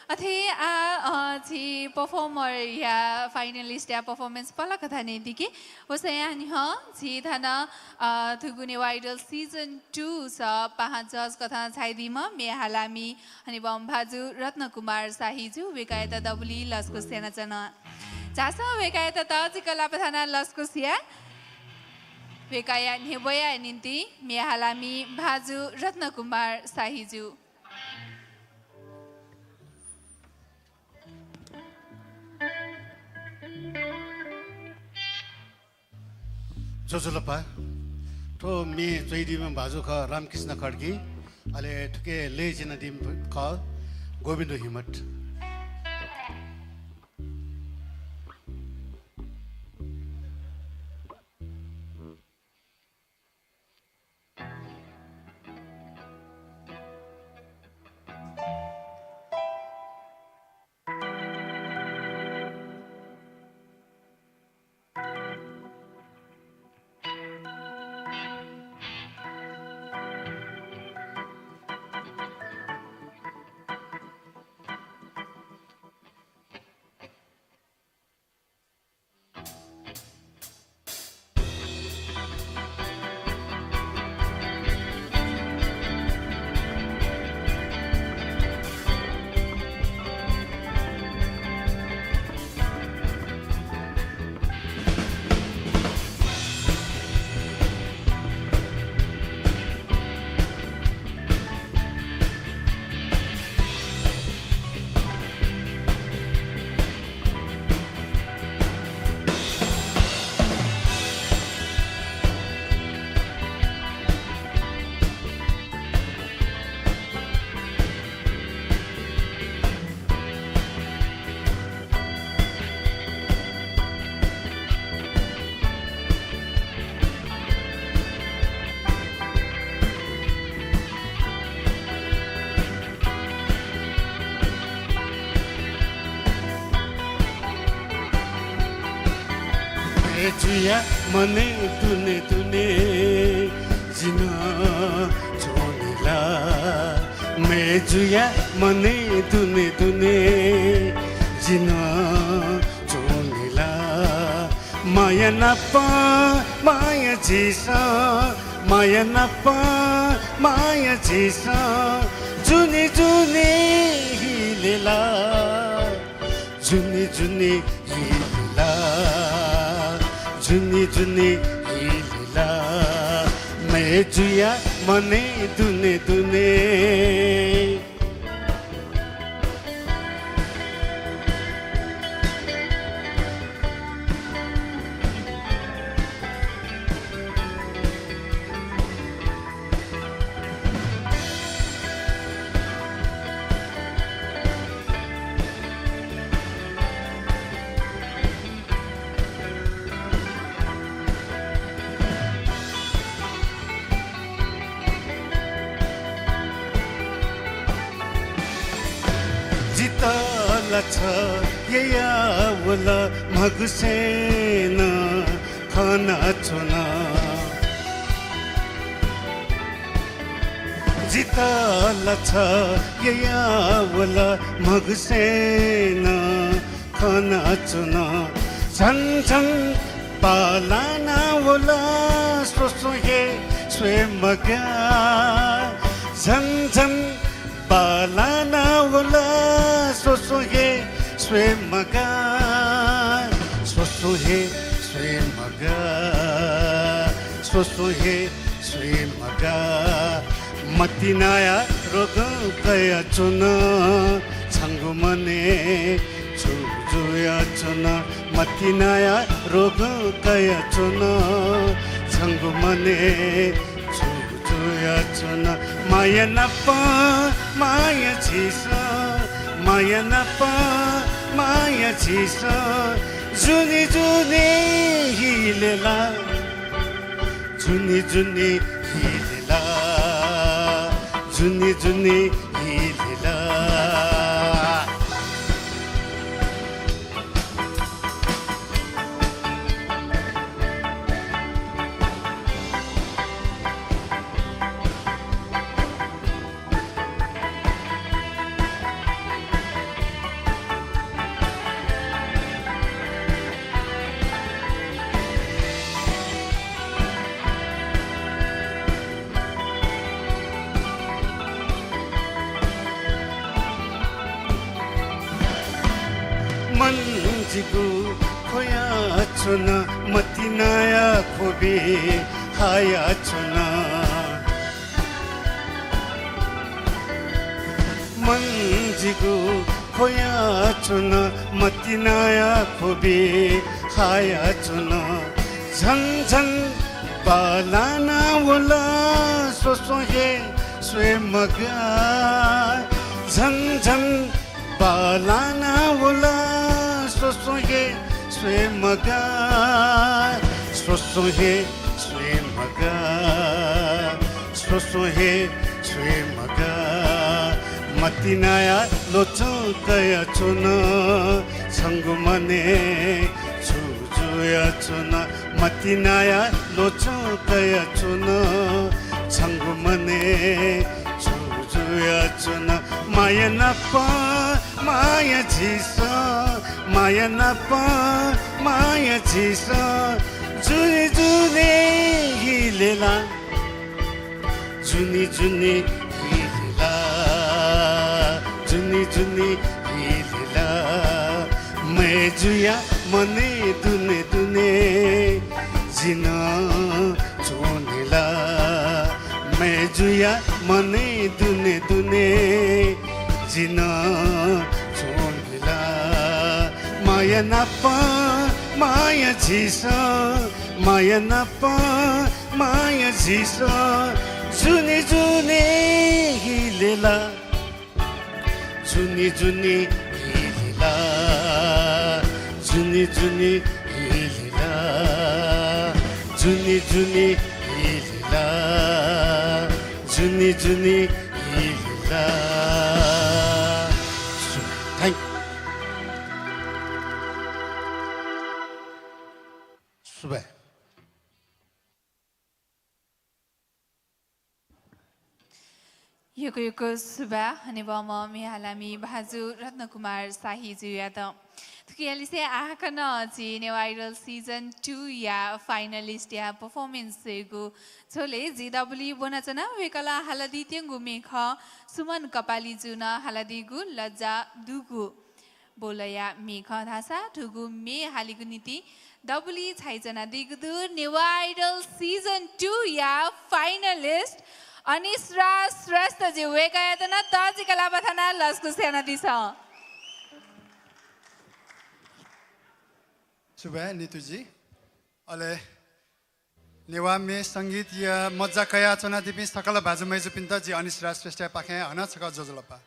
अथे आ, अ, झी performer या finalist या performance पलख थाने दिके। वसया न्ह्यः झी थन, अ, थुगुने Idol season two स पाहां judge कथं झाइदीम्ह म्ये हालामि हनेबहःम्ह भाजु रत्नकुमार शाहीजु, वय्‌कःयात दबुलिइ लसकुस यानाच्वना। झासँ वय्‌कःयात तःजिक लापा थानाः लसकुस या। वय्‌कःया न्ह्यब्वया निंतिं म्ये हालामि भाजु रत्नकुमार शाहीजु। ज्वजलपा, थ्व म्ये च्वइदीम्ह भाजु खः रामकृष्ण खड्गी, अले थुके लय् चिनादीम्ह खः गोविन्द हिमत। मय्‌जुया मनय् दुने दुने जि नं च्वने ला। मय्‌जुया मनय् दुने दुने जि नं च्वने ला। माया नाप माया झीसं, माया नाप माया झीसं जुनि जुनि हिले ला। जुनि जुनि हिले ला, जुनि जुनि हिले ला। मय्‌जुया मनय् दुने दुने। जितः ला छय्‌या वल म्हगुसें नं खनाच्वन। जितः ला छय्‌या वल म्हगुसें नं खनाच्वन। झन झन बालाना वल स्वस्वं हे स्वये मगाः। झन झन बालाना वल स्वस्वं हे स्वये मगाः। स्वस्वं हे स्वये मगाः। स्वस्वं हे स्वये मगाः। मतिनाया रोगं कयाच्वन। छंगु मनय् छु जुयाच्वन? मतिनाया रोगं कयाच्वन। छंगु मनय् छु जुयाच्वन? माया नाप माया झीसं, माया नाप माया झीसं जुनि जुनि हिलेला। जुनि जुनि हिलेला, जुनि जुनि हिलेला। मन जिगु ख्वयाच्वन, मतिनाया ख्वबि हायाच्वन। मन जिगु ख्वयाच्वन, मतिनाया ख्वबि हायाच्वन। झन झन बालाना वल स्वस्वं हे स्वये मगाः। झन झन बालाना वल स्वस्वं हे स्वये मगाः। स्वस्वं हे स्वये मगाः। स्वस्वं हे स्वये मगाः। मतिनाया ल्वचं कयाच्वन। छंगु मनय् छु जुयाच्वन? मतिनाया ल्वचं कयाच्वन। छंगु मनय् छु जुयाच्वन? माया नाप माया झीसं, माया नाप माया झीसं जुनि जुनि हिलेला। जुनि जुनि हिलेला, जुनि जुनि हिलेला। मय्‌जुया मनय् दुने दुने जि नं च्वनेला। मय्‌जुया मनय् दुने दुने जि नं च्वनेला। माया नाप माया झीसं, माया नाप माया झीसं जुनि जुनि हिलेला। जुनि जुनि हिलेला, जुनि जुनि हिलेला, जुनि जुनि हिलेला, जुनि जुनि हिलेला। Thank you. सुभाय्। यक्व यक्व सुभाय् हनेबहःम्ह म्ये हालामि भाजु रत्नकुमार शाहीजुयात। थुकिया लिसे आः हाकनं झी नेवाः Idol season two या finalist या performance यागु झ्वलय् जि दबुलिइ ब्वनाच्वना। वय्‌कलं हालादीत्यंगु म्ये खः सुमन कपालीजुं हालादीगु लज्जा दुगु बोलया म्ये खः धाःसा थुगु म्ये हालेगु निंतिं दबुलिइ झायाच्वनादीगु दु नेवाः Idol season two या finalist अनिश राज श्रेष्ठजु। वय्‌कःयात नं तःजिक लापा थानाः लसकुस यानादिसँ। सुभाय् नितुजु। अले नेवाः म्ये संगीतया मज्जा कयाच्वनादीपिं सकल भाजु मय्‌जुपिन्त जि अनिश राज श्रेष्ठया पाखें हानं छकः ज्वजलपा।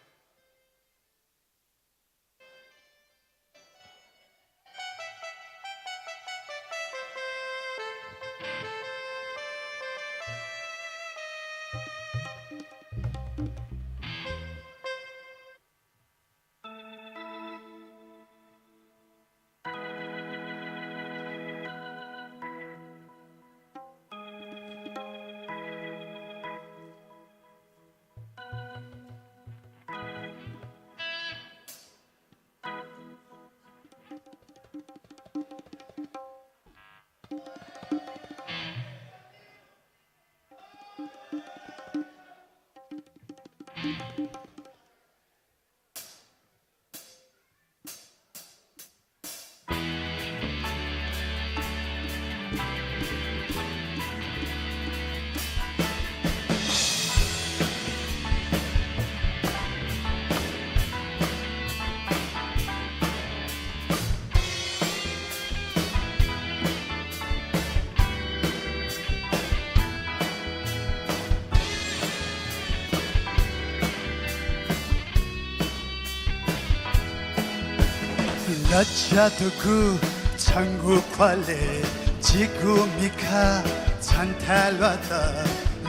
लज्या दुगु छंगु ख्वालय् जिगु मिखा छन्थाय् ल्वात।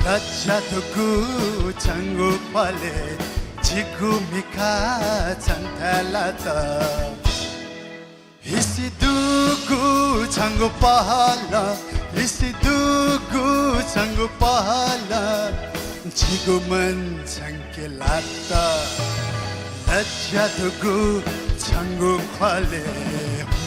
लज्या दुगु छंगु ख्वालय् जिगु मिखा छन्थाय् ल्वात। हिसि दुगु छंगु पहलं, हिसि दुगु छंगु पहलं, जिगु मन छंके लात। लज्या दुगु छंगु ख्वालय् हुँ।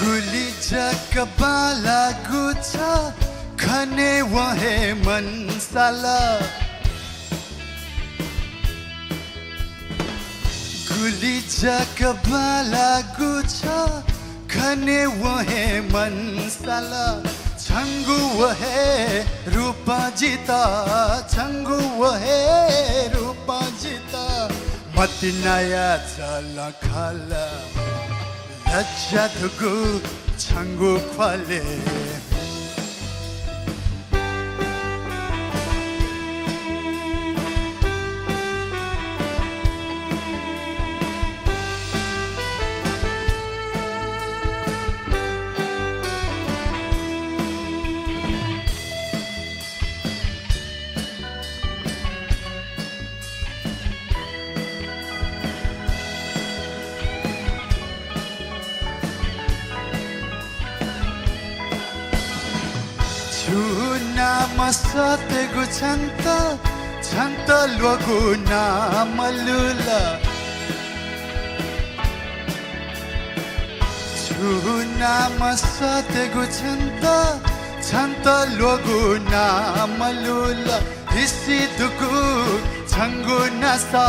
गुलि जक बांलाःगु छ, खने वं हे मन साल। गुलि जक बांलाःगु छ, खने वं हे मन साल। छंगु व हे रूपं जितः, छंगु व हे रूपं जितः, मतिनाया झलं खल। लज्या दुगु छंगु ख्वालय्। छु नाम सःतेगु छन्त, छन्त ल्वःगु नाम लुल। छु नाम सःतेगु छन्त, छन्त ल्वःगु नाम लुल। हिसि दुगु छंगु नासा,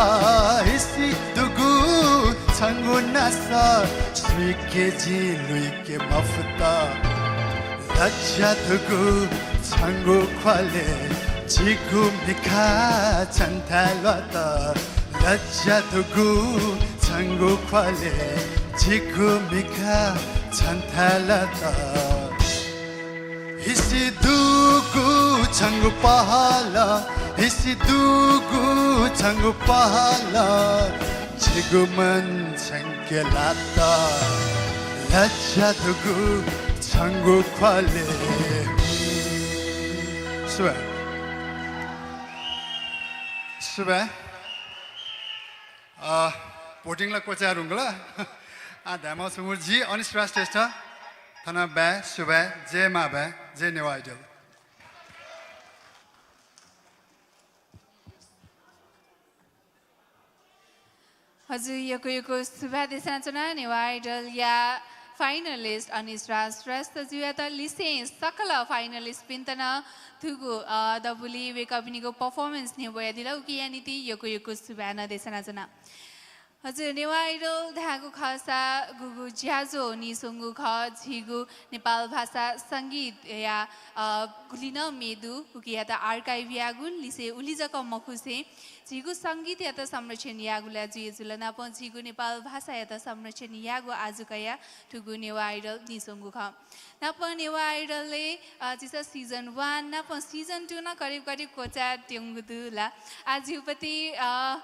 हिसि दुगु छंगु नासा, सुइके जिं लुइके मफुत। लज्या दुगु छंगु ख्वालय् जिगु मिखा छन्थाय् ल्वात। लज्या दुगु छंगु ख्वालय् जिगु मिखा छन्थाय् ल्वात। हिसि दुगु छंगु पहलं, हिसि दुगु छंगु पहलं, जिगु मन छंके लात। लज्या दुगु छंगु ख्वालय्। सुभाय्। सुभाय्। अ, voting ला क्वचाये धुंकल। आ, धायेमाः छंगु जि अनिश राज श्रेष्ठ, थन बाय्, सुभाय्, जय मांभाय्, जय नेवाः Idol। हजुर, यक्व यक्व सुभाय् देछानाच्वना नेवाः Idol या finalist अनिश राज श्रेष्ठ जुयात लिसें सकल finalist पिन्त नं थुगु, अ, दबुलिइ वय्कःपिनिगु performance न्ह्यब्वयादिल, उकिया निंतिं यक्व यक्व सुभाय् नं देछानाच्वना। हजुर, नेवाः Idol धाःगु खःसा गुगु ज्याझ्वः नीस्वंगु खः, झीगु नेपाल भाषा संगीतया, अ, गुलि नं म्ये दु, उकियात archive याःगु लिसें उलि जक मखुसें झीगु संगीतयात संरक्षण याःगु ला जुइ जुल, नापं झीगु नेपाल भाषायात संरक्षण याःगु आजु कयाः थुगु नेवाः Idol नीस्वंगु खः। नापं नेवाः Idol-य्, अ, झीसं season one नापं season two नं करिब करिब क्वचायेत्यंगु दु ला। आः झीपति, अ,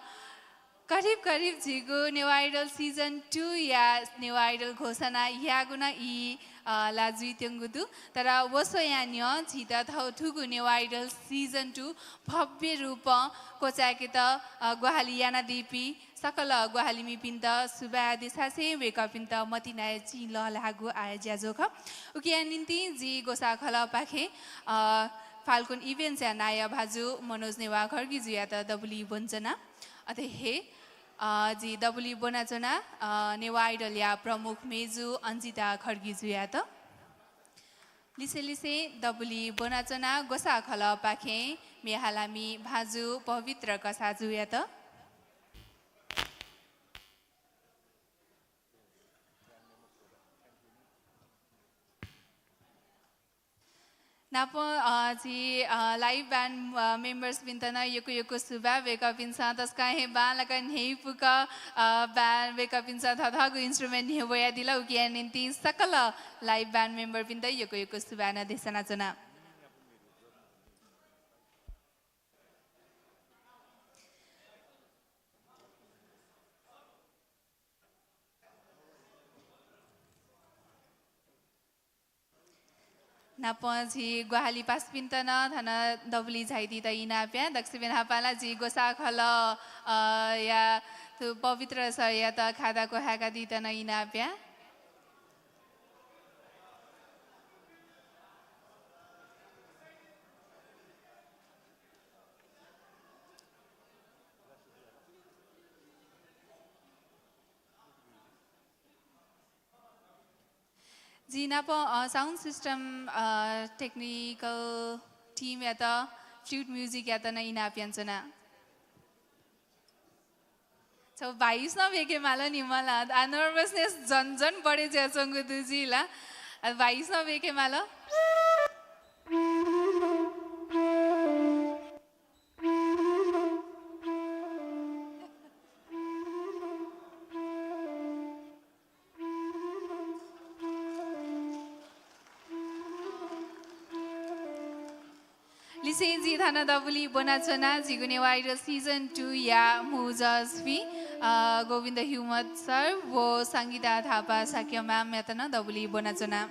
करिब करिब झीगु नेवाः Idol season two या नेवाः Idol घोषणा याःगु नं ई अ, ला जुइत्यंगु दु। तर व स्वयां न्ह्यः झीत थौं थुगु नेवाः Idol season two भव्य रूपं क्वचाय्केत, अ, ग्वाहालि यानादीपिं सकल ग्वाहालिमिपिन्त सुभाय् देछासें वय्कःपिन्त मतिनाया चिं लःल्हाःगु आः ज्याझ्वः खः। उकिया निंतिं जि ग्वसाः खलःपाखें, अ, Falcon Events या नायः भाजु मनोज नेवाः खड्गीजुयात दबुलिइ ब्वनाच्वना। अथे हे, अ, जि दबुलिइ ब्वनाच्वना, अ, नेवाः Idol या प्रमुख मेजु अन्जिता खड्गीजुयात। लिसें लिसें दबुलिइ ब्वनाच्वना ग्वसाः खलःपाखें म्ये हालामि भाजु पवित्र कसाःजुयात। नापं, अ, झी, अ, live band, अ, members पिन्त नं यक्व यक्व सुभाय्। वय्कःपिन्सं तसकं हे बांलाक न्ह्यइपुक, अ, band, वय्कःपिन्सं थःथःगु instrument न्ह्यब्वयादिल। उकिया निंतिं सकल live band member पिन्त यक्व यक्व सुभाय् नं देछानाच्वना। नापं झी ग्वाहालि पासापिन्त नं थन दबुलिइ झायादीत इनाप याये। दक्वसिबें न्हापां ला झी ग्वसाः खलः, अ, या थ्व पवित्र सरयात खादा क्वहाय्कादीत नं इनाप याये। जि नापं, अ, sound system, अ, technical team यात, flute music यात नं इनाप यानाच्वना। छगू vibes नं ब्वय्के माल नि मला। आ, nervousness झन झन बढे जुयाच्वंगु दु जि ला। आ, vibes नं ब्वय्के माल। लिसें जि थन दबुलिइ ब्वनाच्वना, झीगु नेवाः Idol season two या मू judge पिं, अ, गोविन्द हिउमत sir व संगीता थापा शाक्य ma'am यात नं दबुलिइ ब्वनाच्वना।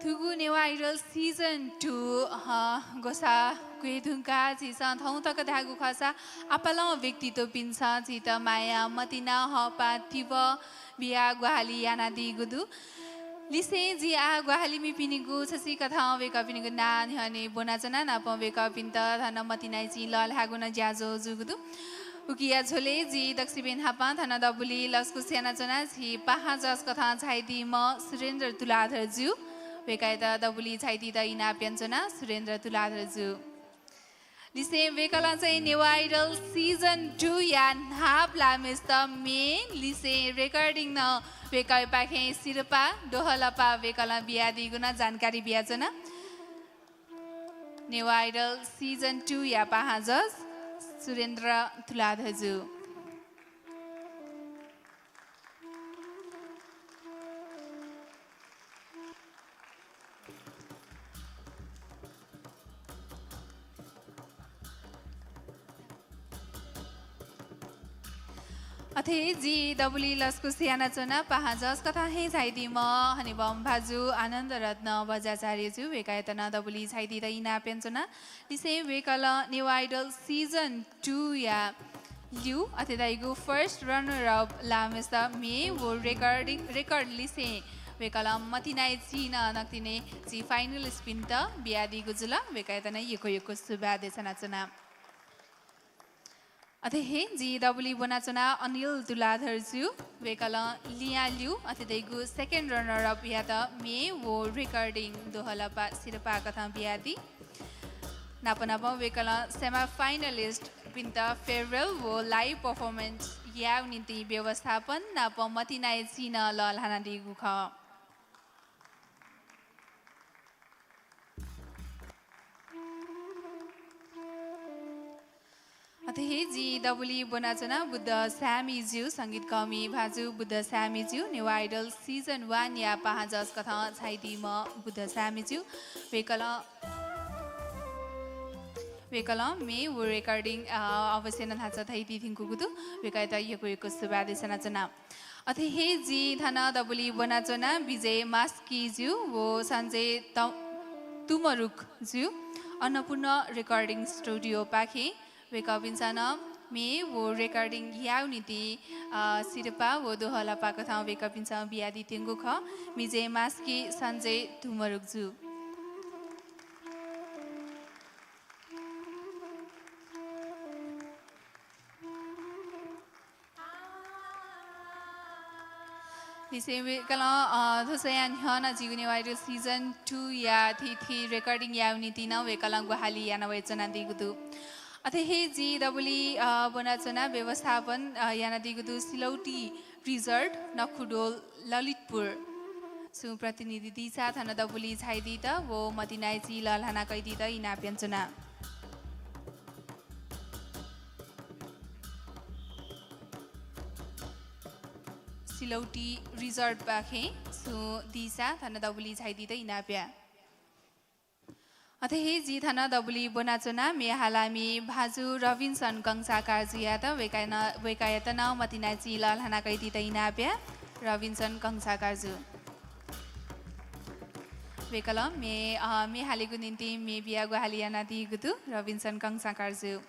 थुगु नेवाः Idol season two, अ, ग्वसाः क्वय् धुंकाः झीसं थौं तक धायेगु खःसा आपालं व्यक्तित्वपिन्सं झीत माया, मतिना, हःपाः, तिबः बियाः ग्वाहालि यानादीगु दु। लिसें जि आः ग्वाहालिमिपिनिगु छसिकथं वय्कःपिनिगु नां न्ह्यःने ब्वनाच्वना। नापं वय्कःपिन्त थन मतिनाया चिं लःल्हायेगु नं ज्याझ्वः जूगु दु। उकिया झ्वलय् जि दक्वसिबें न्हापां थन दबुलिइ लसकुस यानाच्वना, झी पाहां judge कथं झायादीम्ह सुरेन्द्र तुलाधर जु। वय्कःयात दबुलिइ झायादीत इनाप यानाच्वना, सुरेन्द्र तुलाधर जु। लिसें वय्कलं चाहिँ नेवाः Idol season two या न्हापां लाःम्हेसित म्ये लिसें recording नं वय्कःयापाखें सिरपाः, दोहलपाः वय्कलं बियादीगु नं जानकारी बियाच्वना। नेवाः Idol season two या पाहां judge सुरेन्द्र तुलाधर जु। अथे जि दबुलिइ लसकुस यानाच्वना, पाहां judge कथं हे झायादीम्ह हनेबहःम्ह भाजु आनन्द रत्न बज्राचार्य जु, वय्कःयात नं दबुलिइ झायादीत इनाप यानाच्वना। लिसें वय्कलं नेवाः Idol season two या ल्यू अथे धइगु first runner up लाःम्हेसित म्ये व recording, record लिसें वय्कलं मतिनाया चिं नं नकतिनि झी finalist पिन्त बियादीगु जुल। वय्कःयात नं यक्व यक्व सुभाय् देछानाच्वना। अथे हे जि दबुलिइ ब्वनाच्वना अनिल तुलाधर जु, वय्कलं लियां ल्यू अथे धइगु second runner up यात म्ये व recording दोहलपाः सिरपाः कथं बियादी। नाप नापं वय्कलं semi finalist पिन्त farewell व live performance यायेगु निंतिं व्यवस्थापन नाप मतिनाया चिं नं लःल्हानादीगु खः। अथे हे जिं दबुलिइ ब्वनाच्वना बुद्ध स्यामीज्यू, संगीतकःमि भाजु बुद्ध स्यामीज्यू, नेवाः Idol season one या पाहां judge कथं झाइदीम्ह बुद्ध स्यामीज्यू। वय्कलं, वय्कलं म्ये व recording, अ, अवश्य नं न्हाचः धयादी धुंकूगु दु। वय्कःयात यक्व यक्व सुभाय् देछानाच्वना। अथे हे जिं थन दबुलिइ ब्वनाच्वना विजय मास्कीज्यू व सञ्जय त-, तुमरुकज्यू, अन्नपूर्ण recording studio पाखें। वय्कःपिन्सं नं म्ये व recording यायेगु निंतिं, अ, सिरपाः व दोहलपाः कथं वय्कःपिन्सं बियादीत्यंगु खः। विजय मास्की, सञ्जय तुमरुकज्यू। लिसें वय्कलं, अ, थ्व स्वयां न्ह्यः नं झीगु नेवाः Idol season two या थीथी recording यायेगु निंतिं नं वय्कलं ग्वाहालि याना वयाच्वनादीगु दु। अथे हे जिं दबुलिइ, अ, ब्वनाच्वना व्यवस्थापन, अ, यानादीगु दु सिलौटी Resort, नखुडोल, ललितपुर। सुं प्रतिनिधि दीसा थन दबुलिइ झाइदीत व मतिनाय् चिं लःल्हाना कयादीत इनाप यानाच्वना। सिलौटी Resort पाखें सुं दीसा थन दबुलिइ झाइदीत इनाप या। अथे हे जिं थन दबुलिइ ब्वनाच्वना म्ये हालामि भाजु रबिन्सन कंसाकारजुयात, वय्कःयात नं, वय्कःयात नं मतिनाय् चिं लःल्हाना कयादीत इनाप या। रबिन्सन कंसाकारजु। वय्कलं म्ये, अ, म्ये हालेगु निंतिं म्ये बियाः ग्वाहालि यानादीगु दु, रबिन्सन कंसाकारजु।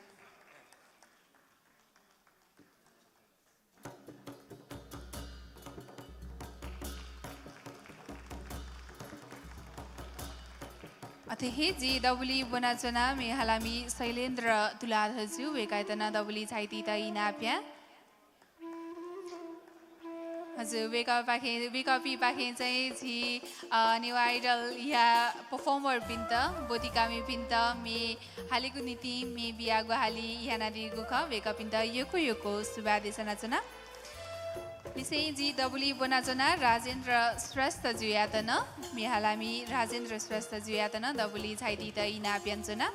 अथे हे जिं दबुलिइ ब्वनाच्वना म्ये हालामि शैलेन्द्र तुलाधरजु, वय्कःयात नं दबुलिइ झाइदीत इनाप या। हजुर, वय्कःपाखें, वय्कःपिंपाखें चाहिँ झी, अ, नेवाः Idol या performer पिन्त, ब्वतिकामिपिन्त म्ये हालेगु निंतिं म्ये बियाः ग्वाहालि यानादीगु खः। वय्कःपिन्त यक्व यक्व सुभाय् देछानाच्वना। लिसें जिं दबुलिइ ब्वनाच्वना राजेन्द्र श्रेष्ठजुयात नं, म्ये हालामि राजेन्द्र श्रेष्ठजुयात नं दबुलिइ झाइदीत इनाप यानाच्वना।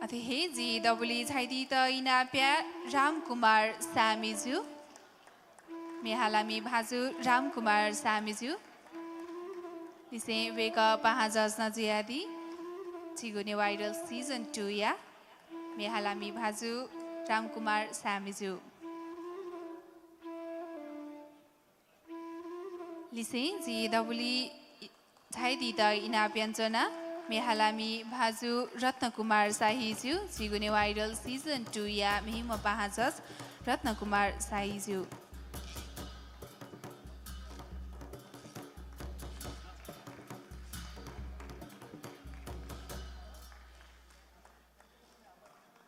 अथे हे जिं दबुलिइ झाइदीत इनाप या रामकुमार स्यामीजु। म्ये हालामि भाजु रामकुमार स्यामीजु। लिसें वय्कः पाहां judge नं जुयादी। झीगु नेवाः Idol season two या म्ये हालामि भाजु रामकुमार स्यामीजु। लिसें जिं दबुलिइ झाइदीत इनाप यानाच्वना म्ये हालामि भाजु रत्नकुमार शाहीजु, झीगु नेवाः Idol season two या मेम्ह पाहां judge रत्नकुमार शाहीजु।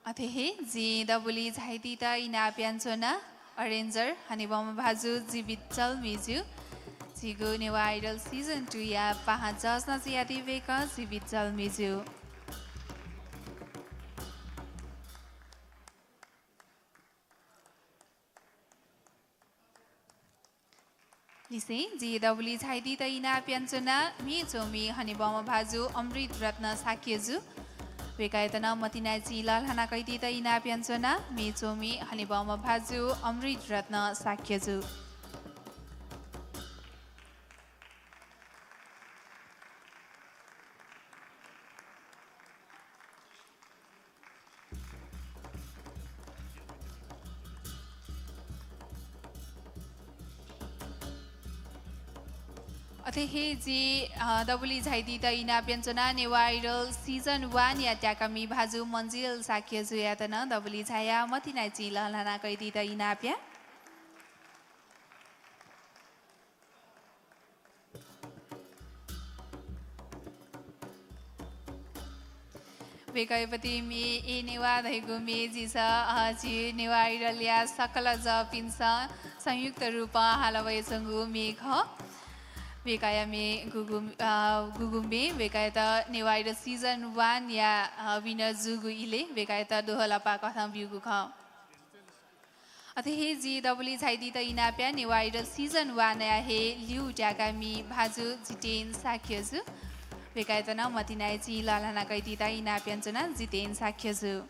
अथे हे जिं दबुलिइ झाइदीत इनाप यानाच्वना arranger हनेबहःम्ह भाजु जीवित जलमिजु, झीगु नेवाः Idol season two या पाहां judge नं जुयादी वय्कः जीवित जलमिजु। लिसें जिं दबुलिइ झाइदीत इनाप यानाच्वना म्ये च्वमि हनेबहःम्ह भाजु अमृत रत्न शाक्यजु। वय्कःयात नं मतिनाय् चिं लःल्हाना कयादीत इनाप यानाच्वना म्ये च्वमि हनेबहःम्ह भाजु अमृत रत्न शाक्यजु। अथे हे जिं, अ, दबुलिइ झाइदीत इनाप यानाच्वना नेवाः Idol season one या त्याकामि भाजु मन्जिल शाक्यजुयात नं दबुलिइ झायाः मतिनाय् चिं लःल्हाना कयादीत इनाप या। वय्कःयापति म्ये ए नेवाः धइगु म्ये झीसं, अ, झी नेवाः Idol या सकल जःपिन्सं संयुक्त रूपं हाला वयाच्वंगु म्ये खः। वय्कःया म्ये गुगु, अ, गुगु म्ये वय्कःयात नेवाः Idol season one या, अ, winner जूगु इलय् वय्कःयात दोहलपाः कथं ब्यूगु खः। अथे हे जि दबुलिइ झायादीत इनाप याये नेवाः Idol season one या हे ल्यू त्याकामि भाजु जितेन शाक्यजु। वय्कःयात नं मतिनाया चिं लःल्हाना कयादीत इनाप यानाच्वना जितेन शाक्यजु।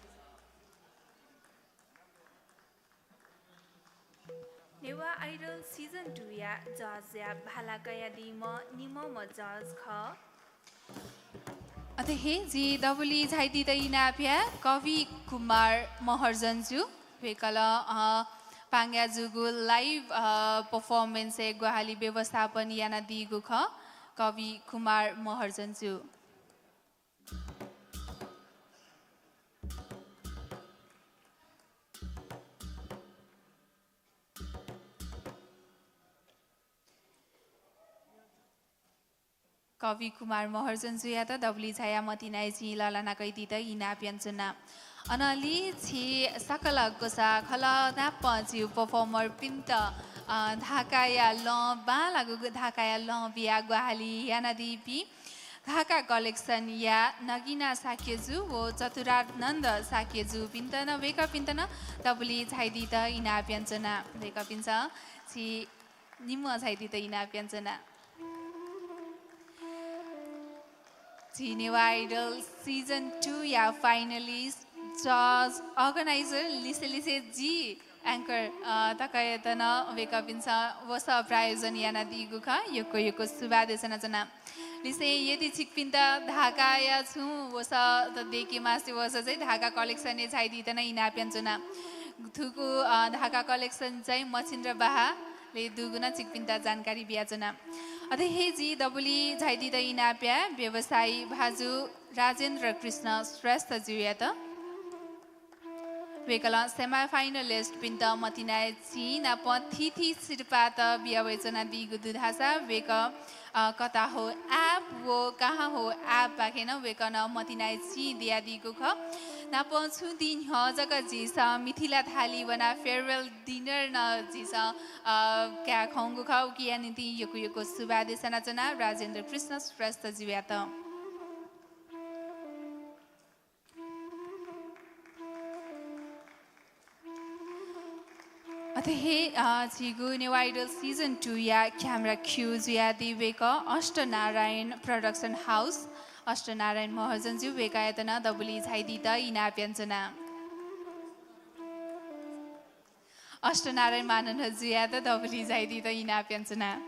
नेवाः Idol season two या judge या भाला कयादीम्ह निम्हम्ह judge खः। अथे हे जि दबुलिइ झायादीत इनाप याये कवि कुमार महर्जनजु। वय्कलं, अ, पांग्या जूगु live, अ, performance य् ग्वाहालि व्यवस्थापन यानादीगु खः, कवि कुमार महर्जनजु। कवि कुमार महर्जनजुयात दबुलिइ झायाः मतिनाया चिं लःल्हाना कयादीत इनाप यानाच्वना। अनंलि झी सकल ग्वसाः खलः नाप झीगु performer पिन्त, अ, धाकाया लं, बांलाःगु धाकाया लं बियाः ग्वाहालि यानादीपिं धाका collection या नगिना शाक्यजु व चतुरानन्द शाक्यजुपिन्त नं, वय्कःपिन्त नं दबुलिइ झायादीत इनाप यानाच्वना। वय्कःपिन्सं झी निम्हं झायादीत इनाप यानाच्वना। झी नेवाः Idol season two या finalist, judge, organizer, लिसे लिसे जि anchor, अ, तकयात नं वय्कःपिन्सं वसः प्रायोजन यानादीगु खः। यक्व यक्व सुभाय् देछानाच्वना। लिसें यदि छिकपिन्त धाकाया छुं वसः त दय्के मास्ति वःसा चाहिँ धाका collection य् झायादीत नं इनाप यानाच्वना। थुगु, अ, धाका collection चाहिँ मछिन्द्र बहालय् दुगु नं छिकपिन्त जानकारी बियाच्वना। अथे हे जि दबुलिइ झायादीत इनाप याये व्यवसायी भाजु राजेन्द्र कृष्ण श्रेष्ठजुयात। वय्कलं semi finalistपिन्त मतिनाया चिं नाप थीथी सिरपाःत बियावयाच्वनादीगु दु धाःसा वय्कः, अ, कता हो app व कहाँ हो app पाखें नं वय्कलं मतिनाया चिं दियादीगु खः। नाप छुं दिं न्ह्यः जक झीसं मिथिला थाली वनाः farewell dinner नं झीसं, अ, काये खंगु खः। उकिया निंतिं यक्व यक्व सुभाय् देछानाच्वना राजेन्द्र कृष्ण श्रेष्ठजुयात। अथे हे, अ, झीगु नेवाः Idol season two या camera crew जुयादी वय्कः अष्टनारायण production house, अष्टनारायण महर्जनजु वय्कःयात नं दबुलिइ झायादीत इनाप यानाच्वना। अष्टनारायण मानन्धरजुयात दबुलिइ झायादीत इनाप यानाच्वना।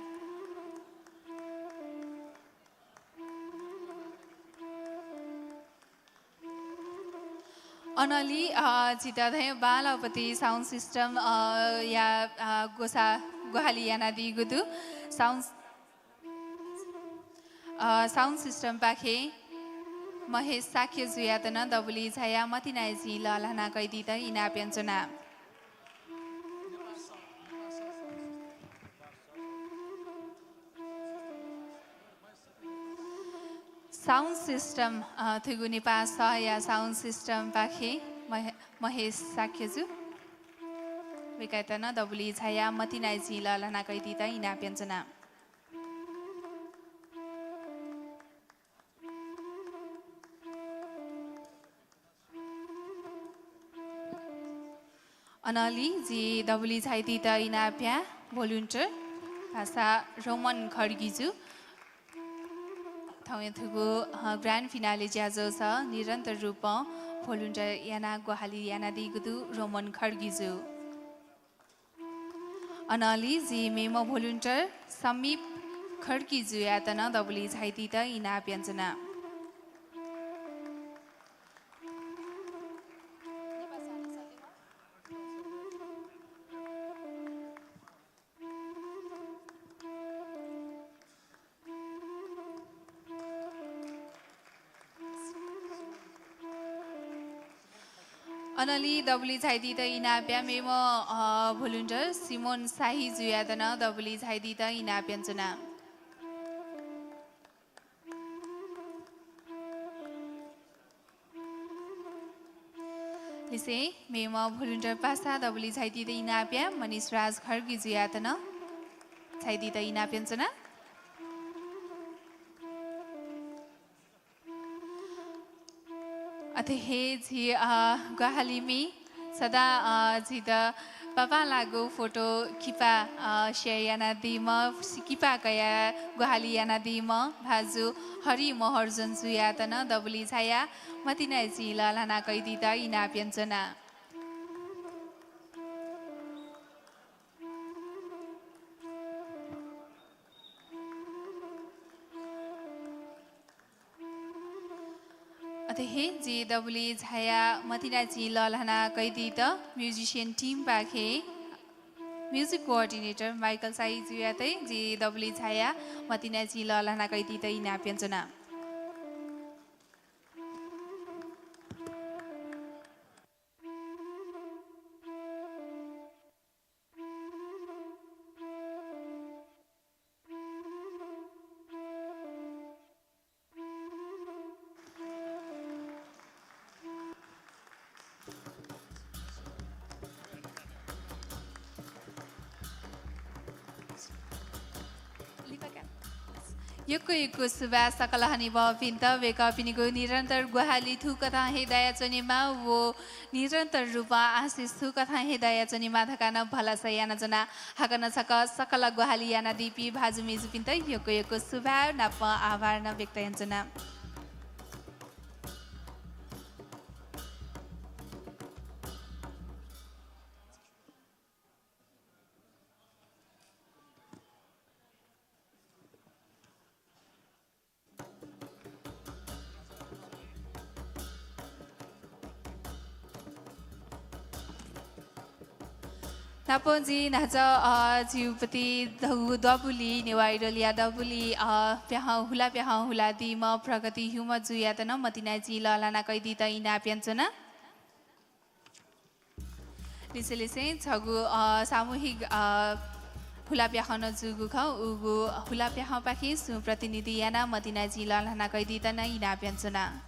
अनंलि, अ, झीत थें बांलाःपति sound system, अ, या, अ, ग्वसाः ग्वाहालि यानादीगु दु। Sound, अ, sound system पाखें महेश शाक्यजुयात नं दबुलिइ झायाः मतिनाया चिं लःल्हाना कयादीत इनाप यानाच्वना। Sound system, अ, थुगु नेपाः सह या sound system पाखें महे-, महेश शाक्यजु वय्कःयात नं दबुलिइ झायाः मतिनाया चिं लःल्हाना कयादीत इनाप यानाच्वना। अनंलि जि दबुलिइ झायादीत इनाप याये volunteer भाषा रोमन खड्गीजु। थौंया थुगु, अ, grand finale ज्याझ्वलय् निरन्तर रूपं volunteer यानाः ग्वाहालि यानादीगु दु रोमन खड्गीजु। अनंलि जि मेम्ह volunteer समीप खड्गीजुयात नं दबुलिइ झायादीत इनाप यानाच्वना। अनंलि दबुलिइ झायादीत इनाप याये मेम्ह, अ, volunteer सिमोन शाहीजुयात नं दबुलिइ झायादीत इनाप यानाच्वना। लिसें मेम्ह volunteer पासा दबुलिइ झायादीत इनाप याये मनिष राज खड्गीजुयात नं झायादीत इनाप यानाच्वना। अथे हे झी, अ, ग्वाहालिमि सदां, अ, झीत बांबांलाःगु फोटो किपा, अ, share यानादीम्ह, किपा कयाः ग्वाहालि यानादीम्ह भाजु हरि महर्जन जुयात नं दबुलिइ झायाः मतिनाय् चिं लःल्हाना कयादीत इनाप यानाच्वना। अथे हे जिं दबुलिइ झायाः मतिनाय् चिं लःल्हाना कयादीत musician team पाखें music coordinator माइकल शाही जुयात जिं दबुलिइ झायाः मतिनाय् चिं लःल्हाना कयादीत इनाप यानाच्वना। यक्व यक्व सुभाय् सकल हनेबहःपिन्त। वय्कःपिनिगु निरन्तर ग्वाहालि थुकथं हे दयाच्वनेमा व निरन्तर रूपं आशिष थुकथं हे दयाच्वनेमा धकाः नं भलसा यानाच्वना। हाकनं छकः सकल ग्वाहालि यानादीपिं भाजु मय्जुपिन्त यक्व यक्व सुभाय् नाप आभार नं व्यक्त यानाच्वना। नापं जिं न्हाचः, अ, झीपिं दबुलिइ, नेवाः Idol या दबुलिइ, अ, प्याखं हुला प्याखं हुलादीम्ह प्रगति ह्युमा जुयात नं मतिनाय् चिं लःल्हाना कयादीत इनाप यानाच्वना। लिसेलिसें छगू, अ, सामूहिक, अ, हुला प्याखं नं जूगु खः। उगु हुला प्याखंपाखें सुं प्रतिनिधि यानाः मतिनाय् चिं लःल्हाना कयादीत नं इनाप यानाच्वना।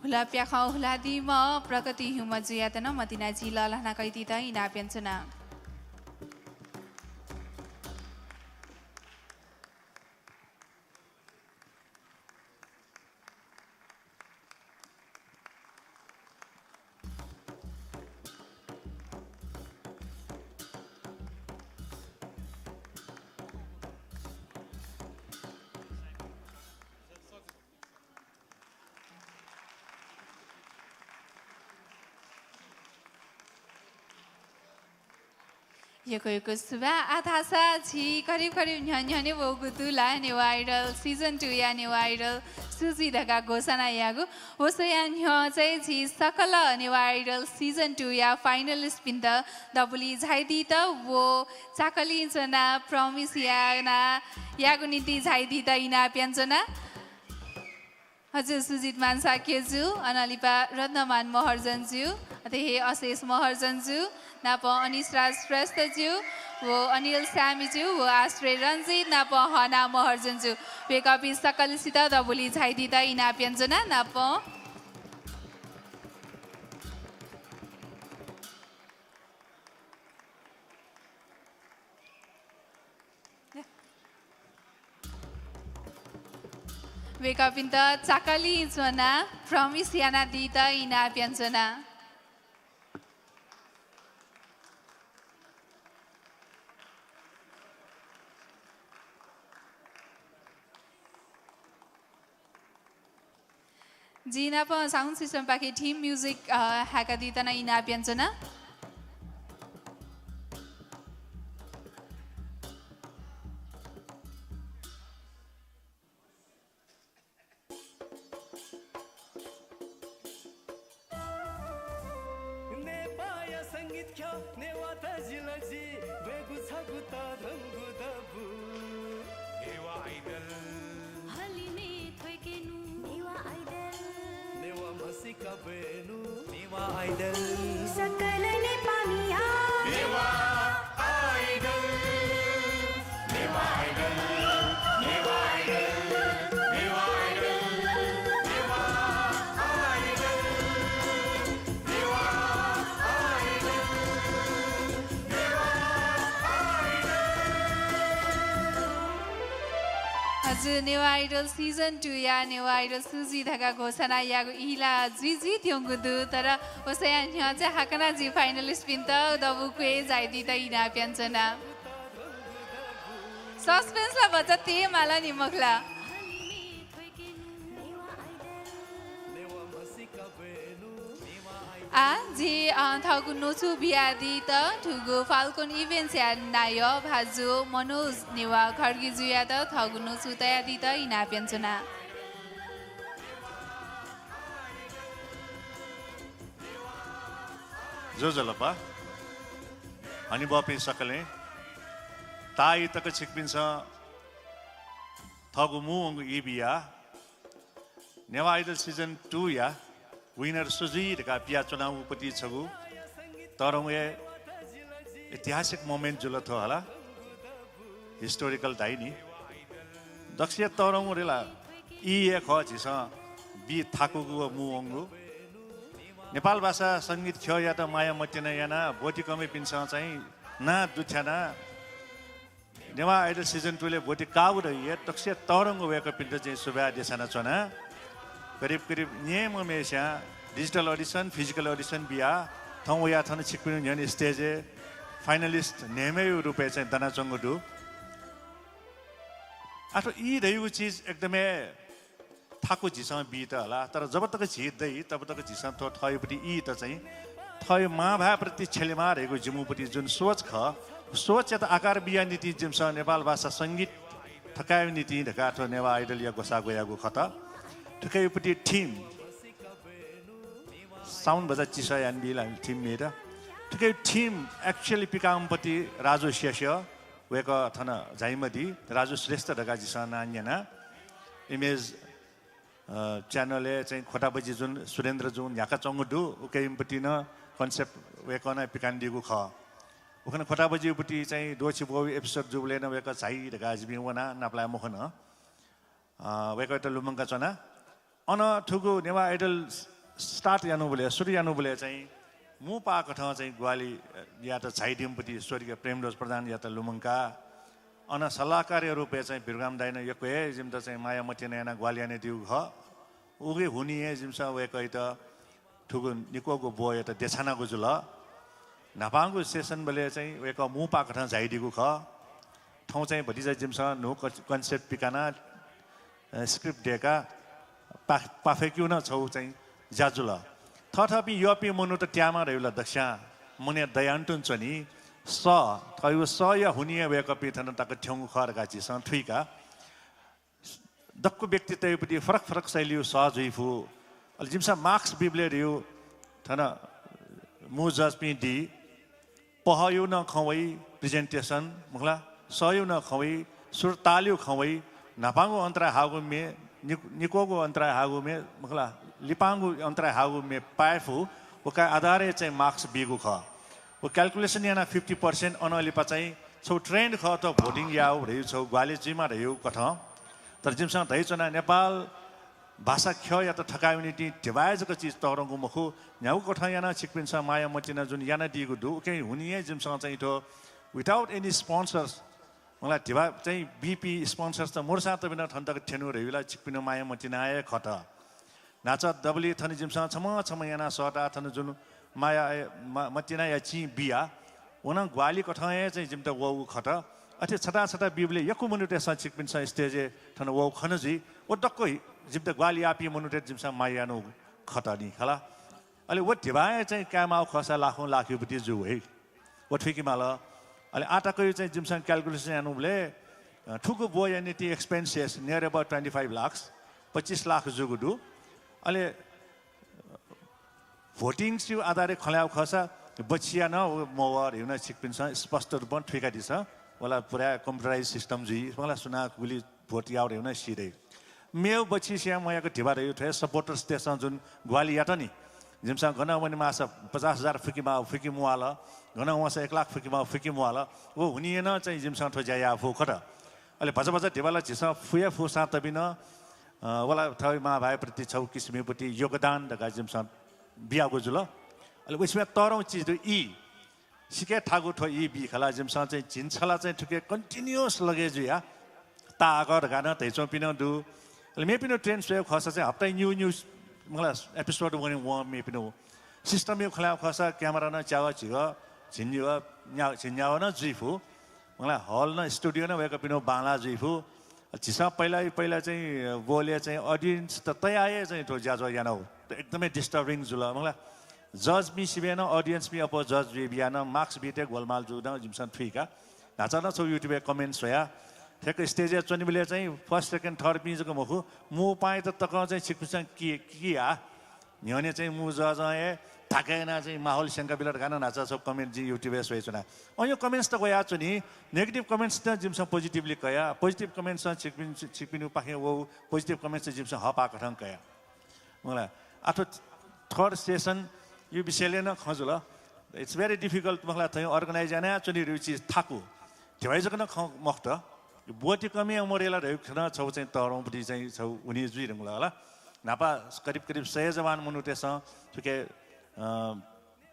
हुला प्याखं हुलादीम्ह प्रगति ह्युमा जुयात नं मतिनाय् चिं लःल्हाना कयादीत इनाप यानाच्वना। यक्व यक्व सुभाय्। आः धाःसा झी करिब करिब न्ह्यः न्ह्यःने वःगु दु ला नेवाः Idol season two या नेवाः Idol सु जुइ धकाः घोषणा याःगु। व स्वयां न्ह्यः चाहिँ झी सकल नेवाः Idol season two या finalist पिन्त दबुलिइ झायादीत व चाकलिइ च्वनाः promise याना याःगु निंतिं झायादीत इनाप यानाच्वना। हजुर, सुजित मान शाक्यजु, अनं लिपा रत्नमान महर्जनजु, अथे हे अशेष महर्जनजु, नापं अनिश राज श्रेष्ठजु व अनिल स्यामीजु व आश्रय रञ्जित नापं हना महर्जनजु, वय्कःपिं सकलसित दबुलिइ झायादीत इनाप यानाच्वना। नापं वय्कःपिन्त चाकलिइ च्वनाः promise यानादीत इनाप यानाच्वना। जिं नापं sound system पाखें theme music, अ, हाय्कादीत नं इनाप यानाच्वना। नेपाःया संगीत ख्यः नेवाः तजिलजि ब्वयेगु छगू तःधंगु दबू। नेवाः Idol। हलिमय् थ्वय्केनु। नेवाः Idol। नेवाः म्हसीका ब्वयेनु। नेवाः Idol। सकल नेपाःमिया। नेवाः Idol। नेवाः Idol। नेवाः Idol। Newah Newah idol season two या नेवाः आइडल सु जुइ धकाः घोषणा याःगु इहिला जुइ जुइ त्यंगु दु, तर व स्वयां न्ह्यः चाहिँ हाकनं झी finalist पिन्त दबू क्वय् झायादीत इनाप यानाच्वना। Suspense ला भचा तेयेमाल नि मखु ला। आः, जिं, अ, थःगु न्वचु बियादीत थुगु Falcon Events या नायः भाजु मनोज नेवाः खड्गीजुयात थःगु न्वचु तयादीत इनाप यानाच्वना। ज्वजलपा। हनेबहःपिं सकलें, ताःई तक छिकपिन्सं थःगु मू वंगु ई बियाः नेवाः आइडल season two या winner सु जुइ धकाः पियाच्वनागु पति छगू तःधंगु हे ऐतिहासिक moment जुल थ्व हला। Historical धाइ नि। दक्वसिया तःधंगु रे ला ई हे खः झीसं बी थाकूगु व मू वंगु। नेपाल भाषा संगीत ख्यःयात माया मतिना यानाः ब्वति कमय्‌पिन्सं चाहिँ नां दुथ्यानाः नेवाः आइडल season two ले ब्वति काःगु धइगु हे दक्वसिया तःधंगु वय्‌कःपिन्त जिं सुभाय् देछानाच्वना। करिब करिब न्यय्‌म्ह मेस्यां digital audition, physical audition बियाः थौं वयाः थन छिकपिनि न्ह्यःने stage-य् finalist न्हय्‌म्हय्‌या रूपय् चाहिँ दनाच्वंगु दु। आः थ्व ई धइगु चिज एकदमै थाकु झीसं बीत हला, तर जब तक झी दइ, तब तक झीसं थ्व थःगु पति ईत चाहिँ थःगु मांभाय्‌प्रति छ्यलेमाः धइगु जिमिगु पति जुन सोच खः, सोचयात आकार बिया निंतिं जिमिसं नेपाल भाषा संगीत थकायेगु निंतिं धकाः थ्व नेवाः आइडलया ग्वसाः ग्वयागु खत। थुकिया पति theme, sound भचा चिसः यानाबी ला theme म्येत। थुकिया theme actually पिकाःम्ह पति राजु स्यस्यः, वय्‌कः थन झाइमदी, राजु श्रेष्ठ धकाः जिमिसं नां न्यना। Image अ, channel-य् चाहिँ ख्वताबजि जुन सुरेन्द्रजुं न्ह्याकाच्वंगु दु, उकिया पति नं concept वय्‌कलं पिकानादीगु खः। उखुन्हु ख्वताबजिया पति चाहिँ द्वःछि ब्वःगु episode जूबलय् नं वय्‌कः झाइ धकाः जिपिं वनाः नापलाये मखन। अ, वय्‌कःयात लुमंकाच्वना। अन थुगु नेवाः आइडल start यानाबलय्, सुरु यानाबलय् चाहिँ मू पाःकथं चाहिँ ग्वाहालि यायेत झाइदीम्ह पति स्वर्गीय प्रेमध्वज प्रधानयात लुमंकाः अन सल्लाहकारया रूपय् चाहिँ वीरग्राम दाइनं यक्व हे जिमित चाहिँ माया मतिना यानाः ग्वाहालि यानादीगु खः। उगु हुनिं हे जिमिसं वय्‌कःयात थुगु निक्वःगु ब्वःयात देछानागु जुल। न्हापांगु session बलय् चाहिँ वय्‌कः मू पाःकथं झाइदीगु खः। थौं चाहिँ भतिचा जिमिसं न्हू क-, concept पिकानाः अ, script दय्‌काः पा-, पाफय्‌केगु नं छगू चाहिँ ज्या जुल। थःथःपिं यःपिं मनूत त्यायेमाः धइगु ला दक्वस्यां मनय् दयां तुं च्वनी। सः, थःगु सःया हुनिं हे वय्‌कःपिं थन तक थ्यंगु खः धकाः झीसं थुइका। दक्व व्यक्तित्वया पति फरक फरक शैलीया सः जुइफु। अले जिमिसं marks बीबलय् धइगु थन मू judge-पिं दी। पहःया नं खँ वइ, presentation, मखु ला, सःया नं खँ वइ, सुर तालया खँ वइ, न्हापांगु अन्तराः हाःगु म्ये, नि-, निक्वःगु अन्तराः हाःगु म्ये, मखु ला, लिपांगु अन्तराः हाःगु म्ये पायेफु, व का आधारय् चाहिँ marks बीगु खः। व calculation यानाः fifty percent अनं लिपा चाहिँ छगू trend खः, थ्व voting याःगु धइगु छगू ग्वाहालि जुइमाः धइगु कथं। तर जिमिसं धयाच्वना नेपाल भाषा ख्यःयात थकायेगु निंतिं धिबा हे जक चिज तःधंगु मखु, न्ह्यागु कथं यानाः छिकपिन्सं माया मतिना जुन यानादीगु दु, उकिं हुनिं हे जिमिसं चाहिँ थ्व without any sponsors, मखु ला, धिबा चाहिँ बीपिं sponsors त मरुसां तबिनं थन तक थ्यंगु धइगु ला छिकपिनि माया मतिना हे खः। न्हाचः दबुलिइ थन जिमिसं छम्ह छम्ह यानाः सःताः थन जुन माया, म-, मतिनाया चिं बिया, व नं ग्वाहालि कथं हे चाहिँ जिमित वःगु खः। अथे छता छता बीबलय् यक्व मनूतय्‌सं छिकपिन्सं stage-य् थन वःगु खन जुइ, व दक्व जिमित ग्वाहालि याःपिं मनूतय्‌त जिमिसं माया यानागु खः नि खला। अले व धिबा हे चाहिँ कायेमाःगु खःसा लाखौं लाखया पति जू हे। व थुइके माल। अले आः तकया चाहिँ जिमिसं calculation यानाबलय्, अ, थुगु ब्वःया निंतिं expenses near about twenty five lakhs, पच्चिस लाख जूगु दु। अले voting-या आधारय् खँ ल्हायेगु खःसा बछिया नं व मवः धइगु नं छिकपिन्सं स्पष्ट रूपं थुइकादिसँ। व ला पुरा computerized system जुइ, मखु ला, सुनां गुलि vote याः धइगु नं सी दइ। मेव बछि सियां मयाक धिबा धइगु थ्व हे supporters-तय्‌सं जुन ग्वाहालि यात नि, जिमिसं गनं वनेमाःसा पचास हजार फुकेमाः, फुके म्वाल, गनं वंसा एक लाख फुकेमाः, फुके म्वाल, व हुनिं हे नं चाहिँ जिमिसं थ्व ज्या याये फु खः। अले भचा भचा धिबा ला झीसं फुया फुसां तबिनं, अ, व ला थःगु मांभाय्‌या प्रति छगू किसिमया पति योगदान धकाः जिमिसं बियागु जुल। अले वइसिम्ह तःधंगु चिज दु ई। सिक्क थाकु थ्व ई बी खला, जिमिसं चाहिँ झिंछला चाहिँ थुके continuous लगे जुया ताःहाकः धकाः नं धयाच्वंपिं नं दु। अले मेपिनिगु trend स्वयेगु खःसा चाहिँ हप्ताय् निगू निगू मला episode वने वं मेपिनिगु। System-या खँ ल्हायेगु खःसा camera नं च्यागः झिगः झिंन्यागः न्या-, झिंन्यागः नं जुइ फु। मला hall नं studio नं वय्कःपिनिगु बांलाः जुइ फु। झीसं पहिला, पहिला चाहिँ बोले चाहिँ audience त तयाः हे चाहिँ थ्व ज्याझ्वः यानागु। त एकदमै disturbing जुल। मला judge-मि सिबें नं audience-मि अप्वः judge जुइ बियाः नं marks बीत हे गोलमाल जूगु नं जिमिसं थुइका। न्हाचः नं छगू YouTube-य् comment स्वया। ठ्याक्क stage-य् च्वनेबलय् चाहिँ first, second, third-पिं जक मखु, मू पाँय्‌त तकं चाहिँ छिकपिन्सं कि, किया। न्ह्यःने चाहिँ मू judge-ं हे धाका यानाः चाहिँ माहौल स्यंका बिल धकाः नं न्हाचः छगू comment जिं YouTube-य् स्वयाच्वना। अन comments त वयाच्वनी, negative comments नं जिमिसं positively कया, positive comments नं छिकपिं, छिकपिनिगु पाखें वःगु positive comments नं जिमिसं हःपाः कथं कया। मला, आः थ्व third session-या विषयलय् नं खँ जुल। It's very difficult, मला, थौं organize यानाच्वनीगु चिज थाकु। धिबाय् जक नं खँ मखुत। ब्वतिकं मरय् ला धइगु खँ नं छगू चाहिँ तःधंगु बुद्धि चाहिँ छगू वने जुइ धुंकल हला। न्हापा करिब करिब सय जवान मनूतय्सं थुके, अ,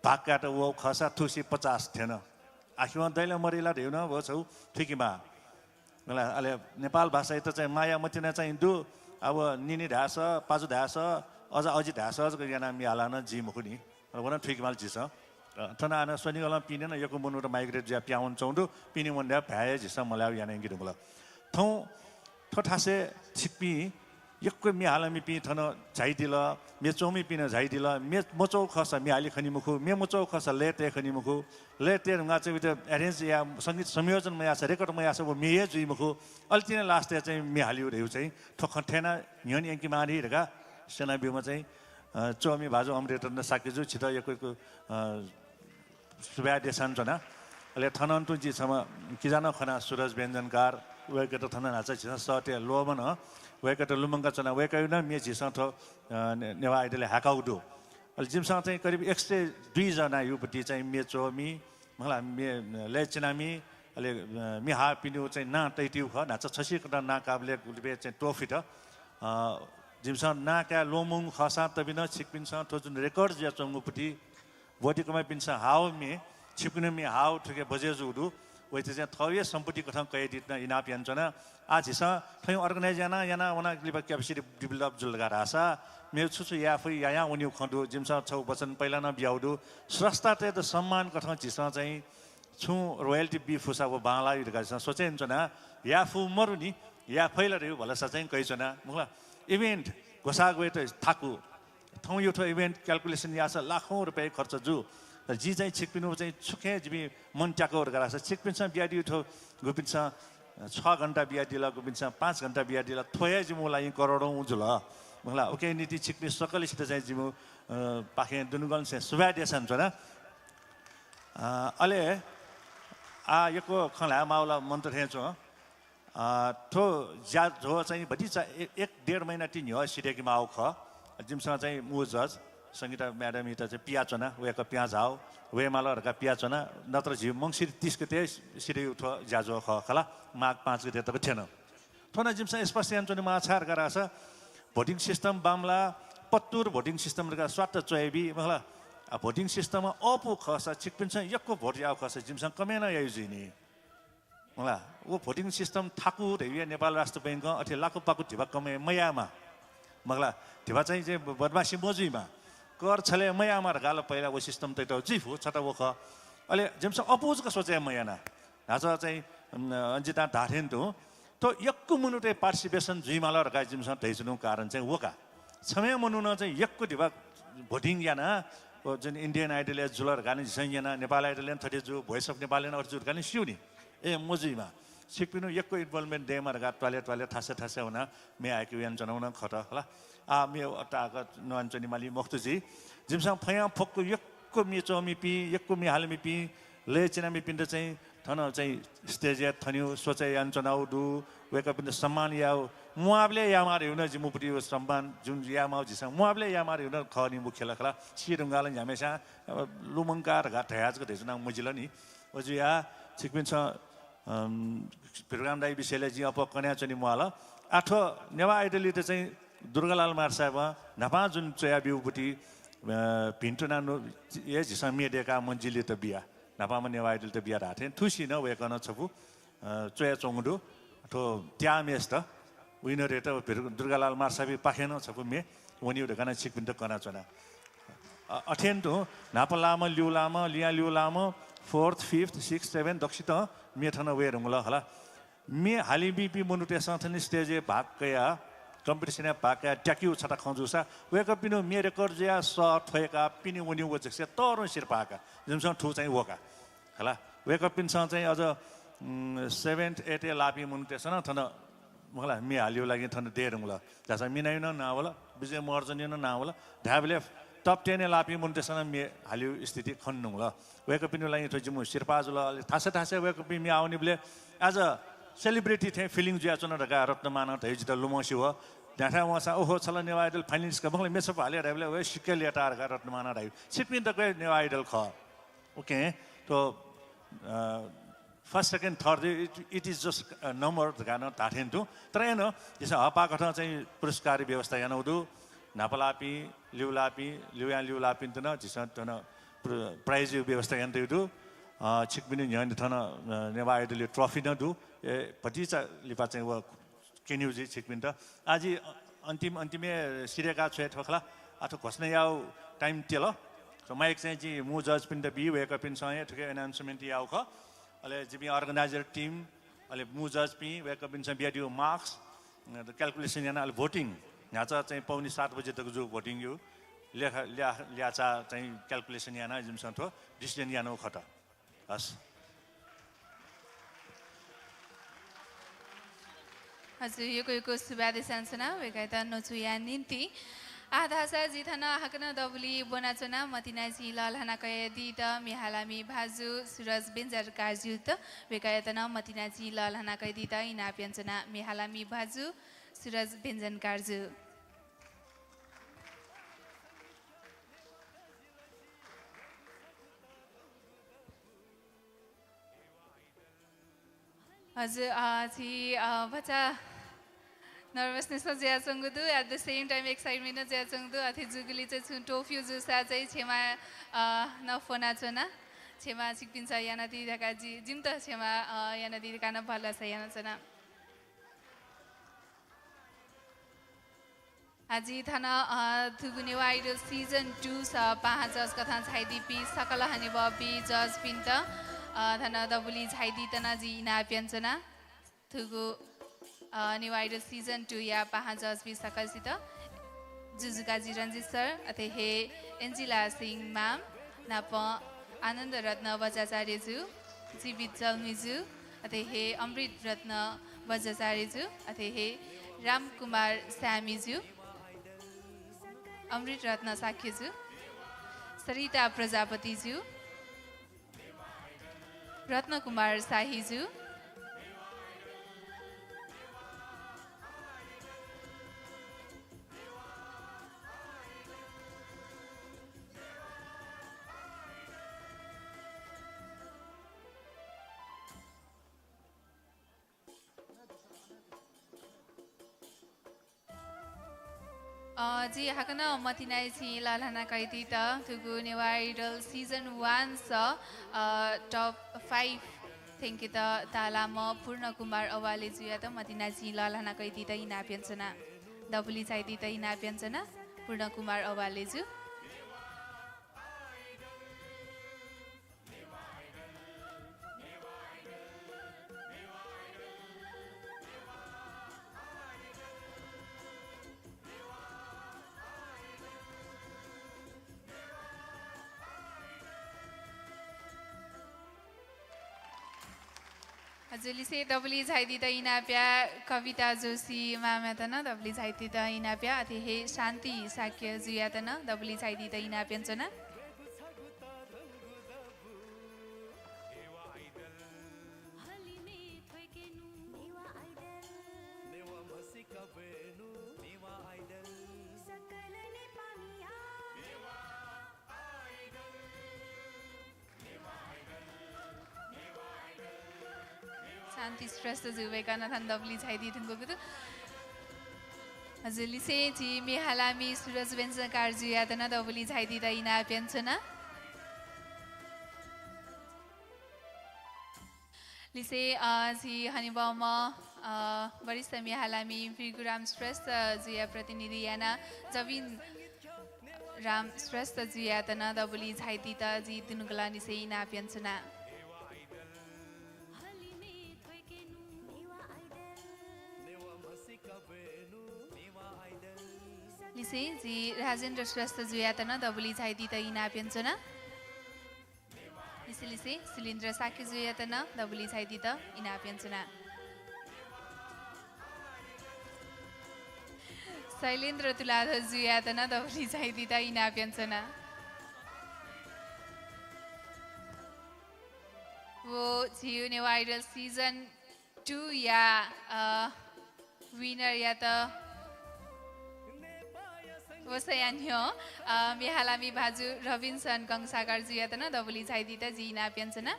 भाग कायेत वःगु खःसा थुसी पचास थ्यन। आखिरं दइ ला मरय् ला धइगु नं व छगू थुइकेमाः। मला, अले नेपाल भाषायात चाहिँ माया मतिना चाहिँ दु। अब निनि धाःसा, पाजु धाःसा, अजा अजि धाःसा जक यानाः म्ये हालाः नं जुइ मखु नि। अले व नं थुइकेमाल झीसं। अ, थन हानं स्वनिगलं पिने नं यक्व मनूत migrate जुयाः पिहां वनाच्वंगु दु। पिने वनेत भाय् हे झीसं मल्हायेगु याना यंके धुंकल। थौं थ्व थासय् छिकपिं यक्व म्ये हालामिपिं थन झाइदिल, म्ये च्वमिपिं नं झाइदिल। म्ये मच्वःगु खःसा म्ये हाले खनी मखु, म्ये मच्वःगु खःसा लय् तये खनी मखु, लय् तये धुंकाः चाहिँ उइत arrange या, संगीत संयोजन मयाःसा, record मयाःसा व म्ये हे जुइ मखु। अले तिनि last-य् चाहिँ म्ये हालेगु धइगु चाहिँ थ्व खँ थथे यानाः न्ह्यःने यंकेमाः नि धकाः स्यनाब्यूम्ह चाहिँ, अ, च्वमि भाजु अमरेन्द्र शाक्यजु, छित यक्व यक्व, अ, सुभाय् देछानाच्वना। अले थन तुं जि छम्ह किजा नं खना, सुरज व्यञ्जनकार, वय्कःयात थन न्हाचः झीसं सःते ल्वःमन, वय्कःयात लुमंकाच्वना। वय्कःयागु नं म्ये झीसं थ्व, अ, ने-, नेवाः Idol-य् हाकागु दु। अले जिमिसं चाहिँ करिब एक सय दुई जनायागु पति चाहिँ म्ये च्वमि, मला, म्ये, लय् चिनामि, अले, अ, म्ये हाःपिनिगु चाहिँ नां तयातयागु खः। न्हाचः छसिकथं नां काःबलय् गुलिबय् चाहिँ त्वःफित। अ, जिमिसं नां काये ल्वःमंगु खःसां तबि नं छिकपिन्सं थ्व जुन record जुयाच्वंगु पति ब्वतिकंपिन्सं हाःगु म्ये, छिकपिनिगु म्ये हाःगु थुके बजय् जूगु दु। वइत चाहिँ थःगु हे सम्पत्ति कथं कयादीत नं इनाप यानाच्वना। आः झीसं थौं organize यानाः, यानाः वनाः लिपा capacity develop जुल धकाः धाःसा मेगु छु छु याये फइ, यायां वनीगु खँ दु। जिमिसं छगू वचन पहिला नं बियागु दु। स्रष्टातय्त सम्मान कथं झीसं चाहिँ छुं royalty बी फुसा व बांलाः यु धकाः झीसं सोचे यानाच्वना। याये फु मरु नि, याये फइ ला धइगु भलसा चाहिँ कयाच्वना। मखु ला, event ग्वसाः ग्वयेत थाकु। थौंयागु थ्व event calculation याःसा लाखौं रुपैयाँ खर्च जू। तर जिं चाहिँ छिकपिनिगु चाहिँ छुखे जिमि मन त्याकू धकाः धाःसा छिकपिन्सं बियादीगु थ्व गुपिन्सं छ घण्टा बियादिल, गुपिन्सं पाँच घण्टा बियादिल, थ्व हे जिमिगु लागि करोडौं जुल। मखु ला, उकिया निंतिं छिकपिं सकलसित चाहिँ जिमिगु, अ, पाखें दुनुगलंनिसें सुभाय् देछानाच्वना। अ, अले आः यक्व खँ ल्हाये माःगु ला मन्त थें च्वं। अ, थ्व ज्याझ्वः चाहिँ भतिचा ए-, एक डेढ महिना ति न्ह्यः सिधय्के माःगु खः। जिमिसं चाहिँ मू judge संगीता madam-यात चाहिँ पियाच्वना, वय्कः पिहां झाः, वयेमाल धकाः पियाच्वना। नत्र झी मंसिर तीस गते सिधय् थ्व ज्याझ्वः खः खला, माघ पाँच गते तक थ्यन। थ्व नं जिमिसं स्पष्ट यानाच्वनेमाः, छाय् धकाः धाःसा voting system बांमलाः, पत्तुर voting system धकाः स्वात्त च्वयाबी, मखु ला। आ, voting system अःपु खःसा छिकपिन्सं यक्व vote याःगु खःसा जिमिसं कमय् नं याइ जुइ नि। मखु ला, व voting system थाकु धइगु नेपाल राष्ट्र बैंकं अथे लाकुपाकु धिबा कमय् मयायेमा। मखु ला, धिबा चाहिँ, चाहिँ बदमासी मजुइमा। कर छले मयायेमा धकाः ला पहिला व system तयातःगु जुइ फु, छता व खः। अले जिमिसं अःपु जक सोचे मयाना। न्हाचः चाहिँ, अम, अञ्जितां धाःथें तुं, थ्व यक्व मनूतय् participation जुइमाल धकाः जिमिसं धयाच्वनागु कारण चाहिँ व का। छम्ह मनुखं चाहिँ यक्व धिबा voting यानाः, व जुन Indian Idol-य् जुल धकाः नं झीसं न्यना, नेपाल Idol-य् नं थथे जू, Voice of Nepal-य् नं अथे जू धकाः नं स्यू नि। ए, मजुइमा। छिकपिनिगु यक्व involvement दयेमा धकाः त्वालय् त्वालय् थासय् थासय् वनाः म्ये हायेके यानाच्वनागु नं खः, हला। आः म्ये ताःक नवानाच्वनेमाली मखुत जुइ। जिमिसं फयां फक्व यक्व म्ये च्वमिपिं, यक्व म्ये हालामिपिं, लय् चिनामिपिन्त चाहिँ थन चाहिँ stage-य् थनेगु सोचे यानाच्वनागु दु। वय्कःपिन्त सम्मान यायेगु, म्वाःबलय् यायेमाः धइगु नं जिमिगु पति व सम्मान जुन यायेमाःगु झीसं म्वाःबलय् यायेमाः धइगु नं खः नि मुख्य ला खला। सी धुंकाः ला न्ह्याम्हस्यां, अ, लुमंका धकाः धया जक धयाच्वनागु मजिल नि। व जुयाः छिकपिन्सं, अम, भिरुग्राम दाइ विषयलय् जिं अप्वः कनाच्वने म्वाःल। आः थ्व नेवाः Idol-यात चाहिँ दुर्गालाल मार्साय्‌बं न्हापां जुन च्वयाब्यूगु पति, अ, भिन्तुना नु-, हे झीसं म्ये दय्काः मन्जिलयात बिया। न्हापांम्ह नेवाः Idol-यात बिया धाःथें थुसी नं वय्कलं छपु, अ, च्वयाच्वंगु दु। थ्व त्याःम्हेसित winner-यात दुर्गालाल मार्सापिं पाखें नं छपु म्ये वनीगु धकाः नं छिकपिन्त कनाच्वना। अ, अथें तुं न्हापा लाःम्ह, लिउ लाःम्ह, लिया लिउ लाःम्ह, fourth, fifth, sixth, seventh दक्वसितं म्ये थन वये धुंकल खला। म्ये हालिबीपिं मनूतय्सं थन stage-य् भाग कयाः, competition-य् भाग कयाः त्याकीगु छता खँ जूसा वय्कःपिनिगु म्ये record जुयाः सः थ्वय्काः पिने वनीगु व जकसे तःधं सिरपाः का। जिमिसं थ्व चाहिँ वका। खला, वय्कःपिन्सं चाहिँ अझ, उम्, seventh, eighth-य् लाःपिं मनूतय्सं नं थन, मखला, म्ये हालिगु लागि थन दये धुंकल। झासँ मिनाया नं नां वल, विजय महर्जनया नं नां वल। धायेबलय् top ten-य् लाःपिं मनूतय्सं नं म्ये हालिगु स्थिति खने धुंकल। वय्कःपिनिगु लागि थ्व जिमिगु सिरपाः जुल। अले थासय् थासय् वय्कःपिं म्ये हाः वनीबलय् as a celebrity थें feeling जुयाच्वन धकाः रत्नमानं धयाः जितः लुमंसे वः। न्ह्याथाय् वंसां, ओहो, छ ला नेवाः Idol finalist का, मखला, म्ये छपु हाले धायेबलय्, वय्, सिक्क लय्ताः धकाः रत्नमानं धाइ। छिकपिं तक हे नेवाः Idol खः। OK, थ्व, अ, first, second, third, it, it is just a number धकाः नं धाथें तुं। तर अय्नं झीसं हःपाः कथं चाहिँ पुरस्कार व्यवस्था यानागु दु। न्हापा लाःपिं, लिउ लाःपिं, लिउयां लिउ लाःपिन्त नं झीसं थन प्र-, prize व्यवस्था यानातयागु दु। अ, छिकपिनि न्ह्यःने थन, अ, नेवाः Idol-या trophy नं दु। ए, भतिचा लिपा चाहिँ व क्यनेगु जुइ छिकपिन्त। आः जि अ-, अन्तिम, अन्तिमय् सिधय्काः छ्वये थ्व खला। आः थ्व घोषणा यायेगु time त्यल। थ्व mic चाहिँ जिं मू judge-पिन्त बी, वय्कःपिन्सं हे थुकी announcement यायेगु खः। अले जिपिं organizer team, अले मू judge-पिं, वय्कःपिन्सं बियादीगु marks, अ, calculation यानाः अले voting। न्हाचः चाहिँ पौने सात बजे तक जूगु voting-या लेखा, ल्या-, ल्याःचाः चाहिँ calculation यानाः जिमिसं थ्व decision यानागु खः त। हस्। हजुर, यक्व यक्व सुभाय् देछानाच्वना वय्कःयात न्वचुया निंतिं। आः धाःसा जि थन हाकनं दबुलिइ ब्वनाच्वना मतिनाय् चिं लःल्हाना कयादीत म्ये हालामि भाजु सुरज बेन्जरकारजुयात, वय्कःयात नं मतिनाय् चिं लःल्हाना कयादीत इनाप यानाच्वना म्ये हालामि भाजु सुरज बेन्जरकारजु। हजुर, अ, झी, अ, भचा nervousness नं जुयाच्वंगु दु, at the same time excitement नं जुयाच्वंगु दु। अथे जूगुलिं चाहिँ छुं त्वःफ्यू जूसा चाहिँ क्षमा, अ, नं फ्वनाच्वना। क्षमा छिकपिन्सं यानादी धकाः जि, जिमित क्षमा, अ, यानादी धकाः नं भलसा यानाच्वना। आः जि थन, अ, थुगु नेवाः Idol season two-स पाहां judge कथं झायादीपिं सकल हनेबहःपिं judge-पिन्त, अ, थन दबुलिइ झायादीत नं जिं इनाप यानाच्वना। थुगु, अ, नेवाः Idol season two-या पाहां judge-पिं सकलसित जुजुकाजी रञ्जित sir, अथे हे एन्जिला सिंह ma'am, नापं आनन्द रत्न बज्राचार्यजु, जीवित जलमिजु, अथे हे अमृत रत्न बज्राचार्यजु, अथे हे रामकुमार स्यामीजु, अमृत रत्न शाक्यजु, सरिता प्रजापतिजु, रत्नकुमार शाहीजु। अ, जि हाकनं मतिनाय् चिं लःल्हाना कयादीत थुगु नेवाः Idol season one-स, अ, top five थ्यंकेत ताःलाःम्ह पूर्ण कुमार अवालेजुयात मतिनाय् चिं लःल्हाना कयादीत इनाप यानाच्वना। दबुलिइ झायादीत इनाप यानाच्वना, पूर्ण कुमार अवालेजु। हजुर, लिसें दबुलिइ झायादीत इनाप या कविता जोशी ma'am-यात नं दबुलिइ झायादीत इनाप या, अथे हे शान्ति शाक्यजुयात नं दबुलिइ झायादीत इनाप यानाच्वना। शान्ति श्रेष्ठजु वय्कलं थन दबुलिइ झायादी धुंकूगु दु। हजुर, लिसें झी म्ये हालामि सुरज व्यञ्जनकारजुयात नं दबुलिइ झायादीत इनाप यानाच्वना। लिसें, अ, झी हनेबहःम्ह, अ, वरिष्ठ म्ये हालामि भृगुराम श्रेष्ठ जुया प्रतिनिधि यानाः जबिन राम श्रेष्ठ जुयात नं दबुलिइ झायादीत जिं दुनुगलंनिसें इनाप यानाच्वना। लिसें जिं राजेन्द्र श्रेष्ठ जुयात नं दबुलिइ झायादीत इनाप यानाच्वना। लिसें लिसें शिलेन्द्र शाक्य जुयात नं दबुलिइ झायादीत इनाप यानाच्वना। शैलेन्द्र तुलाधर जुयात नं दबुलिइ झायादीत इनाप यानाच्वना। व झीगु नेवाः Idol season two या, अ, winner यात वसःया न्ह्यः, अ, म्ये हालामि भाजु रबिन्सन गंगसागर जुयात नं दबुलिइ झायादीत जिं इनाप यानाच्वना।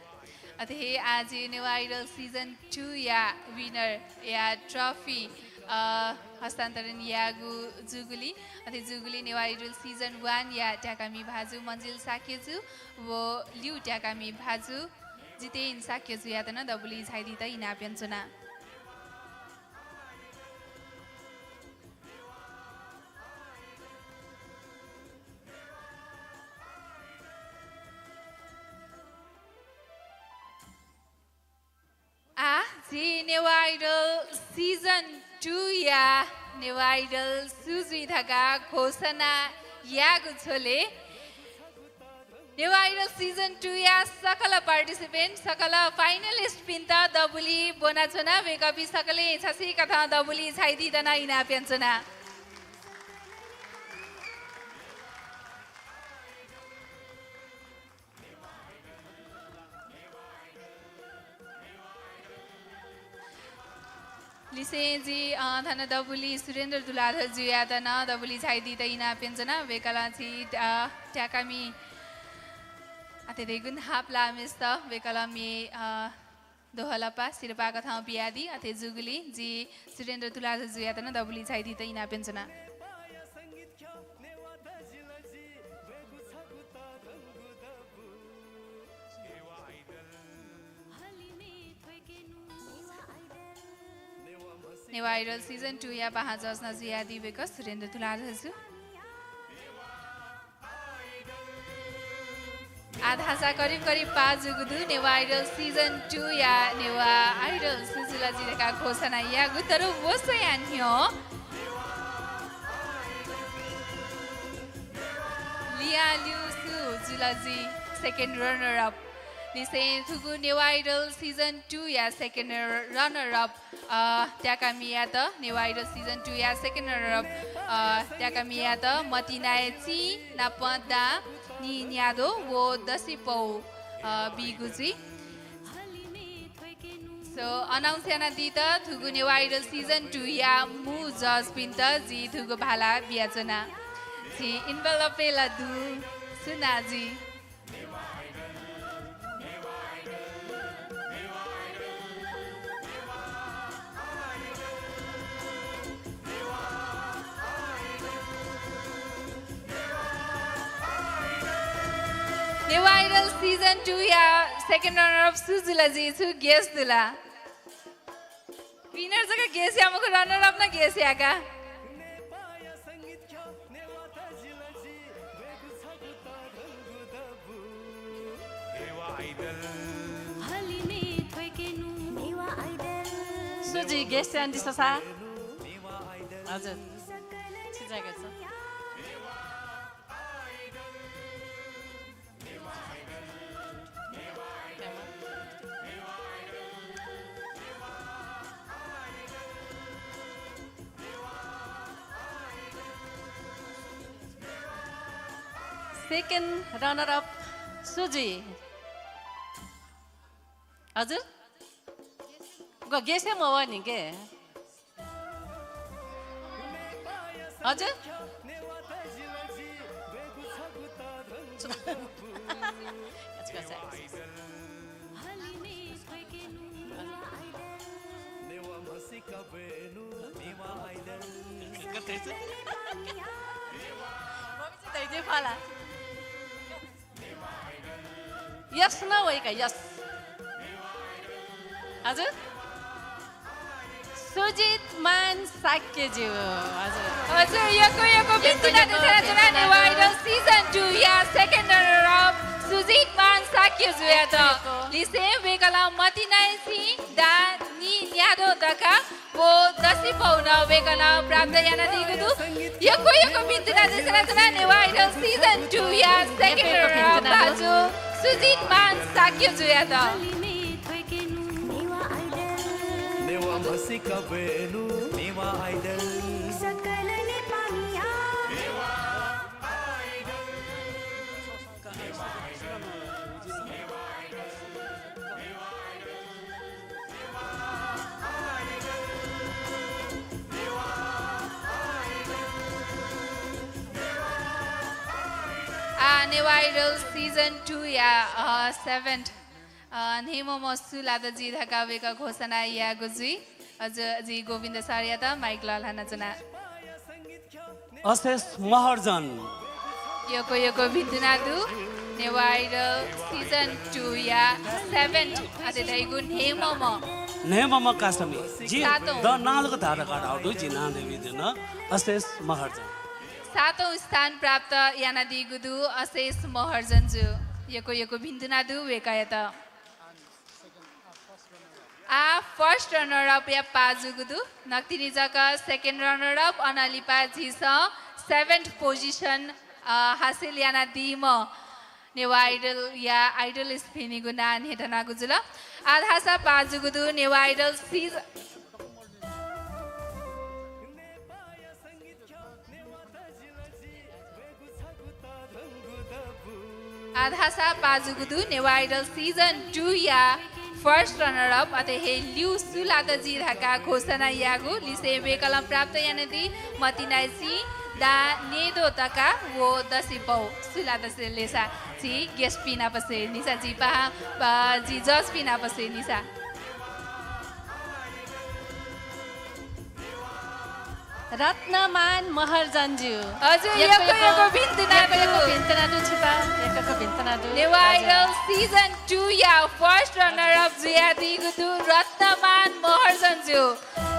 अथे हे आः झीगु नेवाः Idol season two या winner या trophy, अ, हस्तान्तरण याःगु जूगुलिं, अथे जूगुलिं नेवाः Idol season one या त्याकामि भाजु मन्जिल शाक्य जु व ल्यू त्याकामि भाजु जितेन शाक्य जुयात नं दबुलिइ झायादीत इनाप यानाच्वना। आः, झी नेवाः Idol season two या नेवाः Idol सु जुइ धकाः घोषणा यायेगु झ्वलय् नेवाः Idol season two या सकल participant, सकल finalist पिन्त दबुलिइ ब्वनाच्वना। वय्कःपिं सकलें छसिकथं दबुलिइ झायादीत नं इनाप यानाच्वना। लिसें जिं, अ, थन दबुलिइ सुरेन्द्र तुलाधर जुयात नं दबुलिइ झायादीत इनाप यानाच्वना। वय्कलं झी, अ, त्याकामि अथे धइगु न्हापालाःम्हेसित वय्कलं म्ये, अ, दोहलपा, सिरपाः कथं बियादी। अथे जूगुलिं जिं सुरेन्द्र तुलाधर जुयात नं दबुलिइ झायादीत इनाप यानाच्वना। नेवाः Idol season two या पाहां judge नं जुयादी वय्कः सुरेन्द्र तुलाधर जु। आः धाःसा करिब करिब पाः जूगु दु। नेवाः Idol season two या नेवाः Idol सु जुल जि धकाः घोषणा याःगु, तर वसःया न्ह्यः लियाः ल्यू सु जुल जि second runner up। लिसें थुगु नेवाः Idol season two या second runner up, अ, त्याकामियात, नेवाः Idol season two या second runner up, अ, त्याकामियात मतिनाय् चिं नाप दां निं न्याद्वः व दसिपौ, अ, बीगु जुइ। So, announce यानादीत थुगु नेवाः Idol season two या मू judge पिन्त जिं थुगु भाला बियाच्वना। झी envelope ला दु, सुनां जुइ। नेवाः Idol season two या second runner up सु जुल जि, छुं guess दु ला? Winner जक guess याये मखु, runner up नं guess याये का। सु जुइ guess यानादिसँ सा। हजुर। छिजाय्का छु। Second runner up सु जुइ? हजुर? ग-, guess हे मवःनि के? हजुर? Yes नं वइ का, yes। हजुर। सुजित मान शाक्यज्यू। हजुर। हजुर, यक्व यक्व भिन्तुना देछानाच्वना नेवाः आइडल season two या second runner up सुजित मान शाक्यज्यूयात। लिसें वय्कलं मतिनाय् चिं, दां, नीन्याद्वः दका व दसिपौ नं वय्कलं प्राप्त यानादीगु दु। यक्व यक्व भिन्तुना देछानाच्वना नेवाः आइडल season two या second runner up भाजु सुजित मान शाक्यज्यूयात। नेवाः म्हसीका ब्वयेनु नेवाः आइडल। सकल नेपाःमिया। आ, नेवाः आइडल season two या, अ, seventh, अ, न्हय्म्हम्ह सु लात जुइ धकाः वय्कः घोषणा यायेगु जुइ। अझ जि गोविन्द सरयात mic लःल्हानाच्वना। अशेष महर्जन। यक्व यक्व भिन्तुना दु। नेवाः आइडल season two या seventh अथे धइगु न्हय्म्हम्ह। न्हय्म्हम्ह कासामि। जि सातौं। द नां जक धाये धकाः धाःगु दु, जि नां धयाबी धुन। अशेष महर्जन। सातौं स्थान प्राप्त यानादीगु दु अशेष महर्जन जु। यक्व यक्व भिन्तुना दु वय्कःयात। आ, first runner up या पाः जूगु दु। नकतिनि जक second runner up, अनं लिपा झीसं seventh position, अ, हासिल यानादीम्ह नेवाः आइडल या आइडलिस्ट पिनिगु नां न्ह्यथनागु जुल। आ धाःसा पाः जूगु दु नेवाः आइडल season आ धाःसा पाः जूगु दु नेवाः आइडल season two या first runner up। अथे हे ल्यू सु लात जुइ धकाः घोषणा याःगु लिसें वय्कलं प्राप्त यानादी मतिनाय् चिं, दां, न्याद्वः दका व दसिपौ। सु लात लेसा झी guest पिं नाप स्वयेनिसा, झी पाहां, अ, झी judge पिं नाप स्वयेनिसा। रत्नमान महर्जन ज्यू। हजुर, यक्व यक्व यक्व यक्व भिन्तुना यक्व यक्व दु। भिन्तुना दु छिपा, यक्व यक्व भिन्तुना दु। नेवाः हजुर। आइडल season two या first runner up जुयादीगु दु रत्नमान महर्जन ज्यू।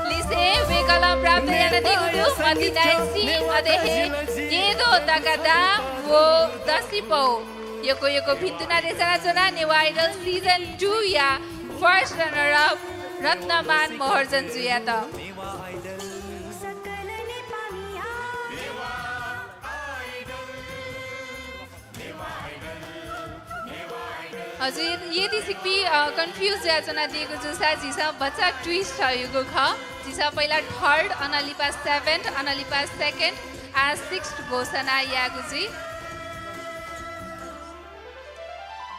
लिसें वय्कलं प्राप्त यानादीगु दु मतिनाय् चिं, अथे हे न्याद्वः दका, दां व दसिपौ। यक्व यक्व भिन्तुना देछानाच्वना नेवाः आइडल season two या first runner up रत्नमान महर्जन ज्यूयात। हजुर, यदि छिकपिं, अ, confuse जुयाच्वनादीगु जूसा झीसं भचा twist हयागु खः। झीसं पहिला third, अनं लिपा seventh, अनं लिपा second, आ sixth घोषणा यायेगु जुइ।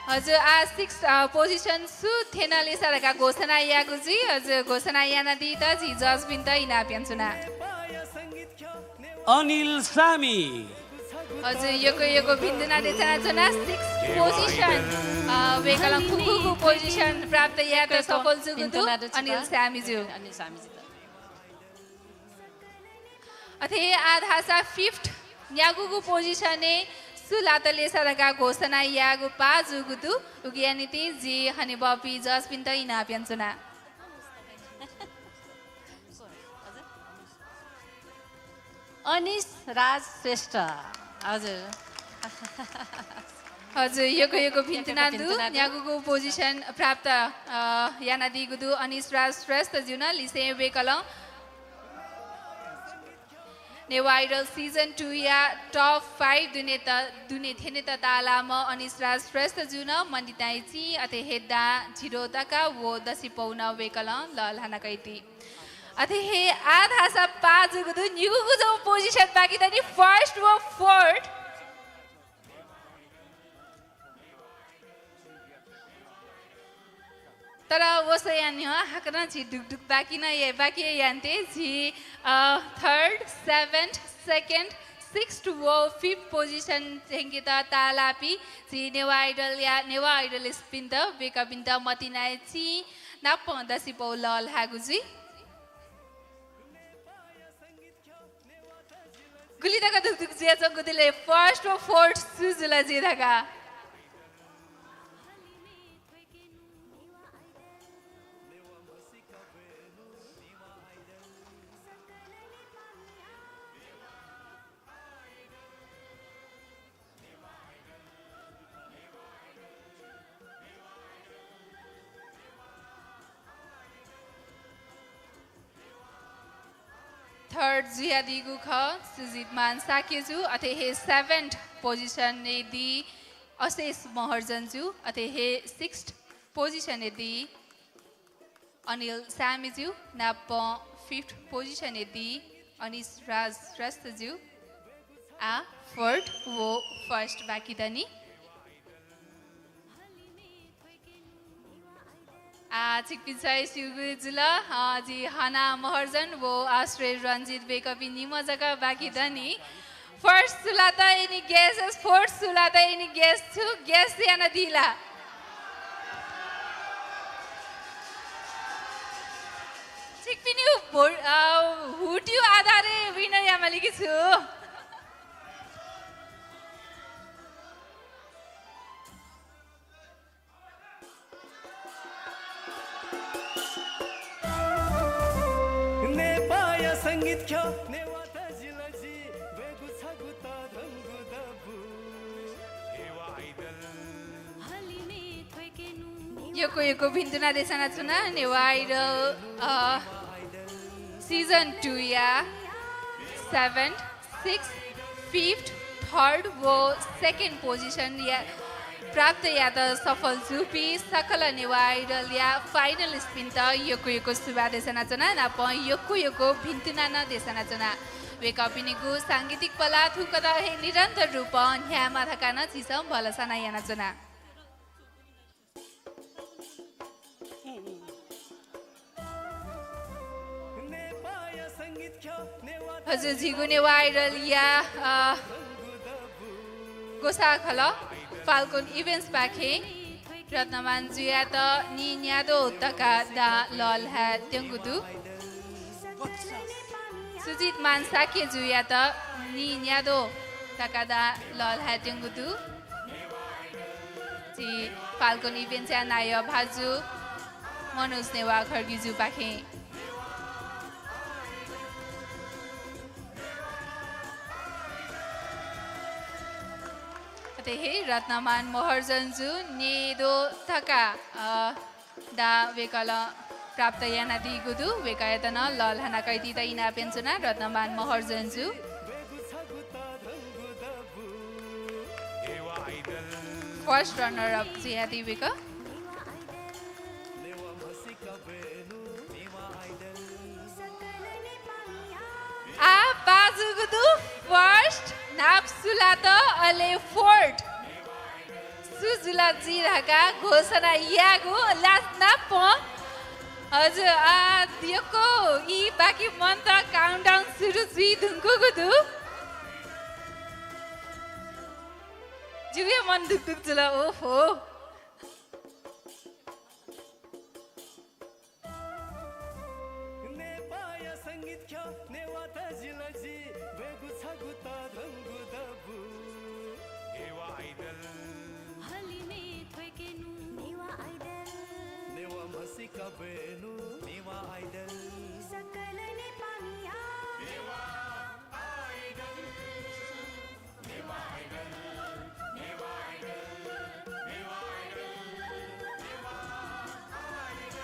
हजुर, आ sixth, अ, position सु थ्यन लेसा धकाः घोषणा यायेगु जुइ। हजुर, घोषणा यानादीत झी judge पिन्त इनाप यानाच्वना। अनिल सामी। हजुर, यक्व यक्व भिन्तुना देछानाच्वना। Sixth position, अ, वय्कलं खुगूगु position प्राप्त यायेत सफल जूगु दु अनिल सामी ज्यू। अनिल सामी ज्यू। अथे हे आ धाःसा fifth न्यागूगु position-य् सु लात लेसा धकाः घोषणा यायेगु पाः जूगु दु। उकिया निंतिं जि हनेबहःपिं judge पिन्त इनाप यानाच्वना। अनिश राज श्रेष्ठ। हजुर। हजुर, यक्व यक्व भिन्तुना दु। भिन्तुना दु। न्यागूगु position प्राप्त, अ, यानादीगु दु अनिश राज श्रेष्ठ ज्यूनं। लिसें वय्कलं नेवाः आइडल season two या top five दुनेत, दुने थ्यनेत ताःलाःम्ह अनिश राज श्रेष्ठ ज्यूनं मतिनाय् चिं, अथे हे दां, झिद्वः दका व दसिपौ नं वय्कलं लःल्हाना कयादी। अथे हे आ धाःसा पाः जूगु दु, निगूगु जक position बाकी दनि, first व fourth। तर व स्वयाः न्ह्यः हाकनं झी दुगदुग बाकी नं याये, बाकी यायेत्यंगु झी, अ, third, seventh, second, sixth व fifth position थ्यंकेत ताःलाःपिं झी नेवाः आइडल या नेवाः आइडलिस्टपिन्त, वय्कःपिन्त मतिनाय् चिं नापं दसिपौ लःल्हायेगु जुइ। गुलि तक दुगदुग जुयाच्वंगु दु ले, first व fourth सु जुल जुइ धकाः। थर्ड जुयादीगु खः सुजित मान शाक्यजु, अथे हे सेभेन्थ पोजिसनय् दी अशेष महर्जनजु, अथे हे सिक्स्थ पोजिसनय् दी अनिल सामीजु, नापं फिफ्थ पोजिसनय् दी अनिश राज श्रेष्ठजु। आ, फोर्थ व फर्स्ट बाकी दनि। आ, छिकपिन्सं हे स्यूगु जुल, अ, जि हना महर्जन व आश्रय रञ्जित वय्कःपिं निम्ह जक बाकी दनि। फर्स्ट सु ला त, any guesses? फोर्थ सु ला त, any guess? छु guess यानादी ला? छिकपिनिगु भो-, अ, हुट्यु आधारय् winner यायेमाली कि छु? नेपाःया संगीत ख्यः नेवाः तजिलजि ब्वयेगु छगू तःधंगु दबू। यक्व यक्व भिन्तुना देछानाच्वना नेवाः आइडल, अ, season two या seventh, sixth, fifth, third व second position या प्राप्त यायेत सफल जूपिं सकल नेवाः आइडलया finalist पिन्त यक्व यक्व सुभाय् देछानाच्वना, नापं यक्व यक्व भिन्तुना नं देछानाच्वना। वय्कःपिनिगु सांगीतिक पला थुकथं हे निरन्तर रूपं न्ह्यायेमा धकाः नं झीसं भलसा नं यानाच्वना। हजुर, झीगु नेवाः आइडलया, अ, ग्वसाः खलः फाल्कोन इभेन्ट्सपाखें रत्नमान जुयात नीन्याद्वः तका दां लःल्हायेत्यंगु दु। सुजित मान शाक्य जुयात नीन्याद्वः तका दां लःल्हायेत्यंगु दु। झी फाल्कोन इभेन्ट्सया नायः भाजु मनोज नेवाः खड्गीजुपाखें। अथे हे रत्नमान महर्जनजु न्येद्वः तका, अ, दां वय्कलं प्राप्त यानादीगु दु। वय्कःयात नं लःल्हाना कयादीत इनाप यानाच्वना रत्नमान महर्जनजु। फर्स्ट रनर अप जुयादी वय्कः। आ, पाः जूगु दु फर्स्ट, न्हापा सु ला त, अले फोर्थ। सु जुल जुइ धकाः घोषणा यायेगु लास्ट नापं। हजुर, आ, यक्व ई बाकी मन्त, काउन्टडाउन सुरु जुइ धुंकूगु दु। जिगु हे मन धुकधुक जुल, ओहो। नेपाःया संगीत ख्यः नेवाः तजिलजि ब्वयेगु छगू तःधंगु दबू। नेवाः आइडल। हलिमय् थ्वय्केनु। नेवाः आइडल। नेवाः म्हसीका ब्वयेनु। नेवाः आइडल। सकल नेपाःमिया। नेवाः आइडल।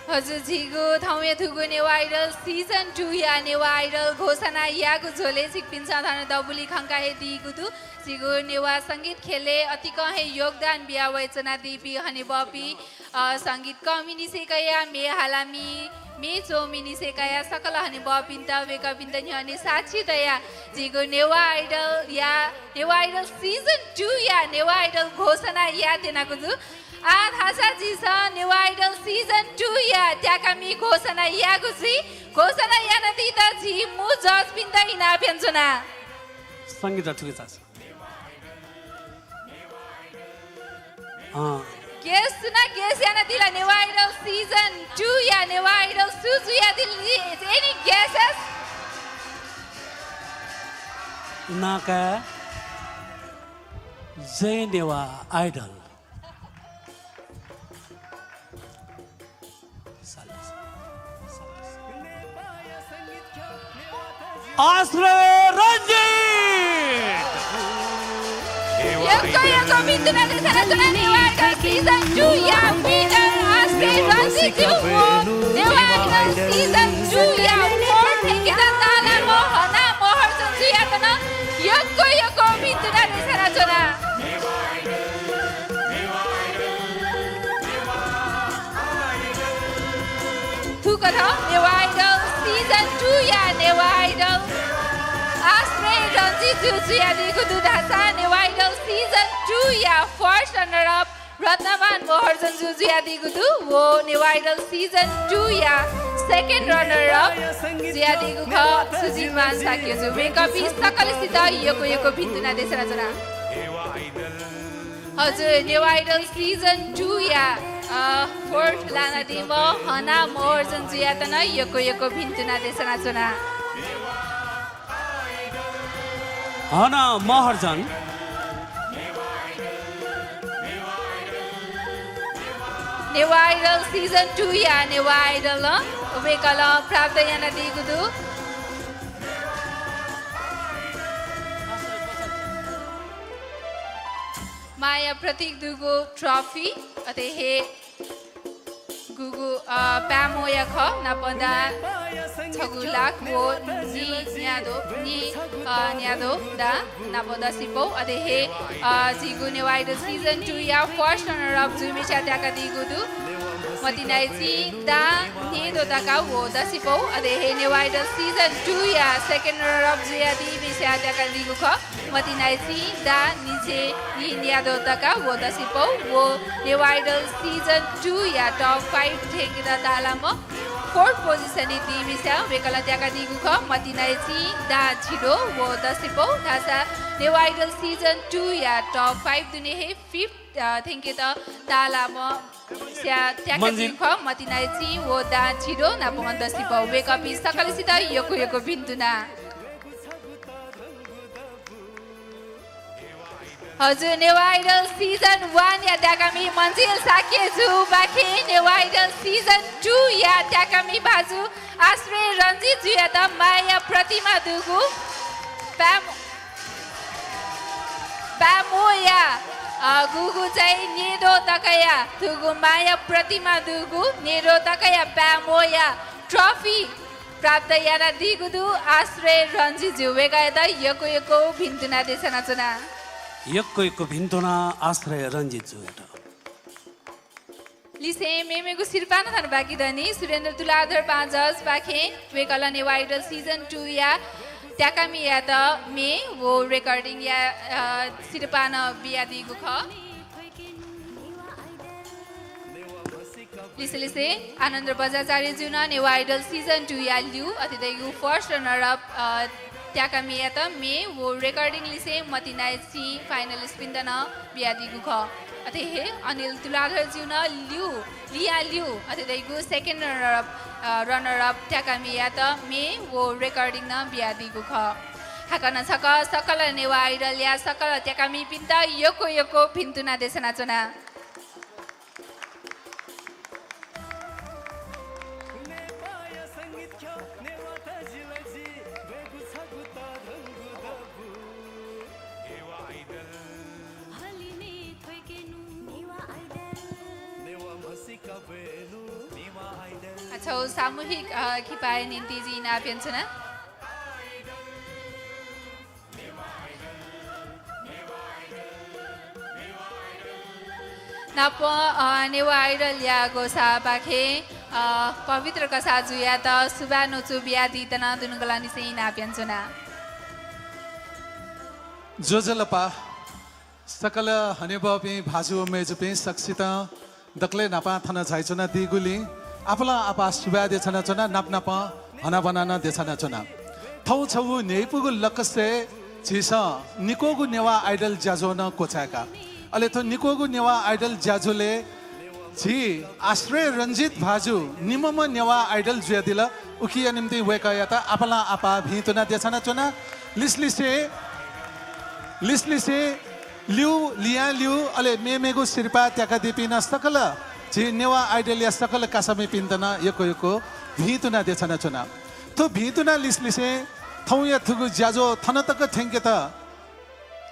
हजुर, झीगु थौंया थुगु नेवाः आइडल season two या नेवाः आइडल घोषणा याःगु झ्वलय् छिकपिन्सं थन दबुलिइ खंका हे दीगु दु। झीगु नेवाः संगीत ख्यलय् अतिकं हे योगदान बिया वयाच्वनादीपिं हनेबहःपिं, अ, संगीत कःमिनिसें कयाः म्ये हालामि, म्ये च्वमिनिसें कयाः सकल हनेबहःपिन्त, वय्कःपिन्त न्ह्यःने साक्षी तयाः झीगु नेवाः आइडल या, नेवाः आइडल season two या नेवाः आइडल घोषणा यायेत्यनागु दु। आः धाःसा झीसं नेवाः आइडल season two या त्याकामि घोषणा यायेगु जुइ। घोषणा यानादीत झी मू जजपिन्त इनाप यानाच्वना। संगीत थुके चास। अँ। गेस सुनां गेस यानादिल नेवाः आइडल season two या नेवाः आइडल सु जुयादिल? Any guesses? नाका जय नेवाः आइडल। आश्रय रञ्जित। यक्व यक्व भिन्तुना देछानाच्वना नेवाः आइडल season two या winner आश्रय रञ्जितजु व नेवाः आइडल season two या fourth थ्यंकेत ताःलाःम्ह हना यक्व यक्व भिन्तुना देछानाच्वना। थुकथं नेवाः आइडल season two या नेवाः आइडल आश्रय रञ्जित जु जुयादीगु दु धाःसा नेवाः आइडल season two या first runner up रत्नमान महर्जन जु जुयादीगु दु। व नेवाः आइडल season two या second runner up जुयादीगु खः सुजितमान शाक्य जु। वय्कःपिं सकलसित यक्व यक्व भिन्तुना देछानाच्वना। हजुर, नेवाः आइडल season two या, अ, fourth लानादीम्ह हना महर्जन जुयात नं यक्व यक्व भिन्तुना देछानाच्वना। हना महर्जन। नेवाः आइडल season two या नेवाः आइडलं वय्कलं प्राप्त यानादीगु दु। माया प्रतीक दुगु trophy, अथे हे गुगु, अ, पाय्मोया खः, नापं दां छगू लाख व नीन्याद्वः, नी, अ, न्याद्वः दां नापं दसिपौ, अथे हे, अ, झीगु नेवाः आइडल season two या first runner up जुइम्हस्यां त्याकादीगु दु। मतिनाया चिं दां न्येद्वः तका व दसिपौ, अथे हे नेवाः आइडल season two या second runner up जुयादीम्हस्यां त्याकादीगु खः। मतिनाया चिं दां निझ्यः नीन्याद्वः तका व दसिपौ व नेवाः आइडल season two या top five थ्यंकेत ताःलाःम्ह fourth position-य् दीम्हस्यां वय्कलं त्याकादीगु खः। मतिनाया चिं दां झिद्वः व दसिपौ धाःसा नेवाः आइडल season two या top five दुने हे fifth, अ, थ्यंकेत ताःलाःम्ह स्या त्याकादीगु खः। मतिनाया चिं व दां झिद्वः नापं दसिपौ। वय्कःपिं सकलसित यक्व यक्व भिन्तुना। हजुर, नेवाः आइडल season one या त्याकामि मन्जिल शाक्य जुपाखें नेवाः आइडल season two या त्याकामि भाजु आश्रय रञ्जित जुयात माया प्रतिमा दुगु पाय्म-, पाय्मोया, अ, गुगु चाहिँ न्येद्वः तकाया दुगु माया प्रतिमा दुगु न्येद्वः तकाया पाय्मोया trophy प्राप्त यानादीगु दु आश्रय रञ्जित जु। वय्कःयात यक्व यक्व भिन्तुना देछानाच्वना। यक्व यक्व भिन्तुना आश्रय रञ्जित जुयात। लिसें मेमेगु सिरपाः नं थन बाकी दनि। सुरेन्द्र तुलाधर पाँ जजपाखें वय्कलं नेवाः आइडल season two या त्याकामियात म्ये व recording या, अ, सिरपाः नं बियादीगु खः। लिसें लिसें आनन्द बज्राचार्यजुं नं नेवाः आइडल season two या ल्यू अथे धइगु first runner up, अ, त्याकामियात म्ये व recording लिसें मतिनाया चिं finalist-पिन्त नं बियादीगु खः। अथे हे अनिल तुलाधरजुं नं ल्यू, लिया ल्यू अथे धइगु second runner up, अ, runner up त्याकामियात म्ये व recording नं बियादीगु खः। हाकनं छकः सकल नेवाः आइडलया सकल त्याकामिपिन्त यक्व यक्व भिन्तुना देछानाच्वना। अच्छा, सामूहिक, अ, किपाया निंतिं जिं इनाप यानाच्वना। नापं, अ, नेवाः आइडलया ग्वसाःपाखें, अ, पवित्र कसाःजुयात सुभाय् न्वचु बियादीत नं दुनुगलंनिसें इनाप यानाच्वना। ज्वजलपा। सकल हनेबहःपिं भाजु व मय्जुपिं सकसितं दकलय् न्हापां थन झायाच्वनादीगुलिं आपालं आपाः सुभाय् देछानाच्वना, नाप नापं हनाबना नं देछानाच्वना। थौं छगू न्ह्यइपुगु लकसय् झीसं निक्वःगु नेवाः आइडल ज्याझ्वः नं क्वचाय्का। अले थ्व निक्वःगु नेवाः आइडल ज्याझ्वलय् झी आश्रय रञ्जित भाजु निम्हम्ह नेवाः आइडल जुयादिल। उकिया निंतिं वय्कःयात आपालं आपाः भिंतुना देछानाच्वना। लिसलिसे, लिसलिसे ल्यू, लियां ल्यू, अले मेमेगु सिरपाः त्याकादीपिं नं सकल झी नेवाः आइडलया सकल कासामिपिन्त नं यक्व यक्व भिंतुना देछानाच्वना। थ्व भिंतुना लिसलिसें थौंया थुगु ज्याझ्वः थन तक थ्यंकेत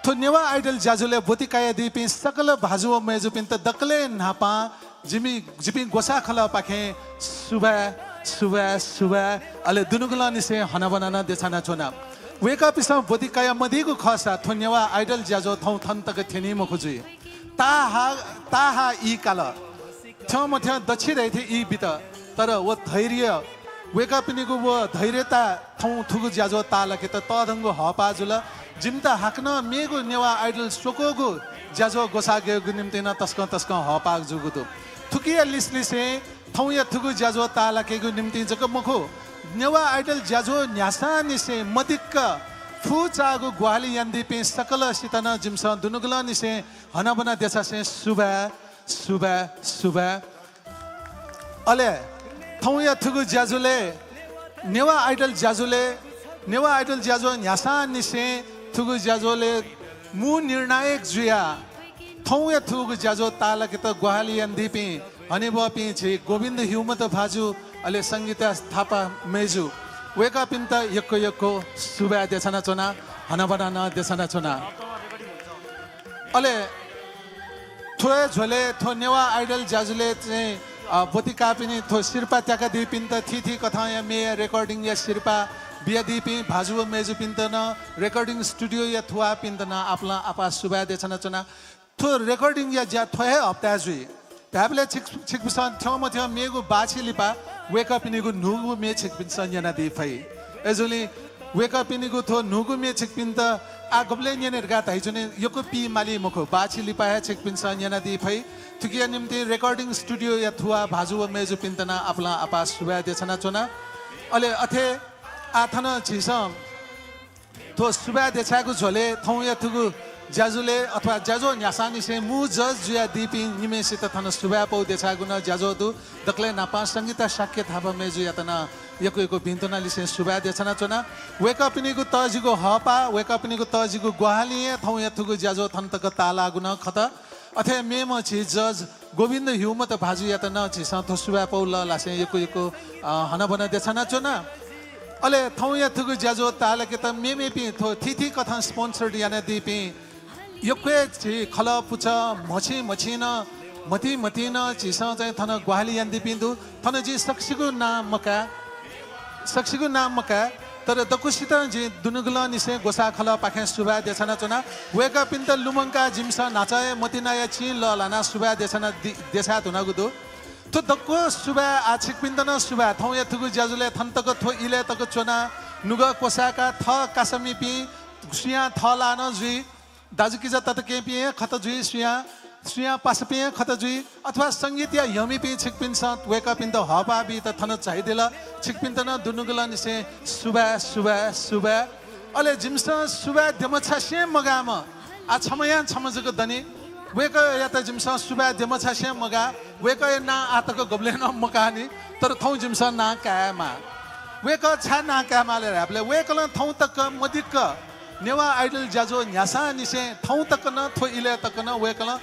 थ्व नेवाः आइडल ज्याझ्वलय् ब्वति कयादीपिं सकल भाजु व मय्जुपिन्त दकलय् न्हापां जिमि, जिपिं ग्वसाः खलःपाखें सुभाय्, सुभाय्, सुभाय्, अले दुनुगलंनिसें हनाबना नं देछानाच्वना। वय्कःपिन्सं ब्वति कयामदीगु खःसा थ्व नेवाः आइडल ज्याझ्वः थौं थन तक थ्यनी मखु जुइ। ताहा, ताहा ई काल। थ्यंमथ्यं दच्छि धइथें ई बित। तर व धैर्य, वय्कःपिनिगु व धैर्यता थौं थुगु ज्याझ्वः ताःलाकेत तःधंगु हःपाः जुल। जिमित हाकनं मेगु नेवाः आइडल स्वक्वःगु ज्याझ्वः ग्वसाः गयेगु निंतिं नं तसकं तसकं हःपाः जूगु दु। थुकिया लिसलिसें थौंया थुगु ज्याझ्वः ताःलाकेगु निंतिं जक मखु, नेवाः आइडल ज्याझ्वः न्ह्यासांनिसें मदिक्क फुचाःगु ग्वाहालि यानादीपिं सकलसित नं जिमिसं दुनुगलंनिसें हनाबना देछासें सुभाय्, सुभाय्, सुभाय्। अले थौंया थुगु ज्याझ्वलय्, नेवाः आइडल ज्याझ्वलय्, नेवाः आइडल ज्याझ्वः न्ह्यासांनिसें थुगु ज्याझ्वलय् मू निर्णायक जुयाः थौंया थुगु ज्याझ्वः ताःलाकेत ग्वाहालि यानादीपिं हनेबहःपिं झी गोविन्द ह्युमत भाजु, अले संगीता थापा मय्जु, वय्कःपिन्त यक्व यक्व सुभाय् देछानाच्वना, हनाबना नं देछानाच्वना। अले थ्व हे झ्वलय् थ्व नेवाः आइडल ज्याझ्वलय् चाहिँ, अ, ब्वति काःपिनि थ्व सिरपाः त्याकादीपिन्त थीथी कथंया म्येया recording या सिरपाः बियादीपिं भाजु व मय्जुपिन्त नं, recording studio या थुवाःपिन्त नं आपालं आपाः सुभाय् देछानाच्वना। थ्व recording या ज्या थ्व हे हप्ताय् जुइ। धायेबलय् छिक-, छिकपिन्सं थ्यंमथ्यं मेगु बाःछि लिपा वय्कःपिनिगु न्हूगु म्ये छिकपिन्सं न्यनादी फइ। अय्जूगुलिं वय्कःपिनिगु थ्व न्हूगु म्ये छिकपिन्त आः गबलय् न्यने धकाः धाइच्वने यक्व पी माली मखु, बाःछि लिपा हे छिकपिन्सं न्यनादी फइ। थुकिया निंतिं recording studio या थुवाः भाजु व मय्जुपिन्त नं आपालं आपाः सुभाय् देछानाच्वना। अले अथे आः थन झीसं थ्व सुभाय् देछायेगु झ्वलय् थौंया थुगु ज्याझ्वलय् अथवा ज्याझ्वः न्ह्यासांनिसें मू judge जुयादीपिं निम्हय्सित थन सुभाय् पौ देछायेगु नं ज्याझ्वः दु। दकलय् न्हापां संगीता शाक्य थापा मय्जुयात नं यक्व यक्व भिंतुना लिसें सुभाय् देछानाच्वना। वय्कःपिनिगु तःजिगु हःपाः, वय्कःपिनिगु तःजिगु ग्वाहालिं हे थौंया थुगु ज्याझ्वः थन तक ताःलाःगु नं खत। अथे मेम्ह झी judge गोविन्द ह्युमत भाजुयात नं झीसं थ्व सुभाय् पौ लःल्हासें यक्व यक्व, अ, हनाबना देछानाच्वना। अले थौंया थुगु ज्याझ्वः ताःलाकेत मेमेपिं थ्व थीथी कथं sponsor यानादीपिं यक्व हे झी खलः पुचः म्हछिं म्हछिं नं, म्हतिं म्हतिं नं झीसं चाहिँ थन ग्वाहालि यानादीपिं दु। थन जिं सकसिगु नां मकाये, सकसिगु नां मकाये, तर दक्वसितं जिं दुनुगलंनिसें ग्वसाः खलःपाखें सुभाय् देछानाच्वना। वय्कःपिन्त लुमंकाः जिमिसं न्हाचः हे मतिनाया चिं लःल्हानाः सुभाय् देछाना दि-, देछाये धुनागु दु। थ्व दक्व सुभाय् आः छिकपिन्त नं सुभाय्। थौंया थुगु ज्याझ्वलय् थन तक थ्व इलय् तक च्वनाः नुगः क्वसाय्काः थः कासामिपिं सुयां थःलाः नं जुइ, दाजुकिजा तताकेहेँपिं हे खत जुइ, सुयां, सुयां पासापिं हे खत जुइ, अथवा संगीतया ह्यमीपिं छिकपिन्सं वय्कःपिन्त हःपाः बीत थन झायादिल। छिकपिन्त नं दुनुगलंनिसें सुभाय्, सुभाय्, सुभाय्। अले जिमिसं सुभाय् देमछासें मगाःम्ह, आः छम्हयां छम्ह जक दनि। वय्कःयात जिमिसं सुभाय् देमछासें मगाः। वय्कःया नां आः तक गबलें नं मकाःनि, तर थौं जिमिसं नां कायेमाः। वय्कः छाय् नां कायेमाः ले धायेबलय् वय्कलं थौं तक मदिक्क नेवाः आइडल ज्याझ्वः न्ह्यासांनिसें थौं तक नं, थ्व इलय् तक नं वय्कलं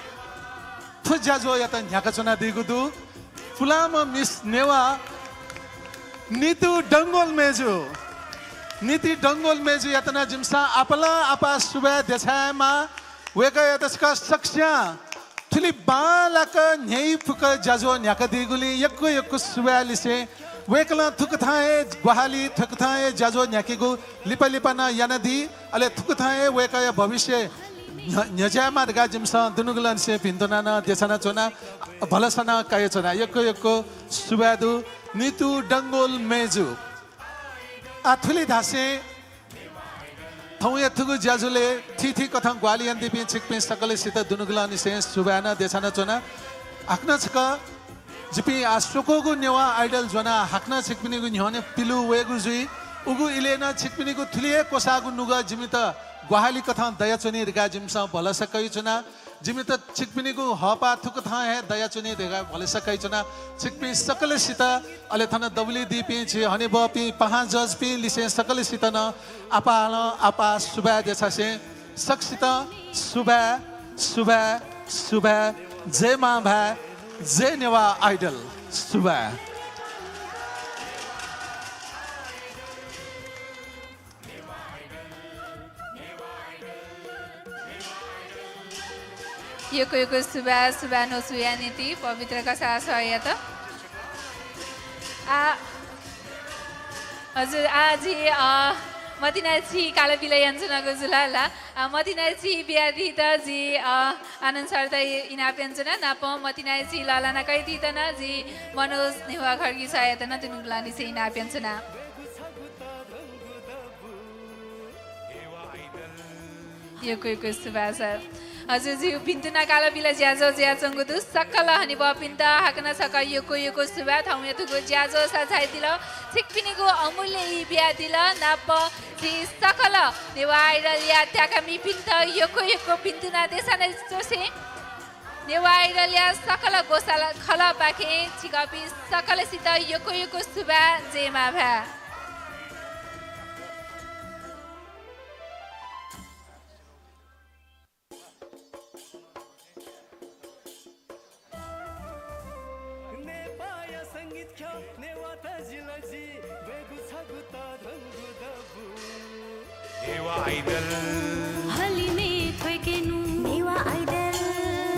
थ्व ज्याझ्वःयात न्ह्याकाच्वनादीगु दु। पुलांम्ह मिस नेवाः नितु डंगोल मय्जु, नितु डंगोल मय्जुयात नं जिमिसं आपालं आपाः सुभाय् देछायेमाः। वय्कःयात सकसियां थुलि बांलाक न्ह्यइपुक ज्याझ्वः न्ह्याकादीगुलिं यक्व यक्व सुभाय् लिसें वय्कलं थुकथं हे ग्वाहालि, थुकथं हे ज्याझ्वः न्ह्याकेगु लिपा लिपा नं यानादी। अले थुकथं हे वय्कःया भविष्य न्ह्य-, न्ह्यज्यायेमा धकाः जिमिसं दुनुगलंनिसें भिंतुना नं देछानाच्वना, भलसा नं कयाच्वना। यक्व यक्व सुभाय् दु नितु डंगोल मय्जु। आः थुलि धासें थौंया थुगु ज्याझ्वलय् थीथी कथं ग्वाहालि यानादीपिं छिकपिं सकलसित दुनुगलंनिसें सुभाय् नं देछानाच्वना। हाकनं छकः जिपिं आः स्वक्वःगु नेवाः आइडल ज्वनाः हाकनं छिकपिनिगु न्ह्यःने पिलु वयेगु जुइ। उगु इलय् नं छिकपिनिगु थुलि हे क्वसाःगु नुगः जिमित ग्वाहालि कथं दयाच्वनी धकाः जिमिसं भलसा कयाच्वना। जिमित छिकपिनिगु हःपाः थुकथं हे दयाच्वनी धकाः भलसा कयाच्वना। छिकपिं सकलसित, अले थन दबुलिइ दीपिं झी हनेबहःपिं पाहां जजपिं लिसें सकलसित नं आपालं आपाः सुभाय् देछासें सकसितं सुभाय्, सुभाय्, सुभाय्। जय मांभाय्, जय नेवाः आइडल। सुभाय्। यक्व यक्व सुभाय्, सुभाय् न्वचुया निंतिं पवित्र कसाः सरयात। आ, हजुर, आः झी, अ, मतिनाय् छि काला बिला यानाच्वनागु जुल ला। अ, मतिनाय् छि बियादीत जि, अ, आनन्द सरयात इनाप यानाच्वना। नापं मतिनाय् छि लःल्हाना कयादीत नं जि मनोज नेवाः खड्गी सरयात नं दुनुगलंनिसें इनाप यानाच्वना। यक्व यक्व सुभाय् सर। हजुर, जिगु भिन्तुना काला बिला ज्याझ्वः जुयाच्वंगु दु। सकल हनेबहःपिन्त हाकनं छकः यक्व यक्व सुभाय्। थौंया थुगु ज्याझ्वः सजाय्‌दिल, छिकपिनिगु अमूल्य ई बियादिल। नापं झी सकल नेवाः आइडलया त्याकामिपिन्त यक्व यक्व भिन्तुना देछानाच्वंसें नेवाः आइडलया सकल ग्वसाः खलःपाखें छिकपिं सकलसित यक्व यक्व सुभाय्, जय मांभाय्। नेपाःया संगीत ख्यः नेवाः तजिलजि ब्वयेगु छगू तःधंगु दबू। नेवाः आइडल। हलिमय् थ्वय्‌केनु। नेवाः आइडल।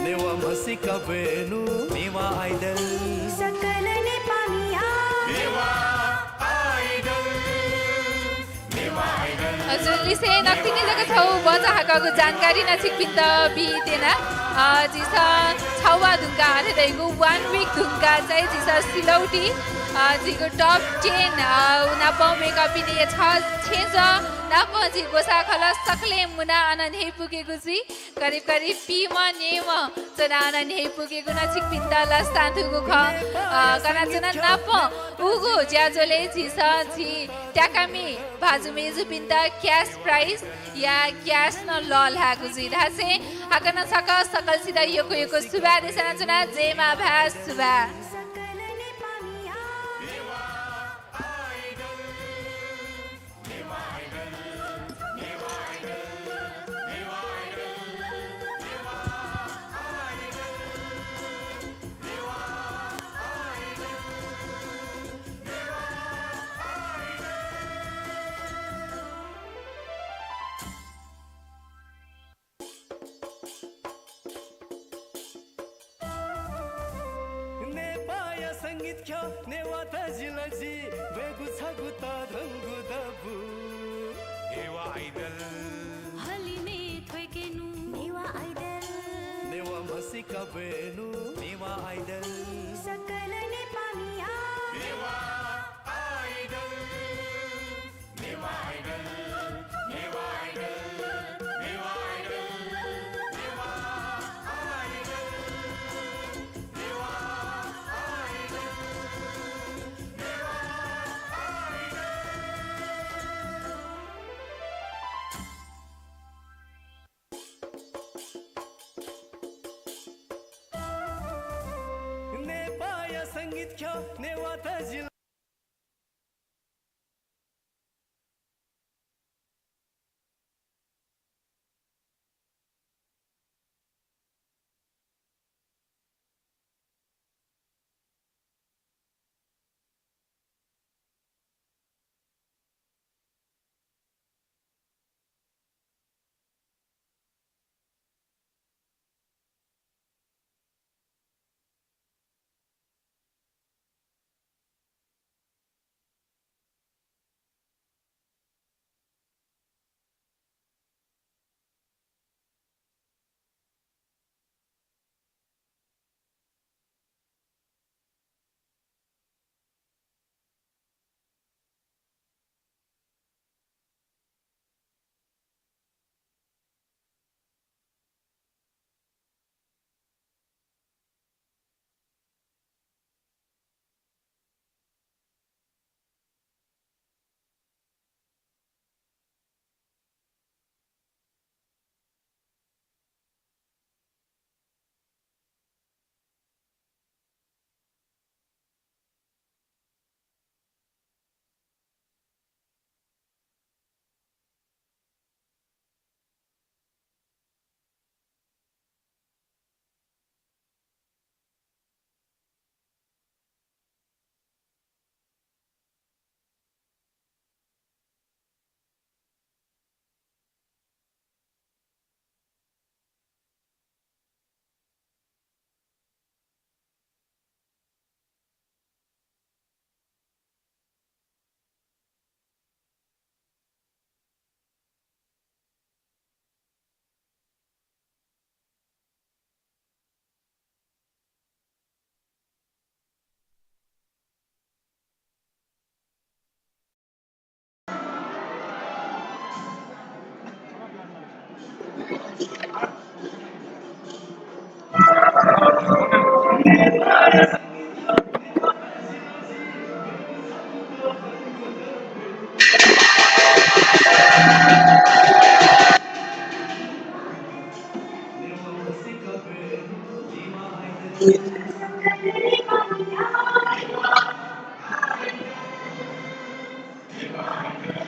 नेवाः म्हसीका ब्वयेनु। नेवाः आइडल। सकल नेपाःमिया। नेवाः आइडल। हजुर, लिसें नकतिनि जक छगू भचा हाकःगु जानकारी नं छिकपिन्त बीत्यना। अ, झीसं छवाः धुंकाः, अथे धइगु one week धुंकाः चाहिँ झीसं सिलौटी, अ, झीगु top ten, अ, नापं वय्‌कःपिनि छ छेँजः नापं झी ग्वसाः खलः सकलें मुनाः अन न्ह्यइपुकेगु जुइ। करिब करिब पीम्ह न्येम्ह च्वनाः अन न्ह्यइपुकेगु नं छिकपिन्त लसतां थुगु खँ, अ, कनाच्वना। नापं उगु ज्याझ्वलय् झीसं झी त्याकामि भाजु मय्‌जुपिन्त cash prize या cash नं लःल्हायेगु जुइ धासें हाकनं छकः सकलसित यक्व यक्व सुभाय् देछानाच्वना। जय मांभाय्, सुभाय्। नेपाःया संगीत ख्यः नेवाः तजिलजि ब्वयेगु छगू तःधंगु दबू। नेवाः आइडल। हलिमय् थ्वय्‌केनु। नेवाः आइडल। नेवाः म्हसीका ब्वयेनु। नेवाः आइडल। सकल नेपाःमिया। नेवाः आइडल। नेपाःया संगीत ख्यः नेवाः तजिल।